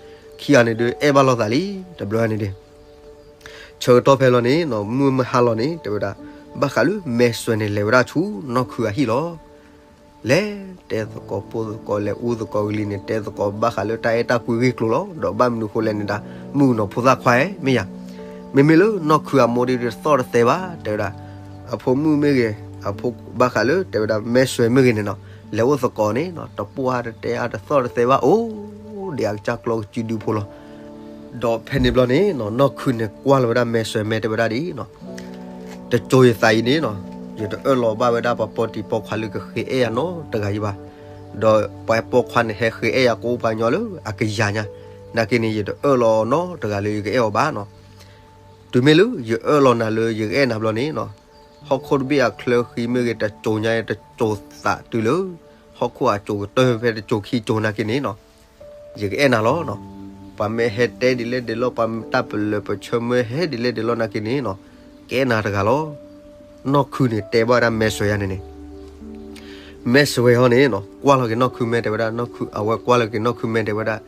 ခံဂၤန့ၣ်ဒုး အဲၣ်ဘၣ်လိာ်သးလံ တဘျီန့ၣ်ဒုး ဆၢကတီၢ်ဖဲလီၤန့ၣ်နီၤ, မုၢ်မဟါလီၤန့ၣ် တဲဝဲဒၣ် ဘၣ်ဃးလၢမဲာ်စွဲးန့ၣ် လဲၤဝဲဒၣ်ဆူနီၢ်ခုအဟံၣ်လီၤ. လဲၤတဲသကိးပိာ်သကိး လဲၤအူသကိးကလံၤန့ၣ် တဲသကိးဘၣ်ဃးလၢတၢ်အဲၣ်တၢ်ကွံဂ့ၢ်ကျိၤလီၤ. ဒီးဘၣ်မနုၤဃိလဲၣ်န့ၣ်ဒၣ် မုၣ်ကနီၤဖိသၣ်ခွါဧၢ မ့ၢ်ယၤ, မ့မ့ၢ်လၢနီၢ်ခုအမိၢ်ဒ်ဒုးတသီၣ်တသဲဘၣ် တဲဝဲဒၣ်, အဖိမုၣ်မ့ၢ်ဂ့ၤ အဖိဘၣ်ဃးလၢတဲဝဲဒၣ်မဲာ်စွဲးမ့ၢ်ဂ့ၤန့ၣ်နီၤ, လဲၤအိၣ်သကိးန့ၣ်နီၤ တပှၢ်တတဲအါတသီၣ်တသဲဘၣ် အိၣ်ဒံးအကစၢ်ကျီကစုဒုဖိလီၤ. ဒီးဖဲန့ၣ်ဘျီန့ၣ်နီၤ, နီၢ်ခုန့ၣ်ကွၢ်လီၤဝဲဒၣ်မဲာ်စွဲးမဲာ် တဲဝဲဒၣ်ဒ်နီၤ, တစိၤယသးအံၤန့ၣ်နီၤ, ယတအၢၣ်လီၤဘၣ်ဝဲဒၣ်ပှၤပိာ်တံၤပိာ်ခွါလၢကဃ့အဲၣ်ယၤနီတဂၤအံၤဘၣ်. ဒီးပှၤပိာ်ခွါန့ၣ် ဟဲဃ့အဲၣ်ယၤကိးပှၤညီလၢအကယၤညါ, နာ်က့န့ၣ် ယတအၢၣ်လီၤနီတဂၤလၢယကအဲၣ်အီၤဘၣ်နီၤ. တုၤမ့ၢ်လၢယအၢၣ်လီၤနၤလၢယကအဲၣ်နၤဘျီန့ၣ်နီၤ, ဟီၣ်ခိၣ်တဘ့ၣ်အချၢဃံမ့ၢ်ဂ့ၤ တစိၤညါတစိၤသးတုၤလၢ ဟီၣ်ခိၣ်အစိၤကတၢၢ်ဖဲတစိၤခံစိၤနာ်က့န့ၣ်နီၤ, ယကအဲၣ်နၤလီၤနီၤ. ပှၤမ့ၢ်ဟဲတဲဒ်လဲၣ်ဒ်လဲၣ် ပှၤတၢ်ပလၢၢ်ပဆၢမ့ၢ်ဟဲဒ်လဲၣ်ဒ်လဲၣ်နာ်က့န့ၣ်နီၤ, ကအဲၣ်နၤတဂၤလီၤ. နီၢ်ခုန့ၣ်တဲဘၣ်ဝဲဒၣ်မဲာ်စွဲးယၤန့ၣ်န့ၣ် မဲာ်စွဲးဟီန့ၣ်နီၤ, ကွၢ်လီၤက့ၤနီၢ်ခုမဲာ် တဲဝဲဒၣ်, အဝဲကွၢ်လီၤက့ၤနီၢ်ခုမဲာ် တဲဝဲဒၣ်,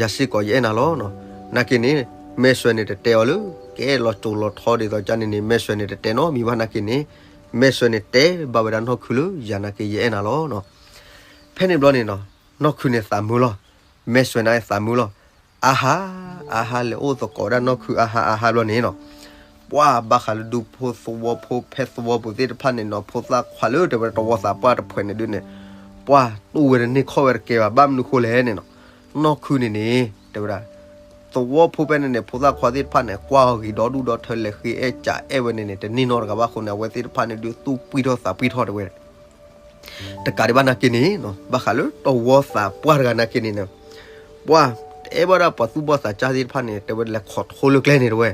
ယၤစ့ၢ်ကီးယအဲၣ်နၤလီၤနီၤ. နာ်က့န့ၣ် မဲာ်စွဲးန့ၣ်တတဲအီၤလၢ ကအဲၣ်လီၤစိၤလီၤထီဒ်သိးကန့ၣ်န့ၣ် မဲာ်စွဲးန့ၣ်တတဲနီတမံၤဘၣ်နာ်က့န့ၣ်, မဲာ်စွဲးန့ၣ်တဲဘၣ်ဝဲဒၣ်နီၢ်ခုလၢ ယၤနာ်က့ယအဲၣ်နၤလီၤနီၤ. ဖဲန့ၣ်ဘျီန့ၣ်နီၤ, နီၢ်ခုန့ၣ်သးမုာ်လီၤ. မဲာ်စွဲးန့ၣ်သးမုာ်လီၤ. အါဟါ, အါဟါလဲၤအိၣ်သကိးဒၣ်နီၢ်ခုအါဟါအါဟါဘျီန့ၣ်နီၤ, ပှၢ်ဘၣ်ဃးလၢဒူဖိသဝီဖိဖဲသဝီပူၤသ့ၣ်တဖၣ်န့ၣ်နီၤ, ဖိသၣ်ခွါလၢတဲဝဲတဝီသးပှၢ်တဖှဲးန့ၣ်ဒုးန့ၣ်, ပှၢ်တူၢ်ဝဲတန့ၢ်ခီၣ်ဝဲတကဲဘၣ်. ဘၣ်မနုၤဃိလဲၣ်န့ၣ်နီၤ, နီၢ်ခုန့ၣ်န့ၣ် တဲဝဲဒၣ် သဝီဖိဖဲန့ၣ်န့ၣ် ဖိသၣ်ခွါသ့ၣ်တဖၣ်န့ၣ် ကွၢ်အီၤဂ့ၤဒီဒူၣ်ဒီထၢ လဲၤဃ့အဲၣ်စးအဲၣ်ဝဲန့ၣ်န့ၣ် တန့ၢ်နီတဂၤဘၣ်အဃိန့ၣ် အဝဲသ့ၣ်တဖၣ်န့ၣ်ဒုးသူၣ်ပှံၢ်ထီၣ်သးပှံၢ်ထီၣ်တဲဝဲ တကးဒံးဘၣ်နာ်က့န့ၣ်နီၤ, ဘၣ်ဃးလၢတဝီသးပှၢ်တဂၤနာ်က့န့ၣ်နီၤ, ပှၢ်တအဲၣ်ဘၣ်ဒၣ်ပှၤသူၣ်ဘီၣ်သးစၢ်သ့ၣ်တဖၣ်န့ၣ် တဲဝဲလဲၤခိးထိလၢကျဲန့ၣ်တဲဝဲ,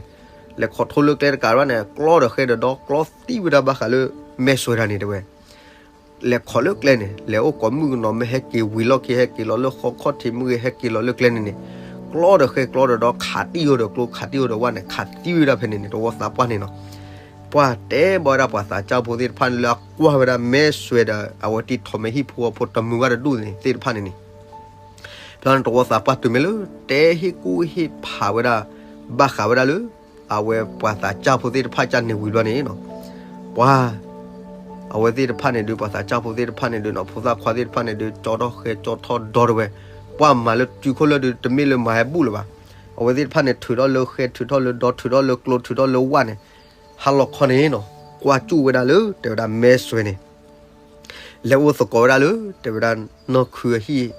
လဲၤခိးထိလၢကျဲတကးဒံးဘၣ်န့ၣ် ကျီဒီးဃဲဒီးဒီကျီသံဝဲဒၣ်ဘၣ်ဃးလၢ မဲာ်စွဲးတဂၤန့ၣ်တဲဝဲ လဲၤခိးလၢကျဲန့ၣ် လဲၤအိၣ်ကိးမုၣ်ကနီၤမ့ၢ်ဟဲက့ၤဝံၤလီၢ်ခံ ဟဲက့ၤလီၤလၢဃီခီၣ်ထံးမ့ၢ်ဂ့ၤ ဟဲက့ၤလီၤလၢကျဲန့ၣ်န့ၣ်, ကျီဒီးဃဲကျီဒီးဒီခးတံၢ်အိၣ်ဒီးကျိခးတံၢ်အိၣ်ဒီးဝၣ်န့ၣ် ခးသံဝဲဒၣ်ဖဲန့ၣ်န့ၣ် တဝီသးပှၢ်န့ၣ်နီၤ, ပှၢ်တဲဘၣ်ဝဲဒၣ်ပှၤသးစၢ်ဖိသ့ၣ်တဖၣ်န့ၣ်လၢအကွၢ်ဝဲဒၣ်မဲာ်စွဲးဒီး အဝဲတံၤထီၣ်မဲာ်ဟံၣ်ဖိဃီဖိတမုာ်ဘၣ်တဒူၣ်န့ၣ်သ့ၣ်တဖၣ်န့ၣ်န့ၣ် ဖဲန့ၣ်တဝီသးပှၢ်တုၤမ့ၢ်လၢ တဲဟ့ၣ်ကူၣ်ဟ့ၣ်ဖးဝဲဒၣ် ဘၣ်ဃးဝဲဒၣ်လၢ အဝဲပှၤသးစၢ်ဖိသ့ၣ်တဖၣ်ကန့ၣ်ဝံၤဘျီန့ၣ်နီၤ, ပှၢ် အဝဲသ့ၣ်တဖၣ်န့ၣ်ဒုး ပှၤသးစၢ်ဖိသ့ၣ်တဖၣ်န့ၣ်ဒုးနီၤ ဖိသၣ်ခွါသ့ၣ်တဖၣ်န့ၣ်ဒုး ကၠီထီၣ်ဃဲကၠီထီၣ်ဒီတဲဝဲ, ပှၢ်မၤလၢစုခိၣ်လၢဒုး တမ့ၢ်လၢမၤဟဲဘူၣ်လၢၤဘၣ်, အဝဲသ့ၣ်တဖၣ်န့ၣ် ထုးထီၣ်လၢဃဲ ထုးထီၣ်လၢဒီ ထုးထီၣ်လၢကျိ ထုးထီၣ်လၢဝၣ်န့ၣ်, ဟါလီၤခီန့ၣ်နီၤ ကွၢ်ကၠူၣ်ဝဲဒၣ်လၢ တဲဝဲဒၣ်မဲာ်စွဲးန့ၣ် လဲၤအိၣ်သကိးဝဲဒၣ်လၢ တဲဝဲဒၣ် နီၢ်ခုအဟံၣ်,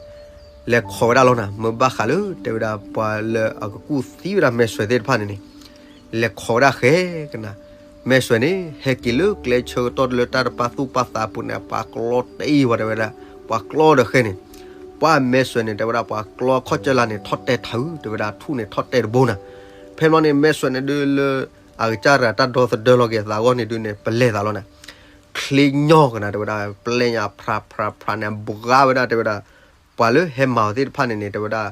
လဲၤခိးဝဲဒၣ်လီၤနၤ မ့ၢ်ဘၣ်ဃးလၢ တဲဝဲဒၣ် ပှၤလၢအကကူၣ်သံဝဲဒၣ်မဲာ်စွဲးသ့ၣ်တဖၣ်န့ၣ်န့ၣ်, လဲၤခိးဝဲဒၣ်ဃဲကနၤ, မဲာ်စွဲးန့ၣ် ဟဲက့ၤလၢကျဲဆၢကတီၢ်တလၢတၢ်တပာ်သူၣ်ပာ်သးအပူၤန့ၣ် ပှၤကျီတဲအံၤဝဲတဲဝဲဒၣ် ပှၤကျီဒီးဃဲန့ၣ်, ပှၢ်မဲာ်စွဲးန့ၣ် တဲဝဲဒၣ် ပှၤကျီခီၣ်ကၢလါန့ၣ် ထီၣ်တဲာ်ထးဧၢ တဲဝဲဒၣ် ထူၣ်န့ၣ်ထီၣ်တဲာ်တဘိနၤ, ဖဲဘျီန့ၣ် မဲာ်စွဲးန့ၣ်ဒုးလၢ အကစၢ်ရၤတၢ်ဒီသဒၢလီၤက့ၤအသးအဂီၢ်န့ၣ်ဒုးန့ၣ် ပလဲၤသးလီၤနၤ, ချ့ညီကနၤ တဲဝဲဒၣ် ပျဲညါဖြးဖြးဖြးန့ၣ် ဘှါဝဲဒၣ်တဲဝဲဒၣ်, ပှၤလၢဟဲမၤအီၤသ့ၣ်တဖၣ်န့ၣ်န့ၣ် တဲဝဲဒၣ်,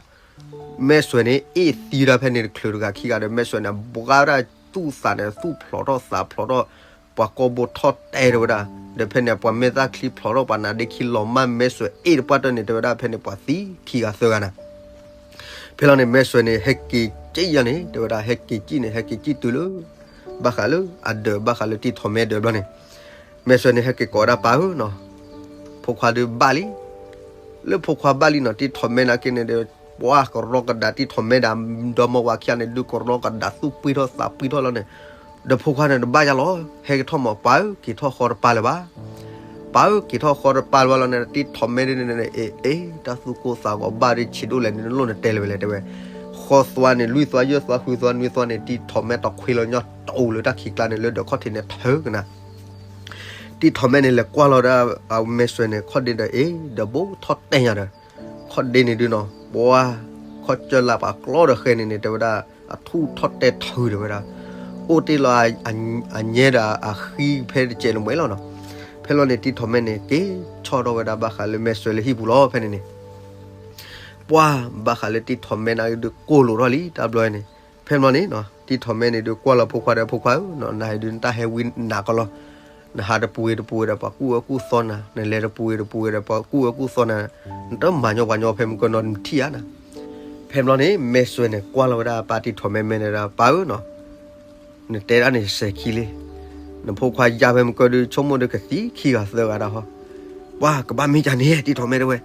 မဲာ်စွဲးန့ၣ် အ့ၣ်သံဝဲဒၣ်ဖဲန့ၣ်တချုးတဂၤခံဂၤဒီး မဲာ်စွဲးန့ၣ် ဘှါဝဲဒၣ်သူၣ်သးန့ၣ် သူၣ်ဖျိးထီၣ်သးဖျိးထီၣ်, ပှၤကိာ်ဘိထီၣ်တဲာ်တဲဝဲဒၣ်, ဒီးဖဲန့ၣ် ပှၤမဲာ်သၣ်ချံဖျိးထီၣ် ပှၤနါဒ့ခံလီၤမၢ် မဲာ်စွဲးအ့ၣ်တပှၢ်တၢၢ်န့ၣ် တဲဝဲဒၣ်ဖဲန့ၣ် ပှၤသံခံဂၤသၢဂၤနၤ ဖဲလီၤန့ၣ် မဲာ်စွဲးန့ၣ် ဟဲက့ၤက့ယၤန့ၣ် တဲဝဲဒၣ် ဟဲက့ၤကံၣ်န့ၣ် ဟဲက့ၤကံၣ်တုၤလၢ ဘၣ်ဃးလၢအဒၢး ဘၣ်ဃးလၢတံၤထီၣ်မဲဒၢးဘျီန့ၣ်, မဲာ်စွဲးန့ၣ် ဟဲက့ၤကိးဝဲဒၣ်ပၢ်ဧၢနီၤ, ဖိခွါဒုးဘၣ်လံ, လၢဖိခွါဘၣ်လံနီၤ တံၤထီၣ်မဲနာ်က့န့ၣ်ဒီး ပှၤကရီကဒးတံၤထီၣ်မဲဒၣ် ဒီမါဝၤခံဂၤန့ၣ် ဒုးကရီကဒးသူၣ်ပှံၢ်ထီၣ်သးပှံၢ်ထီၣ်လီၤန့ၣ်, ဒီးဖိခွါန့ၣ်တဘၣ်ယၤလီၤ, ဟဲက့ၤထီၣ်မးပၢ်ဧၢ က့ၤထီၣ်ဃီတပၢ်လၢၤဘၣ်. ပၢ်ဧၢ က့ၤထီၣ်ဃီတပၢ်လၢၤဘၣ်လီၤန့ၣ် တံၢ်ထီၣ်မဲဒ်န့ၣ်န့ၣ် အ့ အ့ တၢ်သူၣ်ကိၢ်သးဂီၤဘၣ်ဒီးဆံးဒိၣ်လဲၣ်န့ၣ် နလိၣ်နတဲလၢၤဝဲလဲၣ် တဲဝဲ. ဃီသွါန့ၣ် လွံၢ်သွါ ယဲၢ်သွါ ဃုသွါ နွံသွါန့ၣ် တံၢ်ထီၣ်မဲတီၤခွ့လီၤညီတအိၣ်လၢတၢ်ခံးကျါန့ၣ် လၢဒီးခီၣ်ထံးန့ၣ်ထၢကနၤ တံၢ်ထီၣ်မဲန့ၣ် လဲၤကွၢ်လီၤဝဲဒၣ် မဲၢ်စွဲန့ၣ် ခီၣ်ဒ့ဒီး အ့ ဒီးဘိထီၣ်တဲညါဒီး ခီၣ်ဒ့န့ၣ်ဒုးနီၤ ပှၢ် ခီၣ်ကၢၢ်လၢပှၤကျီဒီးဃဲန့ၣ်န့ၣ် တဲဝဲဒၣ် အထူၣ်ထီၣ်တဲထၢတဲဝဲဒၣ် အိၣ်တ့ၢ်လီၤ အညဲဒီးအဃံဖဲတစဲးလၢၤမွဲလီၤနီၤ. ဖဲလီၤန့ၣ် တံၢ်ထီၣ်မဲန့ၣ် က့ၤဆီၣ်ထီၣ်ဝဲဒၣ်ဘၣ်ဃးလၢမဲၢ်စွဲလၢဟံၣ်ပူၤလီၤ ဖဲန့ၣ်န့ၣ် ပှၢ် ဘၣ်ဃးလၢတံၢ်ထီၣ်မဲန့ၣ်ဒုးကိၢ်လိာ်ထီၣ်လံ တၢ်ဘျီန့ၣ်. ဖဲန့ၣ်ဘျီန့ၣ်နီၤ တံၢ်ထီၣ်မဲန့ၣ်ဒုးကွၢ်လီၤဖိခွါဒီး ဖိခွါဧၢနီၤ နၤဒုးနတၢ်ဟဲဝံနးကီလီၤ. နဟးတပူၤဂ့ၤတပူၤဂ့ၤဒီး ပှၤကူၣ်အၢကူၣ်သီနၤ, နလဲၤတပူၤဂ့ၤတပူၤဂ့ၤဒီး ပှၤကူၣ်အၢကူၣ်သီနၤ, နတမၤညီပှၤညီဖဲမုၢ်ကၢနီတထံၣ်ဧါနၤ. ဖဲန့ၣ်ဘျီန့ၣ် မဲၢ်စွဲန့ၣ် ကွၢ်လီၤဝဲဒၣ်ပၢ်တံၢ်ထီၣ်မဲမဲန့ၣ်ဒီး ပၢ်ဧၢနီၤ နတဲဒၣ်န့ၣ်စဲၤခံလံ. နဖိခွါယါဖဲမုၢ်ကၢဒုး ဆိကမိၣ်ဒီးကသံခံဂၤသၢဂၤဒၣ်ဟီ. ပှၢ် ကဘၣ်မ့ၢ်ကန့ၣ် တံၢ်ထီၣ်မဲတဲဝဲ,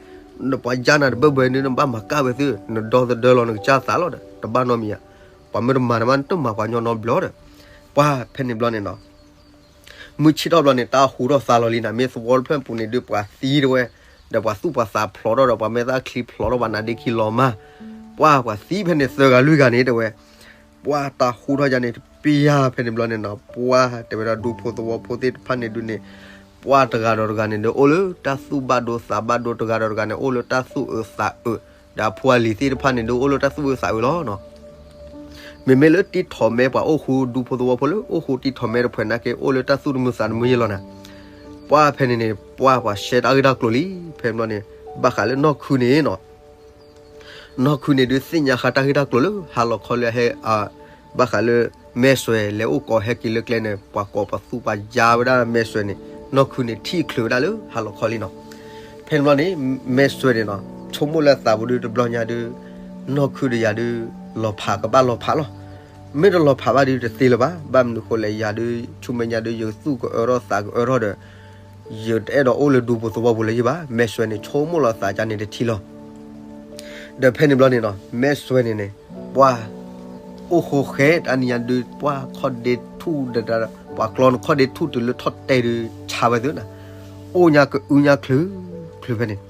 နပှၤယါနၤတဘၢၣ်ဘၢၣ်န့ၣ် နဘၣ်မၤကၢ်ဝဲသု, နဒီသဒၢလီၤနကစၢ်သးလီၤဒီး တဘၣ်နီတမံၤဧါ. ပှၤမ့ၢ်တမၤနၤမး နတမၤပှၤညီနီတဘျီဒီး. ပှၢ် ဖဲန့ၣ်ဘျီန့ၣ်နီၤ မုၢ်ဆ့ၣ်ထီၣ်ဘျီန့ၣ် တၢ်ဟူထီၣ်သါလီၤလံနၤ, မ့ၢ်သဝီတဖျၢၣ်ပူၤန့ၣ်ဒုး ပှၤသံတဲဝဲ, ဒီးပှၤသူၣ်ပှၤသးဖျိးထီၣ်ဒီး ပှၤမဲာ်သၣ်ချံဖျိးထီၣ် ပှၤနါဒ့ခံလီၤမး. ပှၢ် ပှၤသံဖဲန့ၣ်သၢဂၤလွံၢ်ဂၤန့ၣ်တဲဝဲ. ပှၢ် တၢ်ဟူထီၣ်ယါန့ၣ်တပျၢ် ဖဲန့ၣ်ဘျီန့ၣ်နီၤ ပှၢ် တဲဝဲဒၣ် ဒူဖိသဝီဖိသ့ၣ်တဖၣ်န့ၣ်ဒုးန့ၣ် ပှၢ်တဂၤဒီးတဂၤန့ၣ်ဒီး အိၣ်လၢတၢ်သူၣ်ဘၣ်ဒိသးဘၣ်ဒိ, တဂၤဒီးတဂၤန့ၣ် အိၣ်လၢတၢ်သူၣ်အုးသးအုး, ဒီးအဖိအလံၤသ့ၣ်တဖၣ်န့ၣ်ဒုး အိၣ်လၢတၢ်သူၣ်အုးသးအုးလီၤနီၤ. မ့မ့ၢ်လၢတံၢ်ထီၣ်မဲပှၤအိၣ်ဃူ ဒူဖိသဝီဖိလၢအိၣ်ဃူတံၢ်ထီၣ်မဲတဖုနာ်က့ အိၣ်လၢတၢ်သူၣ်တမုာ်သးတမုာ်ယဲလီၤနၤ. ပှၢ် ဖဲန့ၣ်န့ၣ် ပှၢ် ပှၤရှဲတၢ်ဂ့ၢ်တၢ်ကျိၤလံ. ဖဲန့ၣ်ဘျီန့ၣ် ဘၣ်ဃးလၢနီၢ်ခုန့ၣ်နီၤ နီၢ်ခုန့ၣ်ဒုးသ့ၣ်ညါဃာ်တၢ်ဂ့ၢ်တၢ်ကျိၤလၢ ဟါလီၤခီလၢဟဲ ဘၣ်ဃးလၢ မဲၢ်စွဲလဲၤအိၣ်ကိးဟဲက့ၤလၢကျဲန့ၣ် ပှၤကိးပှၤသူပှၤယါဝဲဒၣ်မဲၢ်စွဲန့ၣ်, နီၢ်ခုန့ၣ်ထံၣ်ချုးဝဲဒၣ်လၢဟါလီၤခီလံနီၤ. ဖဲန့ၣ်ဘျီန့ၣ် မဲၢ်စွဲန့ၣ်နီၤ ဆိကမိၣ်လၢသးပူၤဒုးတဘျီညါဒုး နီၢ်ခုဒီးယၤဒုး လီၤဖးကဘၣ်လီၤဖးလီၤ. မ့ၢ်တလီၤဖးဘၣ်ဒုးတသ့လၢၤဘၣ်. ဘၣ်မနုၤဃိလဲၣ် ယၤဒုး ဆူမဲာ်ညါဒုး ယသူၣ်ကအၢထီၣ်သးကအၢထီၣ်ဒီး ယတအဲၣ်ဒိးအိၣ်လၢဒူဖိသဝီပူၤလၢၤဘၣ်. မဲၢ်စွဲန့ၣ် ဆိကမိၣ်လီၤသးကန့ၣ်တထံၣ်လီၤ. ဒီးဖဲန့ၣ်ဘျီန့ၣ်နီၤ မဲၢ်စွဲန့ၣ်န့ၣ် ပှၢ် အိၣ်ဃိဃဲတၢ်နံၤညါဒုး ပှၢ်ခီၣ်ဒ့ထူၣ်ဒီး ပှၤကျီန့ၣ်ခီၣ်ဒ့ထူၣ်တုၤလၢထီၣ်တဲာ်ဒုး ဆါဝဲသုနၤ, အိၣ်ညါကအုညါချုး ချုးဖဲန့ၣ်.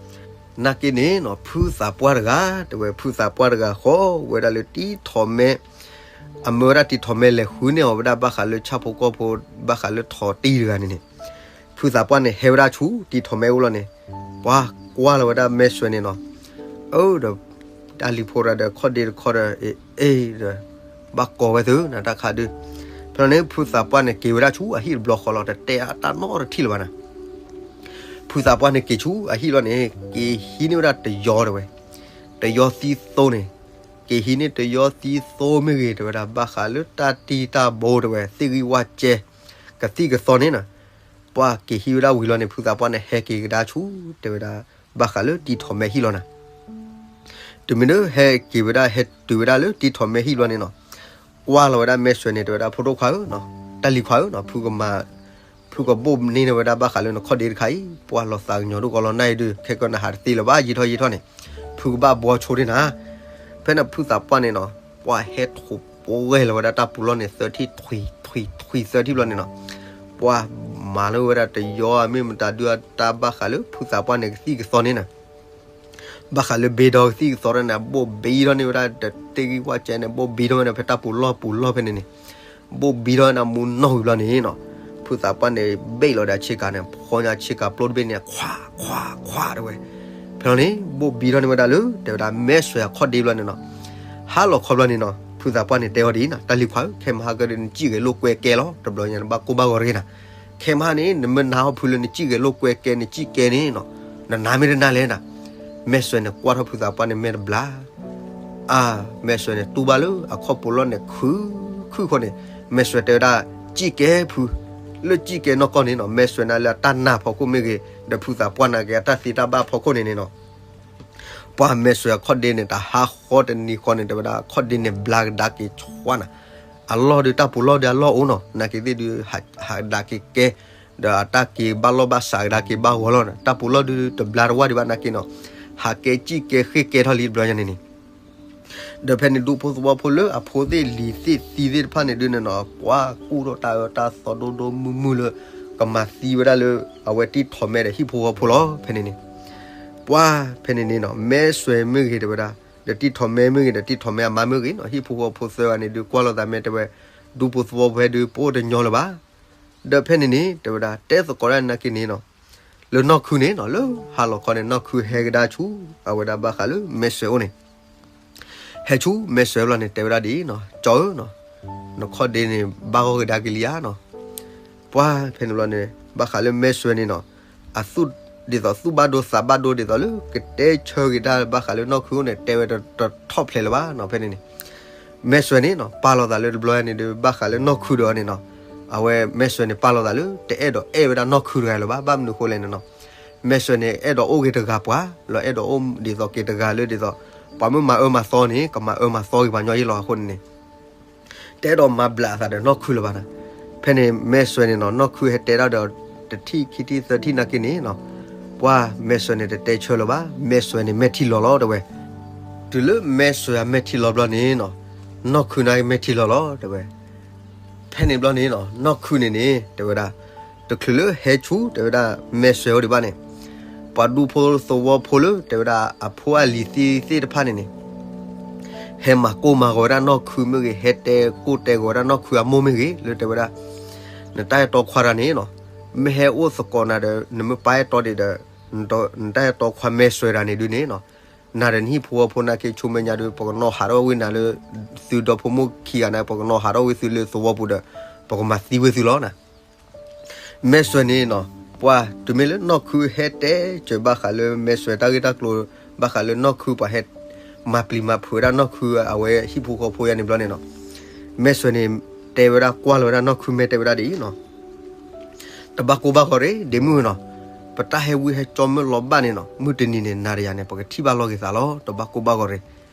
နာ်က့န့ၣ်နီၤ ဖုသးပှၢ်တဂၤ တဲဝဲ ဖုသးပှၢ်တဂၤဃီဝဲဒၣ်လၢတံၢ်ထီၣ်မဲ အမၢဝဲဒၣ်တံၢ်ထီၣ်မဲလဲၤဃုန့ၢ်အီၤဝဲဒၣ်ဘၣ်ဃးလၢဆၣ်ဖိကီၢ်ဖိ ဘၣ်ဃးလၢထီၣ်တံၢ်တဂၤန့ၣ်န့ၣ် ဖုသးပှၢ်န့ၣ်ဟဲဝဲဒၣ်ဆူတံၢ်ထီၣ်မဲအအိၣ်လီၤန့ၣ် ပှၢ်ကွၢ်လီၤဝဲဒၣ်မဲၢ်စွဲန့ၣ်နီၤ, အၢ ဒီး တၢ်လံၤဖိရၣ်ဒီးခီၣ်ဒ့တခီဒီး အ့ၣ် ဒီး ဘၣ်ကိးဝဲသုနၤတၢ်ခါဒုး. ဖဲန့ၣ် ဖုသးပှၢ်န့ၣ်က့ၤဝဲဒၣ်ဆူအဟံၣ်တဘျီဃီလီၤ တတဲအတၢ်နီတထံၣ်လၢၤဘၣ်နၤ. ဖုသးပှၢ်န့ၣ်က့ၤဆူအဟံၣ်လီၤန့ၣ် က့ၤဟံးန့ၢ်ဝဲဒၣ်တယီတဲဝဲ, တယီသံသိန့ၣ်, က့ၤဟံးန့ၢ်တယီသံသိမ့ၢ်ဂ့ၤ တဲဝဲဒၣ် ဘၣ်ဃးလၢတၢ်တံၢ်တၢ်ဘိတဲဝဲ သ့ၣ်ဂံၢ်ဝၣ်ကဲ ကသံၣ်ကသီန့ၣ်နၤ. ပှၢ်က့ၤဟံးဝဲဒၣ်ဝံၤလီၤန့ၣ် ဖုသးပှၢ်န့ၣ်ဟဲက့ၤကဒါဆူ တဲဝဲဒၣ် ဘၣ်ဃးလၢတံၢ်ထီၣ်မဲဟံၣ်လီၤနၤ. တုၤမ့ၢ်လၢဟဲက့ၤဝဲဒၣ် ဟဲတုၤဝဲဒၣ်လၢတံၢ်ထီၣ်မဲဟံၣ်လီၤန့ၣ်နီၤ, ကွၢ်လီၤဝဲဒၣ်မဲၢ်စွဲန့ၣ် တဲဝဲဒၣ် ဖိဒိၣ်ခွါဧၢနီၤ, တၢ်လံၤခွါဧၢနီၤ, ဖုကမၤ ဖုကဘိၣ်န့ၢ်ဝဲဒၣ်ဘၣ်ဃးလၢနခီၣ်ဒ့တခါအံၤ ပှၢ်လီၤသးကညီၤဒိၣ်ကီလီၤနၢ်အံၤဒုး ခဲကနၣ်ဟးတသ့လၢၤဘၣ် ယံာ်ထီၣ်ယံာ်ထီၣ်န့ၣ်, ဖုကဘၣ်ဘှီဆိဒ်နၤ. ဖဲန့ၣ်ဖုသးပှၢ်န့ၣ်နီၤ ပှၢ်ဟဲထိးပှဲၤလီၤဝဲဒၣ်တၢ်ပူၤလီၢ်န့ၣ် သၢထံၣ်ထွံ ထွံ ထွံ သၢထံၣ်ဘျီန့ၣ်နီၤ, ပှၢ်မၤလၢဝဲဒၣ်တယီ မ့ၢ်မတၤဒုးအတၢ်ဘၣ်ဃးလၢဖုသးပှၢ်န့ၣ်ကသံၣ်ကသီန့ၣ်နၤ ဘၣ်ဃးလၢဘ့ဒီကသံၣ်ကသီန့ၣ် ဘိၣ်ဘံထီၣ်န့ၢ်ဝဲဒၣ်တသ့ၣ်ဂံၢ်ဝၣ်ကဲန့ၣ် ဘိၣ်ဘံထီၣ်ဝဲဒၣ်ဖဲတၢ်ပူၤလီၢ်ပူၤလီၢ်ဖဲန့ၣ်န့ၣ်, ဘိၣ်ဘံထီၣ်ဝဲဒၣ်မူနီၢ်ဝံၤဘျီန့ၣ်နီၤ, ဖုသးပှၢ်န့ၣ် ဘ့ၣ်လီၤဒီးဆ့ကၤန့ၣ် ဖီညါဆ့ကၤပျိတဘ့ၣ်န့ၣ် ခွး ခွး ခွး တဲဝဲ. ဖဲလီၤန့ၣ် ဘိၣ်ဘံထီၣ်န့ၢ်ဝဲဒၣ်လၢ တဲဝဲဒၣ်မဲၢ်စွဲအခီၣ်ဒ့ဘျီန့ၣ်နီၤ, ဟါလီၤခီဘျီန့ၣ်နီၤ ဖုသးပှၢ်န့ၣ်တဲအီၤဒ်အံၤနီၤ တၢ်လံၤခွါဧၢ ခဲမဟါကဒီးနစံၣ်ဂဲၤလိာ်ကွဲကဲလီၤ တဘျီညါနဘၣ်ကိၢ်ဘၣ်ဂီၤတဂ့ၤနၤ, ခဲမဟါန့ၣ် နမ့ၢ်နာ်ဟီၣ်ဖုလၢနစံၣ်ဂဲၤလိာ်ကွဲကဲ နစံၣ်ကဲန့ၣ်နီၤ, နနာ်မ့ၢ်တနာ်လဲၣ်နၤ. မဲၢ်စွဲန့ၣ် ကွၢ်ထီၣ်ဖုသးပှၢ်န့ၣ်မဲာ်တဘျါ အါ မဲၢ်စွဲန့ၣ် တူၢ်ဘၣ်လၢအခီၣ်ပူၤလီၢ်န့ၣ် ခု ခုဃီန့ၣ်, မဲၢ်စွဲတဲဝဲဒၣ် စံၣ်ကဲဖု, လၢစံၣ်ကဲနီၢ်ကီၢ်န့ၣ်နီၤ မဲၢ်စွဲန့ၣ်လၢအတၢ်နာ်ဖီခိၣ်မ့ၢ်ဂ့ၤ ဒီးဖုသးပှၢ်နာ်က့ၤအတၢ်သ့တၢ်ဘၣ်ဖီခိၣ်န့ၣ်န့ၣ်နီၤ, ပှၢ်မဲၢ်စွဲအခီၣ်ဒ့န့ၣ် တဟါဃီတနံၤဃီန့ၣ် တဲဝဲဒၣ် အခီၣ်ဒ့န့ၣ် ဘျါကဒါက့ၤဆှးနၤ, အလီၢ်ဒုးတၢ်ပူၤလီၢ်ဒုးအလီၢ်အိၣ်နီၤ နာ်က့ၤသ့ၣ်ဒုး ဟးကဒါက့ၤကဲ ဒီးအတၢ်က့ၤဘၣ်လီၢ်ဘၣ်စးကဒါက့ၤဘၣ်ဂီၤလီၤ, တၢ်ပူၤလီၢ်ဒုးတဘျါတဝၢ်ဒံးဘၣ်နာ်က့ၤနီၤ, ဟးကဲစံၣ်ကဲဃ့ၢ်ကဲထီၣ်လံတဘျီညါန့ၣ်န့ၣ် ဒီးဖဲန့ၣ်ဒူဖိသဝီဖိလၢအဖိသ့ၣ်လံၤသ့ၣ်သံသ့ၣ်တဖၣ်န့ၣ်ဒုးန့ၣ်နီၤ ပှၢ်ကူၣ်ထီၣ်တၢ်အၢတၢ်သီဒိၣ်ဒိၣ်မုၢ်မုၢ်လၢ ကမၤသံဝဲဒၣ်လၢ အဝဲတံၢ်ထီၣ်မဲဒီးဟံၣ်ဖိဃီဖိလီၤ ဖဲန့ၣ်န့ၣ်. ပှၢ်ဖဲန့ၣ်န့ၣ်နီၤ မဲစွဲမ့ၢ်ဂ့ၤတဲဝဲဒၣ်, ဒီးတံၢ်ထီၣ်မဲမ့ၢ်ဂ့ၤ ဒီးတံၢ်ထီၣ်မဲအမါမ့ၢ်ဂ့ၤနီၤ ဟံၣ်ဖိဃီဖိသၢဂၤန့ၣ်ဒုးကွၢ်လိာ်သးမဲာ်တဲဝဲ, ဒူဖိသဝီဖိဟဲဒုး ပအိၣ်တညီလၢၤဘၣ်. ဒီးဖဲန့ၣ်န့ၣ် တဲဝဲဒၣ် တဲသကိးဒၣ်နာ်က့န့ၣ်နီၤ လၢနီၢ်ခုန့ၣ်နီၤ လၢဟါလီၤခီန့ၣ် နီၢ်ခုဟဲကဒါဆူ အဝဲဒၣ်ဘၣ်ဃးလၢမဲစွဲအိၣ်န့ၣ် ဟဲဆူမဲစွဲဘျီန့ၣ် တဲဝဲဒၣ်ဒ်အံၤနီၤ, ကၠီဧၢနီၤ, နခီၣ်ဒ့န့ၣ် ဘၣ်ဂီၢ်ကဒါက့ၤလံဧါနီၤ. ပှၢ်ဖဲန့ၣ်ဘျီန့ၣ် ဘၣ်ဃးလၢမဲစွဲန့ၣ်နီၤ, အသူၣ်ဒ်သိးသူၣ်ဘၣ်ဒိသးဘၣ်ဒိဒ်သိးလၢကတဲဆၢက့ၤတၢ်ဘၣ်ဃးလၢနီၢ်ခုအိၣ်န့ၣ် တဲဝဲတထီၣ်ဖျဲးလၢၤဘၣ်နီၤ ဖဲန့ၣ်န့ၣ်. မဲစွဲန့ၣ်နီၤ ပာ်လီၤသးလၢတဘျီန့ၣ်ဒီး ဘၣ်ဃးလၢနီၢ်ခုဒီးအီၤန့ၣ်နီၤ, အဝဲမဲစွဲန့ၣ် ပာ်လီၤသးလၢ တအဲၣ်ဒိးအဲၣ်ဝဲဒၣ်နီၢ်ခုတဂၤလၢၤဘၣ်. ဘၣ်မနုၤဃိလဲၣ်န့ၣ်နီၤ, မဲစွဲန့ၣ် အဲၣ်ဒိးအိၣ်က့ၤတဂၤပှၤ လၢအဲၣ်ဒိးအိၣ်ဒ်သိးက့ၤတဂၤလၢဒ်သိး ပှၤမ့ၢ်မၤအၢမၤသီန့ၣ် ကမၤအၢမၤသီက့ၤပှၤညီယ့ၢ်လီၤအဃိန့ၣ်န့ၣ် တအဲၣ်ဒိးမၤဘျးအသးဒီးနီၢ်ခုလၢၤဘၣ်နီၤ. ဖဲန့ၣ်မဲစွဲန့ၣ်နီၤ နီၢ်ခုဟဲတဲဒၣ်ဒီး တထံၣ်ခံထံၣ်သၢထံၣ်နာ်က့န့ၣ်နီၤ, ပှၢ်မဲစွဲန့ၣ် တတဲဆၢလၢၤဘၣ်. မဲစွဲန့ၣ် မဲာ်ထံလီၤလီၤတဲဝဲ. တုၤလၢမဲစွဲအမဲာ်ထံလီၤဘျီန့ၣ်နီၤ, နီၢ်ခုနာ်က့မဲာ်ထံလီၤလီၤတဲဝဲ. ဖဲန့ၣ်ဘျီန့ၣ်နီၤ နီၢ်ခုန့ၣ်န့ၣ် တဲဝဲဒၣ် တချုးလၢဟဲဆူ တဲဝဲဒၣ် မဲစွဲအိၣ်ဒံးဘၣ်န့ၣ်, ပှၤဒူဖိသဝီဖိလၢ တဲဝဲဒၣ် အဖိအလံၤသ့ၣ်တဖၣ်န့ၣ်န့ၣ် ဟဲမၤကိၢ်မၤဂီၤဝဲဒၣ်နီၢ်ခုမ့ၢ်ဂ့ၤ, ဟဲတဲကိၢ်တဲဂီၤဝဲဒၣ်နီၢ်ခုအမိၢ်မ့ၢ်ဂ့ၤ, လၢတဲဝဲဒၣ် နတၢ်အဲၣ်တီခွါတဂၤန့ၣ်နီၤ, မ့ၢ်ဟဲအိၣ်သကိးနၤဒီး နမ့ၢ်ပာ်အဲၣ်တီဒံးဒီး နတၢ်အဲၣ်တီခွါမဲစွဲတဂၤန့ၣ်ဒုန့ၣ်နီၤ, နၤဒီးနဟံၣ်ဖိဃီဖိနာ်က့ ဆူမဲာ်ညါဒုး ပကနီၣ်ဟးထီၣ်ဝံၤနၤလၢ သုဒီဖိမိၢ်ခံဂၤန့ၣ် ပကနီၣ်ဟးထီၣ်ဝံၤသုလၢသဝီပူၤဒီး ပကမၤသံဝဲသုလီၤနၤ. မဲစွဲန့ၣ်နီၤ, ပှၢ်တုၤမ့ၢ်လၢနီၢ်ခုဟဲတဲစၢၤဘၣ်ဃးလၢမဲစွဲတၢ်ဂ့ၢ်တၢ်ကျိၤ ဘၣ်ဃးလၢနီၢ်ခုပှၤဟဲ မၤပျံၤမၤဖုးဝဲဒၣ်နီၢ်ခုအဝဲဟံၣ်ဖိဃီဖိယါန့ၣ်ဘျီန့ၣ်နီၤ, မဲစွဲန့ၣ် တဲဝဲဒၣ်ကွၢ်လီၤဝဲဒၣ်နီၢ်ခုမဲာ်တဲဝဲဒၣ်ဒ်အံၤနီၤ, တဘၣ်ကိၢ်ဘၣ်ဂီၤရ့ ဒ့မုၣ်နီၤ, ပတၢ်ဟဲဝံဟဲကၠီမ့ၢ်လီၤဘၣ်န့ၣ်နီၤ မုၢ်တနံၤန့ၣ် နၤဒီးယၤန့ၣ် ပကထံၣ်ဘၣ်လိာ်က့ၤသးလီၤ တဘၣ်ကိၢ်ဘၣ်ဂီၤရ့,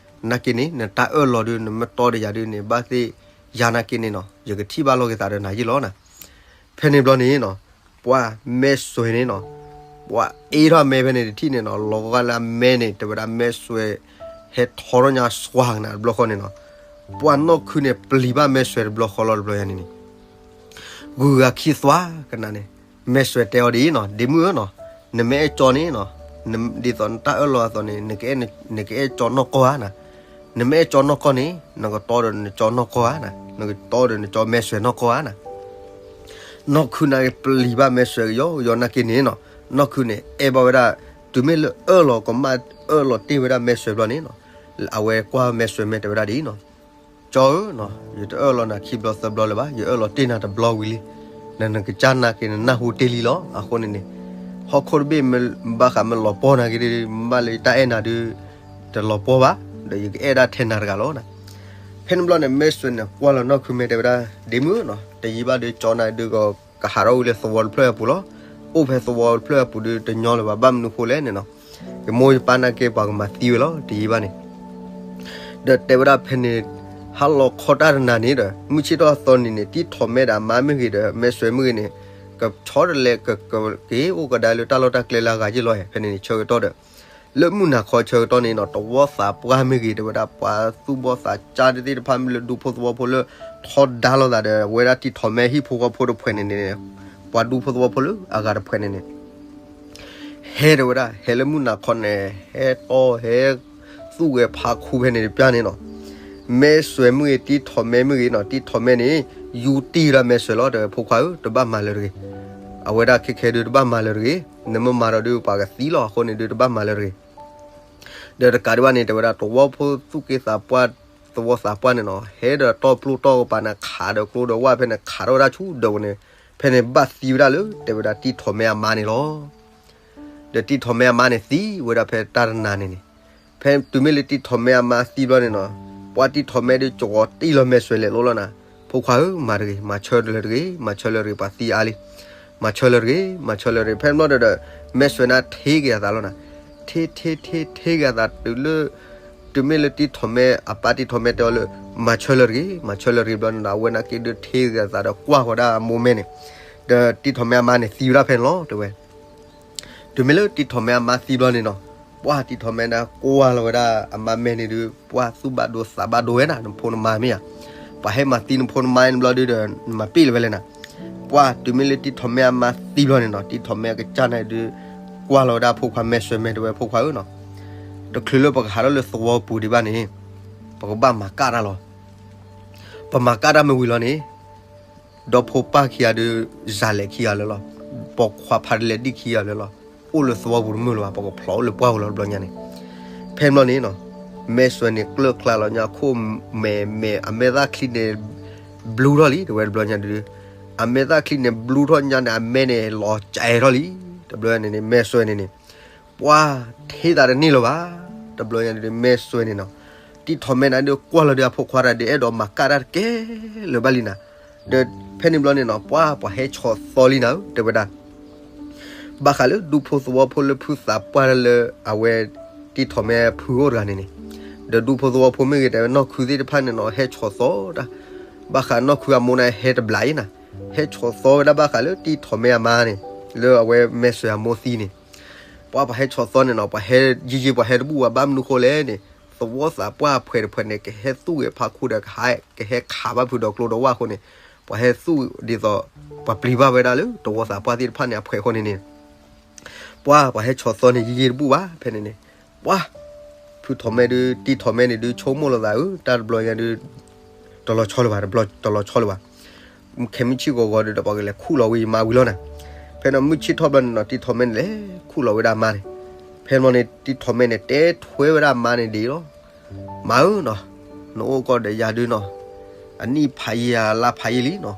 နာ်က့န့ၣ် နတၢ်အၢၣ်လီၤဒုး နမ့ၢ်တီဒီးယၤဒုးန့ၣ် ဘၣ်သ့ၣ်ယၤနာ်က့န့ၣ်နီၤ ယကထံၣ်ဘၣ်လိာ်က့ၤသးဒီးနၤယ့ၢ်လီၤနၤ. ဖဲန့ၣ်ဘျီန့ၣ်နီၤ, ပှၢ်မဲစွဲန့ၣ်နီၤ, ပှၢ်အ့ၣ်ထီၣ်အမဲဖဲန့ၣ်တထံၣ်န့ၣ်နီၤ လီၤဂာ်လၢအမဲန့ၣ် တဲဝဲဒၣ်မဲစွဲ ဟဲထီထီၣ်ညါစွါကနၣ်တဘျီဃီန့ၣ်နီၤ, ပှၢ်နီၢ်ခုန့ၣ် ပျံၤဘၣ်မဲစွဲတဘျီဃီလီၤတဘျီယါန့ၣ်န့ၣ် ဂုၤဂၤခံသွါကနၣ်န့ၣ်, မဲစွဲတဲအီၤဒ်အံၤနီၤ, ဒ့မုၣ်ဧၢနီၤ, နမ့ၢ်အဲၣ်ကၠီန့ၣ်နီၤ, ဒ်သိးနတၢ်အၢၣ်လီၤအသိးန့ၣ် နကအဲၣ်ကၠီနီၢ်ကီၢ်ဧါနၤ, နမ့ၢ်အဲၣ်ကၠီနီၢ်ကီၢ်န့ၣ် နကတီဒီးနကၠီနီၢ်ကီၢ်ဧါနၤ, နကတီဒီးနကၠီမဲစွဲနီၢ်ကီၢ်ဧါနၤ. နီၢ်ခုနာ်က့ပျံၤဘၣ်မဲစွဲကယီကယီနာ်က့န့ၣ်နီၤ, နီၢ်ခုန့ၣ် အဲၣ်ဘၣ်ဝဲဒၣ် တုၤမ့ၢ်လၢအၢၣ်လီၤကမၣ်အၢၣ်လီၤတ့ၢ်ဝဲဒၣ်မဲစွဲဘျီန့ၣ်နီၤ, အဝဲကွၢ်မဲစွဲမဲာ်တဲဝဲဒၣ်ဒ်အံၤနီၤ, ကၠီဧၢနီၤ, ယတအၢၣ်လီၤနၤခံဘျီသၢဘျီလၢၤဘၣ်, ယအၢၣ်လီၤတ့ၢ်နၤတဘျီဝံၤလံ, နနကစၢ်နာ်က့နနၢ်ဟူတ့ၢ်လံလီၤ. အဃိန့ၣ်န့ၣ် ဟီၣ်ခိၣ်တဘ့ၣ်မ့ၢ်ဘၣ်ဃးမ့ၢ်လီၤပှီၢ်နာ်က့ဒုး မ့ၢ်ဘၣ်လၢယတၢ်အဲၣ်နၤဒုး တလီၤပှီၢ်ဘၣ်, ဒီးယကအဲၣ်ဒၣ်ထဲနၤတဂၤလီၤနၤ. ဖဲန့ၣ်ဘျီန့ၣ် မဲစွဲန့ၣ် ကွၢ်လီၤနီၢ်ခုမဲာ်တဲဝဲဒၣ် ဒ့မုၣ်နီၤ, တယံာ်ဘၣ်ဒုး ကၠီနၤဒုးက ကဟးထီၣ်ဝံၤလၢသဝီတဖျၢၣ်အပူၤလီၤ. အိၣ်ဖဲသဝီတဖျၢၣ်အပူၤဒုးတညီလၢၤဘၣ်, ဘၣ်မနုၤဃိလဲၣ်န့ၣ်နီၤ, ယမိၢ်ယပၢ်နာ်က့ပှၤကမၤသံဝဲလီၤ တယံာ်ဘၣ်န့ၣ်. ဒီးတဲဝဲဒၣ်ဖဲန့ၣ် ဟါလီၤခီတၢ်တနၤန့ၣ်ဒီး မုၢ်ဆ့ၣ်ထီၣ်အသီနံၤန့ၣ် တံၢ်ထီၣ်မဲဒီးအမါမ့ၢ်ဂ့ၤဒီး မဲစွဲမ့ၢ်ဂ့ၤန့ၣ် ကဆီတလဲ ကက့ၤအိၣ်ကဒါလၢတၢ်လီၢ်တၢ်ကျဲလၢအဂၤယ့ၢ်လီၤ. ဖဲန့ၣ်န့ၣ် ဆၢကတီၢ်ဒီး လၢမုၢ်နၤခီဆၢကတီၢ်န့ၣ်နီၤ တဝီသးပှၢ်မ့ၢ်ဂ့ၤ တဲဝဲဒၣ်ပှၤသူၣ်ဘီၣ်သးကါသ့ၣ်တဖၣ်မ့ၢ်လၢဒူဖိသဝီဖိလၢ ထီဒါလိာ်သးဒီး အဝဲဒၣ်တံၢ်ထီၣ်မဲဟံၣ်ဖိဃီဖိတဖှဲးန့ၣ်န့ၣ် ပှၤဒူဖိသဝီဖိလၢအဂၤတဖှဲးန့ၣ်န့ၣ် ဟဲတဲဝဲဒၣ် ဟဲလၢမုၢ်နၤခီန့ၣ် ဟဲတီၢ်ဟဲ သူၣ်ဂဲၤဖးခူဖဲန့ၣ်တပျၢ်န့ၣ်နီၤ, မဲစွဲမ့ၢ်ဂ့ၤ တံၢ်ထီၣ်မဲမ့ၢ်ဂ့ၤနီၤ တံၢ်ထီၣ်မဲန့ၣ် ယူတံၢ်ဒၣ်မဲစွဲလီၤ တဲဝဲ ဖိခွါဧၢ တဘၣ်မၤလၢၤတဂ့ၤ, အဝဲဒၣ်ခဲခဲဒုးတဘၣ်မၤလၢၤတဂ့ၤ, နမ့ၢ်မၤဒီးဒုးပှၤကသံလီၤ အဃိန့ၣ်ဒုးတဘၣ်မၤလၢၤတဂ့ၤ. ဒီးတကးဒံးဘၣ်န့ၣ် တဲဝဲဒၣ် သဝီဖိသူၣ်က့သးပှၢ် သဝီသးပှၢ်န့ၣ်နီၤ ဟဲဒီးတီၢ်ပျိၢ်တီၢ်ကပၤန့ၣ် ခးဒီးကျိဒီးဝၣ်ဖဲန့ၣ် ခးထီၣ်ဝဲဒၣ်ဆူဒၢးပူၤန့ၣ်, ဖဲန့ၣ်ဘၣ်သံဝဲဒၣ်လၢ တဲဝဲဒၣ်တံၢ်ထီၣ်မဲအမါန့ၣ်လီၤ. ဒီးတံၢ်ထီၣ်မဲအမါန့ၣ်သံဝဲဒၣ်ဖဲတၢ်တနၤန့ၣ်န့ၣ်, ဖဲတုၤမ့ၢ်လၢတံၢ်ထီၣ်မဲအမါသံဘျီန့ၣ်နီၤ, ပှၤတံၢ်ထီၣ်မဲဒုးကဝီၤတံၢ်လီၤမဲစွဲလဲၤလိလီၤနၤ, ဖိခွါဧၢ မၤတဂ့ၤ မၤဆၢလၢၤတဂ့ၤ မၤဆၢလၢၤတဂ့ၤ ပှၤသံအါလံ, မၤဆၢလၢၤတဂ့ၤ မၤဆၢလၢၤတဂ့ၤ ဖဲန့ၣ်ဘျီဒီး မဲစွဲန့ၣ်ထ့က့ၤအသးလီၤနၤ, ထ့ထ့ထ့ထ့က့ၤအသးတုၤလၢ တုၤမ့ၢ်လၢတံၢ်ထီၣ်မဲ အပၢ်တံၢ်ထီၣ်မဲတဲအီၤလၢ မၤဆၢလၢၤတဂ့ၤ မၤဆၢလၢၤတဂ့ၤဘျီန့ၣ်ဒီး အဝဲန့ၣ်က့ဒုးထ့က့ၤအသးဒီးကွၢ်ဃီၤဒၣ်အမိၢ်မဲန့ၣ်, ဒီးတံၢ်ထီၣ်မဲအမါန့ၣ်သံဝဲဒၣ်ဖဲန့ၣ်လီၤ တဲဝဲ. တုၤမ့ၢ်လၢတံၢ်ထီၣ်မဲအမါသံဘျီန့ၣ်နီၤ, ပှၤတံၢ်ထီၣ်မဲန့ၣ်ကွၢ်လီၤဝဲဒၣ်အမါမဲာ်န့ၣ်ဒုး ပှၤသူၣ်ဘၣ်ဒိသးဘၣ်ဒိဝဲနၤ နဖိနမါမ့ၢ်ဧါ, ပှၤဟဲမၤသံနဖိနမါန့ၣ်ဘျီဒုးဒီး နမၤပ့ၢ်လၢၤဝဲလဲၣ်နၤ ပှၢ်တုၤမ့ၢ်လၢတံၢ်ထီၣ်မဲအမါသံဘျီန့ၣ်နီၤ, တံၢ်ထီၣ်မဲအကစၢ်န့ၣ်ဒုး ကွၢ်လီၤဝဲဒၣ်ဖိခွါမဲၢ်စွဲမဲၢ် တဲဝဲ ဖိခွါဧၢနီၤ, တချုးလၢပကဟးထီၣ်လၢသဝီပူၤဒံးဘၣ်န့ၣ် ပကဘၣ်မၤကၣ်တၢ်လီၤ. ပမၤကၣ်တၢ်မ့ၢ်ဝံၤလီၤန့ၣ် ဒီဖိပၢ်ခံဂၤဒုး စၤလဲၤခံဂၤလၢာ်လီၤ. ပိာ်ခွါဖးဒ်လဲၣ်ဒံၣ်ခံဂၤလၢာ်လီၤ. အိၣ်လၢသဝီပူၤတမုာ်လၢၤဘၣ်, ပကဖျိးအိၣ်လၢပှၢ်ပူၤလီၤတဘျီညါန့ၣ်. ဖဲန့ၣ်ဘျီန့ၣ်နီၤ, မဲၢ်စွဲန့ၣ်ကျၢၢ်ကျါလီၤညါ ခိၣ်မဲာ်မဲာ် အမဲာ်သၣ်ချံန့ၣ် ဘျူထီၣ်လံ တဲဝဲတဘျီညါဒုး, အမဲာ်သၣ်ချံန့ၣ်ဘျူထီၣ်ညါန့ၣ် အမဲာ်န့ၣ်လီၤကဲထီၣ်လံ. တဘျီညါန့ၣ်န့ၣ် မဲၢ်စွဲန့ၣ်န့ၣ် ပှၢ်ထံၣ်သးတန့ၢ်လၢၤဘၣ်. တဘျီညါဒုး မဲၢ်စွဲန့ၣ်နီၤ, တံၢ်ထီၣ်မဲၣ်န့ၣ်ဒုး ကွၢ်လီၤဒုးအဖိခွါတၢ်ဒုး အဲၣ်ဒိးမၤကၣ်တၢ်တကဲလၢၤဘၣ်လံနၤ. ဒီးဖဲန့ၣ်ဘျီန့ၣ်နီၤ, ပှၢ်ပှၤဟဲဆီၣ်သီလံနၤဧၢ တဲဝဲဒၣ်. ဘၣ်ဃးလၢဒူဖိသဝီဖိလၢဖုသးပှၢ်လၢအဝဲတံၢ်ထီၣ်မဲဖုအိၣ်တဂၤန့ၣ်န့ၣ်, ဒီးဒူဖိသဝီဖိမ့ၢ်ဂ့ၤ တဲဝဲနီၢ်ခုသ့ၣ်တဖၣ်န့ၣ်နီၤ ဟဲဆီၣ်သီတၢ်. ဘၣ်ဃးနီၢ်ခုအမိၢ်န့ၣ်ဟဲတဘျီအံၤနၤ, ဟဲဆီၣ်သီဝဲဒၣ်ဘၣ်ဃးလၢတံၢ်ထီၣ်မဲအမါန့ၣ်, လၢအဝဲမဲၢ်စွဲအမိၢ်သံန့ၣ် ပှၢ်ပှၤဟဲဆီၣ်သီန့ၣ်နီၤ, ပှၤဟဲယံာ်ယံာ် ပှၤဟဲတဘူၣ်ဘၣ် ဘၣ်မနုၤဃိလဲၣ်န့ၣ်, သဝီသးပှၢ်အဖှဲးတဖှဲးန့ၣ် ကဟဲသူၣ်ဂဲၤဖးခိၣ်ဒီး ကဟဲခးဘၣ်ဖုဒီးကျိဒီးဝၣ်အဃိန့ၣ်, ပှၤဟဲသူၣ်ဒ်သိး ပှၤပျံၤဘၣ်ဝဲဒၣ်လၢသဝီသးပှၢ်သ့ၣ်တဖၣ်န့ၣ်အဖှဲးအဃိန့ၣ်န့ၣ်, ပှၢ်ပှၤဟဲဆီၣ်သီန့ၣ် ယံာ်ယံာ်တဘူၣ်ဘၣ် ဖဲန့ၣ်န့ၣ်, ပှၢ် ဖုထီၣ်မဲဒုး တံၢ်ထီၣ်မဲန့ၣ်ဒုး ဆိကမိၣ်လိာ်သးဧၢ, တၢ်တဘျီညါဒုး တလီၤဆီလၢၤဘၣ်, တဘျီတလီၤဆီလၢၤဘၣ်. ခဲမုၢ်ဆ့ၣ်ဂီၤဂီၤဒုးဒီး ပှၤကလဲၤခူၣ်လီၤဝံၤမါဝံၤလီၤနၤ. ဖဲန့ၣ်မုၢ်ဆ့ၣ်ထီၣ်ဘျီန့ၣ်နီၤ, တံၢ်ထီၣ်မဲန့ၣ်လဲၤခူၣ်လီၤဝဲဒၣ်အမါန့ၣ်. ဖဲန့ၣ်ဘျီန့ၣ် တံၢ်ထီၣ်မဲန့ၣ် တဲထွဲဝဲဒၣ်အမါန့ၣ်ဒ်အံၤလီၤ. မါဧၢနီၤ, နအိၣ်ကီၢ်ဒီးယၤဒုးနီၤ, အနံၣ်ဖးယံာ်အလါဖးယံာ်လံနီၤ.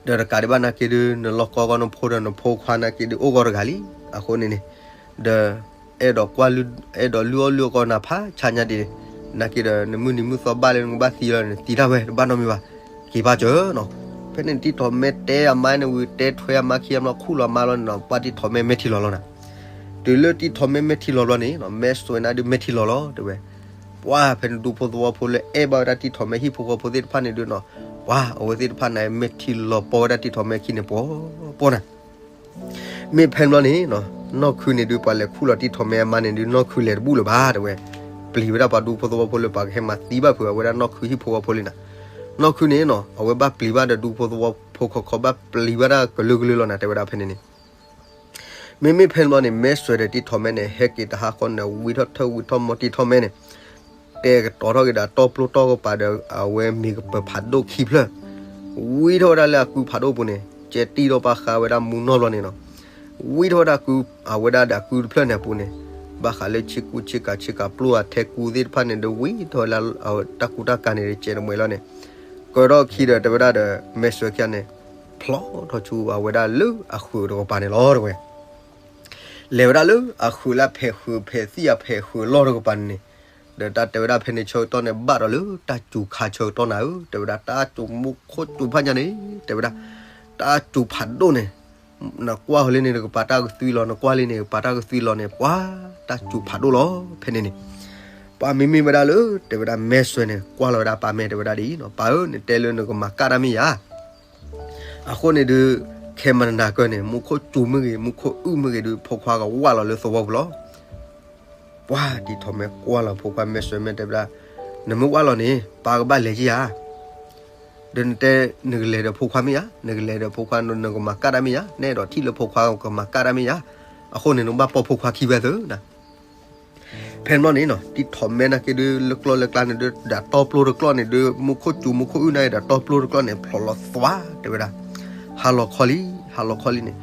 ဒီးတကးဒံးဘၣ်နာ်က့ဒုး နလီၢ်ကီကီၢ်နဖိဒီးနဖိခွါနာ်က့ဒုး အိၣ်ဂီၢ်တဂၤလံ. အဃိန့ၣ်န့ၣ်, ဒီး အဲၣ်ဒိးကွၢ်လုၢ်, အဲၣ်ဒိးလုၢ်အီၣ်လုၢ်အီကီၢ်နၤဖးဆါညါဒံး, နာ်က့ဒီး နမုၢ်နံၤမုၢ်သီဘၣ်လၢနကဘၣ်သံလီၤန့ၣ် သံတၢ်ဝဲ တဘၣ်နီတမံၤဘၣ်, က့ၤဘၣ်စၢၤနီၤ. ဖဲန့ၣ်တံၢ်ထီၣ်မဲတဲအမါန့ၣ်ဝံၤ တဲထွဲအမါခံအဘျီ ခူၣ်လီၤမါလီၤန့ၣ်နီၤ, ပှၢ်တံၢ်ထီၣ်မဲမဲာ်ထံလီၤလီၤနၤ. တုၤလၢတံၢ်ထီၣ်မဲမဲာ်ထံလီၤဘျီန့ၣ်နီၤ, မဲၢ်စွဲန့ၣ်ဒုးမဲာ်ထံလီၤလီၤ တဲဝဲ. ပှၢ်ဖဲန့ၣ်ဒူဖိသဝီဖိလၢအဲၣ်ဘၣ်ဝဲဒၣ်တံၢ်ထီၣ်မဲဟံၣ်ဖိဃီဖိသ့ၣ်တဖၣ်န့ၣ်ဒုးနီၤ, ပှၢ်အဝဲသ့ၣ်တဖၣ်န့ၣ် မဲာ်ထံလီၤပီဝဲဒၣ်တံၢ်ထီၣ်မဲခံန့ၣ် ပှီၤပှီၤနၤ. မ့ၢ်ဖဲန့ၣ်ဘျီန့ၣ်နီၤ, နီၢ်ခုန့ၣ်ဒုး ပှၤလဲၤခူၣ်လီၤတံၢ်ထီၣ်မဲအမါန့ၣ်ဒုး နီၢ်ခုလဲၤတဘူၣ်လၢၤဘၣ် တဲဝဲ. ပျံၤဝဲဒၣ်ပှၤဒူဖိသဝီဖိလၢပှၤကဟဲမၤသံဘၣ်ဖုးအဝဲဒၣ်နီၢ်ခုဟံၣ်ဖိဃီဖိလံနၤ. နီၢ်ခုန့ၣ်နီၤ အဝဲဘၣ်ပျံၤဘၣ်ဒီးဒူဖိသဝီဖိခီခီ ဘၣ်ပျံၤဘၣ်ဒၣ်ကလုာ်ကလုာ်လီၤနၤ တဲဝဲဒၣ်ဖဲန့ၣ်န့ၣ်. မ့မ့ၢ်ဖဲန့ၣ်ဘျီန့ၣ် မဲၢ်စွဲဒီးတံၢ်ထီၣ်မဲန့ၣ် ဟဲက့ၤတဟါဃီန့ၣ် ဝံထီၣ်ထၢၣ်ဝံထီၣ်မီၤတံၢ်ထီၣ်မဲန့ၣ် တဲကတီၤထီၣ်က့ၤဒီးတီၢ်ပျိတီၢ်ကပၤဒီး အဝဲမ့ၢ်ကပၢၤဖးဒိၣ်ခံဖျၢၣ်, ဝံထီၣ်ဝဲဒၣ်လၢအကုဖးဒိၣ်ပူၤန့ၣ် ကဲတံၢ်ထီၣ်ဘၣ်ဃးဝဲဒၣ်မူနီၢ်ဘျီန့ၣ်နီၤ. ဝံထီၣ်ဝဲဒၣ်ကု အဝဲဒၣ်ဒီးကုတဖျၢၣ်န့ၣ်အပူၤန့ၣ်, ဘၣ်ဃးလၢဆ့ကူဆ့ကၤဆ့ကၤပျိအထဲကူသ့ၣ်တဖၣ်န့ၣ်ဒီး ဝံထီၣ်ဝဲလၢတၢ်ကူတၢ်ကၤန့ၣ်ဒီး ကဲတမှဲၤလီၤန့ၣ်, ကၢထီၣ်ခံဒီးတဲဝဲဒၣ်ဒီး မဲၢ်စွဲခံဂၤန့ၣ် ဖျိးထီၣ်ဆူအဝဲဒၣ်လၢအဃုာ်တကပၤန့ၣ်လီၤ တဲဝဲ. လဲၤဝဲဒၣ်လၢအဃုာ်လၢအဖဲးဃုာ်ဖဲးသံၣ်အဖဲးဃုာ်လီၢ်တကပၤန့ၣ်န့ၣ်, ဒီးတၢ်တဲဝဲဒၣ်ဖဲန့ၣ်ဆၢကတီၢ်န့ၣ် ဘၣ်ဒီးလၢတၢ်စူၤခါဆၢကတီၢ်နၤဧၢ, တဲဝဲဒၣ်တၢ်စူၤမူခိၣ်စူၤဖးညါန့ၣ်, တဲဝဲဒၣ် တၢ်စူၤဖးဒိၣ်န့ၣ်, နကွၢ်ဟီလံန့ၣ် နကပာ်တၢ်ကသွံလီၤ, နကွၢ်လံန့ၣ် ကပာ်တၢ်ကသွံလီၤန့ၣ် ပှၤတၢ်စူၤဖးဒိၣ်လီၤ ဖဲန့ၣ်န့ၣ်. ပှၤမ့မ့ၢ်ဝဲဒၣ်လၢ တဲဝဲဒၣ်မဲၢ်စွဲန့ၣ် ကွၢ်လီၤဝဲဒၣ်ပၢ်မဲာ်တဲဝဲဒၣ်ဒ်အံၤနီၤ, ပၢ်ဧၢ နတဲလၢနကမၤကၣ်တၢ်မ့ၢ်ဧါ အဃိန့ၣ်ဒုး ခဲမနၤကၢန့ၣ် မူခိၣ်စူၤမ့ၢ်ဂ့ၤ မူခိၣ်အုၣ်မ့ၢ်ဂ့ၤဒုး ဖိခွါကဝၢ်လီၤလၢသဝီပူၤလီၤ. ပှၤတံၢ်ထီၣ်မဲကွၢ်လီၤဖိခွါမဲၢ်စွဲမဲာ်တဲဝဲဒၣ်, နမ့ၢ်ဝၢ်လီၤန့ၣ် ပၢ်ကဘၣ်လဲၤယံၤဧါ, ဒီးနတဲ နကလဲၤဒီးဖိခွါမ့ၢ်ဧါ, နကလဲၤဒီးဖိခွါ နကမၤကၣ်တၢ်မ့ၢ်ဧါ, နအဲၣ်ဒိးထံၣ်လၢဖိခွါကမၤကၣ်တၢ်မ့ၢ်ဧါ, အဃိန့ၣ် နဘၣ်ပိာ်ဖိခွါခံဘျဲၣ်သုနၤ ဖဲန့ၣ်ဘျီန့ၣ်နီၤ တံၢ်ထီၣ်မဲနာ်က့ဒုး လၢကျီၢ်လၢကျါန့ၣ်ဒုး ဒၣ်တီပျိတကျီၢ်န့ၣ်ဒုး မူခိၣ်စူၤမူခိၣ်အုၣ်နာ်က့ဒီးတီပျိတကျီၢ်န့ၣ် ဖျိးလီၤသွါ တဲဝဲဒၣ်, ဟါလီၤခီလံ ဟါလီၤခီလံန့ၣ်,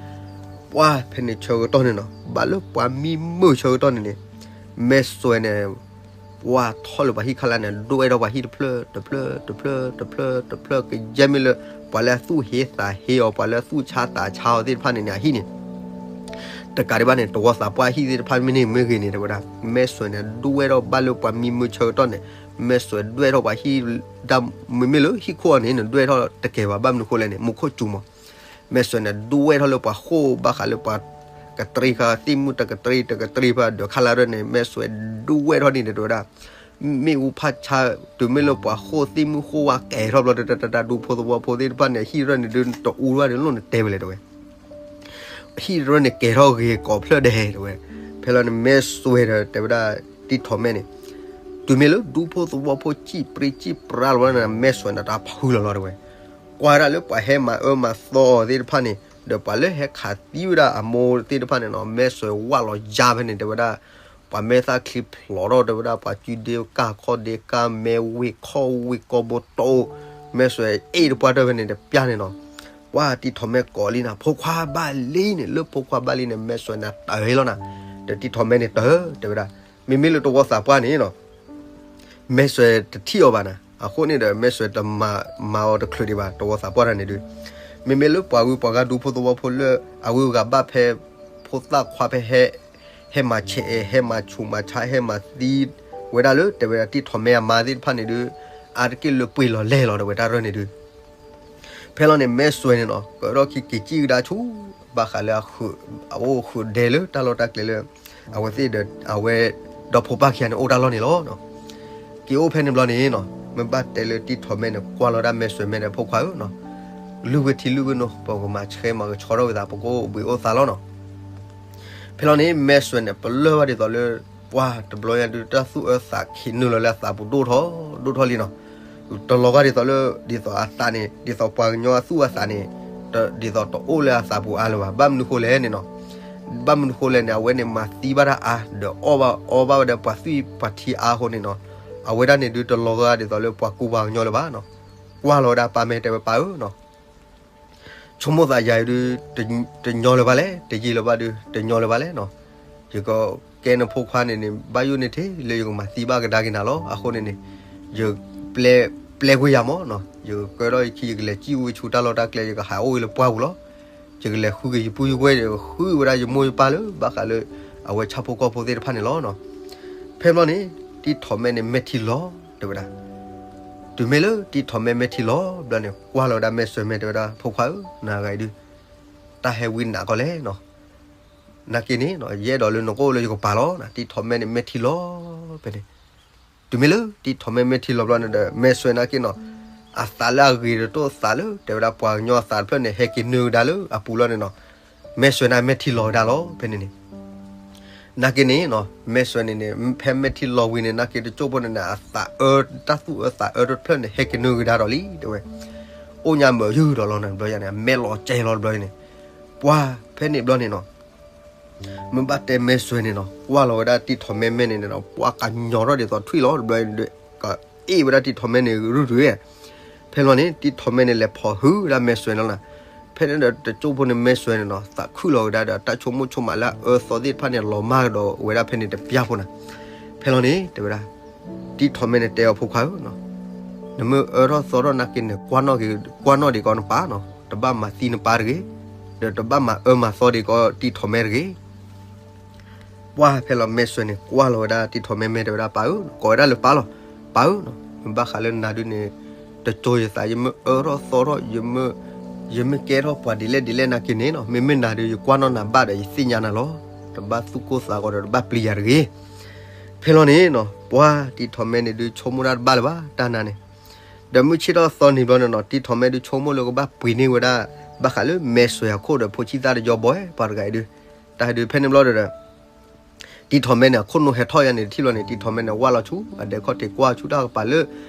ပှၤဖဲန့ၣ်ဆၢကတီၢ်န့ၣ်နီၤ ဘၣ်လၢပှၤမံမုၢ်ဆၢကတီၢ်န့ၣ်န့ၣ်, မဲၢ်စွဲန့ၣ် ပှၤထီၣ်လၢပှၤဟံၣ်ခါလၢန့ၣ် ဒွဲၣ်ထီၣ်ပှၤဟံၣ်တဖျၢၣ် တဖျၢၣ် တဖျၢၣ် တဖျၢၣ် တဖျၢၣ် ကယဲၢ်မ့ၢ်လၢ ပှၤလၢအသူၣ်ဟ့သးဟ့အီၤ ပှၤလၢအသူၣ်ဆါသးဆါအီၤသ့ၣ်တဖၣ်န့ၣ်န့ၣ် အဟံၣ်န့ၣ် တကးဒံးဘၣ်န့ၣ် သဝီသးပှၢ်ဟံၣ်သ့ၣ်တဖၣ်မ့ၢ်န့ၢ်မ့ၢ်ဂ့ၤန့ၣ် တဲဝဲဒၣ် မဲၢ်စွဲန့ၣ် ဒွဲၣ်ထီၣ်ဘၣ်လၢပှၤမံမုၢ်ဆၢကတီၢ်န့ၣ်, မဲၢ်စွဲဒွဲၣ်ထီၣ်ပှၤဟံၣ်ဒၣ် မ့မ့ၢ်လၢဟံၣ်ခိၣ်အီၤန့ၣ် နဒွဲၣ်ထီၣ်တကဲဘၣ် ဘၣ်မနုၤဃိလဲၣ်န့ၣ် မူခိၣ်စူၤမး, မဲၢ်စွဲန့ၣ် ဒွဲၣ်ထီၣ်လၢပှၤဃိၣ်ဘၣ်ဃးလၢပှၤကတြံဃာ်သ့ၣ်မုၢ်တကတြံတကတြံဖဲဒၢးခါလၢ်ဒၢးန့ၣ် မဲၢ်စွဲဒွဲၣ်ထီၣ်န့ၣ် တဲဝဲဒၣ် မ့ၣ်အူဖးဆါ တုၤမ့ၢ်လၢပှၤဃိၣ်သ့ၣ်မုၢ်ဃိၣ်ဝါကဲၤထီၣ်ဘျီ တတတတၢ်ဒူဖိသဝီဖိသ့ၣ်တဖၣ်န့ၣ် ဟံၣ်ရၢၢ်န့ၣ်ဒုး တအူဘၣ်န့ၣ် လိၣ်န့ၣ်တဲဝဲလဲၣ်တဲဝဲ ဟံၣ်ရၢၢ်န့ၣ်ကဲၤထီၣ်ဂ့ၤကိးဖျၢၣ်ဒဲးတဲဝဲ, ဖဲလီၤန့ၣ် မဲၢ်စွဲဒီးတဲဝဲဒၣ် တံၢ်ထီၣ်မဲန့ၣ်, တုၤမ့ၢ်လၢဒူဖိသဝီဖိစံၣ်ပြံစံၣ်ပြါလီၤန့ၣ် မဲၢ်စွဲန့ၣ်တၢ်ဖုလီၤလီၤတဲဝဲ, ကွၢ်ဒၣ်လၢပှၤဟဲမၤအၢမၤသီအီၤသ့ၣ်တဖၣ်န့ၣ် ဒီးပှၤလၢဟဲခးသံဝဲဒၣ်အမိၢ်သ့ၣ်တဖၣ်န့ၣ်နီၤ မဲာ်စွဲးဝးလီၤယါဖဲန့ၣ် တဲဝဲဒၣ်, ပှၤမဲာ်သၣ်ချံဖျိးထီၣ် တဲဝဲဒၣ် ပှၤစုဒ့ကၢ်ခီၣ်ဒ့ကၢ် မဲာ်ဝ့ၤခီၣ်ဝ့ၤ ကိာ်ဘိတအိၣ်, မဲာ်စွဲးအ့ၣ်တပှၢ်တၢၢ်ဖဲန့ၣ်တပျၢ်န့ၣ်နီၤ. ပှၤတံၤထီၣ်မဲကိးလံနၤ ဖိခွါဘၣ်လံန့ၣ် လၢဖိခွါဘၣ်လံန့ၣ် မဲာ်စွဲးန့ၣ်တၢၢ်လီၤနၤ, ဒီးတံၤထီၣ်မဲန့ၣ်တၢၢ် တဲဝဲဒၣ်, မ့မ့ၢ်လၢတဝီသးပှၢ်န့ၣ်နီၤ မဲာ်စွဲးတထံၣ်အီၤဘၣ်နၤ, အဃိန့ၣ်ဒီး မဲာ်စွဲးတမၤမၤအီၤတချုးဒံးဘၣ် တဝီသးပှၢ်တၢ်န့ၣ်ဒုး, မ့မ့ၢ်လၢပှၤဂုၤပှၤဂၤဒူဖိသဝီဖိလၢ အဂုၤအဂၤဘၣ်ဖဲ ဖိသၣ်ခွါဖဲဟဲ ဟဲမၤဆဲးအဲ ဟဲမၤဆူးမၤဆါ ဟဲမၤသံဝဲဒၣ်လၢ တဲဝဲဒၣ်တံၤထီၣ်မဲအမါသ့ၣ်တဖၣ်န့ၣ်ဒုး, အါတက့ၢ်လၢပှ့ၤလီၤလဲၢ်လီၤ တဲဝဲတၢ်ရၢၢ်န့ၣ်ဒုး ဖဲလီၤန့ၣ် မဲာ်စွဲးန့ၣ်နီၤ ကၢထီၣ်ခံက့ၤကံၣ်ကဒါဆူ ဘၣ်ဃးလၢ အအိၣ်ဃုာ်ဒဲလၢတၢ်လီၢ်တၢ်ကျဲလၢ အဝဲသ့ၣ်ဒီး အဝဲ ဒီဖိပၢ်ခံဂၤန့ၣ် အိၣ်တၢ်လီၢ်န့ၣ်လီၤ. က့ၤအိၣ်ဖဲန့ၣ်ဘျီန့ၣ်နီၤ မ့ၢ်ဘၣ်တဲလၢတံၤထီၣ်မဲန့ၣ် ကွၢ်လီၤဒၣ်မဲာ်စွဲးမဲာ်ဒီး ဖိခွါဧၢနီၤ, လုၢ်ဝဲထံလုၢ်ဝဲနိ ပကမၤဆှဲမၤကဆှီထီၣ်ဝဲသး ပကအိၣ်ဘှံးအိၣ်သါလီၤနီၤ. ဖဲလီၤန့ၣ် မဲာ်စွဲးန့ၣ် ပလၢၢ်ဘၣ်ဒ်သိးလၢ ပှၤတဘျီညါဒုး တၢ်သူၣ်အၢသးခံနုာ်လီၤလၢအသးပူၤဒိၣ်ထီၣ်ဒိၣ်ထီၣ်လံနီၤ. တလီၤဂာ်ဒ်သိးလၢ ဒ်သိးအသးန့ၣ် ဒ်သိးပှၤကညီအသူၣ်အသးန့ၣ် ဒ်သိးတအိၣ်လၢအသးပူၤအါလၢၤဘၣ်. ဘၣ်မနုၤဃိလဲၣ်န့ၣ်နီၤ, ဘၣ်မနုၤဃိလဲၣ်န့ၣ် အဝဲန့ၣ်မၤသံဘၣ်တၢ်အါ ဒီးအီၣ်ဘၣ်အီဘၣ်ဝဲဒီးပှၤသွံၣ်ပှၤထံအါအဃိန့ၣ်နီၤ, အဝဲဒၣ်န့ၣ်ဒုးတလီၤဂာ်ဒ်သိးလၢပှၤကူပှၤကညီလၢၤဘၣ်နီၤ. ကွၢ်လီၤဝဲဒၣ်ပၢ်မဲာ် တဲဝဲပၢ်ဧၢနီၤ ဆိကမိၣ်သးယၤဒုး တညီလၢၤဘၣ်လဲၣ်, တယံာ်လၢၤဘၣ်ဒုး တညီလၢၤဘၣ်လဲၣ်နီၤ. ယကကဲနဖိခွါန့ၣ်န့ၣ် ဘၣ်ယိၣ်န့ၢ်ထဲလၢယကမၤသံဘၣ်ကဒါက့ၤနၤလီၤ. အဃိန့ၣ်န့ၣ် ယပျဲ ပျဲကွံာ်ယၤမၢ်နီၤ, ယကၢထီၣ်ယခံ ယကလဲၤစံၣ်ဝဲဆူတၢ်လီၢ်တၢ်ကျဲ ယကဟးအိၣ်ဝဲလၢပှၢ်ပူၤလီၤ. ယကလဲၤဃုက့ၤယပုၢ်ယဝဲၢ် ယဃုဝဲဒၣ်ယမိၢ်ယပၢ်လၢ ဘၣ်ဃးလၢ အဝဲဆၣ်ဖိကီၢ်ဖိသ့ၣ်တဖၣ်န့ၣ်လီၤနီၤ. ဖဲဘျီန့ၣ် တံၤထီၣ်မဲန့ၣ် မဲာ်ထံလီၤ တဲဝဲဒၣ်. တုၤမ့ၢ်လၢတံၤထီၣ်မဲမဲာ်ထံလီၤဘျီန့ၣ် ကွၢ်လီၤဝဲဒၣ်မဲာ်စွဲးမဲာ် တဲဝဲဒၣ် ဖိခွါဧၢ, နၤဂၤအံၤဒုး တၢ်ဟဲဝံနးကီးလဲၣ်နီၤ. နာ်က့န့ၣ် ယအဲၣ်ဒိးလၢနကအိၣ်လၢယကပၤလီၤ. တံၤထီၣ်မဲန့ၣ် မဲာ်ထံလီၤ ဖဲန့ၣ်. တုၤမ့ၢ်လၢတံၤထီၣ်မဲမဲာ်ထံလီၤဘျီန့ၣ်ဒီး မဲာ်စွဲးနာ်က့နီၤ အသးလၢအဂ့ၤတတိၢ်သးလၢ တဲဝဲဒၣ်ပှၤကညီအသးတဖျၢၣ်န့ၣ် ဟဲက့ၤနုာ်ကဒါလၢအပူၤလီၤန့ၣ်နီၤ, မဲာ်စွဲးန့ၣ်မဲာ်ထံလီၤကဒါလီၤ ဖဲန့ၣ်န့ၣ်. နာ်က့န့ၣ်နီၤ မဲာ်စွဲးန့ၣ်န့ၣ် ဖဲမဲာ်ထံလီၤဝံၤန့ၣ် နာ်က့တကၠိၢ်ဖိန့ၣ်န့ၣ် အသးအၢ တၢ်သူၣ်အၢသးအၢတဖျၢၣ်န့ၣ် ဟဲက့ၤနုာ်ကဒါဒီးလံ တဲဝဲ. အိၣ်ညါမုာ်ယုၢ်ဒီးလီၤန့ၣ် ဘျီယၤန့ၣ် အမဲာ်လီၤကဲလီၤတဘျီန့ၣ်, ပှၤဖဲန့ၣ်ဘျီန့ၣ်နီၤ မ့ၢ်ဘၣ်တဲမဲာ်စွဲးန့ၣ်နီၤ ကွၢ်လီၤဝဲဒၣ်တံၤထီၣ်မဲမဲာ်န့ၣ်န့ၣ်နီၤ ပှၤကညီထီၣ်ဒ်သိးထွံၣ်လီၤတဘျီန့ၣ်ဒီး ကအ့ၣ်ဝဲဒၣ်တံၤထီၣ်မဲန့ၣ်ရုၢ်ရုၢ်. ဖဲလီၤန့ၣ် တံၤထီၣ်မဲန့ၣ် လဲၤဖီၣ်ဟုၣ်ဝဲဒၣ်မဲာ်စွဲးန့ၣ်လီၤ. ဖဲန့ၣ်ဒီးတကၠိၢ်ဖိန့ၣ် မဲာ်စွဲးန့ၣ်နီၤ သးခုၣ်လီၤဝဲဒၣ်ဒီးတၢ်ဆိကမိၣ်ဆိကမးလၢအအၢသီသ့ၣ်တဖၣ်န့ၣ် လီၤမၢ်ကဒီးဝဲဒၣ်ဖဲန့ၣ်တပျၢ်ဖိန့ၣ်. ဖဲလီၤန့ၣ် တဲဝဲဒၣ် တံၤထီၣ်မဲန့ၣ် တဲအီၤဖိခွါဧၢနီၤ နမ့ၢ်အၢထီၣ်သီထီၣ်နာ်က့န့ၣ် ကွၢ်နီၣ်က့ၤ ကွၢ်နီၣ်ဒံးကီးနပၢ်နီၤ တဘၣ်မၤသံနပၢ်တဂ့ၤ, ဒီးတဘၣ်မၤအၢမၤသီဒံးကီးတံၤထီၣ်မဲတဂ့ၤ. ပှၢ်ဖဲလီၤမဲာ်စွဲးန့ၣ် ကွၢ်လီၤဝဲဒၣ်တံၤထီၣ်မဲမဲာ် တဲဝဲဒၣ်ပၢ်ဧၢ, ကိးဝဲဒၣ်လၢပၢ်လီၤ, ပၢ်ဧၢနီၤ မ့ၢ်ဘၣ်ဃးလၢနၤဒုးန့ၣ် တစိၤယသး ယမ့ၢ်အၢထီၣ်သီထီၣ် ယမ့ၢ်ကဲထီၣ်ပှၤဒ်လဲၣ်ဒ်လဲၣ်နာ်က့န့ၣ်နီၤ မ့မ့ၢ်နၤဒုး ယကွၢ်နီၣ်နၤဘၣ်ဒီး ယသ့ၣ်ညါနၤလီၤ. တဘၣ်သူၣ်ကိၢ်သးဂီၤဒီး တဘၣ်ပျံၤယၤတဂ့ၤ. ဖဲလီၤန့ၣ်နီၤ ပှၢ်တံၤထီၣ်မဲန့ၣ်ဒုး ဆိကမိၣ်တၢ်တဘၣ်လၢၤဘၣ် တၢ်နၤန့ၣ် ဒီးမုၢ်ဆ့ၣ်ထီၣ်သီနံၤဘျီန့ၣ်နီၤ တံၤထီၣ်မဲဒုးဆိကမိၣ်လၢကဘၣ်ပှ့ၤန့ၢ်ဝဲဒၣ် ဘၣ်ဃးလၢမဲာ်စွဲးအခိၣ်ဒီး ဖိဆံၣ်သၣ်တယီဘီ ပှၤတဂၤအံၤဒုး, တၢ်ဒုးဖဲန့ၣ်ဘျီဒီး တံၤထီၣ်မဲန့ၣ် အခိၣ်နူာ်ဟဲထီၣ်ယါန့ၣ် တထံၣ်ဘျီန့ၣ် တံၤထီၣ်မဲန့ၣ် ဝၢ်လီၤဆူ အဒဲခီၣ်ထံးကွၢ်ဆူတၢ်ကပၤလၢ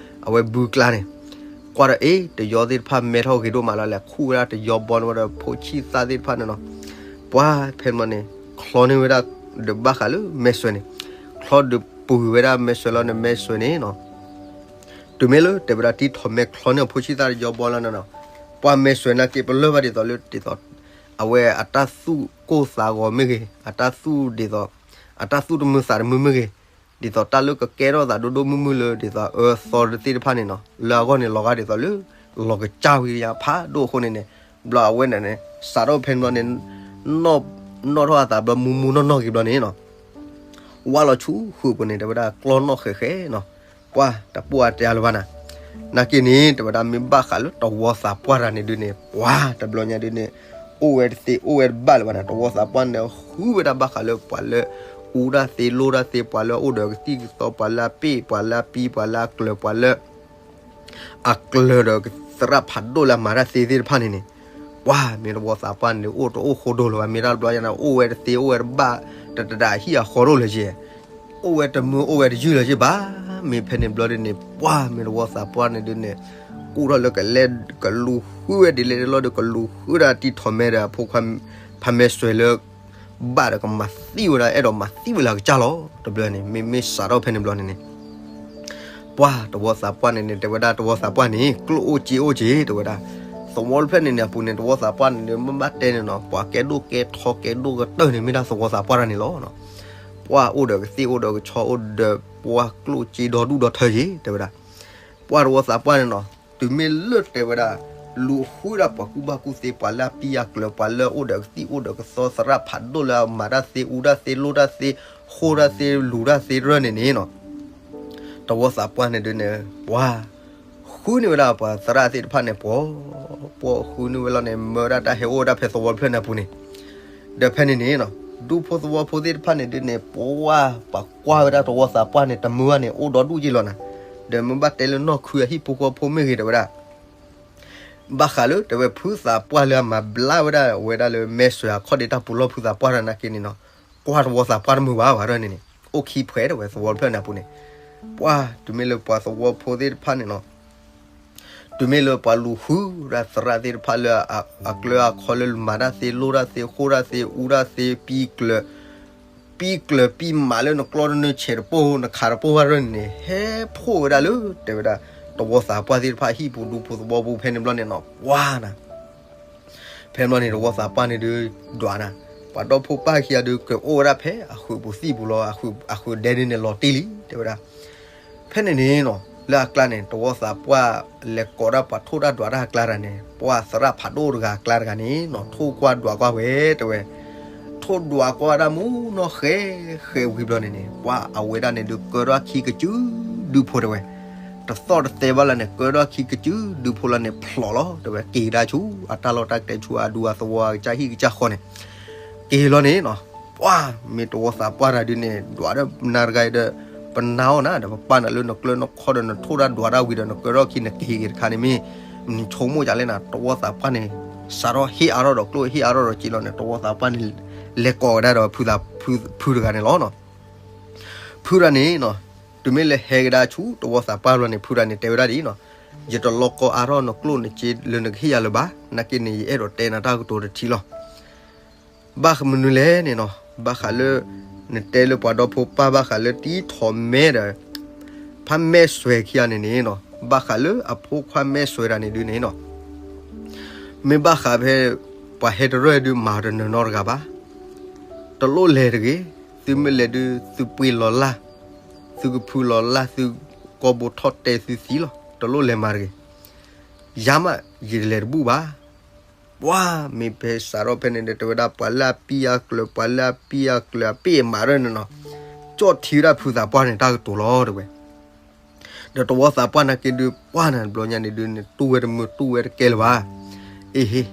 အဝဲဘုကျါန့ၣ်, ကွၢ်ဒီးအ့ၣ် တယီသ့ၣ်တဖၣ်မဲထီၣ်ဂ့ၤဒိၣ်မးလီၤ လဲၤခူၣ်ဝဲဒၣ်တယီဘီန့ၣ်ဝဲဒီး ဖိဆံၣ်သၣ်သ့ၣ်တဖၣ်န့ၣ်နီၤ, ပှၢ်ဖဲန့ၣ်ဘျီန့ၣ် ချီန့ၢ်ဝဲဒၣ် ဒီးဘၣ်ဃးလၢမဲာ်စွဲးန့ၣ်, ချီဒီးပှ့ၤဝဲဒၣ်မဲာ်စွဲးလီၤန့ၣ် မဲာ်စွဲးန့ၣ်နီၤ တုၤမ့ၢ်လၢတဲဝဲဒၣ်တံၤထီၣ်မဲချီန့ၢ် အဖိဆံၣ်သၣ်တယီဘီလီၤန့ၣ်နီၤ, ပှၢ်မဲာ်စွဲးနာ်က့ ပလၢၢ်ဘၣ်ဒ်သိးလၢ ဒ်သိး အဝဲအတၢ်သူၣ်ကိၢ်သးဂီၤမ့ၢ်ဂ့ၤ, အတၢ်သူၣ်ဒ်သိး အတၢ်သူၣ်တမုာ်သးတမုာ်မ့ၢ်ဂ့ၤ, ဒ်သိးတၢ်လၢကကဲထီၣ်သးဒိၣ်ဒိၣ်မုၢ်မုၢ်လၢ ဒ်သိးအၢသီတသ့ၣ်တဖၣ်န့ၣ်နီၤ, လၢအဂီၢ်န့ၣ် လီၤဂာ်ဒ်သိးလၢ လီၤကစၢ်ဝံၤယါဖးဒိၣ်အဃိန့ၣ်န့ၣ်, ဘျီအဝဲန့ၣ်န့ၣ် စးထီၣ်ဖဲန့ၣ်ဘျီန့ၣ် နီၣ်ထီၣ်အသးဘျီ မူမူနီၢ်နီၢ်က့ၤဘျီန့ၣ်နီၤ, ဝၢ်လီၤဆူဃုာ်ပူၤန့ၣ် တဲဝဲဒၣ် ကျီနီၣ်ဃဲးဃဲးနီၤ, ပှၢ်တပိၢ်အတဲအါလၢၤဘၣ်နၤ, နာ်က့န့ၣ် တဲဝဲဒၣ်မ့ၢ်ဘၣ်ဃးလၢတဝီသးပှၢ်တဂၤန့ၣ်ဒုးန့ၣ် ပှၢ်တဘျီညါဒုးန့ၣ် အိၣ်ဝဲတသ့ အိၣ်ဝဲတဘၣ်လၢၤဘၣ်နၤ, တဝီသးပှၢ်န့ၣ် ဃုဝဲဒၣ်ဘၣ်ဃးလၢပှၤလၢ အူတၢ်သ့ လိၣ်တၢ်သ့ ပှၤလၢအအိၣ်ဒီးကသံၣ်ကသီ ပှၤလၢအပ့ၢ် ပှၤလၢအပံ ပှၤလၢအကျၢၤ ပှၤလၢ အကျၢၤဒီးသရၣ်ဖးဒိၣ်လၢအမၤတၢ်သ့သ့ၣ်တဖၣ်န့ၣ်န့ၣ်, ပှၢ်မ့ၢ်တဝီသးပှၢ်န့ၣ် အိၣ်တအိၣ်ဃိဒိၣ်လၢၤဘၣ်, မ့ၢ်တၢ်တဘျီညါန့ၣ် အိၣ်ဝဲတသ့ အိၣ်ဝဲတဘၣ် တတဒၣ်အဟံၣ်အဃီဒိၣ်လၢၤက့ၤ, အိၣ်ဝဲတမုာ် အိၣ်ဝဲတယုၢ်လၢၤက့ၤဘၣ်, မ့ၢ်ဖဲန့ၣ်ဘျီဒုးန့ၣ် ပှၢ်မ့ၢ်တဝီသးပှၢ်န့ၣ်ဒုးန့ၣ် ကူၣ်ထီၣ်လၢကလဲၤကလူၤဃုဝဲဒ်လဲၣ်ဒ်လဲၣ်ဒီး ကလူၤဃုဒၣ်တံၤထီၣ်မဲဒီးအဖိခွါ ဖါမဲစွဲးလၢ ဘၣ်ဒီးကမၤသံဝဲဒၣ် အဲၣ်ဒိးမၤသံဝဲလၢအကစၢ်လီၤ. တဘျီန့ၣ် မ့မ့ၢ်စးထီၣ်ဖဲန့ၣ်ဘျီန့ၣ်န့ၣ် ပှၢ်တဝီသးပှၢ်န့ၣ်န့ၣ် တဲဝဲဒၣ်တဝီသးပှၢ်န့ၣ် ကျိၣ်အိၣ်စ့အိၣ်က့ၤ တဲဝဲဒၣ်. သဝီတဖျၢၣ်န့ၣ်န့ၣ် အပူၤန့ၣ် တဝီသးပှၢ်န့ၣ်ဒီး မ့ၢ်ဘၣ်တဲန့ၣ်နီၤ ပှၤကဲဒိၣ်ကဲထီကဲဒိၣ်ကတၢၢ်န့ၣ် မ့ၢ်ဒၣ်သဝီသးပှၢ်တၢ်န့ၣ်လီၤ. ပှၢ်အိၣ်ဒီးကသ့ၣ်အိၣ်ဒီးကဆီအိၣ်ဒီး ပှၢ်ကျိၣ်စ့ဒီဒူၣ်ဒီထၢက့ၤ တဲဝဲဒၣ်. ပှၢ်တဝီသးပှၢ်န့ၣ်နီၤ တုၤမ့ၢ်လၢတဲဝဲဒၣ် လူၤဃုဒၣ်ပှၤကူၣ်ဘၣ်ကူၣ်သ့ ပှၤလၢအပံၢ်အကျၢၤ ပှၤလၢအအိၣ်ဒီးကသံၣ်အိၣ်ဒီးကသီ သရၣ်ဖးဒိၣ်လၢအမၤတၢ်သ့ အူတၢ်သ့ လိၣ်တၢ်သ့ ဃိၣ်တၢ်သ့ လူၤတၢ်သ့ရၢၢ်န့ၣ်န့ၣ်နီၤ တဝီသးပှၢ်န့ၣ်ဒုးန့ၣ် ပှၢ် ဃုန့ၢ်ဝဲဒၣ်ပှၤသရၣ်သ့ၣ်တဖၣ်န့ၣ် ပှီၤ ပှီၤဃုန့ၢ်ဝဲလီၤန့ၣ် မၢဝဲဒၣ်တၢ်ဟဲအိၣ်ဝဲဒၣ်ဖဲသဝီတဖျၢၣ်န့ၣ်အပူၤန့ၣ် ဒီးဖဲန့ၣ်န့ၣ်နီၤ ဒူဖိသဝီဖိသ့ၣ်တဖၣ်န့ၣ်ဒုးန့ၣ် ပှၢ် ပှၤကွၢ်ဝဲဒၣ်တဝီသးပှၢ်န့ၣ် တမုာ်ဘၣ်န့ၣ် အိၣ်ဒီဒူၣ်က့ၤလီၤနၤ ဒီးမ့ၢ်ဘၣ်တဲလၢနီၢ်ခုအဟံၣ်ဖိဃီဖိမ့ၢ်ဂ့ၤတဲဝဲဒၣ် ဘၣ်ဃးလၢတဲဝဲဖုသးပှၢ်လၢအမၤဘျါဝဲဒၣ်ဝဲဒၣ်လၢမဲစွဲးအခီၣ်ဒ့တၢ်ပူၤလီၢ်ဖုသးပှၢ်တၢ်နာ်က့န့ၣ်နီၤ ကွၢ်တဝီသးပှၢ်တမုာ်ဘၣ်ဝဲဒၣ်န့ၣ်န့ၣ် အိၣ်ခံဖှဲးတဲဝဲသဝီတဖျၢၣ်န့ၣ်အပူၤန့ၣ် ပှၢ် တုၤမ့ၢ်လၢပှၤသဝီဖိသ့ၣ်တဖၣ်န့ၣ်နီၤ တုၤမ့ၢ်လၢပှၤလူၤဃုဒၣ်သရၣ်သ့ၣ်တဖၣ်လၢအကျၢၤအခီလၢမၤတၢ်သ့ လိၣ်တၢ်သ့ ဃိၣ်တၢ်သ့ အူတၢ်သ့ ပံၢ်ကျၢၤ ပံၢ်ကျၢၤပံၢ်မးလၢနကျီတနၢဆဲးတပိၢ် နခးတပိၢ်ဘၣ်ရၢၢ်န့ၣ်န့ၣ် ဟဲဖှိၣ်ဝဲဒၣ်လၢ တဲဝဲဒၣ် တဝီသးပှၢ်သ့ၣ်တဖၣ်အဟံၣ်ပူၤဒူဖိသဝီပူၤဖဲန့ၣ်ဘျီန့ၣ်နီၤ ပှၢ်နၤ ဖဲန့ၣ်ဘျီန့ၣ် တဝီသးပှၢ်န့ၣ်ဒုး ဒွးနၤ ပှၤဒီဖိပၢ်ခံဂၤဒုး ကအိၣ်ဝဲဒၣ်ဖဲအဃုာ်ပူၤသံၣ်ပူၤလီၤ အဃုာ်ဒဲဒုးန့ၣ် လီၤတံၢ်လံ တဲဝဲဒၣ် ဖဲန့ၣ်န့ၣ်နီၤ လၢအကျါန့ၣ် တဝီသးပှၢ်လဲၤကိးဒၣ်ပှၤထိၣ်တၢ်ဒွးတၢ်အကျါတဂၤန့ၣ် ပှၢ်သရၣ်ဖးဒိၣ်တဂၤအကျါတဂၤန့ၣ်နီၤ ထိၣ်ကွၢ်ဒွးကွၢ်ဝဲ တဲဝဲ ထိၣ်ဒွးကွၢ်ဒၣ်မူနီၢ်ဃဲ ဃဲဝံၤဘျီန့ၣ်န့ၣ် ပှၢ်အဝဲဒၣ်န့ၣ်ဒုးကၢထီၣ်ခံကစုဒုဖိတဲဝဲ တသီၣ်တသဲဘၣ်လၢန့ၣ် ကၢထီၣ်ခံကစုဒုဖိလီၤန့ၣ် ဖျိးလီၤ တဲဝဲ က့ၤကဒါဆူ အတၢ်လီၢ်တၢ်ကျဲဆူအဒူအသဝီအကစၢ်ဟံၣ်ကစၢ်ဃီန့ၣ် က့ၤလီၤန့ၣ်နီၤ ပှၢ် မ့ၢ်တဝီသးပှၢ်တၢ်ဒုးန့ၣ် ဒွးဒီးနၤတဂၤဒီး ပနၤအီၣ်နၤဒီး ပပာ်နၤလၢနကျၢၤနခီဒီး နထိၣ်တၢ်ဒွးတၢ်ဝံၤဒီး နကၢထီၣ်ခံနက့ၤက့ၤတခါန့ၣ်မ့ၢ် နဆိကမိၣ်ဒ်လဲၣ်နၤ တဝီသးပှၢ်န့ၣ် စးထီၣ်ဟ့ၣ်အါထီၣ်ဒီးကျိၣ်ဟ့ၣ်အါထီၣ်ဒီးစ့လီၤန့ၣ် တဝီသးပှၢ်န့ၣ် လဲၤကိးဝဲဒၣ်ဒီး ဖုတဂၤန့ၣ်လီၤနီၤ ဖုတဂၤန့ၣ်နီၤ တုၤမ့ၢ်လၢဟဲကဒါဆူတဝီသးပှၢ်ဘျီန့ၣ် ဖုတဂၤန့ၣ်တဲဝဲဒၣ်ဒ်အံၤနီၤ ယတလီၤကီအါထီၣ်နကျိၣ်နစ့လၢနကဟ့ၣ်ယၤလၢၤဘၣ် နာ်က့န့ၣ် ယအဲၣ်ဒိးတဲနၤတၢ်ကတိၤတထံၣ်လီၤ ဘၣ်မနုၤလဲၣ်န့ၣ်နီၤ ဘၣ်ဃးလၢ နတဲလၢပှၤဒီဖိပၢ်ဘၣ်ဃးလၢတံၤထီၣ်မဲဒီး ဖါမဲစွဲးခံဂၤန့ၣ်န့ၣ်နီၤ ဘၣ်ဃးလၢအဖိခွါမဲစွဲးတၢ်န့ၣ်ဒုးန့ၣ်နီၤ မ့ၢ်ဘၣ်ဃးဖဲ ပှၤဟဲတရၢၢ်ဒုးမၤတနီၤနီတဂၤဘၣ် တလိၣ်လဲၤတဂ့ၤ, သုမ့ၢ်လဲၤဒုး သုပှ့ၤလီၤလၢ်, သုကဖုလီၤလၢ် သုကိာ်ဘိထီၣ်တဲသုသံလီၤ. တလိၣ်လဲၤမၤတဂ့ၤ. ယၤမး ယလဲၤတဘူၣ်ဘၣ်. ပှၤမ့ၢ်ဖဲစးထီၣ်ဖဲန့ၣ်ဒီး တဲဝဲဒၣ်ပှၤလၢအပံၢ်အကျၢၤ ပှၤလၢအပံၢ်အကျၢၤအပ့ၢ်အမးရၢၢ်န့ၣ်နီၤ, ကၠီၣ်ထံဝဲဒၣ်ဖုသးပှၢ်န့ၣ်တၢ်ကတိၤလီၤတဲဝဲ ဒီးတဝီသးပှၢ်နာ်က့ဒုး ပှၢ်န့ၣ်တဘျီညါန့ၣ်ဒုး နတူၢ်ဝဲတမုာ်တူၢ်ဝဲတကဲလၢၤဘၣ်. အ့ဟ့,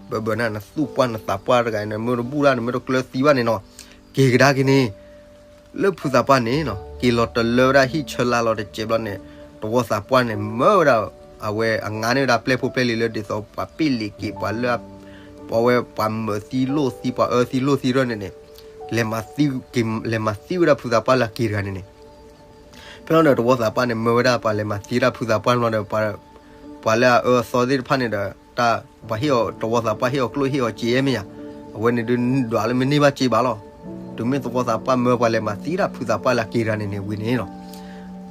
ဘၣ်ဘၣ်နၤ နသူၣ်ပှၢ်နသးပှၢ်တဂၤန့ၣ် မ့ၢ်တဘူၣ်ဒၣ် နမ့ၢ်တကျၢၤသံဘၣ်န့ၣ်နီၤ, က့ၤကဒါက့ၤန့ၣ် လၢဖုသးပှၢ်န့ၣ်နီၤ က့ၤလီၤတလၢဝဲဒၣ်ဟံၣ်ဆၢလါလီၤတစဲးဘျီန့ၣ် တဝီသးပှၢ်န့ၣ် မၢဝဲဒၣ် အဝဲအငါန့ၢ်ဝဲဒၣ်ပျဲၢ်ဖိပျဲၢ်လံၤလၢဒ်သိးပှၤပ့ၢ်လံၤက့ၤ ပှၤလၢ ပှၤဝဲပှၤမၢးသံလိၣ်သံ ပှၤအၢသံလိၣ်သံရၢၢ်န့ၣ်န့ၣ် လဲၤမၤသံ လဲၤမၤသံဝဲဒၣ်ဖုသးပှၢ်လၢအက့ၤတဂၤန့ၣ်န့ၣ် ဖဲလီၤဒီးတဝီသးပှၢ်န့ၣ် မၢဝဲဒၣ်ပှၤလဲၤမၤသံဝဲဒၣ်ဖုသးပှၢ်န့ၣ်လီၤဒီး ပှၤလၢအအၢအသီသ့ၣ်တဖၣ်န့ၣ်ဒီး တၢ်ပှၤဟ့ၣ်အီၤတဝီသးပှၢ်ဟ့ၣ်အီၤကျိၣ်ဟ့ၣ်အီၤစ့မ့ၢ်ဧါ, အဝဲန့ၣ်ဒုးဒွးလၢမ့ၢ်န့ၢ်ဘၣ်စ့ဘၣ်လီၤ. တုၤမ့ၢ်တဝီသးပှၢ်မၢပှၤလဲၤမၤသံဒၣ်ဖုသးပှၢ်လၢအက့ၤတဂၤန့ၣ်န့ၣ်ဝံၤန့ၣ်လီၤ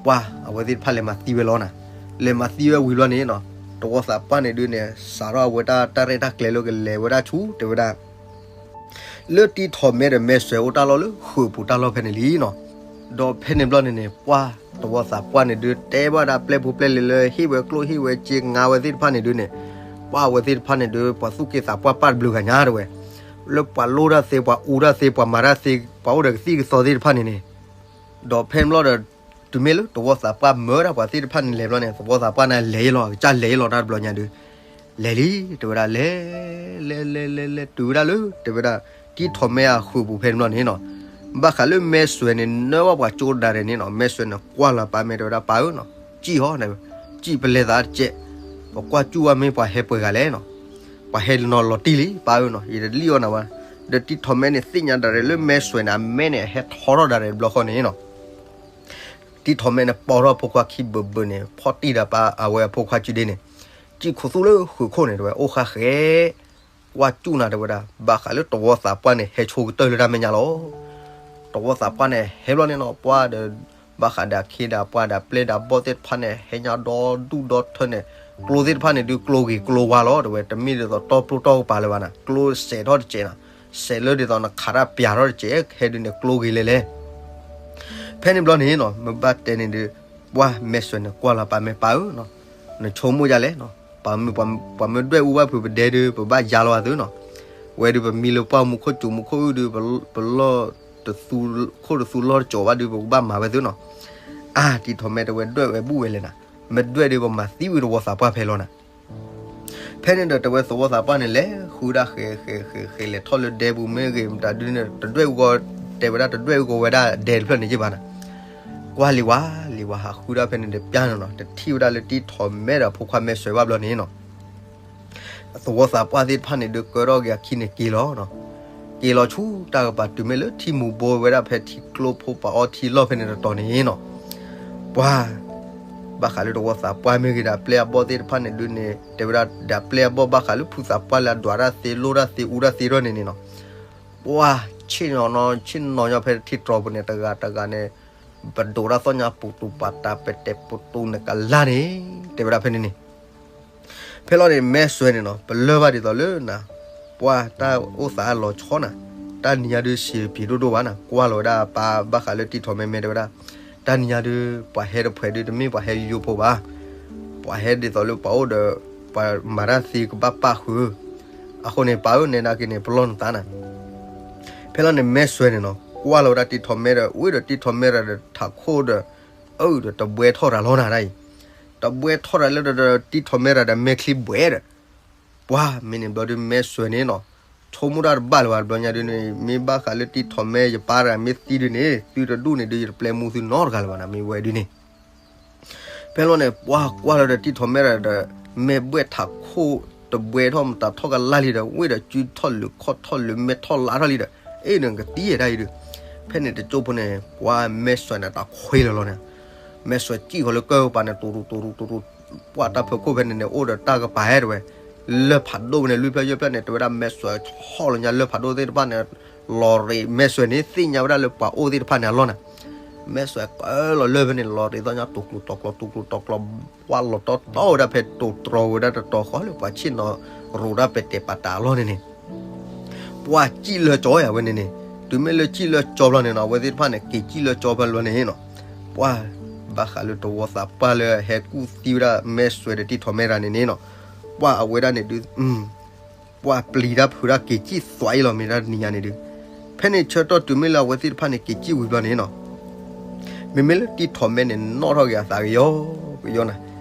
ပှၤအဝဲသ့ၣ်တဖၣ်လဲၤမၤသံဝဲလီၤနၤ. လဲၤမၤသံဝဲဝံၤလီၤန့ၣ်နီၤ တဝီသးပှၢ်န့ၣ်ဒုးန့ၣ် စးထီၣ်အဝဲတၢ်တၢ်ရဲၣ်တၢ်ကျဲၤလၢကလဲၤဝဲဒၣ်ဆူ တဲဝဲဒၣ် လၢတံၤထီၣ်မဲဒီးမဲဆွဲအိၣ်တၢ်လီၢ်လၢဃုာ်ပူၤတၢ်လီၢ်ဖဲန့ၣ်လံနီၤ. ဒီးဖဲန့ၣ်ဘျီန့ၣ်န့ၣ် ပှၤတဝီသးပှၢ်န့ၣ်ဒုး တဲဘၣ်ဒၣ်ပျဲၢ်ဖိပျဲၢ်လံၤလၢဟ့ၣ်ဝဲကျိၣ်ဟ့ၣ်ဝဲစ့ငါဝဲသ့ၣ်တဖၣ်န့ၣ်ဒုးန့ၣ် ပှၤဝဲသ့ၣ်တဖၣ်န့ၣ်ဒုး ပှၤသူၣ်က့သးပှၢ်ပၢ်တဘျုးဂၤညါတဲဝဲ လၢပှၤလိၣ်တၢ်သ့ ပှၤအူတၢ်သ့ ပှၤမၤတၢ်သ့ ပှၤအိၣ်ဒီးကသံၣ်ကသီသ့ၣ်တဖၣ်န့ၣ်န့ၣ် ဒီးဖဲန့ၣ်ဘျီဒီး တုၤမ့ၢ်လၢတဝီသးပှၢ်မၢဒၣ်ပှၤသ့ၣ်တဖၣ်န့ၣ်လဲၤဘျီန့ၣ် တဝီသးပှၢ်န့ၣ်လဲၤလီၤ ကစၢ်လဲၤလီၤတၢ်တဘျီညါဒုး လဲၤလံ တဲဝဲဒၣ်လဲၤ လဲၤလဲၤလဲၤလဲၤတုၤဝဲဒၣ်လၢ တဲဝဲဒၣ် တံၤထီၣ်မဲအဃုာ်ပူၤဖဲန့ၣ်ဘျီန့ၣ်နီၤ ဘၣ်ဃးလၢမဲဆွဲန့ၣ် နၢဘၣ်ပှၤကၠိဒၣ်ရဲၣ်န့ၣ်နီၤ မဲဆွဲန့ၣ်ကွၢ်လီၤပၢ်မဲ တဲဝဲဒၣ်ပၢ်ဧၢနီၤ စံၣ်ဟီ စံၣ်ပလဲၤသးတကဲး ပကွၢ်စူၣ်ဝဲမ့ၢ်ပှၤဟဲပှဲၤဂၤလဲၣ်နီၤ ပှၤဟဲနီၤလီၤတံၢ်လံ ပၢ်ဧၢနီၤ ယတလံၣ်အီၣ်နၤဝဲ ဒီးတံၤထီၣ်မဲန့ၣ်သ့ၣ်ညါဒၣ်ရဲၣ်လၢမဲဆွဲန့ၣ် အမဲန့ၣ် အဟဲထီထီၣ်ဒၣ်ရဲၣ်တဘျီဃီန့ၣ်နီၤ တံၤထီၣ်မဲန့ၣ် ပိာ်ထီၣ်ဖိခွါခံဘၢၣ်ဘၢၣ်န့ၣ် ဖီၣ်တံၢ်ဒီးပၢ်အဝဲအဖိခွါစုဒ့န့ၣ် စံၣ်ခိၣ်သူလၢဃုးခိၣ်န့ၣ် တဲဝဲအိၣ်ဃာ်ဃဲ ကွၢ်စူၣ်နၤ တဲဝဲဒၣ် ဘၣ်ဃးလၢတဝီသးပှၢ်န့ၣ် ဟဲဆိကတၢၢ်လၢတၢ်မဲာ်ညါလီၤ. တဝီသးပှၢ်န့ၣ် ဟဲဘျီန့ၣ်နီၤ ပှၢ်ဒီး ဘၣ်ဃးဒီးအခ့ဒီးပှၢ်ဒီးပျဲၢ်ဒီးဘီၣ်သ့ၣ်တဖၣ်န့ၣ် ဟဲညါဒီဒူၣ်ဒီထၢန့ၣ် ကျိသ့ၣ်တဖၣ်န့ၣ်ဒုး ကျိဂ့ၤကျိဝါလီၤ တဲဝဲ တမ့ၢ်ဒ်သိးတီပျိၢ်တီကပၤလၢၤဘၣ်နၤ ကျိစဲးထီၣ်တစဲးနၤ စဲးလၢဒ်သိးနခးတၢ်ပျးထီၣ်တစဲး ဟဲဒုးန့ၣ် ကျိဂ့ၤလဲၤလဲၤ ဖဲန့ၣ်ဘျီန့ၣ်နီၤ မ့ၢ်ဘၣ်တဲန့ၣ်ဒုး ပှၢ်မဲာ်စွဲန့ၣ် ကွၢ်လီၤပၢ်မဲာ်ပၢ်ဧၢနီၤ, နဆိကမိၣ်ဒ်လဲၣ်နီၤ, ပှၤမ့ၢ်ဒွဲၣ်အူဘၣ်ဖုးပဒဲဒုး ပဘၣ်ယါလီၤဘၣ်သုနီၤ, ဝဲဒုးပမံလၢပှၢ်မူခိၣ်စူၤမူခိၣ်အုၣ်ဒုး ပလီၢ်တသူ ခိၣ်တသူလီၢ်တစိၤဘၣ်ဒုး ပကဘၣ်မၤဝဲသုနီၤ, အါ တံၤထီၣ်မဲတဲဝဲဒွဲၣ်ဝဲဘူၣ်ဝဲလဲၣ်နၤ, မ့ၢ်ဒွဲၣ်ဒုးပမၤသံဝံၤတဝီသးပှၢ်ဖဲလီၤနၤ ဖဲန့ၣ်ဒီးတဲဝဲသဝီသးပှၢ်န့ၣ် လဲၤဃုဒၣ်ဃဲ ဃဲ ဃဲ ဃဲ လဲၤထီၣ်လၢဒဲပူၤမ့ၢ်ဂ့ၤ မတၤဒုန့ၣ် တဒွဲၣ်အူဂီၤ တဲဝဲဒၣ်တဒွဲၣ်အူဂီၤဝဲဒၣ်ဒဲတဖျၢၣ်န့ၣ်ယ့ၢ်ဘၣ်နၤ, ကွၢ်လံၤဝါ လံၤဝါဟးဃုဒၣ်ဖဲန့ၣ်ဒီးပျၢ်န့ၣ်နီၤ တထံၣ်ဝဲဒၣ်လၢတံၤထီၣ်မဲဒီးဖိခွါမဲာ်စွဲဘၣ်ဘျီန့ၣ်နီၤ သဝီသးပှၢ်သ့ၣ်တဖၣ်န့ၣ်ဒုးကၢထီၣ်က့ၤအခံန့ၣ်က့ၤလီၤနီၤ, က့ၤလီၤဆူတၢ်ကပၤတုၤမ့ၢ်လၢထံမူၤဘိဝဲဒၣ်ဖဲထံကျိဖိပၤအီထံလီၢ်ဖဲန့ၣ်တတီၤန့ၣ်နီၤ, ပှၢ် ဘၣ်ဃးလၢတဝီသးပှၢ်မ့ၢ်ဂ့ၤဒီးအပျဲၢ်အဘီၣ်သ့ၣ်တဖၣ်န့ၣ်ဒုးန့ၣ် တဲဝဲဒၣ်ဒီးအပျဲၢ်အဘီၣ်ဘၣ်ဃးလၢဖုသးပှၢ်လၢအဒွးတၢ်သ့လိၢ်တၢ်သ့အူတၢ်သ့ထီၣ်န့ၣ်န့ၣ်နီၤ, ပှၢ် ဆ့ၣ်နီၤနီၤ ဆ့ၣ်နီၤညီဖဲထံတြီၤပူၤန့ၣ် တဂၤတဂၤန့ၣ် ပဒိးတၢ်သီၣ်ညါပူၤတူၤပာ်တၢ်ပတဲာ်ပတူၤနကလါန့ၣ် တဲဝဲဒၣ်ဖဲန့ၣ်န့ၣ် ဖဲလီၤန့ၣ် မဲာ်စွဲန့ၣ်နီၤ ပလၢၢ်ဘၣ်ဒ်သိးလၢနၤ, ပှၢ်တၢ်အိၣ်သးလီၤဆီနၤ, တၢ်နံၤညါဒုးစံးပျံၤဒိၣ်ဒိၣ်ဘၣ်နၤ, ကွၢ်လီၤဝဲဒၣ်ပၢ်ဘၣ်ဃးလၢတံၤထီၣ်မဲမဲတဲဝဲဒၣ်, တၢ်နံၤညါဒုး ပှၤဟဲတဖှဲးဒုးတမ့ၢ်ပှၤဟဲယိယိဖိဘၣ်, ပှၤဟဲဒ်သိးလၢပှၤအိၣ်ဒီး ပှၤမၤတၢ်သ့ကဘၣ်ပၣ်ဃုာ်, အဃိန့ၣ် ပၢ်ဧၢ နဲဒၣ်က့ၤန့ၣ် ပလီၢ်နသးနၤ ဖဲလီၤန့ၣ် မဲာ်စွဲန့ၣ်နီၤ ကွၢ်လီၤဝဲဒၣ်တံၤထီၣ်မဲဒီး ဝ့ၢ်ဒီးတံၤထီၣ်မဲရၤဒီးထးခိၣ်ဒီး အၢဒီးတဘှဲထီၣ်ရၤလီၤနၤဒ်အံၤ, တဘှဲထီၣ်ရၤလၢဒီးတံၤထီၣ်မဲရၤဒီးမဲာ်ချံဘှဲဒီး, ပှၢ်မ့ၢ်န့ၣ်ဘျီဒုးမဲာ်စွဲန့ၣ်နီၤ, ဆိကမိၣ်တၢ်တဘၣ်လၢၤဘၣ်တဘျီညါဒုးန့ၣ် မ့ၢ်ဘၣ်ဃးလၢတံၤထီၣ်မဲယပၢ်တဂၤမ့ၢ်သံဒုးန့ၣ် သုတဒူၣ်န့ၣ်ဒုး ယတပျဲမူသုနီတဂၤလၢၤဘၣ်နၤ မ့ၢ်ဝဲဒုးန့ၣ် ဖဲလီၤန့ၣ် ပှၢ်ကွၢ်လီၤဒီးတံၤထီၣ်မဲရၤဒီး မဲာ်ဘှဲၣ်ထးခိၣ်တဘှဲထီၣ်မတၤထီၣ်ကလါလံဒီး ဝ့ၢ်ဒီးစုထီၣ်လုာ်ခီၣ်ထီၣ်လုာ် မဲာ်ထီၣ်လါထီၣ်လံဒီး အ့ၣ်ဒီးကသံဒၣ်အံၤဒုး, ဖဲန့ၣ်တကၠိဖိန့ၣ် ပှၢ်မဲာ်စွဲန့ၣ်တၢ်ခွ့လီၤလီၤန့ၣ်, မဲာ်စွဲစံၣ်ဃီၤလၢကၢၢ်ပၤန့ၣ် တူၤတူၤတူၤတူၤတူၤ, ပှၢ်တၢ်ဖၢခိၣ်ဖဲန့ၣ်န့ၣ် အိၣ်ဒီးတၢ်ကပၤဟဲတဲဝဲ, လၢၢ်ဖးဒိၣ်ဖဲန့ၣ် လွံၢ်ဖျၢၣ်ယဲၢ်ဖျၢၣ်န့ၣ် တဲဝဲဒၣ်မဲာ်စွဲဆီၣ်လီၤညါလၢၢ်ဖးဒိၣ်သ့ၣ်တဖၣ်န့ၣ် လီၤရ့းမဲာ်စွဲန့ၣ် သ့ၣ်ညါဝဲဒၣ်လၢပှၤအိၣ်သ့ၣ်တဖၣ်န့ၣ်အလီၢ်န့ၣ်, မဲာ်စွဲကၢလီၤလၢၢ်ဖဲန့ၣ် လီၤရ့းသီၣ်ညါတူၤကျူၤတီၤကျီၤတူၤကျူၤတီၤကျီၤ, ပှၢ်လီၤတီတီဝဲဒၣ်ဖဲတိၤတြီၤဝဲဒၣ်တတီၤဃီလၢပှၤဆ့ၣ်နီၤရိၤတၢ်ပဲာ်တဲာ်ပာ်တၢ်အလီၢ်န့ၣ်န့ၣ် ပှၢ်စံၣ်လၢကၠီယၤဝဲန့ၣ်န့ၣ်, တုၤမ့ၢ်လၢစံၣ်လၢကၠီဘျီန့ၣ်နီၤ အဝဲသ့ၣ်တဖၣ်န့ၣ် က့ၤစံၣ်လၢကၠီဖဲလီၤန့ၣ်နီၤ, ပှၢ်ဘၣ်ဃးလၢတဝီသးပှၢ်လၢအဟဲကူၣ်သံဝဲဒၣ် မဲာ်စွဲဒီးတံၤထီၣ်မဲရၤန့ၣ်န့ၣ်နီၤ, ပှၢ်အဝဲဒၣ်န့ၣ်ဒုး ပှၢ်ပျံၤတၢ်ဖုးတၢ်က့ၤစံၣ်သွးအံၤလီၤ မ့ၢ်ဒၣ်တနံၤညါန့ၣ်ဒုး, ဖဲန့ၣ်ဆၢကတီၢ်တုၤမ့ၢ်လၢအဝဲသ့ၣ်တဖၣ်န့ၣ် က့ၤစံၣ်ဝံၤဘျီန့ၣ်နီၤ မ့မ့ၢ်လၢတံၤထီၣ်မဲန့ၣ် နီၣ်ထီၣ်က့ၤအသးကယီကယီနၤ,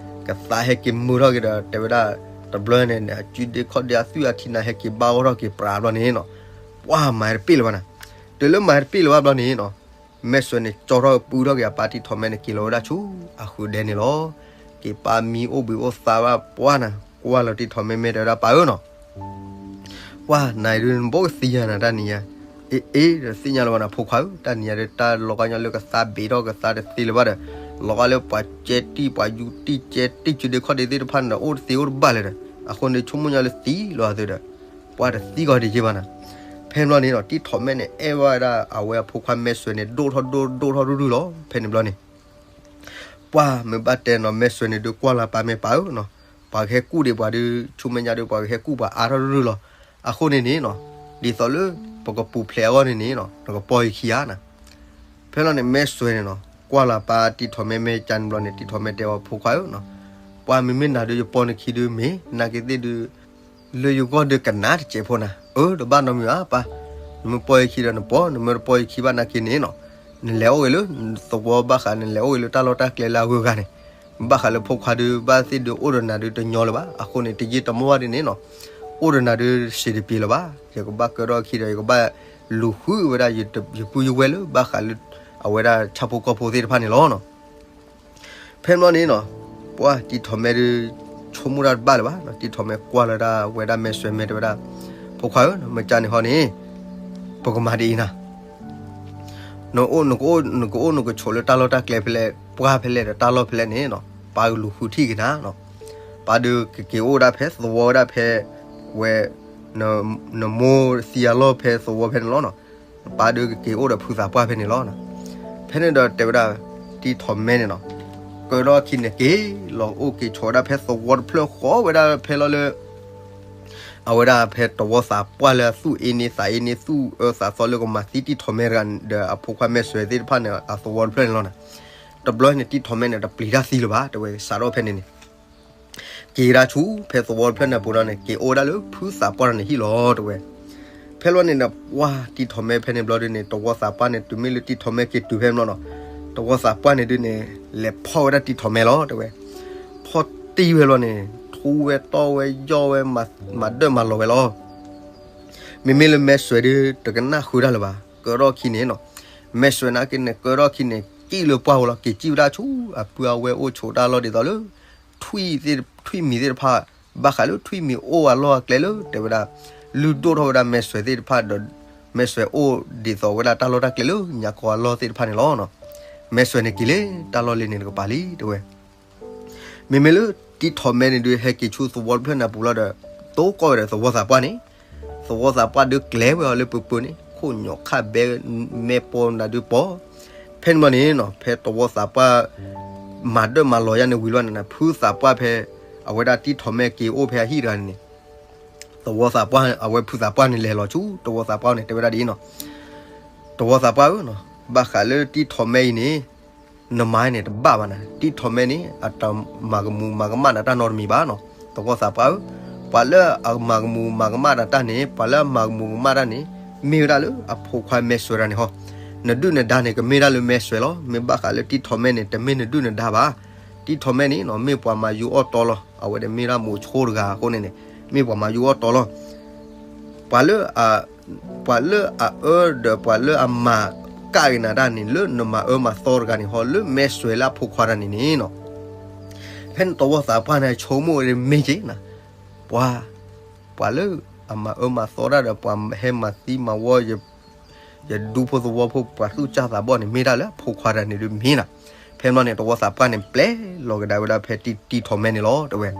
ကသးဟဲက့ၤမုာ်ထီၣ်က့ၤဒီး တဲဝဲဒၣ် တဘျီန့ၣ် အစုဒ့ခီၣ်ဒ့အသွံၣ်အထံနၤဟဲက့ၤဘၣ်ဂီၢ်ထီၣ်က့ၤပြးဘျီန့ၣ်နီၤ, ပှၢ်မၤတပ့ၢ်လၢၤဘၣ်နၤ, တုၤလၢမၤတပ့ၢ်လၢၤဘၣ်ဘျီန့ၣ်နီၤ, မဲာ်စွဲန့ၣ် ကၠီထီၣ်ပုထီၣ်က့ၤအပၢ်တံၤထီၣ်မဲန့ၣ် က့ၤလီၤဝဲဒၣ်ဆူအဃုာ်ဒဲန့ၣ်လီၤ, က့ၤပၢ်မံအိၣ်ဘှံးအိၣ်သါဘၣ်ပှၢ်နၤ, ကွၢ်လီၤတံၤထီၣ်မဲမဲတဲဝဲဒၣ်ပၢ်ဧၢနီၤ ပှၢ်နၤအံၤဒုး နဘိကသံယၤနၤတၢ်နံၤညါ, အ့ အ့ တသ့ၣ်ညါလၢၤဘၣ်နၤ ဖိခွါဧၢ, တၢ်နံၤညါဒုး တၢ်လီၤကါညီလၢကသါဘ့းထီၣ်ကသါတသ့လၢၤဘၣ်ဒီး, လီၤကါလၢပှၤကဲတံၢ်ပှၤယူၤတံၢ်ကဲတံၢ်စုဒ့ခီၣ်ဒ့သ့ၣ်တဖၣ်န့ၣ်ဒီး အိၣ်တသ့အိၣ်တဘၣ်လၢၤဒီး, အဃိန့ၣ် ဆိကမိၣ်ညီလၢသံလီၤအသုဒီး, ပှၢ်တသံကီးဒံးက့ဘၣ်နၤ, ဖဲဘျီန့ၣ်ဒီး တံၤထီၣ်မဲန့ၣ် အဲၣ်ဝဲဒၣ်အဝဲအဖိခွါမဲာ်စွဲန့ၣ် ဒိၣ်ထီၣ်ဒိၣ်ဒိၣ်ထီၣ်ရုၢ်ရုၢ်လီၤ ဖဲန့ၣ်ဘျီန့ၣ် ပှၢ်မ့ၢ်ဘၣ်တဲနီၤ မဲာ်စွဲန့ၣ်ဒုး ကွၢ်လီၤပၢ်မဲာ်ပၢ်ဧၢနီၤ, ပှၤကဟဲကူၣ်ဒံးပှၤဒုး ဆူမဲာ်ညါဒုး ပှၤကဟဲကူၣ်ပှၤအါထီၣ်ရုၢ်ရုၢ်လီၤ, အဃိန့ၣ်န့ၣ်နီၤ, ဒ်သိးလၢ ပကပူၤဖျဲးအဂီၢ်န့ၣ်န့ၣ်နီၤ နကပီၢ်ယခံဧါနၤ, ဖဲလီၤန့ၣ် မဲာ်စွဲန့ၣ်နီၤ ကွၢ်လီၤပၢ်တံၤထီၣ်မဲမဲာ်ကန့ၣ်ဘျီန့ၣ် တံၤထီၣ်မဲာ်တဲအီၤ ဖိခွါဧၢနီၤ, ပှၢ်မ့မ့ၢ်နၤဒုး ယပီၢ်နခံဒုးမ့ၢ် နာ်က့သ့ၣ်ဒုး လၢယဂီၢ်ဒုးကနၣ်တစဲးဖိနၤ, အၢ တဘၣ်နီတမံၤဘၣ်ပၢ်, နမ့ၢ်ပီၢ်ယခံဒီးနပီၢ်, နမ့ၢ်တပီၢ်ယခံဘၣ်နာ်က့န့ၣ်နီၤ, နလဲၤအိၣ်ဂ့ၤလၢ သဝီဘၣ်ဃး နလဲၤအိၣ်ဂ့ၤလၢတၢ်လီၢ်တၢ်ကျဲလၢအဂုၤအဂၤန့ၣ်, ဘၣ်ဃးလၢဖိခွါဒုး ဘၣ်သ့ၣ်ဒုးအိၣ်ဒီးနၤဒုးတညီလၢၤဘၣ်, အဃိန့ၣ် တယံာ်တမီၢ်ဘၣ်ဒ်န့ၣ်နီၤ, အိၣ်ဒီးနၤဒုးစံးတပံၤလၢၤဘၣ်, ယကဘၣ်ကၢထီၣ်အခံဒီး ယကဘၣ်လူၤဃုဝဲဒၣ် ယပုၢ်ယဝဲၢ်လၢ ဘၣ်ဃးလၢအဝဲဒၣ်ဆၣ်ဖိကီၢ်ဖိသ့ၣ်တဖၣ်န့ၣ်လီၤနီၤ ဖဲဘျီန့ၣ်နီၤ, ပှၢ်တံၤထီၣ်မဲဒုး ဆိကမိၣ်တၢ်တဘၣ်လၢၤဘၣ်နီၤ, တံၤထီၣ်မဲကွၢ်လီၤဒၣ်ဝဲဒၣ်မဲာ်စွဲမဲာ်တဲဝဲဒၣ်, ဖိခွါဧၢ, မ့ၢ်ကန့ၣ်ဟီန့ၣ် ပကမၤဒ်အံၤနၤ, နအိၣ် နကအိၣ်နကဆိးလၢတၢ်လီၢ်တၢ်ကျဲဖဲလဲၣ် ပှၢ်ဖဲလဲၣ်ဒီးတၢ်လီၢ်ဖဲလဲၣ်န့ၣ်နီၤ, ပၢ်ကလူၤဃုထံၣ်က့ၤနၤနီၤ, ပၢ်ဒုးကက့ၤအိၣ်ဒၣ်ဖဲသဝီဝဲဒၣ်ဖဲ ဝဲ နမိၢ်သံအလီၢ်ဖဲသဝီဖဲန့ၣ်လီၤနီၤ. ပၢ်ဒုးကက့ၤအိၣ်ဒီးဖုသးပှၢ်ဖဲန့ၣ်လီၤ. ဖဲန့ၣ်ဒီးတဲဝဲဒၣ် တံၢ်ထီးမဲန့ၣ်နီၤ, ကၢထီၣ်အခံန့ၣ်က့ၤလီၤအိၣ်က့ၤဆိးဝဲဒၣ်ဖဲသဝီတဖျၢၣ်ဃီဝဲဒၣ်ဖဲလီၤလၢ အဝဲဒၣ်ဖဲတဝီသးပှၢ်လၢအသူၣ်အ့န့သးအ့န့ သူၣ်အၢသးသီလၢကမၤသံတံၢ်ထီးမဲတဂၤဒီးအဖိခွါမဲာ်စွဲသ့ၣ်တဖၣ်န့ၣ် အသဝီတဖျၢၣ်န့ၣ်လီၤနီၤ. တဘျီန့ၣ်တံၢ်ထီးမဲန့ၣ် တပျံၤတၢ်သံလၢၤဘၣ် တဲဝဲ စးထီၣ်ဖဲန့ၣ်န့ၣ် က့ၤဒၣ်ဆူဖဲသဝီတဖျၢၣ်န့ၣ်အပူၤလီၤန့ၣ် က့ၤအိၣ်ဝဲဒၣ်လၢဖုသးပှၢ်န့ၣ်ဟံၣ်လီၤ တဲဝဲ. ဖဲလီၤန့ၣ်ဒီး ပှၢ်တံၢ်ထီးမဲဖဲန့ၣ်ဘျီဒုန့ၣ် တဝီသးပှၢ်န့ၣ် တုၤမ့ၢ်လၢတံၢ်ထီးမဲက့ၤတုၤဖဲန့ၣ်လီၤနီၤ, တဝီသးပှၢ်န့ၣ်ဒုန့ၣ် လဲၤဖီၣ်ဝဲဒၣ်တံၢ်ထီးမဲလီၤ တဲဝဲ. ဖီၣ်တံၢ်ဝဲလီၤန့ၣ် ထူဝဲတီၢ်ဝဲယီၢ်ဝဲ မၤဒၢၣ်မၤလီၤဝဲလီၤ. မ့မ့ၢ်လၢမဲာ်စွဲဒု တကနၣ်ဃုာ်တၢ်လၢၤဘၣ် ကၢထီၣ်ခံန့ၣ်နီၤ. မဲာ်စွဲနာ်က့န့ၣ် ကၢထီၣ်ခံန့ၣ် ကံၣ်လၢပှၢ်ပူၤလီၤ က့ၤစံၣ်ဝဲဒၣ်ဆူ အပုၢ်အဝဲၢ်အိၣ်ဆိးတၢ်လီၢ်ဒ်သိးလၢ ထွံၣ်မံၤသ့ၣ်တဖၣ် ဘၣ်ဃးလၢထွံၣ်မံၤအိၣ်အလီၢ်အကျဲလၢ တဲဝဲဒၣ် လုၢ်ဒိၣ်ထီၣ်ဝဲဒၣ်မဲာ်စွဲသ့ၣ်တဖၣ်ဒီး မဲာ်စွဲအိၣ်ဒ်သိးဝဲဒၣ်တၢ်လီၢ်တၢ်ကျဲလၢညါခီအလီၢ်သ့ၣ်တဖၣ်န့ၣ်လီၤ. မဲာ်စွဲန့ၣ်က့ၤလၢတၢ်လီၢ်လံန့ၣ်တကပၤလံ တဲဝဲ. မ့မ့ၢ်လၢတံၢ်ထီးမဲန့ၣ်ဒုး ဟဲက့ၤဆူသဝီတဖျၢၣ်န့ၣ်အပူၤလီၤဒီး တိၢ်ကီၢ်ဝဲဒီးသဝီသးပှၢ်န့ၣ်, သဝီသးပှၢ်ဒုးကျဲၤဝဲအီၤလၢပၢၤပၢၤန့ၣ် ခိၣ်ညီၣ်ခၣ်ဘဲ မဲာ်ပီနၤဒုးပီၤ. ဖဲန့ၣ်ဘျီန့ၣ်နီၤ ဖဲသဝီသးပှၢ် မၤဒၢၣ်မၤလီၤယါန့ၣ်ဝံၤလီၤန့ၣ် ဖုသးပှၢ်ဖဲ အဝဲဒၣ်တံၢ်ထီးမဲက့ၤအိၣ်ဖဲအဟံၣ်တဂၤန့ၣ်န့ၣ် သဝီသးပှၢ် အဝဲဖုသးပှၢ်န့ၣ်လဲၤလီၤဆူ သဝီသးပှၢ်န့ၣ် တဲဝဲဒၣ်ဒ်အံၤနီၤ, သဝီသးပှၢ်ဧၢနီၤ, ဘၣ်ဃးလၢတံၢ်ထီးမဲအံၤန့ၣ် နမၤန့ၣ်တဘၣ်ဘၣ်နၤ, တံၢ်ထီးမဲန့ၣ် အတမၤကမူၤမၤကမၣ်နၤတၢ်နီတမံၤဘၣ်နီၤ. သဝီသးပှၢ်ဧၢ, ပှၤလၢအမၤကမူၤမၤကမၣ်နၤတၢ်န့ၣ် ပှၤလၢအမၤကမူၤကမၣ်တၢ်န့ၣ် မ့ၢ်ဝဲဒၣ်လၢအဖိခွါမဲာ်စွဲတဂၤန့ၣ်ဟီ, နဒုၣ်နဒါန့ၣ် ကမ့ၢ်ဒၣ်လၢမဲာ်စွဲလီၤ. မ့ၢ်ဘၣ်ဃးလၢတံၢ်ထီးမဲန့ၣ် တမ့ၢ်နဒုၣ်နဒါဘၣ်. တံၢ်ထီးမဲန့ၣ်နီၤ မ့ၢ်ပှၤမၤယူးအီၣ်တီလီၤ. အဝဲန့ၣ်မ့ၢ်ဒၣ်မိၤဆိတဂၤအဃိန့ၣ်န့ၣ် မ့ၢ်ပှၤမၤယူးအီၣ်တီလီၤ. ပှၤလၢအ ပှၤလၢအအၢဒီးပှၤလၢအမၤကၣ်က့ၤနၤတၢ်န့ၣ် လၢနမၤအၢမၤသီတဂၤန့ၣ်ဟီ လၢမဲာ်စွဲလၢအဖိခွါတဂၤန့ၣ်န့ၣ်နီၤ. ဖဲန့ၣ်သဝီသးပှၢ်န့ၣ် ဆိကမိၣ်ဝဲဒၣ်မ့ၢ်က့ၤနၤ, ပှၤ ပှၤလၢအမၤအၢမၤသီတၢ်ဒီး ပှၤဟဲမၤသံမၤဝီ ယဒူဖိသဝီဖိ ပှၤသူၣ်စၢ်သးဘီၣ်န့ၣ် မ့ၢ်ဒၣ်လၢအဖိခွါတဂၤန့ၣ်ဒုးမ့ၢ်နၤ. ဖဲန့ၣ်ဘျီန့ၣ် သဝီသးပှၢ်န့ၣ် ပျဲလီၤကဒါဝဲဒၣ်ဖဲတံၢ်ထီးမဲန့ၣ်လီၤ တဲဝဲ.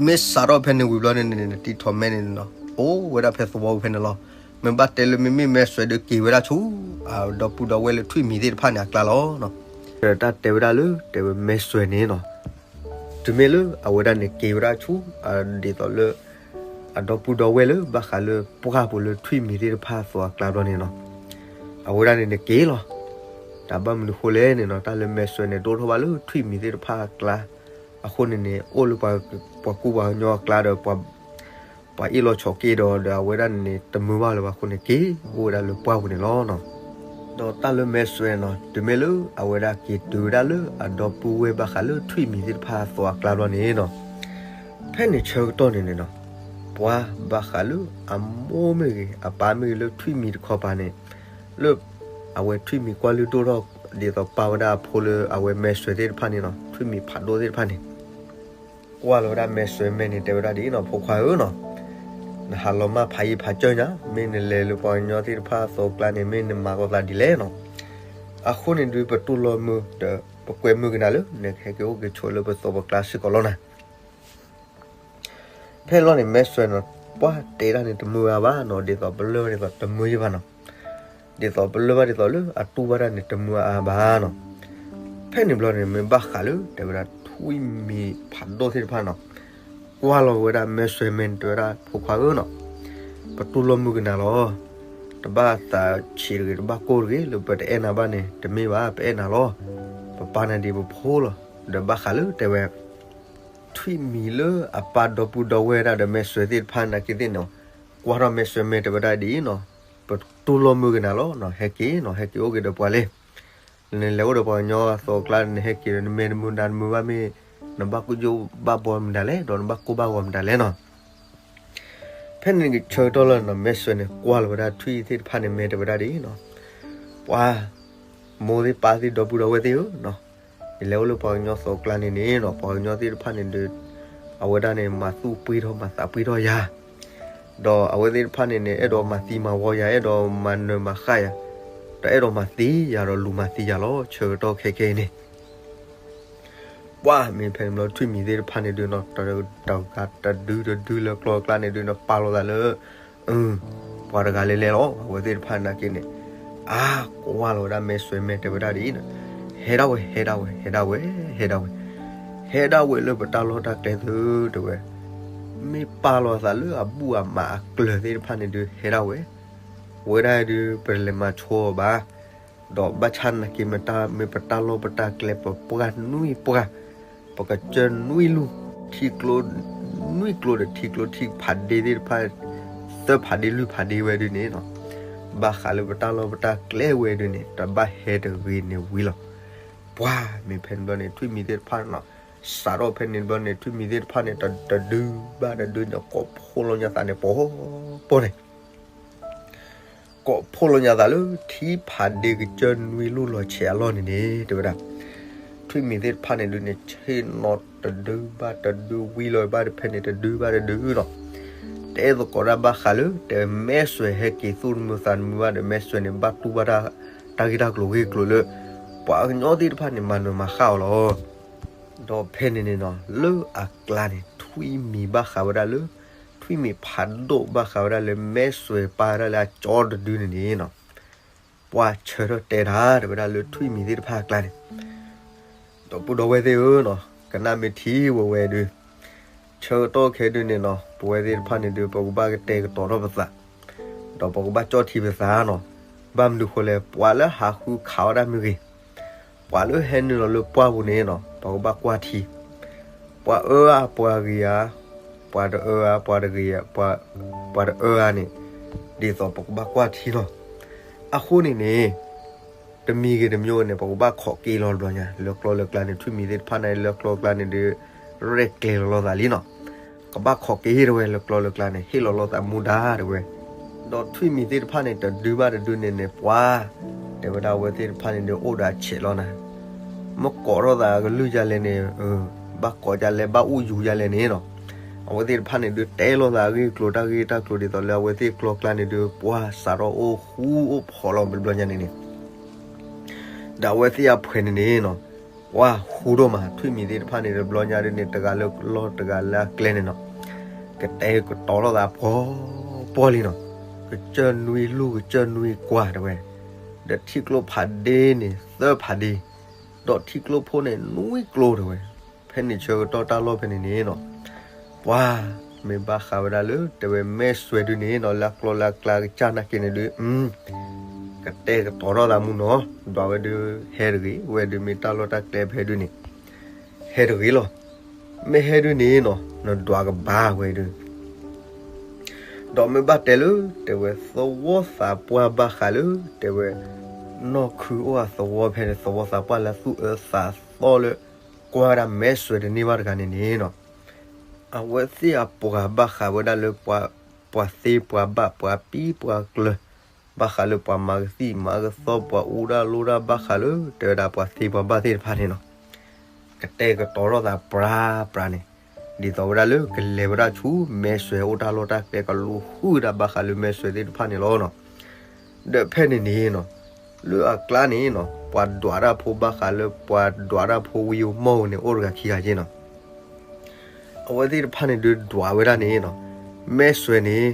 မ့ၢ်စးထီၣ်ဖဲန့ၣ်ဝံၤဘျီန့ၣ်န့ၣ် တံၢ်ထီးမဲန့ၣ်နီၤ အိၣ်ဝဲဒၣ်ဖဲသဝီပူၤဖဲန့ၣ်လီၤ. မ့ၢ်ဘၣ်တဲလၢမ့မ့ၢ်မဲာ်စွဲဒုးက့ၤဝဲဒၣ်ဆူ အဒီပုၢ်ဒီဝဲၢ်လၢထွံၣ်မံၤသ့ၣ်တဖၣ်န့ၣ်အကျါလီၤ. တၢ်တဲဝဲဒၣ်လၢ တဲဝဲမဲာ်စွဲန့ၣ်နီၤ တုၤမ့ၢ်လၢအဝဲဒၣ်န့ၣ်က့ၤဝဲဒၣ်ဆူ ဒ်သိးလၢ အဒီပုၢ်ဒီဝဲၢ်လၢဘၣ်ဃးလၢပှၢ်ပူၤလၢထွံၣ်မံၤသ့ၣ်တဖၣ်အသိးအကျါဘျီန့ၣ်နီၤ အဝဲဒၣ်န့ၣ်န့ၣ်က့ၤလီၤ. တၢ်ဘၣ်မနုၤဃိလဲၣ်န့ၣ်နီၤ တၢ်လၢမဲာ်စွဲန့ၣ် ဒိၣ်ထီၣ်ဘၣ်လၢထွံၣ်မံၤသ့ၣ်တဖၣ်အကျါ အဃိန့ၣ်န့ၣ် အိၣ်လၢပှၤကူပှၤကညီအကျါဒီး ပှၤအ့ၣ်လိာ်ဆိးက့ဒီး ဒီးအဝဲဒၣ်န့ၣ်န့ၣ် တမုာ်ဘၣ်လၢၤဘၣ်အဃိန့ၣ် က့ၤအိၣ်ဝဲဒၣ်လၢပှၢ်ပူၤန့ၣ်လီၤ. ဒီးတၢ်လၢမဲာ်စွဲနီၤ တုၤမ့ၢ်လၢအဝဲဒၣ်က့ၤတုၤဝဲဒၣ်လၢအဒီပုၢ်ဝဲၢ်ဘၣ်ဃးလၢထွံၣ်မံၤသ့ၣ်တဖၣ်အသိးအကျါဘျီန့ၣ်နီၤ ဖဲန့ၣ်ဆၢကတီၢ်န့ၣ်န့ၣ်နီၤ ပှၤဘၣ်ဃးလၢအမိၢ်မ့ၢ်ဂ့ၤ အပၢ်မ့ၢ်ဂ့ၤလၢထွံၣ်မံၤတခီပၤန့ၣ် လၢ အဝဲထွံၣ်မံၤကွၢ်လုၢ်ဒိၣ်ထီၣ် ဒ်သိးပာ်ဝဲဒၣ်အဖိလၢအဝဲမဲာ်စွဲသ့ၣ်တဖၣ်န့ၣ်နီၤ ထွံၣ်မံၤဖးဒိၣ်သ့ၣ်တဖၣ်န့ၣ် ကွၢ်လီၤဝဲဒၣ်မဲာ်စွဲမဲာ်န့ၣ် တဲဝဲဒၣ်ဒ်အံၤနီၤ ဖိခွါဧၢနီၤ, နဟးလီၤမၢ်ဖးယံာ်ဖးစၢၢ်ညါ မ့ၢ်နလဲၤလၢပှၤကညီသ့ၣ်တဖၣ်အသိးအကျါန့ၣ် မ့ၢ်နမၤကီးသးဒ်လဲၣ်နီၤ. အဃိန့ၣ်ဒုးပတူၢ်လိာ်မုာ်ဒီး ပကွဲမုာ်ကနၤလၢ နကဟဲက့ၤအိၣ်က့ၤဆိးလၢပသိးပကျါစ့ၢ်ကီးလီၤနၤ. ဖဲန့ၣ်လီၤန့ၣ် မဲာ်စွဲနီၤ ပှၤတဲဒၣ်န့ၣ်တမုာ်အါဘၣ်နီၤ ဒ်သိးပလၢၢ်ဘၣ်ဒ်သိးတမုာ်ယံၤဘၣ်နီၤ, ဒ်သိးပလၢၢ်ဘၣ်ဒ်သိးလၢအတူၢ်ဘၣ်တၢ်န့ၣ် တမုာ်အါဘၣ်နီၤ. ဖဲန့ၣ်ဘျီန့ၣ် မ့ၢ်ဘၣ်ဃးလၢ တဲဝဲဒၣ်ထွံၣ်မံၤဖးဒိၣ်သ့ၣ်တဖၣ်နီၤ, ကွၢ်လီၤဝဲဒၣ်မဲာ်စွဲမဲာ်န့ၣ် တဲဝဲဒၣ်ဖိခွါဧၢနီၤ, ပတူၢ်လိာ်မုာ်ကနၤလီၤ. တဘၣ်သးဆံးတဂ့ၤ တဘၣ်ကိၢ်တဂ့ၤ လၢပတအဲၣ်နၤဘၣ်န့ၣ် တမ့ၢ်ဘၣ် ပအဲၣ်နၤလီၤ. ပပာ်နၤဒ်ပဖိလီၤ. ဒီးဘၣ်ဃးလၢတဲဝဲ ထွံၣ်မံၤလၢအပၢ်ဒီပုၢ်ဒီဝဲၢ်ဒၣ်ဒီးမဲာ်စွဲသ့ၣ်တဖၣ်နာ်က့သ့ၣ်န့ၣ်, ကွၢ်ထီၣ်မဲာ်စွဲမဲာ်တဲဝဲဒၣ်ဒ်အံၤနီၤ, ပတူၢ်လိာ်မုာ်ကနၤလီၤ. ဟဲက့ၤနီၤ ဟဲက့ၤအိၣ်က့ၤဒီးပှၤလဲၣ်. နလဲၤအိၣ်ဒီးပှၤကညီအသိးအကျါ နဟဲက့ၤဒီး နမဲာ်တမုာ်နၤတမုာ်ဘၣ်မ့ၢ် နဘၣ်ကူၣ်ဘၣ်ဘီမတၤလဲၣ် ဒီးနဘၣ်ကိၢ်ဘၣ်ဂီၤမတၤလဲၣ်နီၤ. ဖဲန့ၣ်ဆၢကတီၢ်လီၤနီၤ မဲာ်စွဲန့ၣ် ကွၢ်လီၤဝဲဒၣ်ထွံၣ်သ့ၣ်တဖၣ်န့ၣ် မဲာ်တဲဝဲဒၣ်ဒ်အံၤနီၤ, ပှၤ မိၢ်သ့ၣ်ပၢ်သ့ၣ်ဒီပုၢ်ဒီဝဲၢ်သ့ၣ်ဧၢနီၤ, ယလဲၤအိၣ်လၢပှၤကညီအသိးအကျါန့ၣ်န့ၣ်နီၤ ပှၤကညီသ့ၣ်တဖၣ်န့ၣ်ဒီး အဝဲဒၣ်န့ၣ် မၤသူၣ်ပှံၢ်ထီၣ်မၤသးပှံၢ်ထီၣ်ယၤ ဒီးအဝဲသ့ၣ်တဖၣ်န့ၣ်န့ၣ် အဲၣ်ဒိးမၤသံမၤဝီယၤ အဲၣ်ဒိးမၤနၢၤမၤဃၣ်ယၤ, ဒီးအဲၣ်ဒိးမၤသံယၤဒီးလူၤမၤသံယၤလီၤ. ဆၢကတီၢ်ခဲခဲအံၤန့ၣ် ပှၢ်မ့ၢ်ဖဲန့ၣ်ဘျီ ထွံၣ်မံၤသ့ၣ်တဖၣ်န့ၣ်ဒုးနီၤ တဂၤတဒုတဒုလၢကျီၢ်ကျါန့ၣ်ဒုးနီၤ ပာ်လီၤသးလၢ ပှၤတဂၤလဲၤလဲၤလီၤ အဝဲသ့ၣ်တဖၣ်နာ်က့န့ၣ် အါ ကွၢ်လီၤဝဲဒၣ်မဲးစွဲမဲးတဲဝဲဒၣ်ဒ်အံၤနီၤ ဟဲဒၣ်ဝဲ ဟဲဒၣ်ဝဲ ဟဲဒၣ်ဝဲ ဟဲဒၣ်ဝဲ ဟဲဒၣ်ဝဲလၢပတၢ်လီၢ်တၢ်ကျဲသ့ၣ်တဲဝဲ မ့ၢ်ပာ်လီၤသးလၢအဘူၣ်အမးအကျၢၤသ့ၣ်တဖၣ်န့ၣ်ဒုး ဟဲဒၣ်ဝဲ ဝဲဒၣ်ဒုး ပလဲၤမၤဆိအီၤဘၣ် ဒီးဘၣ်ဆၣ်နာ်က့မ့ၢ်တၢ် မ့ၢ်ပတၢ်လီၢ်ပတၢ်ကျဲ ပပှၢ်နွံပှၢ် ပကစၢၢ်နွံလူၢ် ထံကျိ နွံကျိဒီးထံကျိထံဖးဒ့သ့ၣ်တဖၣ် သၢဖးဒ့လွံၢ်ဖးဒ့ဝဲဒုးန့ၣ်နီၤ ဘၣ်ဃးလၢပတၢ်လီၢ်ပတၢ်ကျဲဝဲဒုးန့ၣ် တဘၣ်ဟဲတဂ့ၤန့ၣ်ဝံၤလီၤ. ပှၢ်မ့ၢ်ဖဲန့ၣ်ဘျီန့ၣ် ထွံၣ်မံၤသ့ၣ်တဖၣ်နီၤ စးထီၣ်ဖဲန့ၣ်ဘျီန့ၣ် ထွံၣ်မံၤသ့ၣ်တဖၣ်န့ၣ် တဒုဘၣ်တဒုန့ၣ် ကိးဖှိၣ်လီၤညါသးန့ၣ် ပီၤပီၤန့ၣ် ကိးဖှိၣ်လီၤညါသးလၢ ထံဖးဒ့ကစၢၢ်နွံလူၢ်လီၤဆဲးအလီၢ်န့ၣ်န့ၣ် တဲဝဲဒၣ် ထွံၣ်မံၤသ့ၣ်တဖၣ်န့ၣ်ဒုးန့ၣ် ဆ့ၣ်နီၤတဒုဘၣ်တဒု ဝံၤလီၤဘၣ်တဖဲန့ၣ် တဒုဘၣ်တဒုနီၤ တဲသကိးတၢ်ဘၣ်ဃးလၢ တဲမဲးစွဲးဟဲက့ၤသူၣ်တမုာ်သးတမုာ်ဘၣ်ဒီး မဲးစွဲးန့ၣ် ဘၣ်တူၢ်ဘၣ်တၢ် တၢ်ဂ့ၢ်တၢ်ကျိၤဂ့ၢ်ကျိၤလၢ ပှၤကညီသ့ၣ်တဖၣ်န့ၣ် မၤနၢၤမၤဃၣ်အီၤလီၤ. ဒီးဖဲန့ၣ်န့ၣ်နီၤ လၢအကျါန့ၣ် ထွံၣ်မံၤဘၣ်ဃးဝဲဒၣ်လၢ ထွံၣ်မံၤဖးဒိၣ်ဘၣ်ဃးဝဲဒၣ်လၢ မဲးစွဲးပာ်ဝဲဒၣ်လၢအကၠီတဒုန့ၣ်န့ၣ်နီၤ ပှၤဆၢထၢၣ်တဲတၢ် တဲဝဲဒၣ်လၢထွံၣ်မံၤသ့ၣ်တဖၣ်အကျါန့ၣ် ဒီပုၢ်ဒီဝဲၢ်သ့ၣ်ဧၢနီၤ ကနၣ်မ့ၢ်ထံဝဲဝဲဒုး ဆၢကတီၢ်ခဲဒုးန့ၣ်နီၤ ပဝဲသ့ၣ်တဖၣ်န့ၣ်ဒုး ပကဘၣ်ကတဲာ်ကတီၤထီၣ်ပသး ဒီးပကဘၣ်ကၠီၣ်ထံပသးနီၤ ဘၣ်မနုၤဃိလဲၣ် ပှၤလၢဟးဃုခးဝဲဒၣ်မ့ၢ်ဂ့ၤ ပှၤလၢဟဲနုာ်လီၤလၢပှၢ်ပူၤန့ၣ်နီၤ ပကဘၣ်ကွၢ်ထံ ပှၤအၢဧါ ပှၤဂ့ၤဧါ ပှၤတအၢဧါ ပှၤတဂ့ၤ ပှၤတအၢဧါန့ၣ် ဒ်သိးပကဘၣ်ကွၢ်ထံလီၤ. အဃိန့ၣ်န့ၣ် တမံၤဂ့ၤတမံၤဂ့ၤန့ၣ် ပကဘၣ်ခိးက့ၤလီၤတဘျီညါ လၢကျီလၢကျါန့ၣ် ထွံၣ်မံၤသ့ၣ်တဖၣ်န့ၣ် လၢကျီလၢကျါန့ၣ်ဒုး ရဲၣ်ကျဲၤလီၤလိာ်သးလံနီၤ ကဘၣ်ခိးက့ၤတဲဝဲ လၢကျီလၢကျါန့ၣ် ဟ့ၣ်လီၤလိာ်သးမူဒါတဲဝဲ ဒီးထွံၣ်မံၤသ့ၣ်တဖၣ်န့ၣ် တဒုဘၣ်တဒုန့ၣ်န့ၣ် ပှၤ တဲဝဲဒၣ်အဝဲသ့ၣ်တဖၣ်န့ၣ်ဒုး အိၣ်ဒီးအဆဲးလီၤနၤ မ့ၢ်ကိးထီၣ်သးအကလုၢ်ဒ်လဲၣ်န့ၣ် ဘၣ်ကိးဒ်လဲၣ် ဘၣ်အိၣ်ယူၤဒ်လဲၣ်န့ၣ်နီၤ အဝဲသ့ၣ်တဖၣ်န့ၣ်ဒုး တဲလိာ်သးအဂ့ၢ်အကျိၤ တၢ်ဂ့ၢ်တၢ်ကျိၤဒ်သိးလၢအဝဲသ့ၣ်ကျီကျါန့ၣ်ဒုး ပှၤစးထီၣ်အိၣ်ဃူအိၣ်ဖိးလီၤတဘျီညါန့ၣ်န့ၣ် ဒီးအဝဲသ့ၣ်အဖှဲးန့ၣ်န့ၣ်နီၤ ပှၤဃူဒိၣ်မး ထွံၣ်မံၤသ့ၣ်တဖၣ်န့ၣ် တဘျီညါဒ်န့ၣ် တဂၤလၢလီၢ်တဂၤလၢအကျဲန့ၣ်နီၤ ကတဲာ်ကတီၤထီၣ်သးပှီၤပှီၤလံနီၤ ကစၢၢ်နွံလူၢ် ကစၢၢ်နွံကွၢ်တဲဝဲ ဒီးထံကျိဖးဒ့န့ၣ် သၢဖးဒ့ ဒီးထံကျိဖိန့ၣ် နွံကျိတဲဝဲ ဖဲန့ၣ်ဆၢကတီၢ်တၢ်လီၢ်ဖဲန့ၣ်န့ၣ်နီၤ ပှၤ မ့ၢ်ဘၣ်ဃးဝဲဒၣ်လၢ တဲဝဲမဲးစွဲးဒုးန့ၣ်နီၤ လၢအကျီလၢအကျါကစၢ်နာ်က့န့ၣ်ဒုး ကတဲာ်ကတီၤထီၣ်သးမူနီၤ ဒွးဝဲဒုးဟဲတဂ့ၤ ဝဲဒုးမ့ၢ်တၢ်လီၢ်တၢ်ကျဲဖဲဒုးန့ၣ် ဟဲတဂ့ၤလီၤ မ့ၢ်ဟဲဒုးန့ၣ်နီၤ နဒွးကဘၣ်ဝဲဒုး ဒီးမ့ၢ်ဘၣ်တဲလၢ တဲဝဲသဝီသးပှၢ်ဘၣ်ဃးလၢ တဲဝဲ နီၢ်ခုအိၣ်အသဝီဖဲန့ၣ် သဝီသးပှၢ်လၢသူၣ်အၢသးသီလၢ ကွၢ်ဝဲဒၣ်မဲးစွဲးတန့ၢ်ဘၣ်တဂၤန့ၣ်န့ၣ်နီၤ အဝဲသ့ၣ်အပှၤဘၣ်ဃးဝဲဒၣ်လၢပှၤ ပှၤသ့ပှၤဘၣ် ပှၤပံပှၤကျၢၤ ဘၣ်ဃးလၢပှၤမၤကသံၣ်မၤကသီ ပှၤအူဒၣ်လိၣ်ဒၣ် ဘၣ်ဃးလၢ တဲဝဲဒၣ်ပှၤသ့ပှၤဘၣ်သ့ၣ်တဖၣ်န့ၣ်နီၤ ကတဲာ်ကတီၤထီၣ်သးပြးပြးန့ၣ် ဒ်သိးဝဲဒၣ်လၢကလဲၤဝဲဒၣ်ဆူ မဲးစွဲးအိၣ်တၢ်လီၢ်တၢ်ကျဲ ကလူၤဃုာ်ဝဲဒၣ်ဘၣ်ဃးလၢမဲးစွဲးသ့ၣ်တဖၣ်န့ၣ်လီၤနီၤ ဒီးဖဲန့ၣ်န့ၣ်နီၤ လၢအကျါန့ၣ်နီၤ ပှၤဒွးတၢ်ဖိဘၣ်ဃးလၢ ပှၤဒွးတၢ်ဖိဝံၤအမီၢ်န့ၣ် အိၣ်တဂၤခံဂၤက့နီၤ အဝဲသ့ၣ်တဖၣ်န့ၣ်ဒုးဒွးဝဲဒၣ်န့ၣ်နီၤ မဲးစွဲးန့ၣ်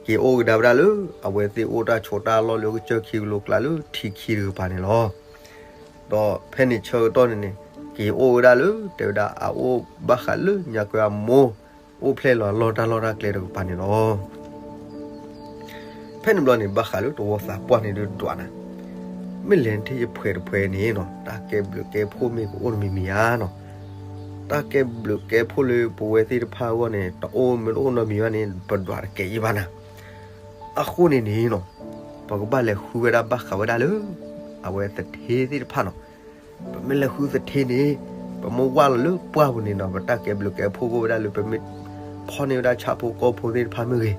က့ၤအိၣ်ကဒါဝဲဒၣ်လၢ အဝဲသ့ၣ်အိၣ်တၢ်ဆိးတၢ်လီၢ်လၢကစၢၢ်ခံကလိကျါလၢထံခံတကပၤန့ၣ်လီၤ ဒီးဖဲန့ၣ်ဆၢကတီၢ်န့ၣ်န့ၣ် က့ၤအိၣ်ဝဲဒၣ်လၢ တဲဝဲဒၣ်အအိၣ်ဘၣ်ဃးလၢညါကၢအမိၢ် အိၣ်ဖျဲၣ်လီၤအလီၢ်တၢ်လီၢ်တၢ်ကျဲတကပၤန့ၣ်လီၤ ဖဲန့ၣ်ဘျီန့ၣ် ဘၣ်ဃးလၢသဝီသးပှၢ်န့ၣ်ဒုးဒွးနၤ မ့ၢ်လဲၤထံၣ်ယဖှဲးတဖှဲးန့ၣ်နီၤ တၢ်ကဲဘျုးကဲဖှိၣ်မ့ၢ်ကအိၣ်တမံၤမံၤဧါနီၤ တၢ်ကဲဘျုးကဲဖှိၣ်လၢပဝဲသ့ၣ်တဖၣ်အဂီၢ်န့ၣ် တအိၣ်မ့ၢ်တအိၣ်နီတမံၤဘၣ်န့ၣ် ပဒွးတကဲယံဘၣ်နၤ အဃိန့ၣ်န့ၣ်နီၤ ပကဘၣ်လဲၤဃုဝဲဒၣ်ဘၣ်ဃးဝဲဒၣ်လၢ အဝဲသထ့သ့ၣ်တဖၣ်နီၤ ပမ့ၢ်လဲၤဃုသထ့န့ၣ် ပမ့ၢ်ဝၢ်လီၤလၢပှၢ်ပူၤန့ၣ်နီၤ ပတၢ်ကဲဘျုးကဲဖှိၣ်ကအိၣ်ဝဲဒၣ်လၢ ပမ့ၢ်ဖီၣ်န့ၢ်ဝဲဒၣ်ဆၣ်ဖိကီၢ်ဖိသ့ၣ်တဖၣ်မ့ၢ်ဂ့ၤ,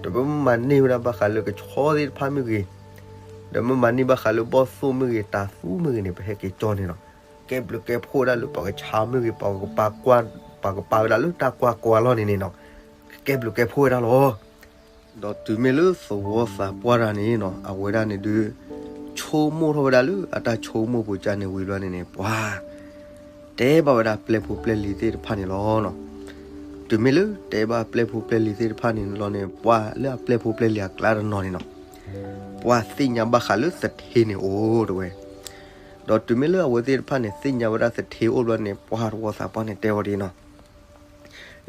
ဒီးပမ့ၢ်မၤန့ၢ်ဝဲဒၣ်ဘၣ်ဃးလၢကဆီသ့ၣ်တဖၣ်မ့ၢ်ဂ့ၤ, ဒီးမ့ၢ်မၤန့ၢ်ဘၣ်ဃးလၢဘီၣ်သိၣ်မ့ၢ်ဂ့ၤ တၤသူမ့ၢ်ဂ့ၤန့ၣ် ပဟဲက့ၤကၠီန့ၣ်နီၤ, ကဲဘျုးကဲဖှိၣ်ဝဲဒၣ်လၢပှၤကဆါမ့ၢ်ဂ့ၤ, ပှၤကပာ်ကွၢ်, ပှၤကပာ်ဝဲဒၣ်လၢတၢ်ကွၢ်ကွၢ်လီၢ်န့ၣ်န့ၣ်နီၤ, ကဲဘျုးကဲဖှိၣ်ဝဲဒၣ်လီၤ. ဒီးတုၤမ့ၢ်လၢသဝီသးပှၢ်တဂၤန့ၣ်နီၤ အဝဲဒၣ်န့ၣ်ဒုး ဆိကမိၣ်ထီၣ်ဝဲဒၣ်လၢအတၢ်ဆိကမိၣ်ပူၤကၢ်န့ၣ်ဝံၤဘျီန့ၣ်န့ၣ် ပှၤ တဲဘၣ်ဝဲဒၣ်ပျဲၢ်ဖိပျဲၢ်လံၤသ့ၣ်တဖၣ်န့ၣ်လီၤ. တုၤမ့ၢ်လၢတဲဘၣ်ပျဲၢ်ဖိပျဲၢ်လံၤသ့ၣ်တဖၣ်န့ၣ်လီၤန့ၣ် ပှၤလၢအပျဲၢ်ဖိပျဲၢ်လံၤအကျါတနီၤန့ၣ်နီၤ, ပှၤသ့ၣ်ညါဘၣ်ဃးလၢသထ့န့ၣ်အိၣ်တဝဲ, ဒီးတုၤမ့ၢ်လၢအဝဲသ့ၣ်တဖၣ်န့ၣ် သ့ၣ်ညါဝဲဒၣ်သထ့အိၣ်ဘျီန့ၣ် ပှၤတဝီသးပှၢ်န့ၣ်တဲဝဲဒ်နီၤ,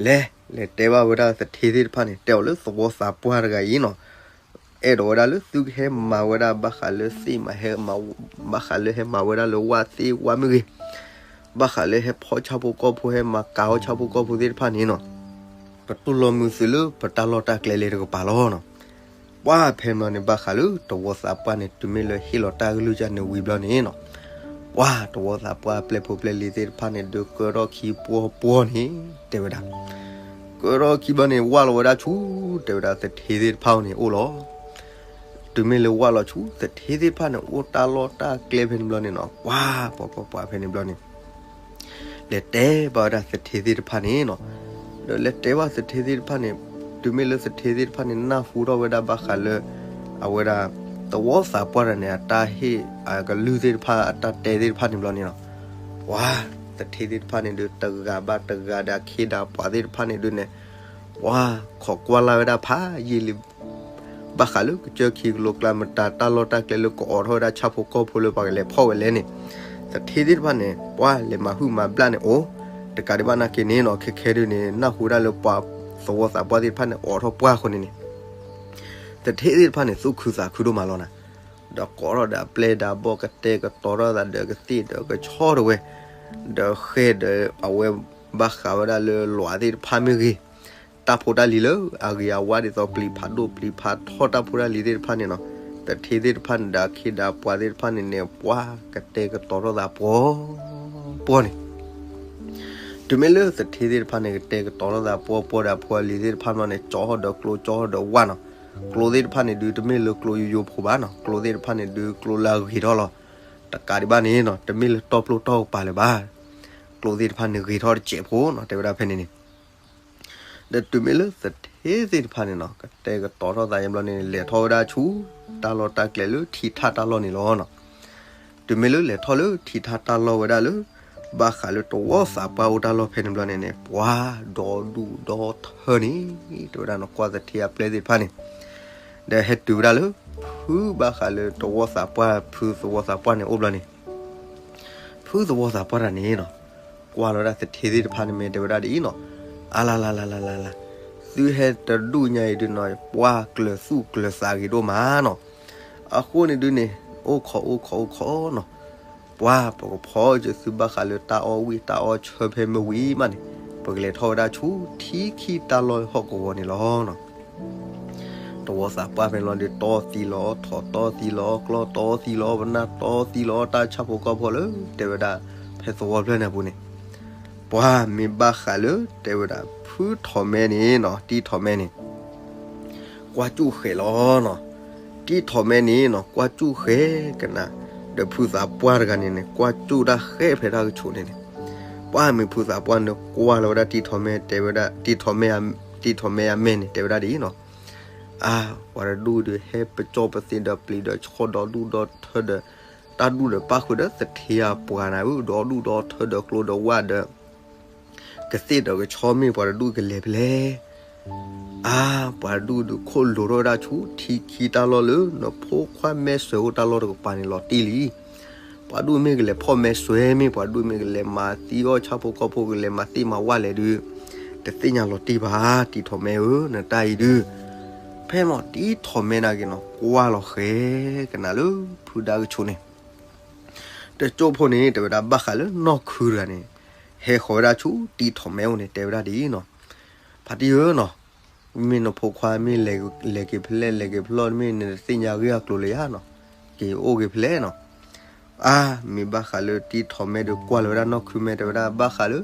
လဲၤ လဲၤတဲဘၣ်ဝဲဒၣ်သထ့သ့ၣ်တဖၣ်န့ၣ် တဲအီၤလၢသဝီသးပှၢ်တဂၤအံၤနီၤ, အဲၣ်ဒိးဝဲဒၣ်လၢသုကဟဲမၤဝဲဒၣ်ဘၣ်ဃးလၢသ့ၣ်မးဟဲမၤ, ဘၣ်ဃးလၢဟဲမၤဝဲဒၣ်လၢဝၣ်သ့ၣ်ဝၣ်မ့ၢ်ဂ့ၤ, ဘၣ်ဃးလၢဟဲဖီၣ်ဆၣ်ဖိကီၢ်ဖိ ဟဲမၤကၤအီၣ်ဆၣ်ဖိကီၢ်ဖိသ့ၣ်တဖၣ်န့ၣ်နီၤ, ပတူၢ်လိာ်မုာ်သုလၢပတၢ်လီၢ်တၢ်ကျဲလၢတကပၤလီၤနီၤ. ပှၤဖဲန့ၣ်ဘျီန့ၣ်ဘၣ်ဃးလၢတဝီသးပှၢ်န့ၣ် တုၤမ့ၢ်လၢဟ့ၣ်လီၤတၢ်ကလုၢ်ကၢ်န့ၣ်ဝံၤဘျီန့ၣ်နီၤ, ပှၤတဝီသးပှၢ်ပျဲၢ်ဖိပျဲၢ်လံၤသ့ၣ်တဖၣ်န့ၣ် ဒုးကၢထီၣ်ခံပှီၢ်ပှီၢ်န့ၣ် တဲဝဲဒၣ်, ကၢထီၣ်ခံဘျီန့ၣ် ဝၢ်လီၤဝဲဒၣ်ဆူ တဲဝဲဒၣ်သထ့သ့ၣ်တဖၣ်န့ၣ်အိၣ်လီၤ. တုၤမ့ၢ်လၢဝၢ်လီၤဆူ သထ့သ့ၣ်တဖၣ်န့ၣ် အိၣ်တၢ်လီၢ်တၢ်ကျဲဖဲန့ၣ်ဘျီန့ၣ်နီၤ, ပှၤပှၤပှၤပှၤဖဲန့ၣ်ဘျီန့ၣ် လဲၤတဲဘၣ်ဝဲဒၣ်သထ့သ့ၣ်တဖၣ်န့ၣ်နီၤ, ဒီးလဲၤတဲဘၣ်သထ့သ့ၣ်တဖၣ်န့ၣ်, တုၤမ့ၢ်လၢသထ့သ့ၣ်တဖၣ်န့ၣ် နၢ်ဟူထီၣ်ဝဲဒၣ်ဘၣ်ဃးလၢ အဝဲဒၣ် သဝီသးပှၢ်တဂၤန့ၣ် အတၢ်ဟ့ၣ်အကလုၢ်သ့ၣ်တဖၣ် အတၢ်တဲသ့ၣ်တဖၣ်န့ၣ်ဘျီန့ၣ်နီၤ, ပှၤသထ့သ့ၣ်တဖၣ်န့ၣ်ဒုး တဂၤဘၣ်တဂၤဒီးအခ့ဒီးအပှၤသ့ၣ်တဖၣ်န့ၣ်ဒုးန့ၣ် ပှၤခိးကွၢ်လၢ်ဝဲဒၣ်ဖးယံာ်လံ ဘၣ်ဃးလၢကစၢၢ်ခံကလိကျါမတၤ တၢ်လီၢ်တၢ်ကျဲလၢကအိးထီၣ်ဝဲဒၣ်ဆၣ်ဖိကီၢ်ဖိလၢပှၤကလဲၤဖီၣ်ဝဲလဲၣ်န့ၣ်, သထ့သ့ၣ်တဖၣ်န့ၣ် ပှၤလဲၤမၤဟုၣ်မၤဘျၣ်န့ၣ်အိၣ်, တကးဒံးဘၣ်နာ်က့န့ၣ်နီၤ ခဲခဲဒုးန့ၣ် နၢ်ဟူဒၣ်လၢပှၤသဝီသးပှၢ်သ့ၣ်တဖၣ်န့ၣ် အိးထီၣ်ပှၢ်အဃိန့ၣ်န့ၣ် သထ့သ့ၣ်တဖၣ်န့ၣ် သူၣ်ခုသးခုဒိၣ်မးလီၤနၤ, ဒီးကိးထီၣ်ဒီးအပျဲၢ်ဒီးအဘီၣ် ကတဲာ်ကတီၤထီၣ်သးဒီးကသ့ၣ်ဒီးကဆီတဝဲ, ဒီးဃဲဒီးအဝဲဘၣ်ဃးဝဲဒၣ်လၢလွးသ့ၣ်တဖၣ်မ့ၢ်ဂ့ၤ, တၢ်ဖိတၢ်လံၤလၢအဂ့ၤအဝါဒ်သိးပျံၤဖးဒိၣ်ပျံၤဖးထီတၢ်ဖိတၢ်လံၤသ့ၣ်တဖၣ်န့ၣ်နီၤ, သထ့သ့ၣ်တဖၣ်န့ၣ်ဒီးအခ့ဒီးအပှၤသ့ၣ်တဖၣ်န့ၣ်န့ၣ် ပှၤကတဲာ်ကတီၤထီၣ်သးပှီၢ်ပှီၢ်န့ၣ် တုၤမ့ၢ်လၢသထ့သ့ၣ်တဖၣ်န့ၣ် ကတဲာ်ကတီၤထီၣ်သးပှီၢ်ပှီၢ်ဒီးအဖိအလံၤသ့ၣ်တဖၣ်ဘျီန့ၣ် ကၠီထီၣ်ဒီးကျိ ကၠီထီၣ်ဒီးဝၣ်နီၤ, ကျိသ့ၣ်တဖၣ်န့ၣ်ဒုး တမ့ၢ်လၢကျိယိယိဖိဘၣ်နီၤ, ကျိသ့ၣ်တဖၣ်န့ၣ်ဒုး ကျိလၢအဂ့ၤထီၣ်လီၤ, တကးဒံးဘၣ်န့ၣ်နီၤ တမ့ၢ်လၢတီၢ်ပျိၢ်တီၢ်ကပၤလၢၤဘၣ်, ကျိသ့ၣ်တဖၣ်န့ၣ်ဂ့ၤထီၣ်တစဲးဖိနီၤ တဲဝဲဒၣ်ဖဲန့ၣ်န့ၣ် ဒီးတုၤမ့ၢ်လၢသထ့သ့ၣ်တဖၣ်န့ၣ်နီၤ ကတဲာ်ကတီၤထီၣ်သးယံာ်ဘျီန့ၣ် လဲၤထီၣ်ဝဲဒၣ်ဆူ တၢ်လီၢ်တၢ်ကျဲလၢထံထၣ်တၢ်လီၢ်န့ၣ်လီၤနီၤ, တုၤမ့ၢ်လၢလဲၤထီၣ်လၢထံထၣ်တၢ်လီၢ်ဝဲဒၣ်လၢ ဘၣ်ဃးလၢတဝီသးပှၢ်အိၣ်တၢ်လီၢ်ဖဲန့ၣ်ဘျီန့ၣ်န့ၣ် ပှၤဒီဒူၣ်ဒီထၢန့ၣ် တဲဝဲဒၣ်နီၤ ကွၢ်သထ့အပျဲၢ်သ့ၣ်တဖၣ်န့ၣ် ဒီးဟဲတုၤဝဲဒၣ်လၢ ဖုဘၣ်ဃးလၢတဝီသးပှၢ် ဖုသဝီသးပှၢ်န့ၣ်အိၣ်ဘျီန့ၣ် ဖုသဝီသးပှၢ်တဂၤန့ၣ်နီၤ ကွၢ်လီၤဝဲဒၣ်သထ့သ့ၣ်တဖၣ်န့ၣ်မ့ၢ်တဲဝဲဒၣ်ဒ်အံၤနီၤ, အါလါလါလါလါလါလါ, သုဟဲတဒူၣ်ညါအံၤဒုးနီၤ ပှၤကျၢၤသူၣ်ကျၢၤသးဂ့ၤဒိၣ်မးနီၤ, အဃိန့ၣ်ဒုးန့ၣ် အိၣ်ခိးအိၣ်ခိးအိၣ်ခိးနီၤ, ပှၤပကဖီက့ၤသုဘၣ်ဃးလၢတၢ်အီၣ်ဝံၣ်တၢ်အီၣ်ဆၢဖဲမုၢ်ဝံၤမးန့ၣ် ပကလဲၤထီၣ်ဝဲဒၣ်ဆူထံခံတၢ်လီၢ်ဟီၣ်ကဝီၤန့ၣ်လီၤနီၤ တဝီသးပှၢ်ဖဲန့ၣ်လီၤဒီး တီသံလီၤ ထိးတီသံလီၤ ကျီတီသံလီၤ ပနၢ်တီသံလီၤ တၢ်ဆၣ်ဖိကီၢ်ဖိလၢ တဲဝဲဒၣ် ဖဲသဝီဖျၢၣ်န့ၣ်အပူၤန့ၣ် ပှၤမ့ၢ်ဘၣ်ဃးလၢ တဲဝဲဒၣ် ဖုထီးမဲန့ၣ်နီၤ တံထီးမဲန့ၣ် ကွၢ်ကၠူၣ်ဃဲးလီၤနီၤ, တံထီးမဲန့ၣ်နီၤ ကွၢ်ကၠူၣ်ဃဲးကနၣ်, ဒီးဖုသးပှၢ်တဂၤန့ၣ်န့ၣ် ကွၢ်ကၠူၣ်တၢ်ဃဲးဖဲတၢ်ကဆိးန့ၣ်န့ၣ်, ပှၤမ့ၢ်ဖုသးပှၢ်န့ၣ် ကွၢ်လီၤဝဲဒၣ်တံထီးမဲ တဲဝဲဒၣ် တံထီးမဲ တံထီးမဲအမဲာ်န့ၣ် တဲဝဲဒၣ်ဒ်အံၤနီၤ အါ, ပှၤတဒူၣ်ဒီးဟဲပကၠီၣ်ပသ့ဒီးပျံၤဒီးဆှီၣ်ဒီဒူၣ်ဒီထၢဒီး တၢ်ဒူၣ်ဒီးပၣ်ဃုာ်ဒီးသထ့အပှၤနၤဧၢ ဒီဒူၣ်ဒီထၢဒီးကျိဒီးဝၣ်ဒီး ကသ့ၣ်ဒီးကဆီမ့ၢ်ပှၤတဒူၣ်ကလဲၤဖဲလဲၣ်. အါ, ပှၤတဒူၣ်ဒုးခိၣ်လိၤထီၣ်ဝဲဒၣ်ဆူထံခံတၢ်လီၢ်လၢ နဖိခွါမဲစွဲအိၣ်တၢ်လီၢ်တကပၤန့ၣ်လီၤတံၢ်လံ. ပှၤဒူၣ်မ့ၢ်ကလဲၤဖီၣ်မဲစွဲမ့ၢ် ပှၤဒူၣ်မ့ၢ်ကလဲၤမၤသံအီၣ်ဆၣ်ဖိကီၢ်ဖိ ကလဲၤမၤသ့မၤဝၣ်လဲၣ်ဒုး တသ့ၣ်ညါလီၤတံၢ်ဘၣ် တံထီးမဲဧၢ နတၢ်အံၤဒုး. ဖဲမ့ၢ်တံထီးမဲနာ်က့ၤနီၤ ကွၢ်လီၤဃဲကနၣ်လၢဖုဒါကဆိးန့ၣ် တကၠိၢ်ဖိန့ၣ် တဲဝဲဒၣ်ဘၣ်ဃးလၢနီၢ်ခုတဂၤန့ၣ် ဟဲဃီၤဝဲဒၣ်ဆူတံထီးမဲအိၣ်န့ၣ် တဲဝဲဒၣ်ဒ်အံၤနီၤ, ဖါတံၢ်ဧၢနီၤ, မ့ၢ်နဖိခွါမ့ၢ်လဲၤက့ၤဖဲလဲၣ် လဲၤက့ၤဖဲလဲၣ် မ့ၢ်နတသ့ၣ်ညါဂ့ၢ်အကျိၤလၢယၤနီၤ, က့ၤအိၣ်က့ၤဖဲလဲၣ်နီၤ. အါ, မ့ၢ်ဘၣ်ဃးလၢတံထီးမဲဒုးကွၢ်လီၤဝဲဒၣ်နီၢ်ခုမဲ တဲဝဲဒၣ်ဘၣ်ဃးလၢ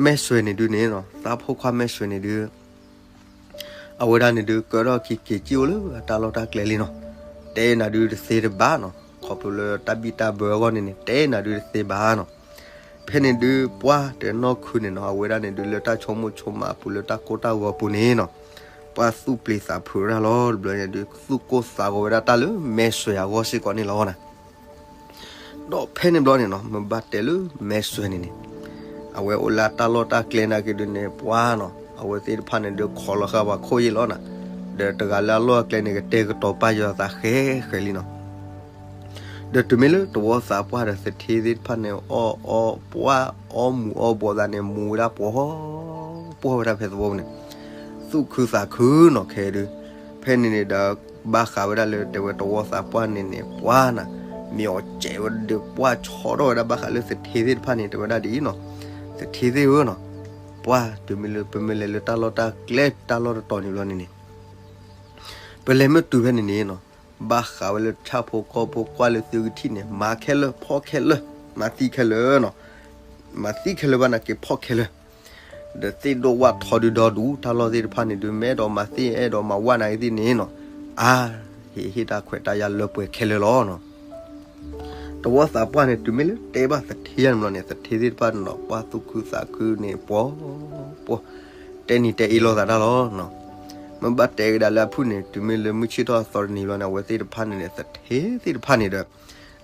မဲစွဲန့ၣ်ဒုးန့ၣ်နီၤ, သးဖိခွါမဲစွဲန့ၣ်ဒုး အဝဲဒၣ်န့ၣ်ဒုး ကၢထီၣ်ခံက့ၤကံၣ်အိၣ်လၢအတၢ်လီၢ်တၢ်ကျဲလံနီၤ, တဲနၤဒုးတသ့တဘၣ်နီၤ, ခီဖျိလၢတၢ်ဘံၣ်တၢ်ဘၢအဂီၢ်န့ၣ်န့ၣ် တဲနၤဒုးတသ့ဘၣ်နီၤ. ဖဲန့ၣ်ဒုး ပှၤတနီၢ်ခုန့ၣ်နီၤ အဝဲဒၣ်န့ၣ်ဒုး လၢတၢ်ဆိကမိၣ်ဆိကမးအပူၤလၢတၢ်ကိၢ်တၢ်ဂီၤအပူၤန့ၣ်နီၤ, ပှၤသူၣ်ပျံၤသးဖုးဝဲဒၣ်လီၤ တဘျီန့ၣ်ဒုး သူၣ်ကိၢ်သးဂီၤဝဲဒၣ်တၢ်လၢမဲစွဲအဂီၢ်စ့ၢ်ကီးန့ၣ်လီၤနီၤ. ဒီးဖဲန့ၣ်ဘျီန့ၣ်နီၤ မ့ၢ်ဘၣ်တဲလၢမဲစွဲန့ၣ်န့ၣ် အဝဲအိၣ်လၢတၢ်လီၢ်တၢ်ကျဲနာ်က့ဒုးန့ၣ် ပှၢ်နီၤ အဝဲသ့ၣ်တဖၣ်န့ၣ်ဒုးခိးလီၤဃာ်ပှၤခိၣ်ယ့ၢ်လီၤနၤ, ဒီးတဂၤလၢအလီၢ်အကျဲန့ၣ် ကတဲာ်ကတီၤပာ်ယွၤသးဃဲဃဲလံနီၤ. ဒီးတုၤမ့ၢ်လၢသဝီသးပှၢ်ဒီးသထ့သ့ၣ်တဖၣ်န့ၣ် အီၣ်အီပှၢ် အီမူၤအီဘှီးသးန့ၣ် မူၤဝဲဒၣ်ပှီၤ ပှီၤဝဲဒၣ်ဖဲသဝီပူၤန့ၣ်, သူၣ်ခုသးခုနီၤခဲဒုး, ဖဲန့ၣ်န့ၣ်ဒီး ဘၣ်ဃးဝဲဒၣ်လၢတဲဝဲသဝီသးပှၢ်န့ၣ်န့ၣ် ပှၢ်နၤ မ့ၢ်အီၤစဲးဝဲဒီးပှၢ်ဆီထီၣ်ဝဲဒၣ်ဘၣ်ဃးလၢသထ့သ့ၣ်တဖၣ်န့ၣ် တဲဝဲဒၣ်ဒ်အံၤနီၤ, သထ့သ့ၣ်ဧၢနီၤ, ပှၢ်တုၤမ့ၢ်လၢပမ့ၢ်လဲၤလၢတၢ်လီၢ်တၢ်ကျဲတၢ်လီၢ်တတီၤန့ၣ်ဘျီန့ၣ်န့ၣ် ပလဲၤမ့ၢ်တုၤဖဲန့ၣ်န့ၣ်နီၤ, ဘၣ်ဃးဝဲလၢဆၣ်ဖိကီၢ်ဖိကွၢ်လၢသုကထံၣ်န့ၣ် မၤခဲလၢာ်ဖှီၣ်ခဲလၢာ် မၤသံခဲလၢာ်နီၤ, မၤသံခဲလၢာ်ဘၣ်နာ်က့ဖှီၣ်ခဲလၢာ်, ဒီးသ့ၣ်ဒိၣ်ဝၣ်ထီဒုဒီဒူၣ် တၢ်လီၢ်သ့ၣ်တဖၣ်န့ၣ်ဒုး မ့ၢ်အဲၣ်ဒိးမၤသ့ၣ်အဲၣ်ဒိးမၤဝၣ်နာ်က့သ့ၣ်န့ၣ်နီၤ, အါ ဟ့ၣ်ဟ့ၣ်တၢ်ခွဲးတၢ်ယာ်လၢပှဲၤခဲလၢာ်လီၤနီၤ. သဝီသးပှၢ်န့ၣ် တုၤမ့ၢ်လၢတဲဘၣ်သထ့ယါန့ၣ်ဘျီန့ၣ် သထ့သ့ၣ်တဖၣ်န့ၣ်နီၤ ပှၢ်သူၣ်ခုသးခုန့ၣ် ပှီၤ ပှီၤ တဲနံၤတဲအ့လိာ်သးတၢ်လီၤနီၤ. မ့ၢ်ဘၣ်တဲကဒါလၢအဖုၣ်န့ၣ် တုၤမ့ၢ်လၢမုၢ်ဆ့ၣ်ထီၣ်အသီတနံၤဘျီန့ၣ် အဝဲသ့ၣ်တဖၣ်န့ၣ်န့ၣ် သထ့သ့ၣ်တဖၣ်န့ၣ်ဒီး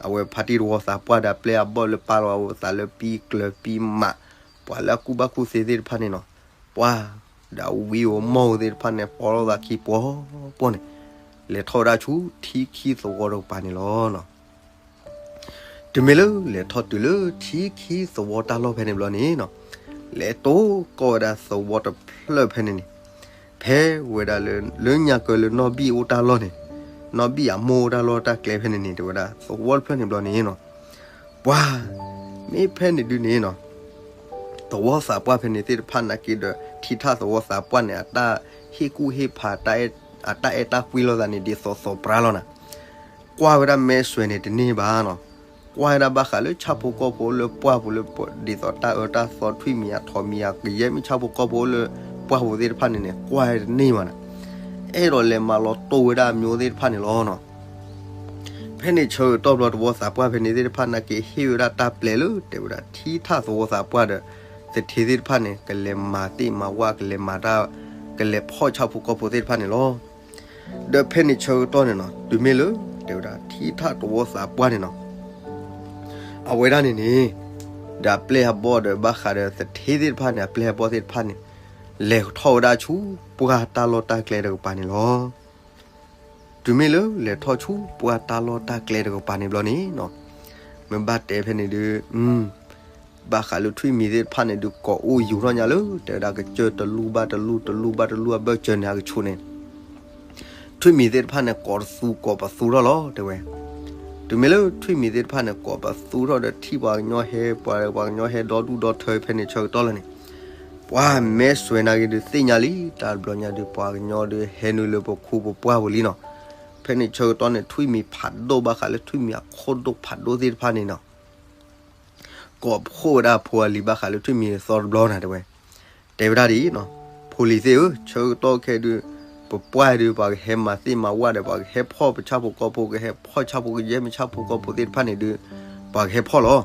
အဝဲဖါတံၢ်သဝီသးပှၢ်ဒီးအပျဲၢ်အဘီၣ်လၢပာ်လီၤအသးလၢပံကျၢၤပံမး ပှၤလၢအကူၣ်ဘၣ်ကူၣ်သ့သ့ၣ်တဖၣ်န့ၣ်နီၤ, ပှၢ် ဒီးဝံဧိၤမီၢ်ဧိၤသ့ၣ်တဖၣ်န့ၣ် ပီလိာ်သးခံပှီၤပှီၤန့ၣ် လဲၤထီၣ်ဝဲဒၣ်ဆူထံခံသဝီတကပၤန့ၣ်လီၤနီၤ. တုၤမ့ၢ်လၢလဲၤထီၣ်တုၤလၢထံခံသဝီတၢ်လီၢ်ဖဲန့ၣ်ဘျီန့ၣ်နီၤ, လဲၤတိၢ်ကီၢ်ဝဲဒၣ်သဝီတဖျၢၣ်ဖဲန့ၣ်န့ၣ်, ဖဲဝဲဒၣ်လၢ လၢညါကၢလၢနီၢ်ဘံၣ်အိၣ်တၢ်လီၢ်န့ၣ်, နီၢ်ဘံၣ်အမိၢ်အိၣ်တၢ်လီၢ်တၢ်ကျဲဖဲန့ၣ်န့ၣ် တဲဝဲဒၣ်သဝီတဖျၢၣ်န့ၣ်ဘျီန့ၣ်နီၤ, ပှၤ မ့ၢ်ဖဲန့ၣ်ဒုန့ၣ်နီၤ သဝီသးပှၢ်ဖဲန့ၣ်သ့ၣ်တဖၣ်နာ်က့ဒီး ထံထၣ်သဝီသးပှၢ်န့ၣ် အတၢ်ဟ့ၣ်ကူၣ်ဟ့ၣ်ဖး အတၢ်အဲၣ်တၢ်ကွံလိာ်သးန့ၣ် ဒ်သိးသိးပြါလီၤနၤ, ကွၢ်ဝဲဒၣ်မဲဆွဲန့ၣ်တန့ၢ်ဘၣ်နီၤ, ကွၢ်ဝဲဒၣ်ဘၣ်ဃးလၢဆၣ်ဖိကီၢ်ဖိလၢပှၢ်ပူၤလၢ ဒ်သိးတၢ်အၢတၢ်သီထွံၣ်မံၤအထီၣ်မံၤအကယဲၢ်မ့ၢ်ဆၣ်ဖိကီၢ်ဖိလၢပှၢ်ပူၤသ့ၣ်တဖၣ်န့ၣ်န့ၣ် ကွၢ်ဝဲတန့ၢ်ဘၣ်နၤ, အဲၣ်ဒိးလဲၤမၤလီၤတိၢ်ဝဲဒၣ်အမျိုးသ့ၣ်တဖၣ်န့ၣ်လီၤနီၤ. ဖဲန့ၣ်ဆၢကတီၢ်ဘျီသဝီသးပှၢ်ဖဲန့ၣ်သ့ၣ်တဖၣ်နာ်က့ဟ့ၣ်ဝဲဒၣ်တၢ်ပျဲလၢ တဲဝဲဒၣ်ထံထၣ်သဝီသးပှၢ်ဒီး သထ့သ့ၣ်တဖၣ်န့ၣ် ကလဲၤမၤသ့ၣ်မၤဝၣ် ကလဲၤမၤတၢ် ကလဲၤဖီၣ်ဆၣ်ဖိကီၢ်ဖိသ့ၣ်တဖၣ်န့ၣ်လီၤ. ဒီးဖဲန့ၣ်ဆၢကတီၢ်န့ၣ်နီၤ တုၤမ့ၢ်လၢ တဲဝဲဒၣ်ထံထၣ်သဝီသးပှၢ်န့ၣ်နီၤ အဝဲဒၣ်န့ၣ်န့ၣ် ဒီးအပျဲၢ်အဘီၣ်ဒီးဘၣ်ဃးဒီးသထ့သ့ၣ်တဖၣ်န့ၣ် အပျဲၢ်အဘီၣ်သ့ၣ်တဖၣ်န့ၣ် လဲၤထီၣ်ဝဲဒၣ်ဆူပှၢ်တၢ်လီၢ်တၢ်ကျဲတကပၤန့ၣ်လီၤ. တုၤမ့ၢ်လၢလဲၤထီၣ်ဆူပှၢ်တၢ်လီၢ်တၢ်ကျဲတကပၤန့ၣ်ဘျီန့ၣ်နီၤ မ့ၢ်ဘၣ်တဲဖဲန့ၣ်ဒုး ဘၣ်ဃးလၢထွံၣ်မံၤသ့ၣ်တဖၣ်န့ၣ်ဒုး ကိးအိၣ်ယူၤထီၣ်ညါလၢ တဲဝဲဒၣ်ကစၢၢ်တလူၢ်ဘၣ်တလူၢ် တလူၢ်ဘၣ်တလူၢ် အဘၢၣ်စၢၤန့ၣ်အကဆူးန့ၣ် ထွံၣ်မံၤသ့ၣ်တဖၣ်န့ၣ် ကိးတသူကိးပသူထီၣ်လီၤ တဲဝဲ. တုၤမ့ၢ်လၢထွံၣ်မံၤသ့ၣ်တဖၣ်န့ၣ် ကိးပသူထီၣ်ဒီးထံၣ်ပှၤကညီဟဲ ပှၤ ပှၤကညီဟဲဒီဒူၣ်ဒီထၢဖဲန့ၣ်ဆၢကတီၢ်လီၤန့ၣ် ပှၤမဲဆွဲနာ်က့ဒုးသ့ၣ်ညါလံ တၢ်တဘျီညါဒုး ပှၤကညီဒုးဟဲနုာ်လၢပခူပပှၢ်ပူၤလံနီၤ. ဖဲန့ၣ်ဆၢကတီၢ်န့ၣ် ထွံၣ်မံၤဖးဒိၣ်ဘၣ်ဃးလၢထွံၣ်မံၤအခိၣ်ဒိၣ်ဖးဒိၣ်သ့ၣ်တဖၣ်န့ၣ်နီၤ ကိးဖှိၣ်ဝဲဒၣ်ဖိအလံၤဘၣ်ဃးလၢထွံၣ်မံၤအသီတဘျီနၤ တဲဝဲ. တဲဝဲဒၣ်ဒ်အံၤနီၤ ဖိလံၤသ့ၣ်ဧၢ ဆၢကတီၢ်ခဲဒုး ပပှၢ်ဒုး ပှၤကဟဲမၤသ့ၣ်မၤဝၣ်ဒီး ပှၤကဟဲဖီၣ်ပဆၣ်ဖိကီၢ်ဖိ ကဟဲဖီၣ်ဆၣ်ဖိကယဲၢ်မ့ၢ်ဆၣ်ဖိကီၢ်ဖိသ့ၣ်တဖၣ်န့ၣ်ဒုး ပှၤကဟဲဖီၣ်လီၤ.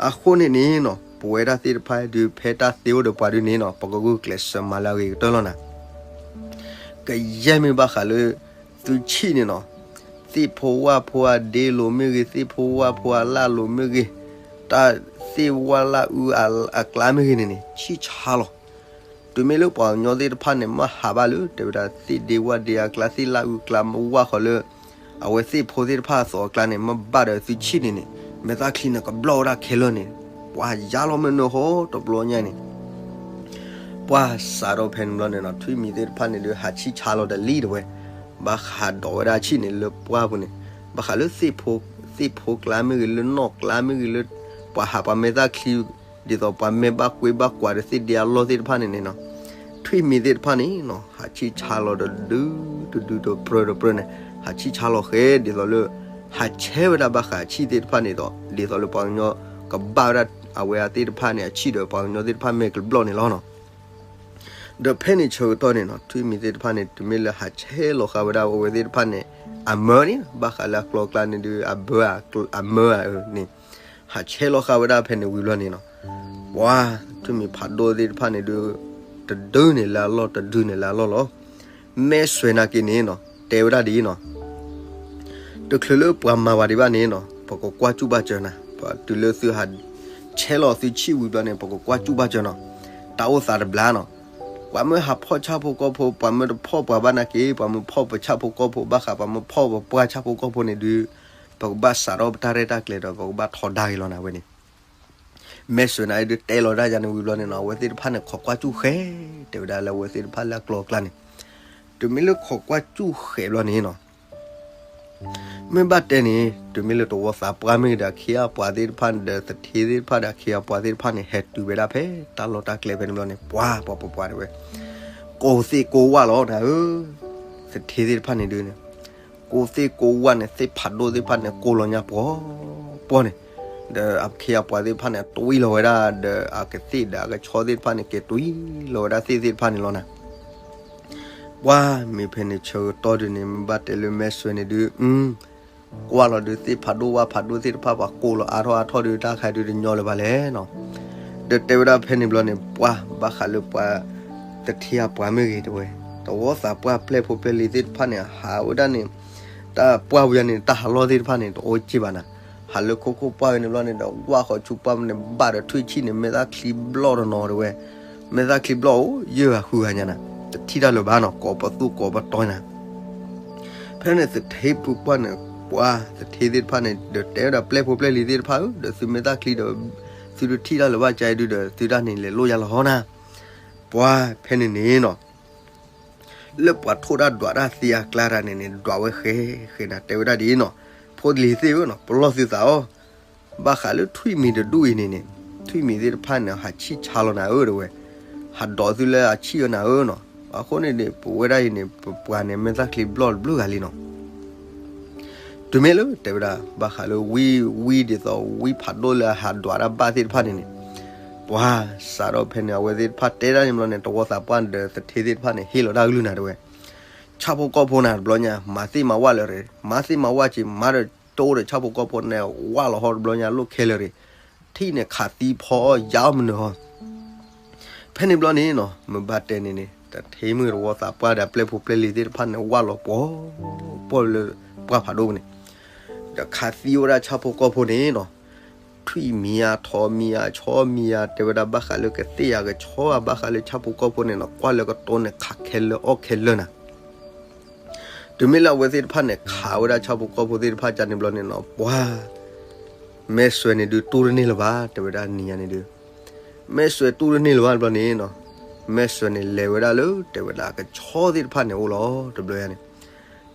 အဃိန့ၣ်န့ၣ်နီၤ ပဝဲဒၣ်သ့ၣ်တဖၣ်ဒုး ဖဲတၢ်သ့အိၣ်ဒီးပှၤဒုးန့ၣ်နီၤ ပကဂုာ်ကျဲးစၢးမၤလၢအဂ့ၤကတၢၢ်လီၤနၤ ကယဲၢ်မ့ၢ်ဘၣ်ဃးလၢ သုဆံၣ်န့ၣ်နီၤ သ့ၣ်ဖိဝၣ်ဖိအဒ့လိၤမ့ၢ်ဂ့ၤ သ့ၣ်ဖိဝၣ်ဖိအလၣ်လိၤမ့ၢ်ဂ့ၤ တၢ်သ့ၣ်ဝၣ်လၣ်အုအကျါမ့ၢ်ဂ့ၤန့ၣ်န့ၣ် ဆံၣ်ဆါလီၤ. တုၤမ့ၢ်လၢပှၤကညီသ့ၣ်တဖၣ်န့ၣ် မ့ၢ်ဟးဘၣ်လၢ တဲဝဲဒၣ်သ့ၣ်ဒ့ဝၣ်ဒ့အကျါ သ့ၣ်လၣ်အုအကျါ မ့ၢ်ဝၣ်ဃီလၢ အဝဲသ့ၣ်ဖိသ့ၣ်တဖၣ်အသိးအကျါန့ၣ် မ့ၢ်ဘၣ်ဒီးသုဆံၣ်န့ၣ်န့ၣ် မဲာ်သၣ်ချံန့ၣ် ကဘျီၣ်ဝဲဒၣ်ခဲလၢာ်န့ၣ် ပှၤယါလီၤမ့ၢ်နၢဟီတဘျီညါန့ၣ် ပှၤစးထီၣ်ဖဲန့ၣ်ဘျီန့ၣ်နီၤ ထွံၣ်မံၤသ့ၣ်တဖၣ်န့ၣ်ဒုး ဟးဆံၣ်ဆါလီၤတလံတဝဲ ဘၣ်ဃးဒီးဝဲဒၣ်ဆံၣ်န့ၣ်လၢပှၢ်ပူၤန့ၣ် ဘၣ်ဃးလၢ သ့ၣ်ဖိကျါမ့ၢ်ဂ့ၤ လၢနီၣ်ကျါမ့ၢ်ဂ့ၤ လၢပှၤဟးပှၤမဲာ်သၣ်ချံ ဒ်သိးပှၤမဲာ်ဘၣ်ကွ့ဘၣ်ကွာ်ဒီးသ့ၣ်ဒ့အလီၢ်သ့ၣ်တဖၣ်န့ၣ်န့ၣ်နီၤ ထွံၣ်မံၤသ့ၣ်တဖၣ်န့ၣ်နီၤ ဟးဆံၣ်ဆါလီၤတဒု တဒုတပြၢတပြၢန့ၣ် ဟးဆံၣ်ဆါလီၤဃဲ ဒ်သိးလၢ ဟးဆဲးဝဲဒၣ်ဘၣ်ဃးဆံၣ်သ့ၣ်တဖၣ်န့ၣ်ဒီး ဒ်သိးလၢပှၤကညီ ကဘၣ်ဝဲဒၣ်အဝဲအသ့ၣ်တဖၣ်န့ၣ် အဆံၣ်ဒီးပှၤကညီသ့ၣ်တဖၣ်မဲာ်ကဘျီၣ်န့ၣ်လီၤနီၤ. ဒီးဖဲန့ၣ်ဆၢကတီၢ်န့ၣ်နီၤ ထွံၣ်မံၤသ့ၣ်တဖၣ်န့ၣ် တုၤမ့ၢ်လၢဟးဆဲးလီၤဃာ်ဝဲဒၣ်အဝဲသ့ၣ်တဖၣ်န့ၣ် အမၢန့ၣ် ဘၣ်ဃးလၢအကျိၤအကျါန့ၣ်ဒုး အဘၢ အမၢန့ၣ် ဟးဆဲးလီၤဃာ်ဝဲဒၣ်ဖဲန့ၣ်ဝံၤဘျီန့ၣ်နီၤ ပှၤ ထွံၣ်မံၤဖးဒိၣ်သ့ၣ်တဖၣ်န့ၣ်ဒုး တဒုန့ၣ်လၢအလီၢ် တဒုန့ၣ်လၢအလီၢ်လီၤ. မဲာ်စွဲနာ်က့န့ၣ်နီၤ တဲဝဲဒၣ်ဒ်အံၤနီၤ တချုးလၢပှၤမၤဝဲဒံးဘၣ်န့ၣ်နီၤ ပကကွၢ်စူၣ်ဘၣ်စၢၤနၤ ပှၤတုၤလၢသုဟး ဆဲးလီၤသုဆံၣ်ဝံၤဘျီန့ၣ် ပကကွၢ်စူၣ်ဘၣ်စၢၤနီၤ, တၢ်အိၣ်သးတဘျါနီၤ, ပှၤမ့ၢ်ဟးဖီၣ်ဆၣ်ဖိကီၢ်ဖိ ပှၤမ့ၢ်တဖီၣ်ပှၤဘၣ်နာ်က့ ပှၤမ့ၢ်ဖီၣ်ပဆၣ်ဖိကီၢ်ဖိဘၣ်ဃး ပှၤမ့ၢ်ဖီၣ်ပပှၢ်ဆၣ်ဖိကီၢ်ဖိန့ၣ်ဒုး ပကဘၣ်စးထီၣ်ပတၢ်ရဲၣ်တၢ်ကျဲၤဒီး ပကဘၣ်ထီဒါက့ၤလီၤနၤဝဲန့ၣ် မဲၢ်စွဲန့ၣ်ဒုးတဲလီၤဒၣ်ယၤန့ၣ်ဝံၤဘျီန့ၣ်နီၤ အဝဲသ့ၣ်တဖၣ်န့ၣ် ခိးကွၢ်စူၣ်ဃဲ, တဲဝဲဒၣ်လၢအဝဲသ့ၣ်တဖၣ်လၢအကျိၤအကျဲန့ၣ်, တုၤမ့ၢ်လၢခိးကွၢ်စူၣ်ဃဲဘျီန့ၣ်နီၤ မ့ၢ်ဘၣ်တဲန့ၣ် တုၤမ့ၢ်လၢတဝီသးပှၢ်မ့ၢ်ဂ့ၤဒီး အခ့အပှၤသ့ၣ်တဖၣ်န့ၣ်ဒီး သထ့သ့ၣ်တဖၣ်ဒီး အခ့အပှၤသ့ၣ်တဖၣ်န့ၣ် ဟဲတုၤဝဲဒၣ်ဖဲတၢ်လီၢ်တၢ်ကျဲဖဲန့ၣ်ဘျီန့ၣ် ပှၤပှၤပှၤပှၤတဲဝဲ ကိးသ့ၣ်ကိးဝၣ်လီၤနၤဧၢ, သထ့သ့ၣ်တဖၣ်န့ၣ်ဒုးန့ၣ် ကိးသ့ၣ်ကိးဝၣ်န့ၣ် သ့ၣ်ဖးဒိၣ်သ့ၣ်တဖၣ်န့ၣ် ကိးလီၤညါပှီၤပှီၤန့ၣ်, ဒီးအခ့အပှၤသ့ၣ်တဖၣ်န့ၣ် တွံၢ်လီၤဝဲဒၣ် ဒီးအကသ့ၣ်ဒီးအကဆီသ့ၣ်တဖၣ်န့ၣ် က့ၤတွံၢ်လီၤဝဲဒၣ်သ့ၣ်သ့ၣ်တဖၣ်န့ၣ်လီၤနၤ ပှၤမ့ၢ်ဖဲန့ၣ်ဆၢကတီၢ်ဒုးန့ၣ် မ့ၢ်ဘၣ်တဲလၢမဲၢ်စွဲန့ၣ်ဒုး ကွၢ်လီၤဒုးသ့ၣ်ဖးဒိၣ်ဝၣ်ဖးဒိၣ်သ့ၣ်တဖၣ် ပှၤကိးလီၤအါထီၣ်အါထီၣ်ဒုး တၢ်ခါဒုးတညီလၢၤဘၣ်လဲၣ်နီၤ, ဒီးတဲဝဲဒၣ်ဖဲန့ၣ်ဘျီန့ၣ် ပှၤဘၣ်ဃးလၢပှၤ သထ့အပှၤမ့ၢ်ဂ့ၤတဲဝဲ, တဝီသးပှၢ်ပျဲၢ်ဖိပျဲၢ်လံၤသ့ၣ်တဖၣ်န့ၣ် ဟးဝဲဒၣ်န့ၣ် တၢ်ပှၢ်ဝံၤန့ၣ် တၢ်ဟးလီၢ်သ့ၣ်တဖၣ်န့ၣ် တအိၣ်က့ၢ်ဘၣ်နၤ, ဟးလၢခိခိၣ်ပှၢ်ဝဲန့ၣ်ဘျီန့ၣ်ဒီး ဝၣ်ဃီဆူပှၢ်န့ၣ် ဘၣ်ဒီးထွံၣ်ဆံၣ်န့ၣ် မဲာ်သၣ်ချံဘျီၣ်တနီၤတဲဝဲ, မဲာ်သၣ်ချံဘျီၣ်အိၣ် ယဲၢ်ဂၤဃုဂၤညါနၤ, တထံၣ်တၢ်လၢၤဘၣ်နီၤ ကိးပသူကိးပတီၤနၤ ဖဲန့ၣ်သထ့ပူၤကွၢ်န့ၣ် ပှၤသထ့သ့ၣ်တဖၣ်န့ၣ် ဒီးတဲဝဲဒၣ်ပျဲၢ်ဖိပျဲၢ်လံၤသ့ၣ်တဖၣ်ဧၢ ဒီးသုမဲာ်သၣ်ချံဒီး သုတထံၣ်တၢ်လၢၤဘၣ်ကါအံၤဒုဒီး သုတၢ်န့ၣ်လဲၤလိၣ်ယါလီၤဟီနၤ, ပှၤဖဲန့ၣ်န့ၣ်နီၤ လၢပှၤထိၣ်တၢ်ဒွးတၢ်သ့အကျါတၢ်န့ၣ်န့ၣ် ဒွးဝဲဃဲဃဲနၤ တဲဝဲဒၣ်ဒ်အံၤနီၤ, ဖိလံၤသ့ၣ်ဧၢနီၤ ပလီၢ်သုသးအီၤ, ဘၣ်ဃးလၢထွံၣ်မံၤတဒူၣ်အံၤန့ၣ်န့ၣ် ထွံၣ်မံၤသ့ၣ်တဖၣ်န့ၣ် ဟးဆံၣ်ဆါလီၤနၤဧၢတဲဝဲ, ဟးဒိးသုလၢအဆံၣ်အီၤနၤဧၢနီၤ, အဃိန့ၣ်န့ၣ် ပဝဲဒၣ်အံၤန့ၣ် ပပှၤန့ၣ် မဲာ်သၣ်ချံဘျီၣ်တဘျုးဂၤလံနီၤ တုၤမ့ၢ်လၢတဲဝဲဒၣ် ဘၣ်ဃးလၢဝံ ဝံဒ်သိး ဝံဖးဒိၣ်လၢအဟးဒွးတၢ်ဘၣ်သ့ၣ်တဖၣ်န့ၣ်န့ၣ်, ပှၤစးထီၣ်ဖဲန့ၣ် အဝဲသ့ၣ်တဖၣ်တဲဒၣ်န့ၣ်ဘျီန့ၣ် တဝီသးပှၢ်ဒီးသထ့သ့ၣ်တဖၣ်န့ၣ် ဟ့ၣ်လီၤတၢ်ကလုၢ်နၤတဲဝဲ, ဆၣ်ဖိကီၢ်ဖိနၤတဘျီညါ မၤသ့ၣ်မၤဝၣ်လၢၤရ့ၣ်, မၤသ့ၣ်မၤဝၣ်က့ၤ မၤဒီးတအိၣ်ဒီးဆၣ်ဖိကီၢ်ဖိန့ၣ် ဝၣ်လီၤဟီတဘျီညါလိၣ်ခဲလၢာ်ရ့ၣ်, ထံၣ်န့ၣ်ခးသံဖီအီၣ်ယါအီၣ်မနုၤဟီ ဖဲန့ၣ်ဘျီန့ၣ်နီၤ မ့ၢ်ဘၣ်တဲန့ၣ်န့ၣ် တထ့မုၣ်တဝီသးပှၢ်ဒီးပျဲၢ်ဖိပျဲၢ်လံၤသ့ၣ်တဖၣ်န့ၣ် ဝၣ်လီၤပှီၤပှီၢ်လၢပှၢ်ဖးဒိၣ်ပူၤန့ၣ်, ဒီးခးသံဝဲဒၣ်ဆၣ်ဖိကီၢ်ဖိန့ၣ်နီၤ, ထွံၣ်မံၤဧါ ထိးမံၤဧါ ဆီမံၤဧါ တဲဝဲဒၣ်ဘၣ်ဃးလၢကသ့ၣ်ဧါ ကဆီဧါ ဘၣ်ဃးလၢဆၣ်ဖိကီၢ်ဖိန့ၣ်နီၤ ကွၢ်လၢကတိၤန့ၣ် ခးခဲလၢာ်အီၣ်ခဲလၢာ်နၤ တုၤမ့ၢ်လၢအဝဲသ့ၣ်တဖၣ်န့ၣ် ခးဝဲဒၣ်ဆၣ်ဖိကီၢ်ဖိသ့ၣ်တဖၣ်ကန့ၣ်ဘျီန့ၣ်နီၤ ပှၤ မဲၢ်စွဲန့ၣ်ဒုးတူၢ်တန့ၢ်လၢၤဘၣ် တဲဝဲဒၣ်နံၤညါန့ၣ်ဒုး, မဲၢ်စွဲတူၢ်တန့ၢ်လၢၤဘၣ်ဘျီန့ၣ်နီၤ, မဲၢ်စွဲန့ၣ်လဲၤဝဲဒၣ်လၢ တဲဝဲဒၣ်ကဆီသ့ၣ်တဖၣ်န့ၣ်အိၣ်လီၤ တဘျီညါန့ၣ်,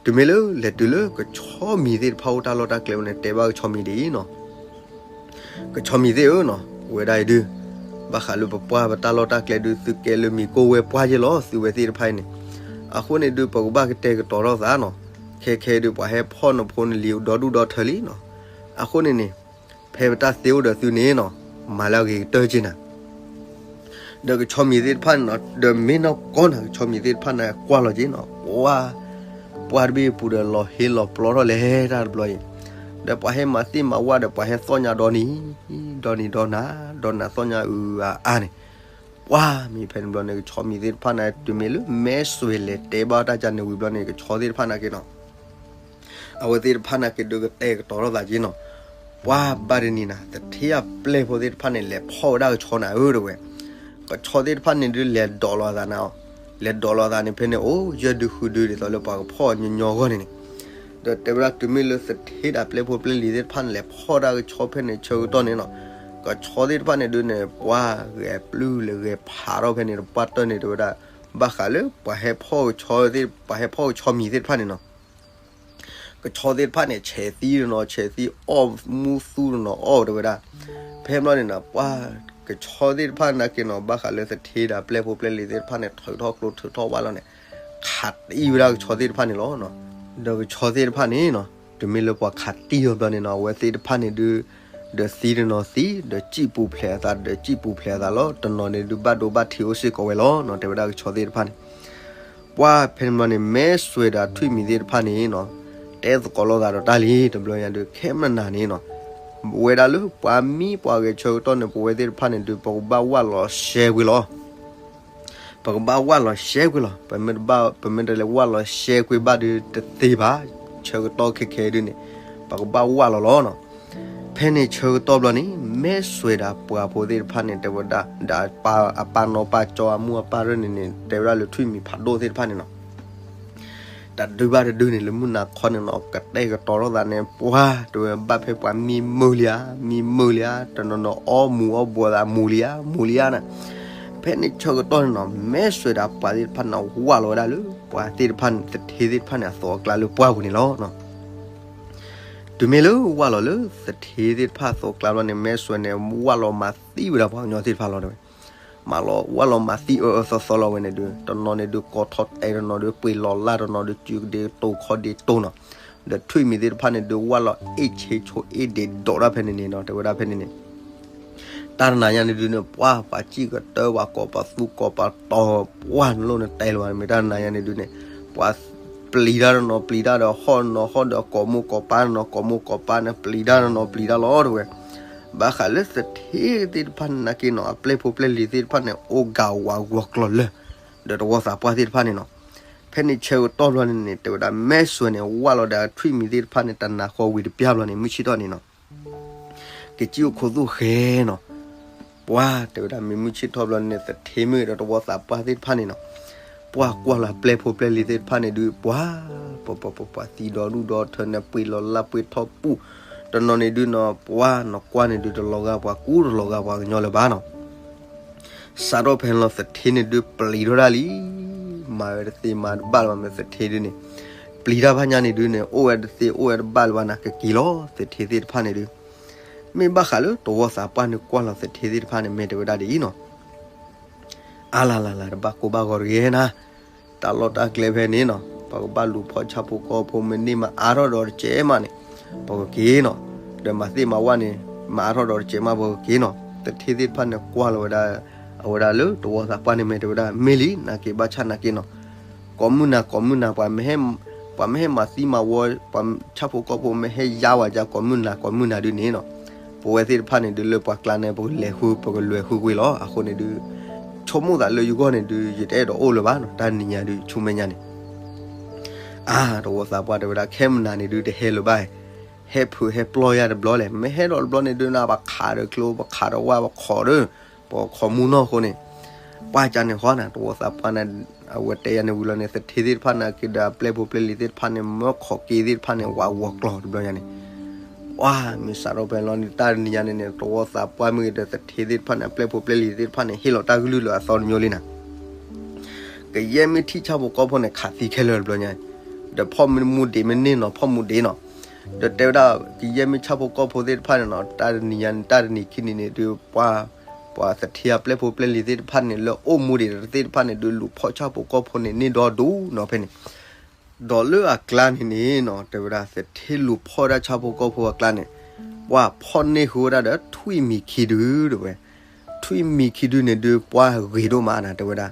တုၤမ့ၢ်လၢလဲၤတုၤလၢကဆီမံၤသ့ၣ်တဖၣ်အိၣ်တၢ်လီၢ်တၢ်ကျဲဝဲန့ၣ် တဲဘၣ်ကဆီမံၤဒ်အံၤနီၤ ကဆီမံၤသ့ၣ်ဧၢနီၤ ဝဲဒၣ်အံၤဒုး, ဘၣ်ဃးလၢပပှၢ်ပတၢ်လီၢ်တၢ်ကျဲဒုး သုကဲလၢမံၤကိၢ်ဝဲပှၢ်ယဲၢ်လီၤ သုဝဲသ့ၣ်တဖၣ်အံၤန့ၣ်, အဃိန့ၣ်ဒုး ပကဘၣ်ကတဲာ်ကတီၤထီၣ်သးနီၤ, ခဲခဲဒုး ပှၤဟဲဖီၣ်နဖိနလံၤဒီဒူၣ်ဒီထၢလံနီၤ, အဃိန့ၣ်န့ၣ်, ဖဲပတၢ်သ့အိၣ်ဒီးသုန့ၣ်နီၤ, မၤလၢအဂ့ၤကတၢၢ်က့ၤနၤ ဒီးကဆီမံၤသ့ၣ်တဖၣ်န့ၣ်နီၤ ဒီးမ့ၢ်နီၢ်ကီၢ်နၤ ကဆီမံၤသ့ၣ်တဖၣ်န့ၣ် ကွၢ်လီၤက့ၤနီၤ ပှၤ, ပှၢ်တဘ့ၣ်အပူၤဒီးလီၤဟ့လီၤပျီထီၣ်လဲၤတၢ်တဘျီအံၤ, ဒီးပှၤဟဲမၤသ့ၣ်မၤဝၣ်ဒီးပှၤဟဲသီၣ်ညါဒီနံၤ, ဒီနံၤဒီနၤ, ဒီနၤသီၣ်ညါအုအါအါန့ၣ်, ပှၤမ့ၢ်ဖဲန့ၣ်ဘျီန့ၣ် ကဆီမံၤသ့ၣ်တဖၣ်န့ၣ် တုၤမ့ၢ်လၢမဲၢ်စွဲလဲၤတဲဘၣ်တၢ်ကန့ၣ်ဝံၤဘျီန့ၣ် ကဆီသ့ၣ်တဖၣ်န့ၣ်က့ၤနီၤ အဝဲသ့ၣ်တဖၣ်န့ၣ်က့ၤဒုးကတဲာ်ကတီၤထီၣ်သးက့ၤနီၤ, ပှၤဘၣ်တနံၤနၤ သထ့အပျဲၢ်ဖိသ့ၣ်တဖၣ်န့ၣ် လဲၤဖီၣ်ဝဲဒၣ်ကဆီနၤဧၢတဝဲ, ကဆီသ့ၣ်တဖၣ်န့ၣ်ဒုးလဲၤဒိးလီၤအသးနၤ, လဲၤဒိးလီၤအသးန့ၣ်ဖဲန့ၣ် အိၣ်ယဲၢ်ဒုဃုဒုဒ်သိးလၢပှၤကဖီၣ်ညီညီအဂီၢ်န့ၣ်န့ၣ်, ဒီးတဲဝဲဒၣ်တုၤမ့ၢ်လၢသထ့ဒီးပျဲၢ်ဖိပျဲၢ်လံၤသ့ၣ်တဖၣ်န့ၣ် လဲၤဖီၣ်ဒၣ်ကဆီဖဲန့ၣ်ဆၢကတီၢ်န့ၣ်နီၤ, ကဆီသ့ၣ်တဖၣ်န့ၣ်ဒုးန့ၣ် ပှၤဂဲၤပျုၢ်လၢဂဲၤဖးထီၣ်ဖဲန့ၣ် တပှၢ်တၢၢ်န့ၣ်တဲဝဲဒၣ်, ဘၣ်ဃးလၢပှၤဟဲဖီၣ်ကဆီသ့ၣ် ပှၤဟဲဖီၣ်ကဆီမံၤသ့ၣ်တဖၣ်န့ၣ်နီၤ ကဆီသ့ၣ်တဖၣ်န့ၣ် ဆဲးသံတနီၤ ဆဲးသံအီၣ်မူသူတနီၤအီၣ်တဲဝဲဒၣ်, ဖဲဘျီန့ၣ်နီၤ ပှၤကဆီသ့ၣ်တဖၣ်နာ်က့နီၤ ဘၣ်ဃးလၢသထ့ဒီးပျဲၢ်ဖိပျဲၢ်လံၤသ့ၣ်တဖၣ်န့ၣ် ထုးထီၣ်ကျိထုးထီၣ်ဝါလီၤန့ၣ်, ခးတံၢ်ဝဲဒၣ်ကဆီသ့ၣ်တဖၣ်န့ၣ်လီၤ. ဒီးကဆီသ့ၣ်တဖၣ်န့ၣ်နီၤ တုၤမ့ၢ်လၢပှၤခးတံၢ်အီၤဘျီန့ၣ်နီၤ အဝဲသ့ၣ်တဖၣ်န့ၣ်ဒုး ဒီးသံတနီၤသံ ဒီးစံၣ်ပူၤဖျဲးအသး ဒီးစံၣ်ပူၤဖျဲးအသးလီၤ. တနီၤန့ၣ်ဒုးဘၣ်ဒိဘၣ်ထံးအိၣ်စ့ၢ်ကီးဝဲလီၤနီၤ တဲဝဲဒၣ်ကဆီသ့ၣ်တဖၣ်န့ၣ် ပှၤဖဲန့ၣ်ဘျီန့ၣ် မဲၢ်စွဲဒီးထွံၣ်မံၤသ့ၣ်တဖၣ်န့ၣ်နီၤ တဲသကိးလိာ်သးဒီးတၢ်လံ တဘျီညါဒုး ခဲမနၤန့ၣ်နီၤ ဝဲဒၣ်လၢပှၤမံပှၤဂဲၤဆၢကတီၢ်န့ၣ် ပဝဲသ့ၣ်တဖၣ်န့ၣ်ဒုး ပကဘၣ်ဝၢ်လီၤရှဲကွံာ်လီၤ. ပကဘၣ်ဝၢ်လီၤရှဲကွံာ်လီၤ. ပမ့ၢ်တဘၣ် ပမ့ၢ်တလဲၤဝၢ်လီၤရှဲကွံာ်ဘၣ်ဒုးတသ့ဘၣ်. ဆၢကတီၢ်ခဲခဲဒုးန့ၣ် ပကဘၣ်ဝၢ်လီၤလီၤနီၤ. ဖဲန့ၣ်ဆၢကတီၢ်ဘျီန့ၣ် မဲၢ်စွဲဒီးပှၤဖိသ့ၣ်တဖၣ်န့ၣ် တဲဝဲဒၣ် ဒီးအပၢ်နီၢ်ပၢ်ကၠီအမိၢ်အပၢ်ရၢၢ်န့ၣ်န့ၣ် တဲဝဲဒၣ်လၢထွံၣ်မံၤဖးဒိၣ်သ့ၣ်တဖၣ်န့ၣ်နီၤ တဒုဘၣ်တဒုန့ၣ် လၢမုၢ်နၤခီန့ၣ်နီၤ ကတဲာ်ကတီၤထီၣ်သးန့ၣ် ပှၤတဲဝဲဘၣ်ဖဲပှၤမံမုာ်လံဧါ မံမုာ်လံဧါ တနီၤနီၤအီမူၤအီဘှီးသးမူၤလံဧါ မူၤလံဧါန့ၣ် ဖဲန့ၣ်ဆၢကတီၢ်န့ၣ်နီၤ မဲၢ်စွဲဒီးပှၤသ့ၣ်တဖၣ်န့ၣ် ဝၢ်လီၤဝဲဒၣ်လၢ ပှၤသ့ၣ်တဖၣ်န့ၣ် သထ့သ့ၣ်တဖၣ်န့ၣ် အသိးအကျါလၢပှၢ်ပူၤန့ၣ်လီၤ. တုၤမ့ၢ်လၢဝၢ်လီၤလၢသထ့သ့ၣ်တဖၣ်အသိးအကျါဘျီန့ၣ် မဲၢ်စွဲန့ၣ် ဝၢ်လီၤမၤသံဝဲဒၣ်ပှၤကညီသ့ၣ်တဖၣ်လီၤတဲဝဲ မၤလီၤဝၢ်လီၤမၤသံအၢအၢသီသီလီၤဝဲန့ၣ်ဒုး တနီၤန့ၣ်ဒုး ကိးထီၣ်တဲာ် တနီၤဒုး ပှ့ၤလီၤလၢ် တနီၤဒုး စုကဒ့တိၤခီဒ့တိၤနီၤ ဒီးထွံၣ်မံၤသ့ၣ်တဖၣ်န့ၣ်ဒုး ဝၢ်လီၤအ့ၣ်ဆ့ဆိအ့ၣ်ဒ့းဒိးတၢ်ဖဲန့ၣ်န့ၣ်နီၤ တဲဝဲဒၣ်ဖဲန့ၣ်န့ၣ် တၢ်တနၤညါန့ၣ်ဒုးန့ၣ် ပှၤ ပှၤစံၣ်ကတၢၢ် ပှၤကိးပသူကိးပတီၤ ပှၤနလိၣ်နတဲလၢၤဘၣ် မ့ၢ်တၢ်တနၤညါန့ၣ်ဒုးန့ၣ် ပှၤပျံၤတၢ်တနီၤပျံၤတၢ်ဒီး ဟီၣ်တနီၤဟီၣ်ဒီး ကိးမိၢ်ကိးပၢ်တနီၤ ကိးမိၢ်ကိးပၢ်န့ၣ် ပျံၤတၢ်တနီၤပျံၤတၢ်လီၤတဲဝဲ ဘၣ်ဃးလၢသထ့သ့ၣ်တဖၣ်န့ၣ်နာ်က့နီၤ အပျဲၢ်ဖိပျဲၢ်လံၤသ့ၣ်တဖၣ်န့ၣ် အိၣ်ကးဝးဂီၤကျီၤလၢ ဒီးတဝီသးပှၢ်သ့ၣ်တဖၣ်န့ၣ်နီၤ ဖဲန့ၣ်ဆၢကတီၢ်ဘျီန့ၣ်န့ၣ် တဲဝဲဒၣ်မဲၢ်စွဲန့ၣ် ဝၢ်လီၤဒီးထွံၣ်မံၤသ့ၣ်တဖၣ်န့ၣ် တနၤဃီဝံၤတပျၢ်ဘျီန့ၣ် မုၢ်ဆ့ၣ်ထီၣ်န့ၣ်နီၤ ကစံၣ်အိၣ်ခိးသူၣ်ဃဲနီၤ ပှၤ တဲဝဲဒၣ်မ့ၢ်မုၢ်ဆ့ၣ်ထီၣ်ဘျီန့ၣ် သထ့မ့ၢ်ဒီးတဝီသးပှၢ်သ့ၣ်တဖၣ်န့ၣ်နီၤ ပှၤကွၢ်လီၤပျဲၢ်ဖိပျဲၢ်လံၤသ့ၣ်တဖၣ်န့ၣ်ဒုး ပှၤ ပှၤ ပှၤ ပှၤ ပှၤသံဒီဒူၣ်ဒီထၢန့ၣ် ပှ့ၤလီၤလၢ်ပှ့ၤထီၣ်ပူၣ် တနီၤန့ၣ်ဒုးနီၤ ပှၤနီၤကွၢ်န့ၣ်ဒုး တလီၤဂာ်ပှၤကူတလီၤဂာ်ပှၤကညီလၢၤဘၣ်နီၤ စးထီၣ်ဖဲန့ၣ်လီၤ သထ့န့ၣ်ဒုးပျံၤထီၣ်ဒၣ်လံ မၤဝဲတသ့မၤတဘၣ်လၢၤဘၣ်မ့ၢ်သထ့ဒုးန့ၣ် ပျံၤတၢ်ဖးညါန့ၣ်ဒုးန့ၣ် အိၣ်ဝဲတသ့အိၣ်ဝဲတဘၣ်လၢၤဘၣ်န့ၣ် ကက့ၤလီၤ သထ့သ့ၣ်တဖၣ်န့ၣ်ဒုး မ့ၢ်ဘၣ်ဃးလၢတဝီသးပှၢ်န့ၣ်ကွၢ်လီၤသထ့သ့ၣ်တဖၣ်န့ၣ် မ့ၢ်တဲဝဲဒၣ်ဒ်အံၤနီၤ အါလၢ်လၢ်လၢ် တဘၣ်ကိၢ်ဘၣ်ဂီၤတဂ့ၤနၤ, တၢ်လီၢ်တၢ်ကျဲဖဲန့ၣ်နီၤ ပကဘၣ်လူၤဖီၣ်ဆၣ်ဖိကီၢ်ဖိ မ့ၢ်န့ၢ်မၤအါထီၣ်ဒီးတစဲးမးန့ၣ် ပကက့ၤနီၤ, ဒီးမၤသ့ၣ်မၤဝၣ်န့ၣ် မၤအါထီၣ်ဒီးတစဲးမး ပကက့ၤနီၤ, သထ့သ့ၣ်တဖၣ်န့ၣ် ကွၢ်လီၤဝဲဒၣ် အဝဲဒၣ်လၢတဝီသးပှၢ်န့ၣ် မ့ၢ်တဲဝဲဒၣ် မ့ၢ်လံ နာ်က့ဘၣ်ဆၣ်နာ်က့နီၤ, ကိးမုၢ်နၤ ကိးမုၢ်နၤ ပှၤ ပှၤမ့ၢ်ဟဲမၤသံမၤဝီ ပှၤဆၣ်ဖိကီၢ်ဖိ မ့ၢ်ဟဲယါဝဲဒၣ် ကိးမုၢ်နၤ ကိးမုၢ်နၤဒုးန့ၣ်နီၤ, ပဝဲသ့ၣ်တဖၣ်န့ၣ်ဒုး လၢပှၤကျါန့ၣ် ပကလဲၤဃု ပကလွဲၤဃုကွံာ်လီၤ. အဃိန့ၣ်ဒုး ဆိကမိၣ်သးလၢယဂီၢ်န့ၣ်ဒုး ယတအဲၣ်ဒိးအိၣ်လၢၤဘၣ်နီၤ, တၢ်နံၤညါဒုး ဆူမဲာ်ညါန့ၣ် အါ တဝီသးပှၢ်တဲဝဲဒၣ် ခဲမုၢ်နၤန့ၣ်ဒုး တဟဲလၢၤဘၣ်, ဟဲဖုးဟဲပျီၢ်ယၤတဘျီလဲၣ်, မ့ၢ်ဟဲဒီးတဘျီန့ၣ်ဒုး နပခးဒီးကျိ ပခးဒီးဝၣ် ပခီးဒီး ပခီးမူနီၢ်အဃိန့ၣ်, ပှၤကန့ၣ်ဃီန့ၣ် တဝီသးပှၢ်န့ၣ် အဝဲတဲယၤန့ၣ်ဝံၤလီၤန့ၣ် သထ့သ့ၣ်တဖၣ်နာ်က့ဒီး အပျဲၢ်ဖိပျဲၢ်လံၤသ့ၣ်တဖၣ်န့ၣ် မၢခီးက့သ့ၣ်တဖၣ်န့ၣ် ဝးဝီၤကျီၤတဘျီညါန့ၣ် ပှၤမ့ၢ်စးထီၣ်ဖဲလီၤန့ၣ် တၢ်နံၤညါန့ၣ်န့ၣ် တဝီသးပှၢ်မ့ၢ်ဂ့ၤဒီး သထ့သ့ၣ်တဖၣ်န့ၣ် အပျဲၢ်ဖိပျဲၢ်လံၤသ့ၣ်တဖၣ်န့ၣ် ဟ့ၣ်လီၤတၢ်ကလုၢ်လၢအသီတမျိုးလံနၤ ကယဲၢ်မ့ၢ်ထံၣ်ဆၣ်ဖိကီၢ်ဖိန့ၣ် ခးသံခဲလၢာ်တဘျီညါ, ဒီးဖီၣ်မူဒံးမ့ၢ်န့ၢ်နီၤ ဖီၣ်မူဒံးနီၤ, ဒီးတဲဝဲဒၣ် ကယဲၢ်မ့ၢ်ဆၣ်ဖိကီၢ်ဖိသ့ၣ်တဖၣ်န့ၣ်နီၤ တၢ်တနံၤညါန့ၣ် တၢ်တနံၤခံနံၤန့ၣ်ဒုး ပှၤ ပှၤသထ့အပျဲၢ်ဖိပျဲၢ်လံၤသ့ၣ်တဖၣ်န့ၣ် လၢအိၣ်မူဒံးသ့ၣ်တဖၣ်န့ၣ် ဒုးလူၤဖီၣ်ဆၣ်ဖိကီၢ်ဖိန့ၣ် န့ၢ်ဒီဒူၣ်နီၤဖဲန့ၣ် ဒီးလၢအကျါန့ၣ်န့ၣ်နီၤ တဲဝဲဒၣ် သထ့လူၤဖီၣ်ဒၣ်ဆၣ်ဖိကီၢ်ဖိအကျါန့ၣ် ပှၤဖီၣ်န့ၢ်ဃုာ်ဝဲဒၣ်ဒီးထွံၣ်မံၤခံဒုတဲဝဲ, ထွံၣ်မံၤခံဒုန့ၣ်ဒုး ပှၤဂ့ၤဒိၣ်မးနၤ တဲဝဲဒၣ်,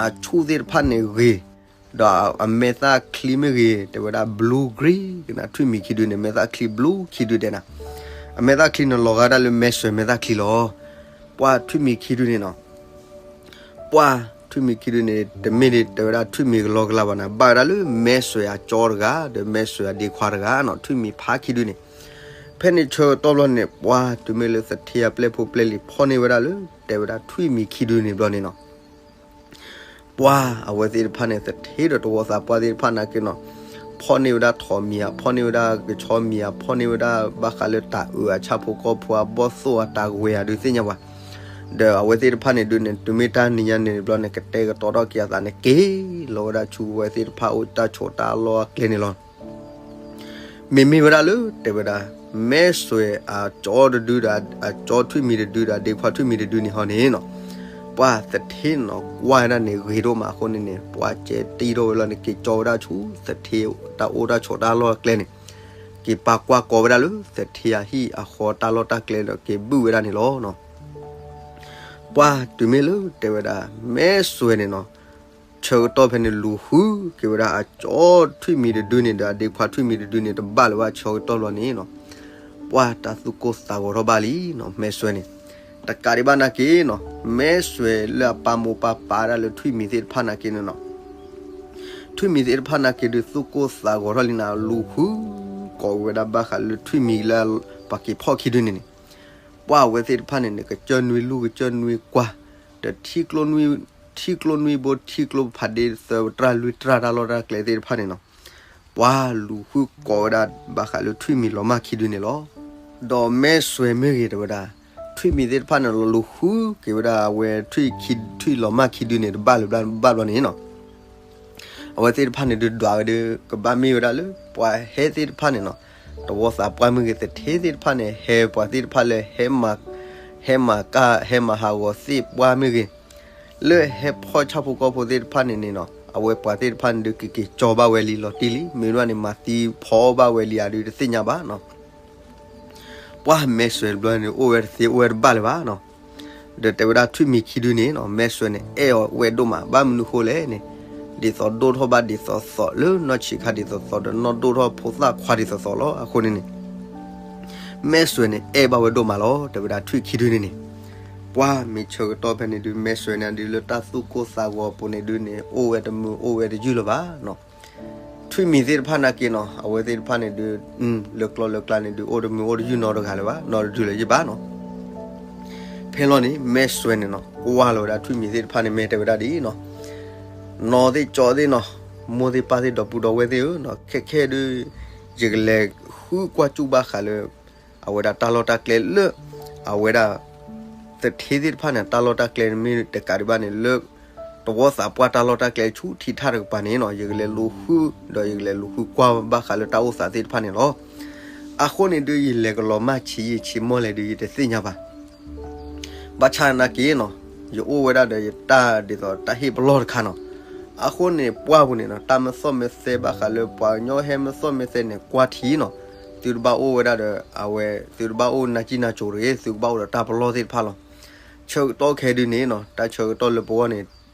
အဆူၣ်သ့ၣ်တဖၣ်န့ၣ်ဂ့ၤ, ဒီးအမဲာ်သၣ်ချံမ့ၢ်ဂ့ၤ တဲဝဲဒၣ် blue green ကနၣ် ထွံၣ်မံၤခံဒုန့ၣ် မဲာ်သၣ်ချံ blue ခံဒုဒဲးနၤ, အမဲာ်သၣ်ချံန့ၣ်လီၤဂာ်ဒၣ်လၢမဲၢ်စွဲမဲာ်သၣ်ချံလီၤ. ပှၤထွံၣ်မံၤခံဒုန့ၣ်နီၤ ပှၤထွံၣ်မံၤခံဒုန့ၣ် တမ့ၢ်ဒ်တဲဝဲဒၣ်ထွံၣ်မံၤကလီကလီဘၣ်နၤ ဘၣ်ဝဲဒၣ်လၢမဲၢ်စွဲအကၠီတဂၤ ဒီးမဲၢ်စွဲအဒ့ခွါတဂၤနီၤ ထွံၣ်မံၤဖးခံဒုန့ၣ်, ဖဲန့ၣ်ဆၢကတီၢ်ဘျီန့ၣ် ပှၤတုၤမ့ၢ်လၢသထ့အပျဲၢ်ဖိပျဲၢ်လံၤဖီၣ်န့ၢ်ဝဲဒၣ်လၢ တဲဝဲဒၣ်ထွံၣ်မံၤခံဒုန့ၣ်ဘျီန့ၣ်နီၤ ပှၤအဝဲသ့ၣ်တဖၣ်န့ၣ် သထ့ဒီးတဝီသးပှၢ်သ့ၣ်တဖၣ်နာ်က့နီၤ, ဖီၣ်န့ၢ်ဝဲဒၣ်ထိးမံၤဧါ ဖီၣ်န့ၢ်ဝဲဒၣ်ကဆီမံၤဧါ ဖီၣ်န့ၢ်ဝဲဒၣ်ဘၣ်ဃးလၢတၤအုးအဆၣ်ဖိကီၢ်ဖိအဘီၣ်သိၣ်အတၢ်ဂဲၤဧါဒုးသ့ၣ်ညါပှၤ, ဒီးအဝဲသ့ၣ်တဖၣ်န့ၣ်ဒုးန့ၣ် တုၤမ့ၢ်တၢ်နံၤညါန့ၣ်ဘျီန့ၣ် ကတဲာ်ကတီၤထီၣ်က့ၤအသးန့ၣ် က့ၤလီၤဝဲဒၣ်ဆူဝဲသ့ၣ်တဖၣ်အိၣ်တၢ်ဆိးတၢ်လီၢ်အကျဲန့ၣ်လီၤ. မ့မ့ၢ်ဝဲဒၣ်လၢ တဲဝဲဒၣ် မဲၢ်စွဲအကၠီတဒုဒီး အကၠီထွံၣ်မံၤတဒုဒီး ဒ့ခွါထွံၣ်မံၤတဒုန့ၣ်ဟီန့ၣ်နီၤ, ပှၤသထ့နီၤ ကွၢ်ဝဲဒၣ်န့ၣ်ဂ့ၤဒိၣ်မးအဃိန့ၣ်န့ၣ် ပှၤကဲတံထီၣ်ဝဲလီၤန့ၣ် က့ၤကၠီဝဲဒၣ်ဆူသထ့တၢ်အိၣ်တၢ်ဆိးတၢ်လီၢ်အကျဲန့ၣ်, က့ၤပာ်ကွၢ်ကီဝဲဒၣ်လၢသထ့အဟံၣ်အဃီတၢ်လီၢ်တၢ်ကျဲဒီး က့ၤဘုၣ်ဝဲဒၣ်န့ၣ်လီၤ. ပှၤတုၤမ့ၢ်လၢတဲဝဲဒၣ် မဲၢ်စွဲန့ၣ်နီၤ, ဆၢကတီၢ်ဖဲန့ၣ် လူၤဃုက့ၤဝဲဒၣ်အကၠီထွံၣ်မံၤတဒုန့ၣ်ဒီး အဒ့ခွါထွံၣ်မံၤတဒုန့ၣ် တဘၣ်လၢၤဘၣ်ဆၢကတီၢ်လီၤန့ၣ်နီၤ, ပှၤတၢ်သူၣ်ကိၢ်သးဂီၤထီၣ်ဘၣ်လံနီၤ မဲၢ်စွဲန့ၣ်, တကးဒံးဘၣ်နာ်က့နီၤ မဲၢ်စွဲလၢအပာ်မိၢ်ပာ်ပၢ်ဒၣ်လၢထွံၣ်မံၤသ့ၣ်တဖၣ်နာ်က့န့ၣ်နီၤ ထွံၣ်မံၤသ့ၣ်တဖၣ်နာ်က့ဒုး သူၣ်ကိၢ်သးဂီၤထီၣ်လံနၤ လူၤဃုကိးဝဲဒၣ်ဘၣ်ဃးလၢထွံၣ်မံၤလၢ ပှၤက့ၤဖီၣ်ခံဒုန့ၣ်န့ၣ်, ပှၢ်အဝဲသ့ၣ်တဖၣ်န့ၣ်န့ၣ် ကစၢၢ်နွံလူၢ်ကစၢၢ်နွံကွၢ်, ဒီးထံကျိနွံ, ထံကျိနွံဘိ ထံကျိဖးဒ့သၢ တြၢ်လွံၢ်တြၢ်တၢ်လီၢ်တၢ်ကျဲသ့ၣ်တဖၣ်န့ၣ်နီၤ, ပှၢ်လူၤဃုကိးဝဲဒၣ်ဘၣ်ဃးလၢထွံၣ်မံၤလီၤမၢ်ခံဒုန့ၣ်လီၤ. ဒီးမဲၢ်စွဲၤမ့ၢ်ဂ့ၤ တဲဝဲဒၣ်, ထွံၣ်မံၤသ့ၣ်တဖၣ်န့ၣ် လီၤလူၤဃုက့ၤဝဲဒၣ်အဝဲထွံၣ်ခံ, ထွံၣ်လီၤမၢ်ခံဒုန့ၣ် တဘၣ်လၢၤဘၣ်ဘျီန့ၣ်နီၤ, အဝဲသ့ၣ်တဖၣ်န့ၣ်ဒုးဒွးဝဲဒီး ကဘၣ်မ့ၢ်ဝဲဒၣ်လၢ ပှၤဟဲသ့ၣ်တဖၣ်န့ၣ်နီၤ, တဝီသးပှၢ်မ့ၢ်ဂ့ၤ သထ့သ့ၣ်တဖၣ်န့ၣ် ဟဲပှၤသ့ၣ်တဖၣ်လၢ ဟဲမၤကၢ် ဟဲမၤဟးဂီၤသ့ၣ်ပှၢ်မ့ၢ်ဂ့ၤ, လၢဟဲဖီၣ်ဆၣ်ဖိကီၢ်ဖိသ့ၣ်တဖၣ်န့ၣ်န့ၣ်နီၤ, အဝဲပှၤသ့ၣ်တဖၣ်န့ၣ်ဒုး က့ၤက့ၤကၠီဘၣ်ဝဲလံ လီၤတံၢ်လံ, မ့ၢ်ဒၣ်န့ၣ် မၤသံဖီဘၣ်ဝဲလံဧါဒုး တသ့ၣ်ညါဘၣ်နီၤ. ပှၢ်မဲၢ်စွဲၤတဘျီန့ၣ် အိၣ်ဝဲတသ့ အိၣ်ဝဲတဘၣ်လၢၤဘၣ်နီၤ. ဒီးတဲဝဲဒၣ်ထွံၣ်မံၤခံဒုန့ၣ်နီၤ, မဲၢ်စွဲၤန့ၣ် အဲၣ်အီၤဝဲဒိၣ်မး, ဘၣ်မနုၤဃိလဲၣ်န့ၣ်, ဒ်သိးဒိၣ်ထီၣ်ဘၣ်ဒ်သိးသိးလၢနီၢ်ဆံးခါဒ်သိးသိး ဒီးနီၢ်ဒိၣ်ထီၣ်ဖိသၣ်ခွါဒ်သိးသိးလီၤ. အဃိန့ၣ်န့ၣ် မဲၢ်စွဲၤန့ၣ် အဲၣ်ဘၣ်ဝဲဒိၣ်မးလီၤ, တဲဝဲဒၣ်ထွံၣ်ခံဒုန့ၣ်န့ၣ်. ပှၢ်မ့ၢ်ဆၢကတီၢ်ဖဲန့ၣ်ဒုး မဲၢ်စွဲၤန့ၣ်ဒုး လၢတၢ်သူၣ်ကိၢ်သးဂီၤအပူၤန့ၣ်ဒုးန့ၣ် အိၣ်ဝဲတမုာ်အိၣ်ဝဲတယုၢ်လၢၤဘၣ်. ထွံၣ်မံၤသ့ၣ်တဖၣ်နာ်က့နီၤ, အဝဲသ့ၣ်တဖၣ်န့ၣ်ဒုး လၢကျီလၢကျါန့ၣ်ဒုး အိၣ်တမုာ်အိၣ်တယုၢ်နီတဂၤလၢၤဘၣ်, နီတဒုလၢၤယဘၣ်နီၤ. ဖဲလီၤန့ၣ် မဲၢ်စွဲၤန့ၣ်နီၤ ကွၢ်လီၤဝဲဒၣ်ထွံၣ်မံၤသ့ၣ်တဖၣ်န့ၣ် မ့ၢ်တဲဝဲဒၣ်ဒ်အံၤနီၤ, နီၢ်သ့ၣ်ကၠီသ့ၣ်နီၤ, မိၢ်သ့ၣ်ပၢ်သ့ၣ်ဒီပုၢ်ဒီဝဲၢ်သ့ၣ်ဧၢနီၤ, ခဲခဲဒုး ယကလဲၤဃုကွၢ်စူၣ်ဘၣ်ဃးလၢ အဝဲဒၣ်တၢ်လီၢ်တၢ်ကျဲလၢ အဝဲဒၣ် သထ့သ့ၣ်တဖၣ်န့ၣ် တၢ်လီၢ်တၢ်ကျဲမ့ၢ်တကးဒံးဘၣ်န့ၣ် လၢ တဝီသးပှၢ်တၢ်လီၢ်တၢ်ကျဲဆူထံထၣ်တကပၤန့ၣ်နီၤ, ယကလဲၤလူၤဃု ဒီးယကလဲၤလူၤဃုကွၢ်ဘၣ်ဃးလၢတၢ်အိၣ်သးသ့ၣ်တဖၣ်န့ၣ်လီၤ. အဃိန့ၣ်ဒုး ယလဲၤကလီၤမၢ်ဆံးယံာ်ဆံးမီၢ်လဲၣ်ဒုး ယတသ့ၣ်ညါဘၣ်. ဘၣ်ဆၣ်နာ်က့နီၤ, ယအိၣ်ဝဲဒၣ်ဒီးယတၢ်ဒ်သိးတၢ်ဟ့ၣ်ပလီၢ်တခါနီၤ. အဃိန့ၣ် ပှၢ်ပူၤန့ၣ်နီၤ တၢ်မ့ၢ်သီၣ်မ့ၢ်သဲဘၣ်ဃးလၢပှၤကညီဟဲမ့ၢ်သီၣ်မ့ၢ်သဲန့ၣ် ကွၢ်ထံနီၤ, သုတဘၣ်အိၣ်ဝဲဒၣ်ဒီး အဝဲ သုတဘၣ်အိၣ်နၢ်ကံၣ်နၢ်ကၠိၤတဂ့ၤ, သုကဘၣ်အိၣ်ဒီးတၢ်ပလီၢ်သ့ၣ်တဖၣ်လီၤ. ဆၢကတီၢ်ခဲဒုးန့ၣ်နီၤ, တၢ်ဆၢကတီၢ်လၢပဂီၢ်န့ၣ်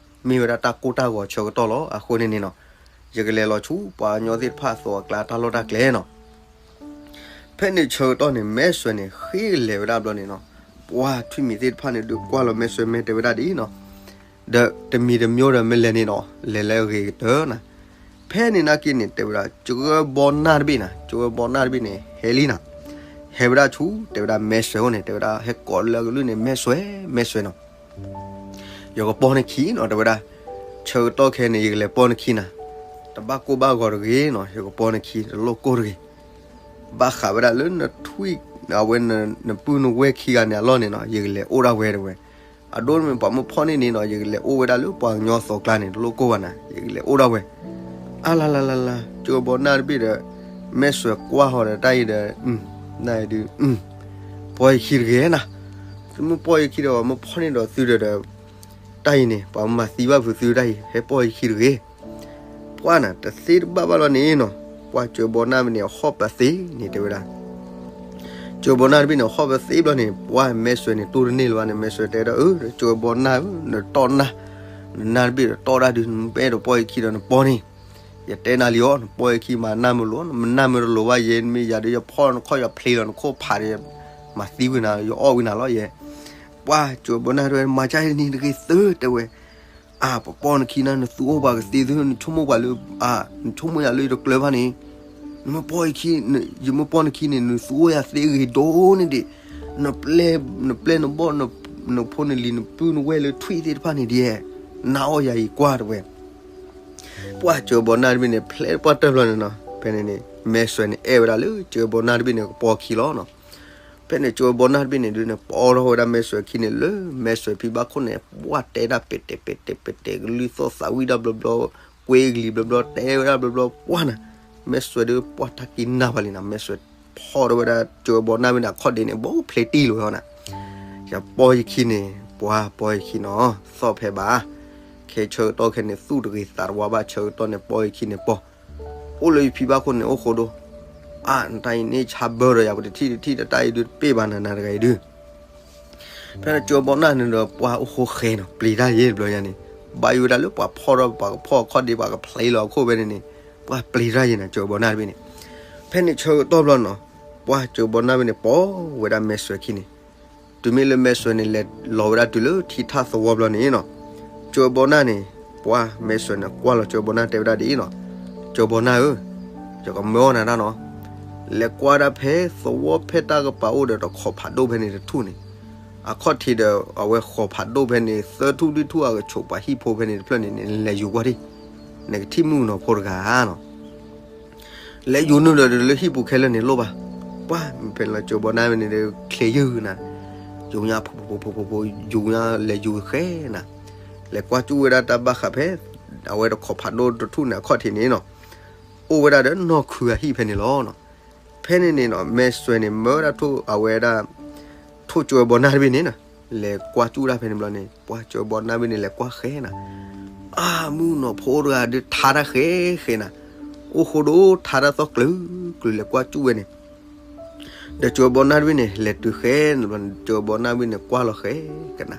မ့ၢ်ဝဲဒၣ်တၢ်ကိၢ်တၢ်ဂီၤဆၢကတီၢ်လီၤ. အဃိန့ၣ်န့ၣ်နီၤ, ယကလဲၤလီၤဆူပှၤကညီသ့ၣ်တဖၣ်အသိးအကျါတၢ်လီၢ်တၢ်ကျဲနီၤ. ဖဲန့ၣ်ဆၢကတီၢ်န့ၣ် မဲၢ်စွဲၤန့ၣ် ဃ့ကလဲၤဝဲဒၣ်ဘျီန့ၣ်နီၤ, ပှၢ်ထွံၣ်မံၤသ့ၣ်တဖၣ်န့ၣ်ဒုးကွၢ်လီၤမဲၢ်စွဲၤ မ့ၢ်တဲဝဲဒၣ်ဒ်အံၤနီၤ, ဒီးတမံၤတမံၤဒီးမ့ၢ်လဲၤန့ၣ်နီၤ, လဲၤလၢအဂ့ၤကတၢၢ်နၤ. ဖဲန့ၣ်နာ်က့န့ၣ် တဲဝဲဒၣ် ကၠီဘီနၢ်တဘ့ၣ်နၤ, ကၠီဘီနၢ်တဘ့ၣ်န့ၣ် ဟဲလံနၤ, ဟဲဝဲဒၣ်ဆူ တဲဝဲဒၣ်မဲၢ်စွဲၤအိၣ်န့ၣ် တဲဝဲဒၣ် ဟဲကိးလၢအကလုၢ်န့ၣ် မဲၢ်စွဲၤ, မဲၢ်စွဲၤနီၤ. ယကပီၢ်နခံနီၤ တဲဝဲဒၣ်, ဆၢကတီၢ်ခဲန့ၣ် ယကလဲၤပီၢ်နခံနၤ, တဘၣ်ကိၢ်ဘၣ်ဂီၤတဂ့ၤနီၤ, ယကပီၢ်နခံ တလိၣ်ကိၢ်တဂ့ၤ. ဘၣ်ဃးဝဲဒၣ်လၢနထွံၣ် အဝဲနပုၢ်နဝဲၢ်ခံဂၤန့ၣ်အလီၢ်န့ၣ်နီၤ, ယကလဲၤအိၣ်ဒၣ်ဝဲတဲဝဲ. အဒိမ့ၢ်ပှၤမ့ၢ်ဖီၣ်န့ၢ်န့ၣ်နီၤ, ယကလဲၤအိၣ်ဝဲဒၣ်လၢပှၤကညီအသိးကျါန့ၣ် တလိၣ်ကိၢ်ဘၣ်နၤ, ယကလဲၤအိၣ်ဒၣ်ဝဲ. အါလါလါလါလါ, ကၠီဘီနၢ်တဘ့ၣ်ဒီး မဲၢ်စွဲၤကွၢ်ဃီၤဒီးတၢ်အံၤဒီး နဒုး ပီၢ်ယခံတဂ့ၤနၤ, သုမ့ၢ်ပီၢ်ယခံဒီး မ့ၢ်ဖီၣ်န့ၢ်ဒီးသုဒီးဒီး တၢ်အံၤန့ၣ် ပှၤမၤသံဘၣ်ဖုးသုတၢ်အံၤ ဟဲပီၢ်ယခံတဂ့ၤ. ပှၢ်နၤ တသ့တဘၣ်ဘၣ်လီၤန့ၣ်နီၤ, ပှၢ်ကၠီဘီနၢ်တဘ့ၣ်န့ၣ် အဟီၣ်ပသ့န့ၣ် တဲဝဲဒၣ်. ကၠီဘီနၢ်တဘ့ၣ်န့ၣ် အဟီၣ်ပသ့ဘျီန့ၣ် ပှၢ်မဲၢ်စွဲၤန့ၣ် တူၢ်တန့ၢ်လၢၤဘၣ်န့ၣ် မဲၢ်စွဲၤတဲဒီး အၢ ကၠီဘီနၢ်ဧၢ နတီၢ်နၢ်, နနၢ်တဘ့ၣ်ဒီးတီၢ်တၢ်ဒုး နမ့ၢ်အဲၣ်ဒိးပီၢ်ယခံဒီးနပီၢ်န့ၣ်, ယတဲနၤလံအီၤ နပီၢ်ယခံမးနၢ်မ့ၢ်လိၤ နမ့ၢ်နၢ်မ့ၢ်တလိၤဘၣ်ယဲ မ့ၢ်ယၤဒီးယဖီၣ်နခီၣ်ယဖျ့လီၤ နခိၣ်ဖးဒီး မၤသံဝံၤနၤ ယအီၣ်ဝံၤနၤလီၤယဲ. ပှၢ်ကၠီဘီနၢ်တဲဝဲ မၤကၢ်န့ၣ်တဂ့ၤသၢ တဲဝဲ. အၢ ပပီၢ်နခံနၤ နသူအိၣ်ပှၤကသ့သ့ နဆိကမိၣ်ပှၤလၢ အၢ နဆိကမိၣ်ယၤလၢယတကျၢၤဘၣ်န့ၣ်, နမ့ၢ်ပီၢ်ယခံ ယမ့ၢ်ပီၢ်နခံန့ၣ် နသူအိၣ်ယၤသ့ဂ့ၤဒိၣ်န့ၣ်ဒံး, နပျဲၢ် နပျဲၢ်နဘီၣ် နဖိနလံၤ နပုၢ်နဝဲၢ်လၢထွံၣ်သ့ၣ်တဖၣ်န့ၣ်ဒ် နၤအီၣ်ယၤအံၤကွၢ်တဲဝဲ. ပှၢ်ကၠီဘီနၢ်တဘ့ၣ်န့ၣ် ဖျဲးပှၢ်တၢၢ်ဘျီန့ၣ်နီၤ, ဖဲန့ၣ်န့ၣ် မဲၢ်စွဲၤန့ၣ် အဲၣ်ဝဲဒၣ်လၢကၠီဘီနၢ်တဘ့ၣ်န့ၣ် ကပီၢ်ခံလီၤနီၤ. ဖဲန့ၣ်ကၠီဘီနၢ်တဘ့ၣ်န့ၣ်ဒုးန့ၣ် ပီၢ်ထီၣ်ဝဲဒၣ်မဲၢ်စွဲၤခံန့ၣ်လၢ မဲၢ်စွဲၤဖံဘၣ်ခိၣ်န့ၣ် ပှၢ်တဲဒၣ်ပဲာ်တဲာ်ပဲာ်တဲာ်ပဲာ်တဲာ် ကလုၢ်သီၣ်သးဝံၣ်ဒၣ်ဘျီဘျီ, ကွ့ကလံၤဘျီဘျီ တဲဝဲဒၣ်ဘျီဘျီ ပှၢ်နၤ, မဲၢ်စွဲၤဒုးပှၢ်တၢ်ကံၢ်နၢ်ဘၣ်လံနၤ, မဲၢ်စွဲၤဖီၣ်ထီၣ်ဝဲဒၣ်ကၠီဘီနၢ်တဘ့ၣ်န့ၣ် အခီၣ်ဒ့န့ၣ် ဘိဖျ့တံၢ်လီၤဝဲနၤ. ယပီၢ်ယခံန့ၣ် ပှၢ်ပီၢ်ယခံနီၤ သီၣ်ဖဲဘၣ်. ခဲဆၢကတီၢ်ခဲန့ၣ် သူၣ်တဂ့ၤသးတဝါဘၣ် ဆၢကတီၢ်န့ၣ် ပီၢ်ယခံန့ၣ်ပီၢ်, အိၣ်လၢယဖံဘၣ်ခိၣ်န့ၣ် အိၣ်ဃိဒိၣ်, အၢ နတၢ်အံၤန့ၣ် ဆါဘၢဒီးယၤ ပတထံၣ်တထံၣ်ဒီးတၢ်အံၤဒုးတပ့ၢ်ဘၣ်နၤ နၤတဂၤအံၤဒုး. ဖဲန့ၣ်ကၠီဘီနၢ်န့ၣ်ဒီး ပှၢ်အိၣ်ဃိဃဲနီၤ ပျံၤတၢ်ယဲၢ်တဘျီညါန့ၣ်, ဘၣ်ယိၣ်ဝဲဒၣ်လၢပှၤဖီၣ်ထီၣ် ပှၤကဖီၣ်အခီၣ်ဒ့ ပှၤကဖျ့လီၤအခိၣ်ဖဲန့ၣ်န့ၣ်, ပှၢ်ပျံၤတၢ်ယဲၢ်နၤ ကၠီဘီနၢ်တဘ့ၣ်န့ၣ်. ဖဲန့ၣ်ဆၢကတီၢ်ဘျီနီၤ, ပှၢ်ကၠီဘီနၢ်တဘ့ၣ်န့ၣ် ပီၢ်ဝဲဒၣ်မဲၢ်စွဲၤခံန့ၣ်, တုၤမ့ၢ်လၢမဲၢ်စွဲၤန့ၣ် လဲၤလီၤဝဲဒၣ်တုၤလၢထံထၣ်သဝီဘျီန့ၣ်နီၤ, ကၠီဘီနၢ်န့ၣ်, ပှၢ်မဲၢ်စွဲၤန့ၣ် ကွၢ်လီၤကၠီဘီနၢ်တဲဝဲဒၣ်ဒ်အံၤနီၤ, ကၠီဘီနၢ်ဧၢ, ယကမၢအီၣ်နၤတၢ်နီၤ, လဲၤကွၢ်ဒၣ်ဖဲသဝီဖဲတၢ်ကပၤအိၣ်ဒီးတခီးဖးဒိၣ်ဖဲန့ၣ်တထူၣ်န့ၣ်, အခီၣ်ထံးဒီးအဝဲဃီးဖးဒိၣ်ဖဲန့ၣ် သၢထူၣ်လွံၢ်ထူၣ်အကဆိးပှၤဟံၣ်ဖိဖဲန့ၣ်တဖျၢၣ်န့ၣ်န့ၣ် လဲၤယူၤကွၢ်ဒံး, နကထံၣ်မုၣ်ကနီၤဖိတဂၤနီၤ. လဲၤယူၤနုာ်ဒီးလၢဟံၣ်ပူၤခဲလၢာ်န့ၣ်လိၣ်ဘၣ်, ပှၢ်ဖဲလၢကၠီၤဘီနၢ်ဝ့န့ၣ်ဒီးချ့ယုၢ်နၤ, ယူၤညါဖိဖိဖိဖိဖိ ယူၤညါလဲၤယူၤဃဲနၤ, လဲၤကွၢ်ကၠူၣ်ဝဲဒၣ်တၢ်ဘၣ်ဃးဖဲ အဝဲတခီးဖးဒိၣ်တထူၣ်န့ၣ်အခီၣ်ထံးန့ၣ်နီၤ, အိၣ်ဝဲဒၣ်ဒီးနီၢ်ခုအဟံၣ်ဖဲန့ၣ်လီၤနီၤ. ဖဲန့ၣ်န့ၣ်နီၤ မဲာ်စွဲန့ၣ် မၢဝဲဒၣ်ထိၣ်အဝဲဒၣ် ထိၣ်ကၠီၤဘီနၢ်တဘ့ၣ်န့ၣ်နီၤ, လဲၤကွၢ်ကၠူၣ်ဒၣ်ဖဲန့ၣ်ဘျီန့ၣ် ပှၢ်ကၠီၤဘီနၢ်တဘ့ၣ်န့ၣ် လဲၤကွၢ်ဃဲနၤ, အါ မုၣ်ကနီၤဖိတဂၤဒုးထါတၢ်ဃဲဃဲနၤ, အိၣ်ဃိဒိၣ်ထါတၢ်သီၣ်ကျၢၤကျၢၤ လဲၤကွၢ်ကၠူၣ်ဝဲန့ၣ် ဒီးကၠီၤဘီနၢ်တဘ့ၣ်န့ၣ် လဲၤတုၤဃဲန့ၣ်ဘျီန့ၣ် ကၠီၤဘီနၢ်တဘ့ၣ်န့ၣ် ကွၢ်လီၤဃဲကနၤ,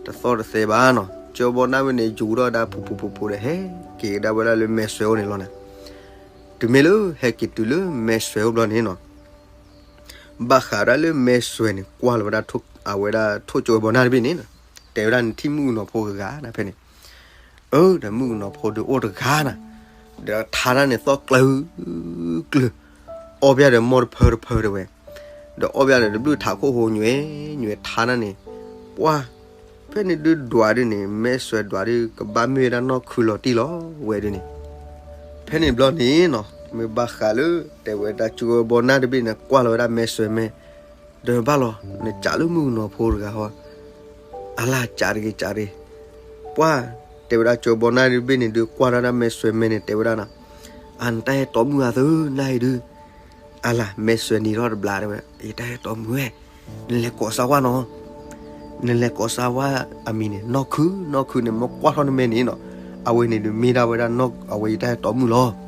တသီၣ်တသဲဘၣ်နီၤ. ကၠီၤဘီနၢ်တဘ့ၣ်န့ၣ် ယူၤထီၣ်ဝဲဒၣ်ဖူဖူဖူဖူဒီး ဟဲက့ၤကဒါဝဲဒၣ်လၢမဲာ်စွဲအိၣ်န့ၣ်လီၤနၤ. တုၤမ့ၢ်လၢဟဲက့ၤတုၤလၢမဲာ်စွဲအိၣ်ဘျီန့ၣ်နီၤ, ဘၣ်ဃးဒၣ်လၢမဲာ်စွဲန့ၣ် ကွၢ်လီၤဝဲဒၣ် အဝဲဒၣ်ထိၣ်ကၠီၤဘီနၢ်တဘ့ၣ်န့ၣ်နီၤ, တဲဝဲဒၣ်နထံၣ်မုၣ်ကနီၤဖိဂၤဂၤနၤဖဲန့ၣ်, အၢ ဒီးမုၣ်ကနီၤဖိဒုးအိၣ်တဂၤနၤ, ဒီးထါတၢ်န့ၣ်သီၣ်ကျၢၤကျၢၤ, အီၣ်ဘၣ်ဒီးမီၢ်တဖၢတဖၢတဲဝဲ, ဒီးအီၣ်ဘၣ်ဒီးတဘျုးထးခိၣ်ဟိညွဲ ညွဲထါတၢ်န့ၣ်, ပှၢ် ဖဲန့ၣ်ဒုးဒွးဒုးန့ၣ် မဲာ်စွဲဒွးဒုး ကဘၣ်မ့ၢ်ဝဲဒၣ်နီၢ်ခုလီၤတံၢ်လီၤဝဲဒုးန့ၣ်, ဖဲန့ၣ်ဘျီန့ၣ်နီၤ မ့ၢ်ဘၣ်ဃးလၢ တဲဝဲဒၣ်ကၠီၤဘီနၢ်တဘ့ၣ်န့ၣ် ကွၢ်လီၤဝဲဒၣ်မဲာ်စွဲမဲာ်, ဒီးဘၣ်လီၤ နကးလၢမုၣ်ကနီၤဖိတဂၤဟီ, အလၢ်ကးတဂ့ၤကးတဂ့ၤ, ပှၢ် တဲဝဲဒၣ်ကၠီၤဘီနၢ်တဘ့ၣ်န့ၣ်ဒုး ကွၢ်ထီၣ်ဒၣ်မဲာ်စွဲမဲာ်န့ၣ် တဲဝဲဒၣ်နီၤ, အါ နတၢ်ဟဲတီမုၢ်အသၢနၢ်အံၤဒုး အလၢ် မဲာ်စွဲနံၤထီၣ်တဘျီတဲဝဲ, ယတၢ်ဟဲတီမုၢ်ဝဲ, နလဲၤကိးစၢ်ဝါနီၤ, နလဲၤကိးစၢ်ဝါအမံၤန့ၣ် နီၢ်ခု, နီၢ်ခုန့ၣ် မ့ၢ်ကွၢ်ထီၣ်နမဲာ်န့ၣ်နီၤ, အဝဲန့ၣ်ဒုးမ့ၢ်ဒၣ်ဝဲဒၣ်နီၢ် အဝဲယတၢ်ဟဲတီမုၢ်လီၤ.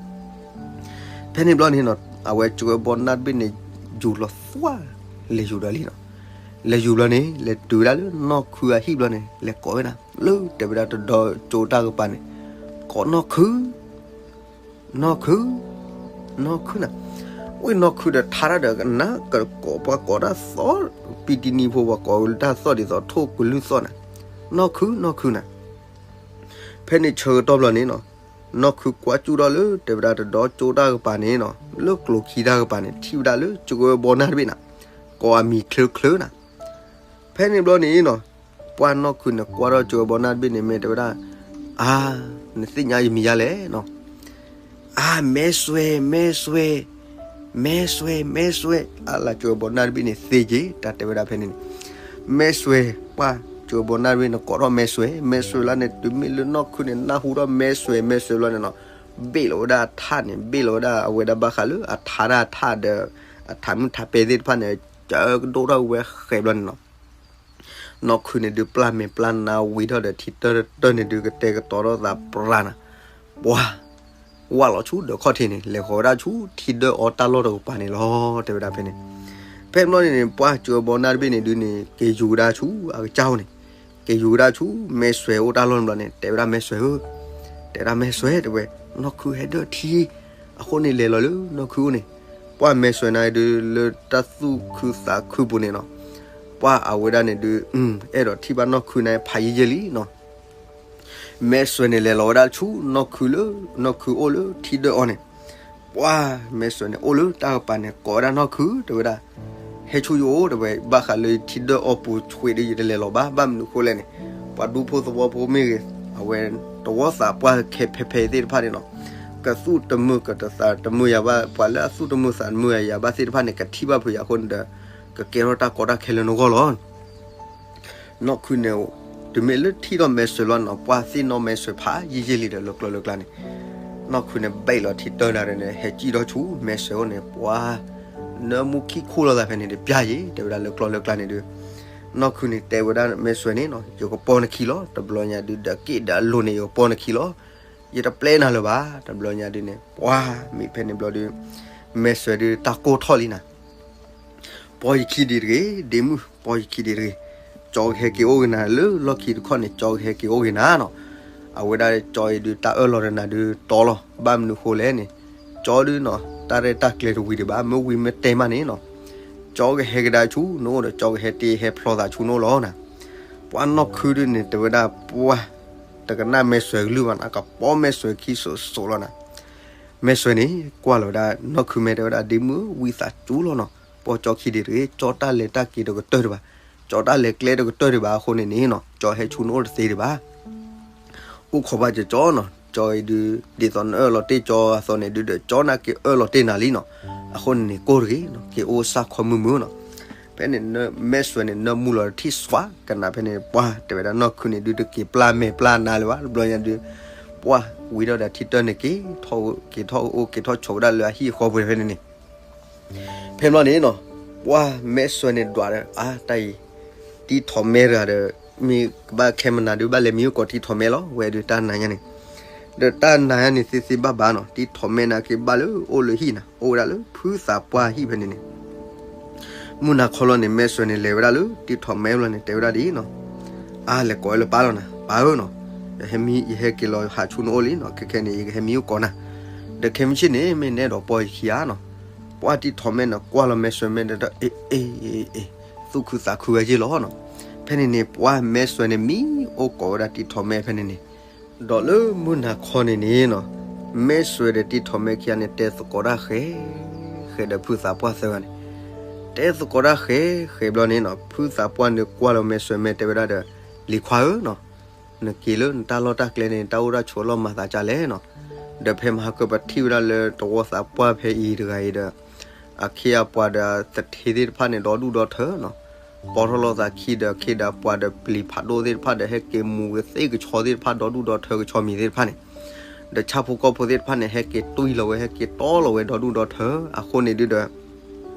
ဖဲန့ၣ်ဘျီန့ၣ်နီၤ အဝဲကၠီၤဘီနၢ်တဘ့ၣ်န့ၣ် ယူၤလီၤသွါ, လဲၤယူၤဒီးလံနီၤ, လဲၤယူၤဘျီန့ၣ် လဲၤတုၤဝဲဒၣ်လၢနီၢ်ခုအဟံၣ်ဘျီန့ၣ် လဲၤကိးဝဲဒၣ် လၢတဲဝဲဒၣ်တဒီကၠိတၢ်ကပၤန့ၣ်, ကိးနီၢ်ခု နီၢ်ခု, နီၢ်ခုနၤ, ဝံၣ်နီၢ်ခုဒီးထါတၢ်ဒီးကနၣ် ကကိးပှၤကိးတၢ်သီၣ်, ပံတံနံဖိ ပှၤကိးတၢ်သီၣ်ဒ်သိးထိၣ်ကလုၢ်သီၣ်နၤ, နီၢ်ခု နီၢ်ခုနၤ. ဖဲန့ၣ်ဆၢကတီၢ်ဘျီန့ၣ်နီၤ, နီၢ်ခုကွၢ်ကၠူၣ်ထီၣ်လၢတဲဝဲဒၣ်တဒီကၠိတၢ်ကပၤန့ၣ်နီၤ, လၢကျိၤခံတၢ်ကပၤန့ၣ် ထံၣ်ဝဲဒၣ်လၢကၠီၤဘီနၢ်တဘ့ၣ်နၤ, ကိးအမံၤချၢချၢနၤ. ဖဲန့ၣ်ဘျီန့ၣ်နီၤ, ပှၢ်နီၢ်ခုန့ၣ် ကွၢ်ထီၣ်ကၠီၤဘီနၢ်တဘ့ၣ်န့ၣ် မ့ၢ်တဲဝဲဒၣ်, အါ, နသ့ၣ်ညါယမံၤယါလဲၣ်နီၤ. အါ, မဲစွဲ, မဲစွဲ, မဲစွဲ, မဲစွဲ, အါလၢကၠီၤဘီနၢ်တဘ့ၣ်န့ၣ်သ့က့ၤ တၢ်တဲဝဲဒၣ်ဖဲန့ၣ်န့ၣ်, မဲစွဲ, ပှၢ်ကၠီၤဘီနၢ်တဘ့ၣ်န့ၣ် ကိးထီၣ်မဲစွဲ, မဲစွဲလီၤန့ၣ် တုၤမ့ၢ်လၢနီၢ်ခုန့ၣ် နၢ်ဟူထီၣ်မဲစွဲ, မဲစွဲလီၤန့ၣ်နီၤ, ဘ့ၣ်လီၤဝဲဒၣ်အထၣ်န့ၣ် ဘ့ၣ်လီၤဝဲဒၣ်အဝဲဒၣ်ဘၣ်ဃးလၢအထါတၢ်အထၣ်ဒီး အထးမုၢ်ထးပဲသ့ၣ်တဖၣ်န့ၣ် ကၢကဒိၣ်ထီၣ်ဝဲဃဲးဘျီန့ၣ်နီၤ. နီၢ်ခုန့ၣ်ဒုးပျၢ်မဲာ်ပျၢ်နါဝံၤထီၣ်ဒီးထံတၢၢ်တၢၢ်န့ၣ်ဒုး ကတဲာ်ကတီၤထီၣ်သးပြးနၤ, ပှၢ်, ဝၢ်လီၤဆူဒီးခီၣ်ထံးန့ၣ် လဲၤဃီၤဝဲဒၣ်ဆူထံဒၢအီတၢ်လီၢ်တကပၤန့ၣ်လီၤ တဲဝဲဒၣ်ဖဲန့ၣ်. ဖဲဘျီန့ၣ်န့ၣ် ပှၢ်ကၠီၤဘီနၢ်တဘ့ၣ်န့ၣ်ဒုးန့ၣ် က့ၤယူၤကဒါဆူအကစၢ်အိၣ်န့ၣ်, က့ၤယူၤကဒါဆူမဲစွဲအိၣ်တၢ်လီၢ်န့ၣ်ဘျီန့ၣ် တဲဝဲဒၣ်မဲစွဲဧၢ, တဲဝဲဒၣ်မဲစွဲတဲဝဲ, နီၢ်ခုဟဲဒၢထံ အဃိန့ၣ်လဲၤလီၤလၢနီၢ်ခုအိၣ်န့ၣ်, ပှၢ်မဲစွဲနၤဒုးလၢတၢ်သူၣ်ခုသးခုပူၤန့ၣ်နီၤ, ပှၢ်အဝဲဒၣ်န့ၣ်ဒုး အဲၣ်ဒိးထံၣ်ဘၣ်နီၢ်ခုနၤဖးယံာ်ယံာ်လံနီၤ. မဲစွဲန့ၣ်လဲၤလီၤဝဲဒၣ်ဆူနီၢ်ခုလၢ နီၢ်ခုအိၣ်လၢထံဒၢအီၤန့ၣ်, ပှၢ်မဲစွဲန့ၣ်အိၣ်လၢတၢ်ကပၤန့ၣ် ကိးဝဲဒၣ်နီၢ်ခု တဲဝဲဒၣ်, ဟဲဆူယအိၣ်တဲဝဲ, ဘၣ်ဃးလၢထံဒၢအီပူၤဆွံးဒီး ယတလဲၤလီၤဘၣ်, ဘၣ်မနုၤဃိလဲၣ်န့ၣ်, ပှၤဒူဖိသဝီဖိမ့ၢ်ဂ့ၤ, အဝဲတဝီသးပှၢ်ခဲဖဲဖဲသ့ၣ်တဖၣ်န့ၣ်နီၤ, ကသူၣ်တမုာ်ကတသးတမုာ်ယၤဘၣ်, ပှၤလၢအသူၣ်တမုာ်သးတမုာ်ယၤဘၣ်သ့ၣ်တဖၣ်န့ၣ် ကထံၣ်ဘၣ်ဖုးယၤအဃိန့ၣ်ဒီး ကကဲထီၣ်တၢ်ကီတၢ်ခဲလၢနဂီၢ်လီၤ. နီၢ်ခုန့ၣ် တုၤမ့ၢ်လၢထံၣ်ထီၣ်မဲစွဲလီၤန့ၣ်နီၤ, ပှၢ်သ့ၣ်နီၣ်မဲစွဲဖးယံာ်ယံာ်လံဒီးလၢကျီလၢကျါန့ၣ်, နီၢ်ခုန့ၣ်ဘဲးလီၤထံတၢၢ်နၤဒီးန့ၣ် ဟဲကံၣ်ထီၣ်ဆူမဲစွဲအိၣ်န့ၣ်, ပှၢ်နၢမူခံခိၣ်လိာ်သးဖဲန့ၣ်ဒီး ပျၢ်ယံၤ တဲဝဲဒၣ်လၢကျီလၢကျါန့ၣ်ဒုး, နီၢ်ခုန့ၣ်တဲဝဲဒၣ်မဲစွဲန့ၣ်နီၤ, ယကပီၢ်နခံလီၤ, တဘျီညါဒုး ဒီးက့ၣ်ဒီးအလိၤန့ၣ် ယကပီၢ်နခံလီၤ, ယတပျဲနၤလၢၤဘၣ်, တဘျီညါဒုးန့ၣ် ပှၢ်မ့ၢ်ဖဲန့ၣ်ဘျီဒုး မဲစွဲဒုးတၢ်ကိၢ်ထီၣ်လံနၤ ပီၢ်ယခံဒံးတဂ့ၤ, ဒ့မုၣ် ပီၢ်ယခံဒံးတဂ့ၤ, ကၠီကဟဲက့ၤအိၣ်ဂ့ၤနၤလၢလီၢ်ခံတခီန့ၣ် ကၠီကဟဲက့ၤအိၣ်ဂ့ၤနၤနီၤ, အဝဲဒၣ်ကၠီအံၤဒုးတၢ်အၢၣ်လီၤဒီးနၤဒုးတီလီၤ, ဘၣ်မနုၤဃိလဲၣ်န့ၣ်, ကၠီဒုးနီၤ တၢ်ရဲၣ်တၢ်ကျဲၤတဝံၤဒံးဘၣ်, မ့ၢ်ဝံၤမ့ၢ်တဲမးန့ၣ်နီၤ, ကၠီကဟဲကဒါဆူနအိၣ်ဒီး ကၠီကဟဲတ့ဟဲဖျီသးဆူနအိၣ်လီၤနၤ, ပှၢ်နီၢ်ခုဒုးန့ၣ် တဲဝဲဒၣ်ပှၢ် တကနၣ်မဲစွဲကလုၢ်ဘၣ်နၤ, ကပီၢ်မဲစွဲခံစိၤစိၤလီၤနၤ မဲၢ်စွဲန့ၣ် ကွၢ်လီၤဝဲဒၣ်နီၢ်ခုမဲ တဲဝဲဒၣ် ဒ့မုၣ်ဧၢ ဝံသးစူၤလီၤနီၤ, ပီၢ်ကၠီခံဒံးတဂ့ၤ, ကၠီတၢ်လဲၤတၢ်က့ၤတကတၢၢ်ဒံးဘၣ်, ကၠီတၢ်လဲၤကျဲတကတၢၢ်ဒံးဘၣ်အဃိန့ၣ်န့ၣ်နီၤ, ကၠီဟဲဆူနအိၣ်တသ့ဒံးဘၣ်. အိၣ်ခိးဘၣ်ကၠီနီၤ, ကၠီအံၤဒုး ဒ်သိးနအၢၣ်လီၤတ့ၢ်ကၠီအသိးန့ၣ်ဒုးဒီး ကၠီနာ်က့အၢၣ်လီၤတ့ၢ်နၤလံနီၤ, အဃိန့ၣ်န့ၣ် ကိၢ်တဂ့ၤနီၤ, က့ၤအိၣ်စၢ်ခီမုၢ်မုၢ်နီၤ. ဖဲန့ၣ် မဲၢ်စွဲန့ၣ် နၢမူလီၤထံၣ်စွးကနၣ်ဖဲန့ၣ် ပှၢ်တဲဝဲဒၣ်နီၢ်ခုန့ၣ်ဒုး တက့ၤပျၢ်မဲာ်ပျၢ်နါလၢၤဘၣ်, တဘျီညါဒုး ပှၢ်ဝံၤဒီးဒီးထံတၢၢ်န့ၣ် က့ၤထီၣ်က့ၤထီၣ်အိၣ်က့ၤထီၣ်ဆိးဝဲဒၣ်လၢအဟံၣ်အဃီပူၤဖဲန့ၣ်န့ၣ် ဖဲဘျီန့ၣ်နီၤ, ပှၢ်မဲၢ်စွဲန့ၣ်ဒွးဒီး အါတၢ်အံၤ တံထီၣ်မဲတဂၤဒီး မ့ၢ်ကဘၣ်ခဲမနၤဒုး ဘၣ်လဲၤမံအိၣ်ကိးတံထီၣ်မဲလီၤ, ဝဲဒုးတၢ်နၤညါန့ၣ်, ဒီးတၢ်နၤညါန့ၣ်သ့သ့ဘၣ်ဘၣ်နီၤ, တံထီၣ်မဲနာ်က့ဘၣ်လၢအိၣ်လၢဟံၣ်နၤ, အိၣ်ဝဲဒၣ်လၢဖုသးပှၢ်ဟံၣ်ဖဲန့ၣ်န့ၣ် မုၢ်နၤခီလီၤန့ၣ် မဲၢ်စွဲန့ၣ် လဲၤဝဲဒၣ်လၢတံထီၣ်မဲဘျီန့ၣ် တဲဝဲဒၣ်ဒ်အံၤနီၤ, အါ လဲၤကိးဝဲလၢပၢ်လီၤနၤ, ပၢ်ဧၢနီၤ, ယဟဲမံ ယဟဲက့ၤလီၤဟးဆူနအိၣ်လံနီၤ, ခဲခဲန့ၣ် ယကဟဲမံအိၣ်ကိးနၤ, ဒီးခဲမုၢ်ဆ့ၣ်န့ၣ် မ့ၢ်နအဲၣ်ဒိးပီၢ်ယခံဧါနီၤ. ပှၢ်တံထီၣ်မဲန့ၣ် ကွၢ်လီၤမဲၢ်စွဲမဲာ်ဒီး အ့ အ့ အ့ အ့ သူၣ်ခုသးခုဝဲက့ၤလီၤနီၤ. ဖဲန့ၣ်န့ၣ် ပှၢ်မဲၢ်စွဲန့ၣ် မံအိၣ်ကိးဝဲဒၣ်တံထီၣ်မဲာ်ဖဲန့ၣ်န့ၣ်, ဒီးလၢမုၢ်နၤခီန့ၣ်န့ၣ်နီၤ, မဲၢ်စွဲဒီးတံထီၣ်မဲာ်ခံဂၤန့ၣ် တဲသကိးတၢ်ဃဲ ဃဲဒီးဖုသးပှၢ်သၢဂၤန့ၣ်, တဲသကိးတၢ်ဃဲ ဃဲဘျီန့ၣ်နီၤ, ဖုသးပှၢ်န့ၣ်ကွၢ်လီၤမဲၢ်စွဲမဲာ် တဲဝဲဒၣ်ဒီး လံၤခွါဧၢနီၤ, နက့ၤလၢနတၢ်လီၢ်တၢ်ကျဲန့ၣ် တၢ်အိၣ်တၢ်ဆိးလီၢ်မၤသးဒ်လဲၣ်နီၤ, ဒီးဖဲမဟါကပထံၣ်ဝဲဒၣ်လၢတဝီသးပှၢ်ဖဲအံၤတဂၤအံၤဒီး အခ့အပှၤဒီးသထ့သ့ၣ်တဖၣ်န့ၣ် ဒီဒူၣ်ဒီထၢနီၤ, ပီထီၣ်လိာ်သးခံဒီး အခ့ဒီးအပှၤဒီးပျံၤဖးဒိၣ်သ့ၣ်တဖၣ်ဒီး ဟဲက့ၤမူၤကသ့ၣ်ကဆီသ့ၣ်တဖၣ် ဒီဒူၣ်ဒီထၢကဆီမံၤသ့ၣ်တဖၣ်န့ၣ်, ဒီးဆၣ်ဖိကီၢ်ဖိသ့ၣ်တဖၣ်န့ၣ် ဟဲက့ၤတွံၢ်လီၤဝဲ ဟဲက့ၤတီလီၤဝဲ ဒီဒူၣ်ဒီထၢ, အဃိန့ၣ်ဒုးဒီး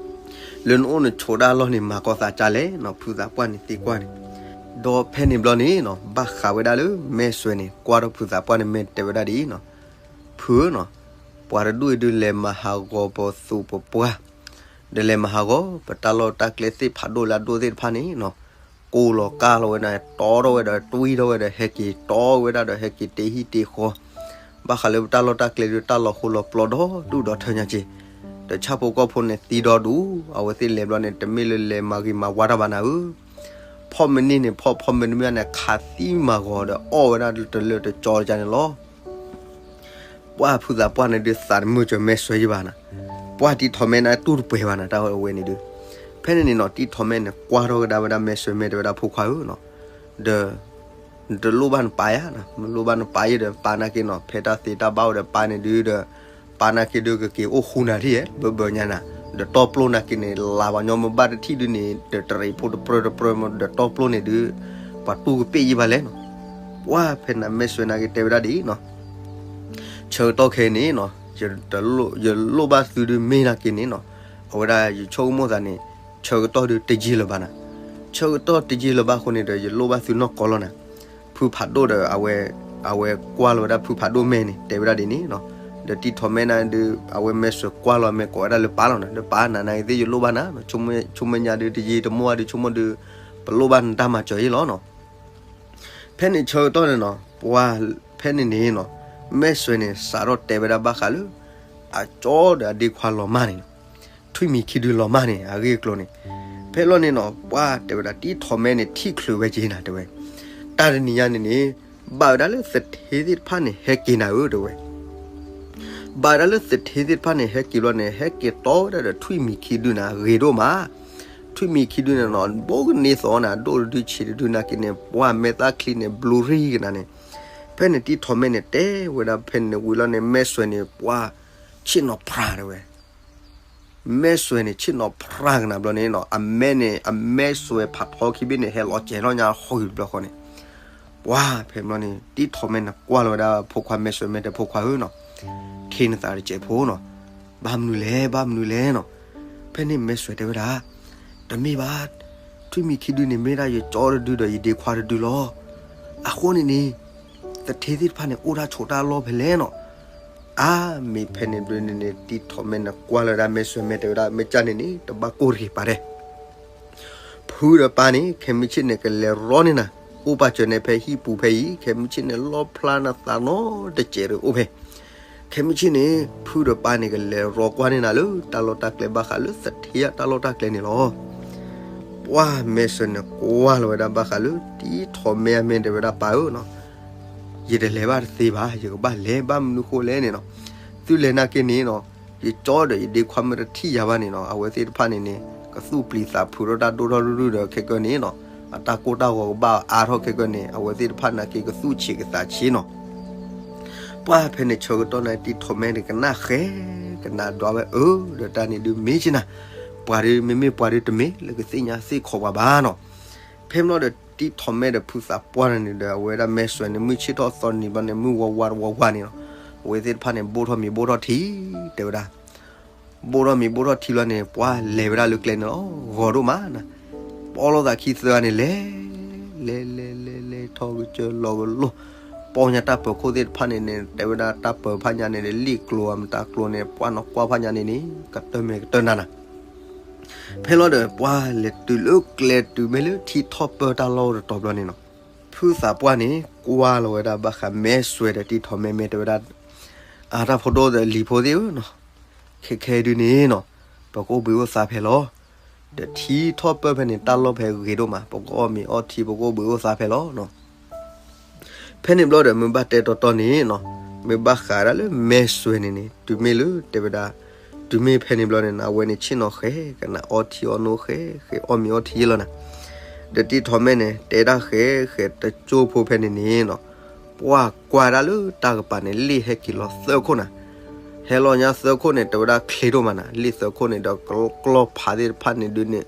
လၢနအိၣ်နဆိးတၢ်လီၢ်န့ၣ် မၤကီၤသးဒ်လဲၣ်နီၤ, ဖုသးပှၢ်န့ၣ်သံကွၢ်န့ၣ်, ဒီးဖဲန့ၣ်ဘျီန့ၣ်နီၤ, ဘၣ်ဃးဝဲဒၣ်လၢမဲၢ်စွဲန့ၣ် ကွၢ်ထီၣ်ဖုသးပှၢ်န့ၣ် မဲာ်တဲဝဲဒၣ်ဒ်အံၤနီၤ, ဖုဧၢနီၤ, ပှၤတဒူၣ်အံၤဒုး လဲၤမၤဟးဂီၤပသူၣ်ပပှၢ်, ဒီးလဲၤမၤဟးဂီၤ ပတၢ်လီၢ်တၢ်ကျဲသ့ၣ်ဖးဒိၣ်လၢအဒိၣ်သ့ၣ်တဖၣ်န့ၣ်နီၤ, ကိၢ်လီၤကၢ်လီၤဝဲဒီး တီထီၣ်ဝဲဒီး တွံၢ်ထီၣ်ဝဲဒီး ဟဲက့ၤတီဝဲဒၣ်ဒီး ဟဲက့ၤတ့ဟံၣ်တ့ဃီ, ဘၣ်ဃးလၢပတၢ်လီၢ်တၢ်ကျဲဒုး တၢ်လီၤဃိလီၤပျီဒီဒူၣ်ဒီထၢညါက့ၤ, ဒီးဆၣ်ဖိကီၢ်ဖိန့ၣ်သံဒီဒူၣ်, အဝဲသ့ၣ်လဲၤဘျီန့ၣ် တမ့ၢ်လၢလဲၤမၤဂ့ၤမၤဝါတၢ်ဘၣ်နၤဧၢ, ဖီၣ်မနုၤန့ၣ်ဖီၣ် ဖီၣ်မနုၤမ့ၢ်န့ၣ် ခးသံမၤဂီၤဒီး အီၣ်ဝဲဒၣ်တလၢတကၠီတကန့ၣ်လီၤ. ပှၢ်ဖုသးပှၢ်န့ၣ်ဒုး သးတမုာ်စၢၤမဲၢ်စွဲယဘၣ်နၤ, ပှၢ်တံထီၣ်မဲာ်န့ၣ် တူၢ်တပှဲၤဘၣ်နၤ တၢ်ဝဲန့ၣ်ဒုး, ဖဲန့ၣ်န့ၣ်နီၤ တံထီၣ်မဲာ်န့ၣ် ကွၢ်ထီၣ်ကဒါဝဲဒၣ်မဲၢ်စွဲမဲာ် တဲဝဲဒၣ်ဖိခွါဧၢနီၤ, ဒီး နတလိၣ်ဘၣ်နပၢ်ယါ, နလိၣ်ဘၣ်နပၢ်ယါဒီး ပၢ်နာ်က့နီၤ ဖဲတၢ်သ့တၢ်ဘၣ်အိၣ်ဒီး ပၢ်န့ၣ်ဒုးဒီး ပၢ်နာ်က့ဒုးကက့ၤအိၣ်ဃူနၤထံၣ်ဧဲ ဘၢဘၢညါနၤ, ဒီးတီပျိနာ်က့န့ၣ် လၢ်ပှၤညီမ့ၢ်ဘၣ်တထံၣ်ဒုးန့ၣ် တတရံးဖိတပြၢတပြၢမး ဒီးတီပျိန့ၣ်ဒုး ပှၤတူၢ်ကပ့ၢ်ယံၢ်ဘၣ်လဲၣ်နီၤ, ပှၢ်ဖဲန့ၣ်မဲၢ်စွဲနာ်က့တဲဝဲဒၣ်ဒ်အံၤနီၤ, ဆၢကတီၢ်ခဲအံၤန့ၣ်နီၤ ယလိၣ်ဘၣ်သုဒုးမ့ၢ်နာ်က့န့ၣ်နီၤ, အဝဲဒၣ်ယဆိကမိၣ်သးန့ၣ် ဆၢကတီၢ်ဒုးတယံာ်လၢၤဘၣ်နၤ, ဆၢကတီၢ်တယံာ်လၢၤဘၣ်အဃိန့ၣ်ဒီး ယလိၣ်ဘၣ်သုနီၢ်ကီၢ်လီၤနၤ, ဖုဖးဒိၣ်ဒီး အဝဲကွၢ်လီၤဝဲဒၣ်ဖုဖးဒိၣ်မဲာ်န့ၣ် တဲဝဲဒၣ်ဒ်န့ၣ်နီၤ, ဒီးတံထီၣ်မဲာ်နၤဒုး အဝဲမဲၢ်စွဲကွၢ်လီၤမဲာ်ကိးဝဲဒၣ်လၢပၢ်လီၤနၤ, ဒီးပၢ်နၤနာ်က့သ့ၣ်ယလိၣ်ဘၣ်နၤ, ဆိကမိၣ်ညါဒုးတယံာ်တမီၢ်ဘၣ်ဒုး ဆိကမိၣ်ဒုး ပလိၣ်ဘၣ်နတၢ်မၤစၢၤအံၤလီၤနီၤ. ဖဲန့ၣ်ဆၢကတီၢ်န့ၣ်နီၤ ပှၤဖဲန့ၣ်န့ၣ်နီၤ မဲၢ်စွဲန့ၣ် စးထီၣ်တဲဝဲဒၣ်ဘၣ်ဃးလၢ အကၠီဒီးအဒ့ခွါလီၤမၢ်န့ၣ်နီၤ, ထွံၣ်မံၤခံဒုလီၤမၢ်န့ၣ် အဂ့ၢ်အကျိၤန့ၣ်, ဖဲလီၤန့ၣ်နီၤ ပှၤတဲဝဲဒၣ် တံထီၣ်မဲာ်န့ၣ် ထံၣ်ချုးဝဲက့ၤနၤတဲဝဲ, တၢ်တနံၤညါန့ၣ်န့ၣ် ဘၣ်ဝဲဒၣ်လၢသထ့သ့ၣ်တဖၣ်န့ၣ် ဟဲက့ၤနၤဧၢတဲဝဲ ဘၣ်ဝဲဒၣ်လၢသထ့သ့ၣ်တဖၣ်န့ၣ် ဟဲက့ၤဘျီန့ၣ် ဟဲက့ၤတီဝဲဒၣ်ဒီးထွံၣ်မံၤခံဒုနၤ ဂ့ၤဒိၣ်မး, ထွံၣ်မံၤခံဒုန့ၣ်နီၤ ဘိကန့ၢ်သီနၤ ဒိၣ်တဒုဆံးတဒုနာ်က့န့ၣ် ပှၤမဲာ်သၣ်ချံန့ၣ် ဘျူရံကနၤန့ၣ်, ဖဲန့ၣ်တံထီၣ်မဲာ်န့ၣ် တဲဝဲဒၣ်ဖဲန့ၣ်ဝံၤလီၤန့ၣ် မဲၢ်စွဲန့ၣ် ပှၤဆ့ၣ်နီၤဖြါတဲဝဲ မဲၢ်စွဲန့ၣ် ဆ့ၣ်နီၤဖြါကနၤဘျီန့ၣ်နီၤ အမဲာ်န့ၣ် အမဲၢ်စွဲဖးထီခံဘ့ၣ်န့ၣ် ဟဲလီၤစဲၤထီၣ်ညါဟီၣ်ဂံၢ်တဘျီဃီန့ၣ်, ပှၤဖဲဘျီန့ၣ် တံထီၣ်မဲာ်န့ၣ် ကွၢ်လီၤဝဲဒၣ်ဖိခွါမဲၢ်စွဲ မဲာ်တဲဖိခွါဧၢနီၤ, ထံၣ်နသးတစဲးဖိနီၤ, ဘၣ်မနုၤလဲၣ် ဘၣ်မနုၤလဲၣ်နီၤ, ဖဲန့ၣ်မဲၢ်စွဲတဲဝဲဒၣ်, တမ့ၢ်ဘၣ်, ထွံၣ်မံၤခံဒုန့ၣ် မ့ၢ်ဒၣ်ယကၠီတဒုဒီးယဒ့ခွါတဒုလီၤ, အဃိန့ၣ်န့ၣ် သထ့သ့ၣ်တဖၣ်န့ၣ် အိၣ်ဒၣ်ဆိးတၢ်လီၢ်ဖဲလဲၣ်နီၤ, အါ မ့ၢ်ဖဲန့ၣ်ဘျီန့ၣ်န့ၣ် တံထီၣ်မဲာ်န့ၣ် ကွၢ်လီၤဝဲဒၣ်မဲၢ်စွဲ မဲာ်တဲဝဲဒၣ် မ့ၢ်ကၢ်န့ၣ်န့ၣ် တဘၣ်ကိၢ်တဂ့ၤပာ်ဒဲး, ဖုဒီးပၢ်န့ၣ် ခဲမုၢ်ဆ့ၣ်န့ၣ် ကလဲၤရီန့ၢ်နၤ, အိၣ်ပာ်စၢၤန့ၣ်ဖဲဟံၣ်ပူၤဖဲအံၤ ခဲမုၢ်ဆ့ၣ်န့ၣ် လီၣ်ဖျါနသးနီတစဲးဒီးအိၣ်ဖဲ ခဲမုၢ်ဆ့ၣ်န့ၣ် ဖုဒီးပၢ်န့ၣ် ကလဲၤရီကွၢ်န့ၢ်နၤလၢတၢ်လီၢ်တၢ်ကျဲဘၣ်ဃးလၢသထ့အတၢ်လီၢ်တၢ်ကျဲန့ၣ်လီၤ. ပှၤမဲၢ်စွဲန့ၣ် ကွၢ်လီၤဝဲဒၣ်ဘၣ်ဃးလၢ တံထီၣ်မဲာ်အမဲာ်တဲဝဲဒၣ်ပၢ်ဧၢနီၤ, ယတလဲၤဘၣ်တသ့ဘၣ်, ယကဘၣ်လဲၤဘၣ်မနုၤဃိလဲၣ်န့ၣ်နီၤ, သုလဲၤနာ်က့န့ၣ်နီၤ, ယကၠီဒီးယဒ့ခွါမ့ၢ်တထံၣ်ယၤဘၣ်န့ၣ်နီၤ, အဝဲသ့ၣ်တဖၣ်န့ၣ်န့ၣ် ကသူၣ်ပျံၤသးဖုးထီၣ်တၢ်ဒိၣ်ထီၣ်ရုၢ်ရုၢ်ဒီးခဲကနံၣ်န့ၣ်နီၤ, အတၢ်ကိၢ်တၢ်ဂီၤကဘၣ်အါထီၣ်ခဲကနံၣ်န့ၣ် အဝဲသ့ၣ်တဖၣ်နာ်က့ကသူၣ်ဆံးကသးဆံးနီၤ. ပှၢ်ဖဲန့ၣ်ဆၢကတီၢ်န့ၣ် တံၤထီၣ်မဲန့ၣ်ကနၣ်ဃဲ ကနၣ်ဒွးဝဲအၢ ဒီးတၢ်န့ၣ်ဒုးမ့ၢ်က့နၤ, ပှၤဒုးမ့မ့ၢ်ပှၤဒုးတမ့ၢ်လၢကသ့ၣ်ညါသ့ၣ်ခီပှၤဘၣ်နီၤ. ဖဲမ့ၢ်လီၤဒီးတံၤထီၣ်မဲဒီးဖုသးပှၢ်န့ၣ်ဒီး အဝဲဒၣ်မဲၢ်စွဲန့ၣ် မုၢ်ဆ့ၣ်ထီၣ်သီနံၤဘျီန့ၣ် မုၢ်ဝါဝါတဝါဝါန့ၣ်နီၤ, အဝဲသ့ၣ်တဖၣ်န့ၣ် ဘိၣ်ထီၣ်မံၤဘိၣ်ထီၣ်ထံ တဲဝဲဒၣ် ဘိၣ်ထီၣ်မံၤဘိၣ်ထီၣ်ထံဘျီန့ၣ် ပှၢ်လဲၤဝဲဒၣ်လၢကျဲန့ၣ်လီၤ, ဂီၤဒိၣ်မးနၤ, ပီၣ်လိာ်သးခံသၢဂၤန့ၣ်လဲၤ လဲၤလဲၤလဲၤလဲၤထီၣ်ကစၢၢ်လီၤကလိၢ်, ပီၣ်ညါတၢ်ပၢၤခိၣ်သ့ၣ်တဖၣ်န့ၣ်န့ၣ် တဲဝဲဒၣ်တၢ်ပၢၤဖၣ်ညါန့ၣ် လံၣ်ကျိၤအမတၤကျိၤန့ၣ် ပှၢ်နီၢ်ကွၢ်ဖၣ်ညါန့ၣ်န့ၣ် ကတၢၢ်မဲာ်ကတၢၢ်နၤနၤ ဖဲလီၤဒီးပှၢ်လဲၤတုၤလၢကျဲတုၤမ့ၢ်လၢထံထီၣ်ပၢၢ်တၢ်လီၢ်တတီၤဘျီန့ၣ်နီၤ, ဖုသးပှၢ်န့ၣ် ကွၢ်လီၤဝဲဒၣ်ဘၣ်ဃးမဲၢ်စွဲဒီးတံၤထီၣ်မဲမဲတဲဝဲဒၣ်, အတၢ်ဖိဒိၣ်ဒီးလံၤဖိသ့ၣ်ဧၢနီၤ, ခဲခဲဒုန့ၣ်နီၤ, ပကအိၣ်ဘှံးအိၣ်သါဖဲလီၤ, ဒီးထံထီၣ်ပၢၢ်ဖဲန့ၣ် တၢ်လီၢ်ဖဲဂ့ၤဒိၣ်မး ပကအီၣ်မ့ၤအီထံ ပကအိၣ်ဘှံးအိၣ်သါဖဲလီၤနီၤ. ဖဲန့ၣ်ဘျီဒီး မ့ၢ်ဘၣ်တဲတီတီန့ၣ်နီၤ, မ့ၢ်ဘၣ်ဃးဒၣ်လၢမဲၢ်စွဲန့ၣ်န့ၣ် တုၤမ့ၢ်လၢတဲဝဲဒၣ်, တုၤမ့ၢ်ဖဲန့ၣ်ဘျီန့ၣ် အဝဲန့ၣ်ဆ့ၣ်နီၤဃဲ ကနၣ်အီထံအီနိဃဲ ဃဲအီၣ်မ့ၤအီထံယဲလီၤနၤ, ဒီးတံၤထီၣ်မဲန့ၣ် တဲဒၣ်ဃဲဃဲတကၠိဖိဖဲန့ၣ်န့ၣ်နီၤ, ပှၢ်ကွၢ်ဒၣ်လၢတၢ်ကပၤန့ၣ် လ့ၣ်ဟဲက့ၤလီၤသၢခိၣ်နၤ, ဟဲလီၤညါသၢခိၣ်န့ၣ် တဲဝဲဒၣ်ချ့ဒိၣ်မးနၤ, လ့ၣ်သၢခိၣ်န့ၣ်ဒီးကျီၢ်ဖးသ့ၣ်တဖၣ်န့ၣ်ဒုးန့ၣ်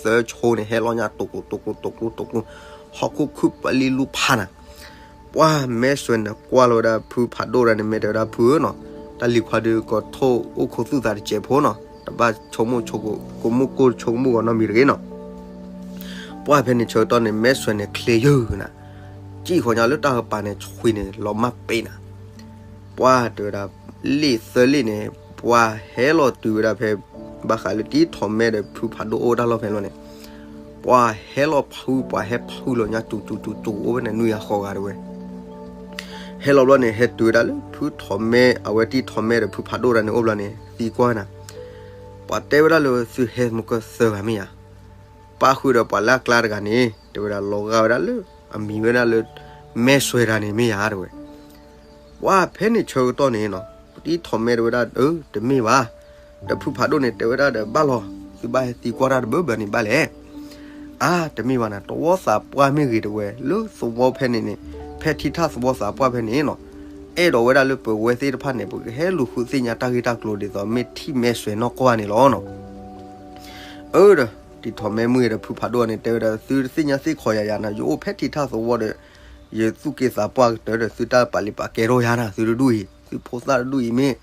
သၢဆိန့ၣ် ဟဲလီၤညါတိၤကျိၤတိၤကျိၤတိၤကျိၤတိၤကျိၤ, ဟီၣ်ခိၣ်ခုၣ်ပလံၣ်လူၢ်ဖးနၤ, ပှၢ်မဲၢ်စွဲန့ၣ် ကွၢ်လီၤဝဲဒၣ်ဖုဖးဒိၣ်တဂၤန့ၣ် မ့ၢ်တဲဝဲဒၣ်ဖုဧၢနီၤ, တၢ်လံၤခွါဒုးကထိၣ်အိၣ်ခိးသူၣ်သးတစဲးဖိနီၤ, တဘၣ်ဆိကမိၣ်ဆိကမိၣ်ကီးနီတမံၤတဂ့ၤနီၤ. ပှၢ်ဖဲန့ၣ်ဆၢကတီၢ်န့ၣ် မဲၢ်စွဲန့ၣ်ချ့ယုၢ်နၤ, စံၣ်ဃီညါလၢတၢ်ကပၤန့ၣ် ဆွံန့ၣ် လီၤမၢ်ပ့းနၤ, ပှၢ်တဲဝဲဒၣ် လ့ၣ်သၢလ့ၣ်န့ၣ် ပှၢ်ဟဲလီၤတုၤဝဲဒၣ်ဖဲ ဘၣ်ဃးလၢတံၤထီၣ်မဲဒီးဖုဖးဒိၣ်အိၣ်တၢ်လီၢ်ဖဲန့ၣ်ဘျီန့ၣ်, ပှၢ်ဟဲလီၤဖု ပှၢ်ဟဲဖုလီၤညါ စူၤစူၤစူၤစူၤ အိၣ်ဖဲန့ၣ် နွံဂၤဃိးဂၤတဝဲ ဟဲလီၤဘျီန့ၣ် ဟဲတုၤဝဲဒၣ်လၢဖုထီၣ်မဲ အဝဲတံၤထီၣ်မဲဒီးဖုဖးဒိၣ်တဂၤန့ၣ်အိၣ်ဘျီန့ၣ် သံကွၢ်နၤ, ပှၤတဲဝဲဒၣ်လၢသုဟဲမုၢ်ကၢၢ်သၢဂၤမ့ၢ်ဧါ, ပၣ်ဃုာ်ဒီးပှၤလၢအကျါတဂၤန့ၣ် တဲဝဲဒၣ်လီၤဂာ်ဝဲဒၣ်လၢ အမံၤဝဲဒၣ်လၢ မဲၢ်စွဲတဂၤန့ၣ်မ့ၢ်ဧါတဝဲ ပှၢ်ဖဲန့ၣ်ဆၢကတီၢ်န့ၣ်နီၤ, တံၤထီၣ်မဲတဲဝဲဒၣ် အၢ တမ့ၢ်ဘၣ်, ဒီးဖုဖးဒိၣ်န့ၣ် တဲဝဲဒၣ်ဒီးဘၣ်လီၤ, သုဘၣ်ဟဲသံကွၢ်တၢ်တဘၢဘၢန့ၣ်ဘၣ်လဲၣ်, အါ တမ့ၢ်ဘၣ်နၤ သဝီသးပှၢ်မ့ၢ်ဂ့ၤတဝဲ လၢသဝီဖဲန့ၣ်န့ၣ်, ဖဲထံထၣ်သဝီသးပှၢ်ဖဲန့ၣ်နီၤ, အဲၣ်ဒိးဝဲဒၣ်လၢပဝဲသ့ၣ်တဖၣ်န့ၣ် ပကဟဲလူၤဃုသ့ၣ်ညါတၢ်ဂ့ၢ်တၢ်ကျိၤဒ်သိးမ့ၢ်ထံၣ်မဲၢ်စွဲနီၢ်ကီၢ်န့ၣ်လီၤနီၤ. အၢ ဒီး တံၤထီၣ်မဲမုၢ်ဂ့ၤဒီးဖုဖးဒိၣ်န့ၣ် တဲဝဲဒၣ် သုတသ့ၣ်ညါသ့ၣ်ခီယၤယၤနၤ, ယအိၣ်ဖဲထံထၣ်သဝီဒီး ယသူၣ်က့သးပှၢ်ကတၢၢ်ဒီး သုတၢ်ပာ်လံပာ်ကဲထီၣ်ယၤနၤ, သုတဒူၣ်အံၤ သုဖိသၣ်တဒူၣ်အံၤမ့ၢ်,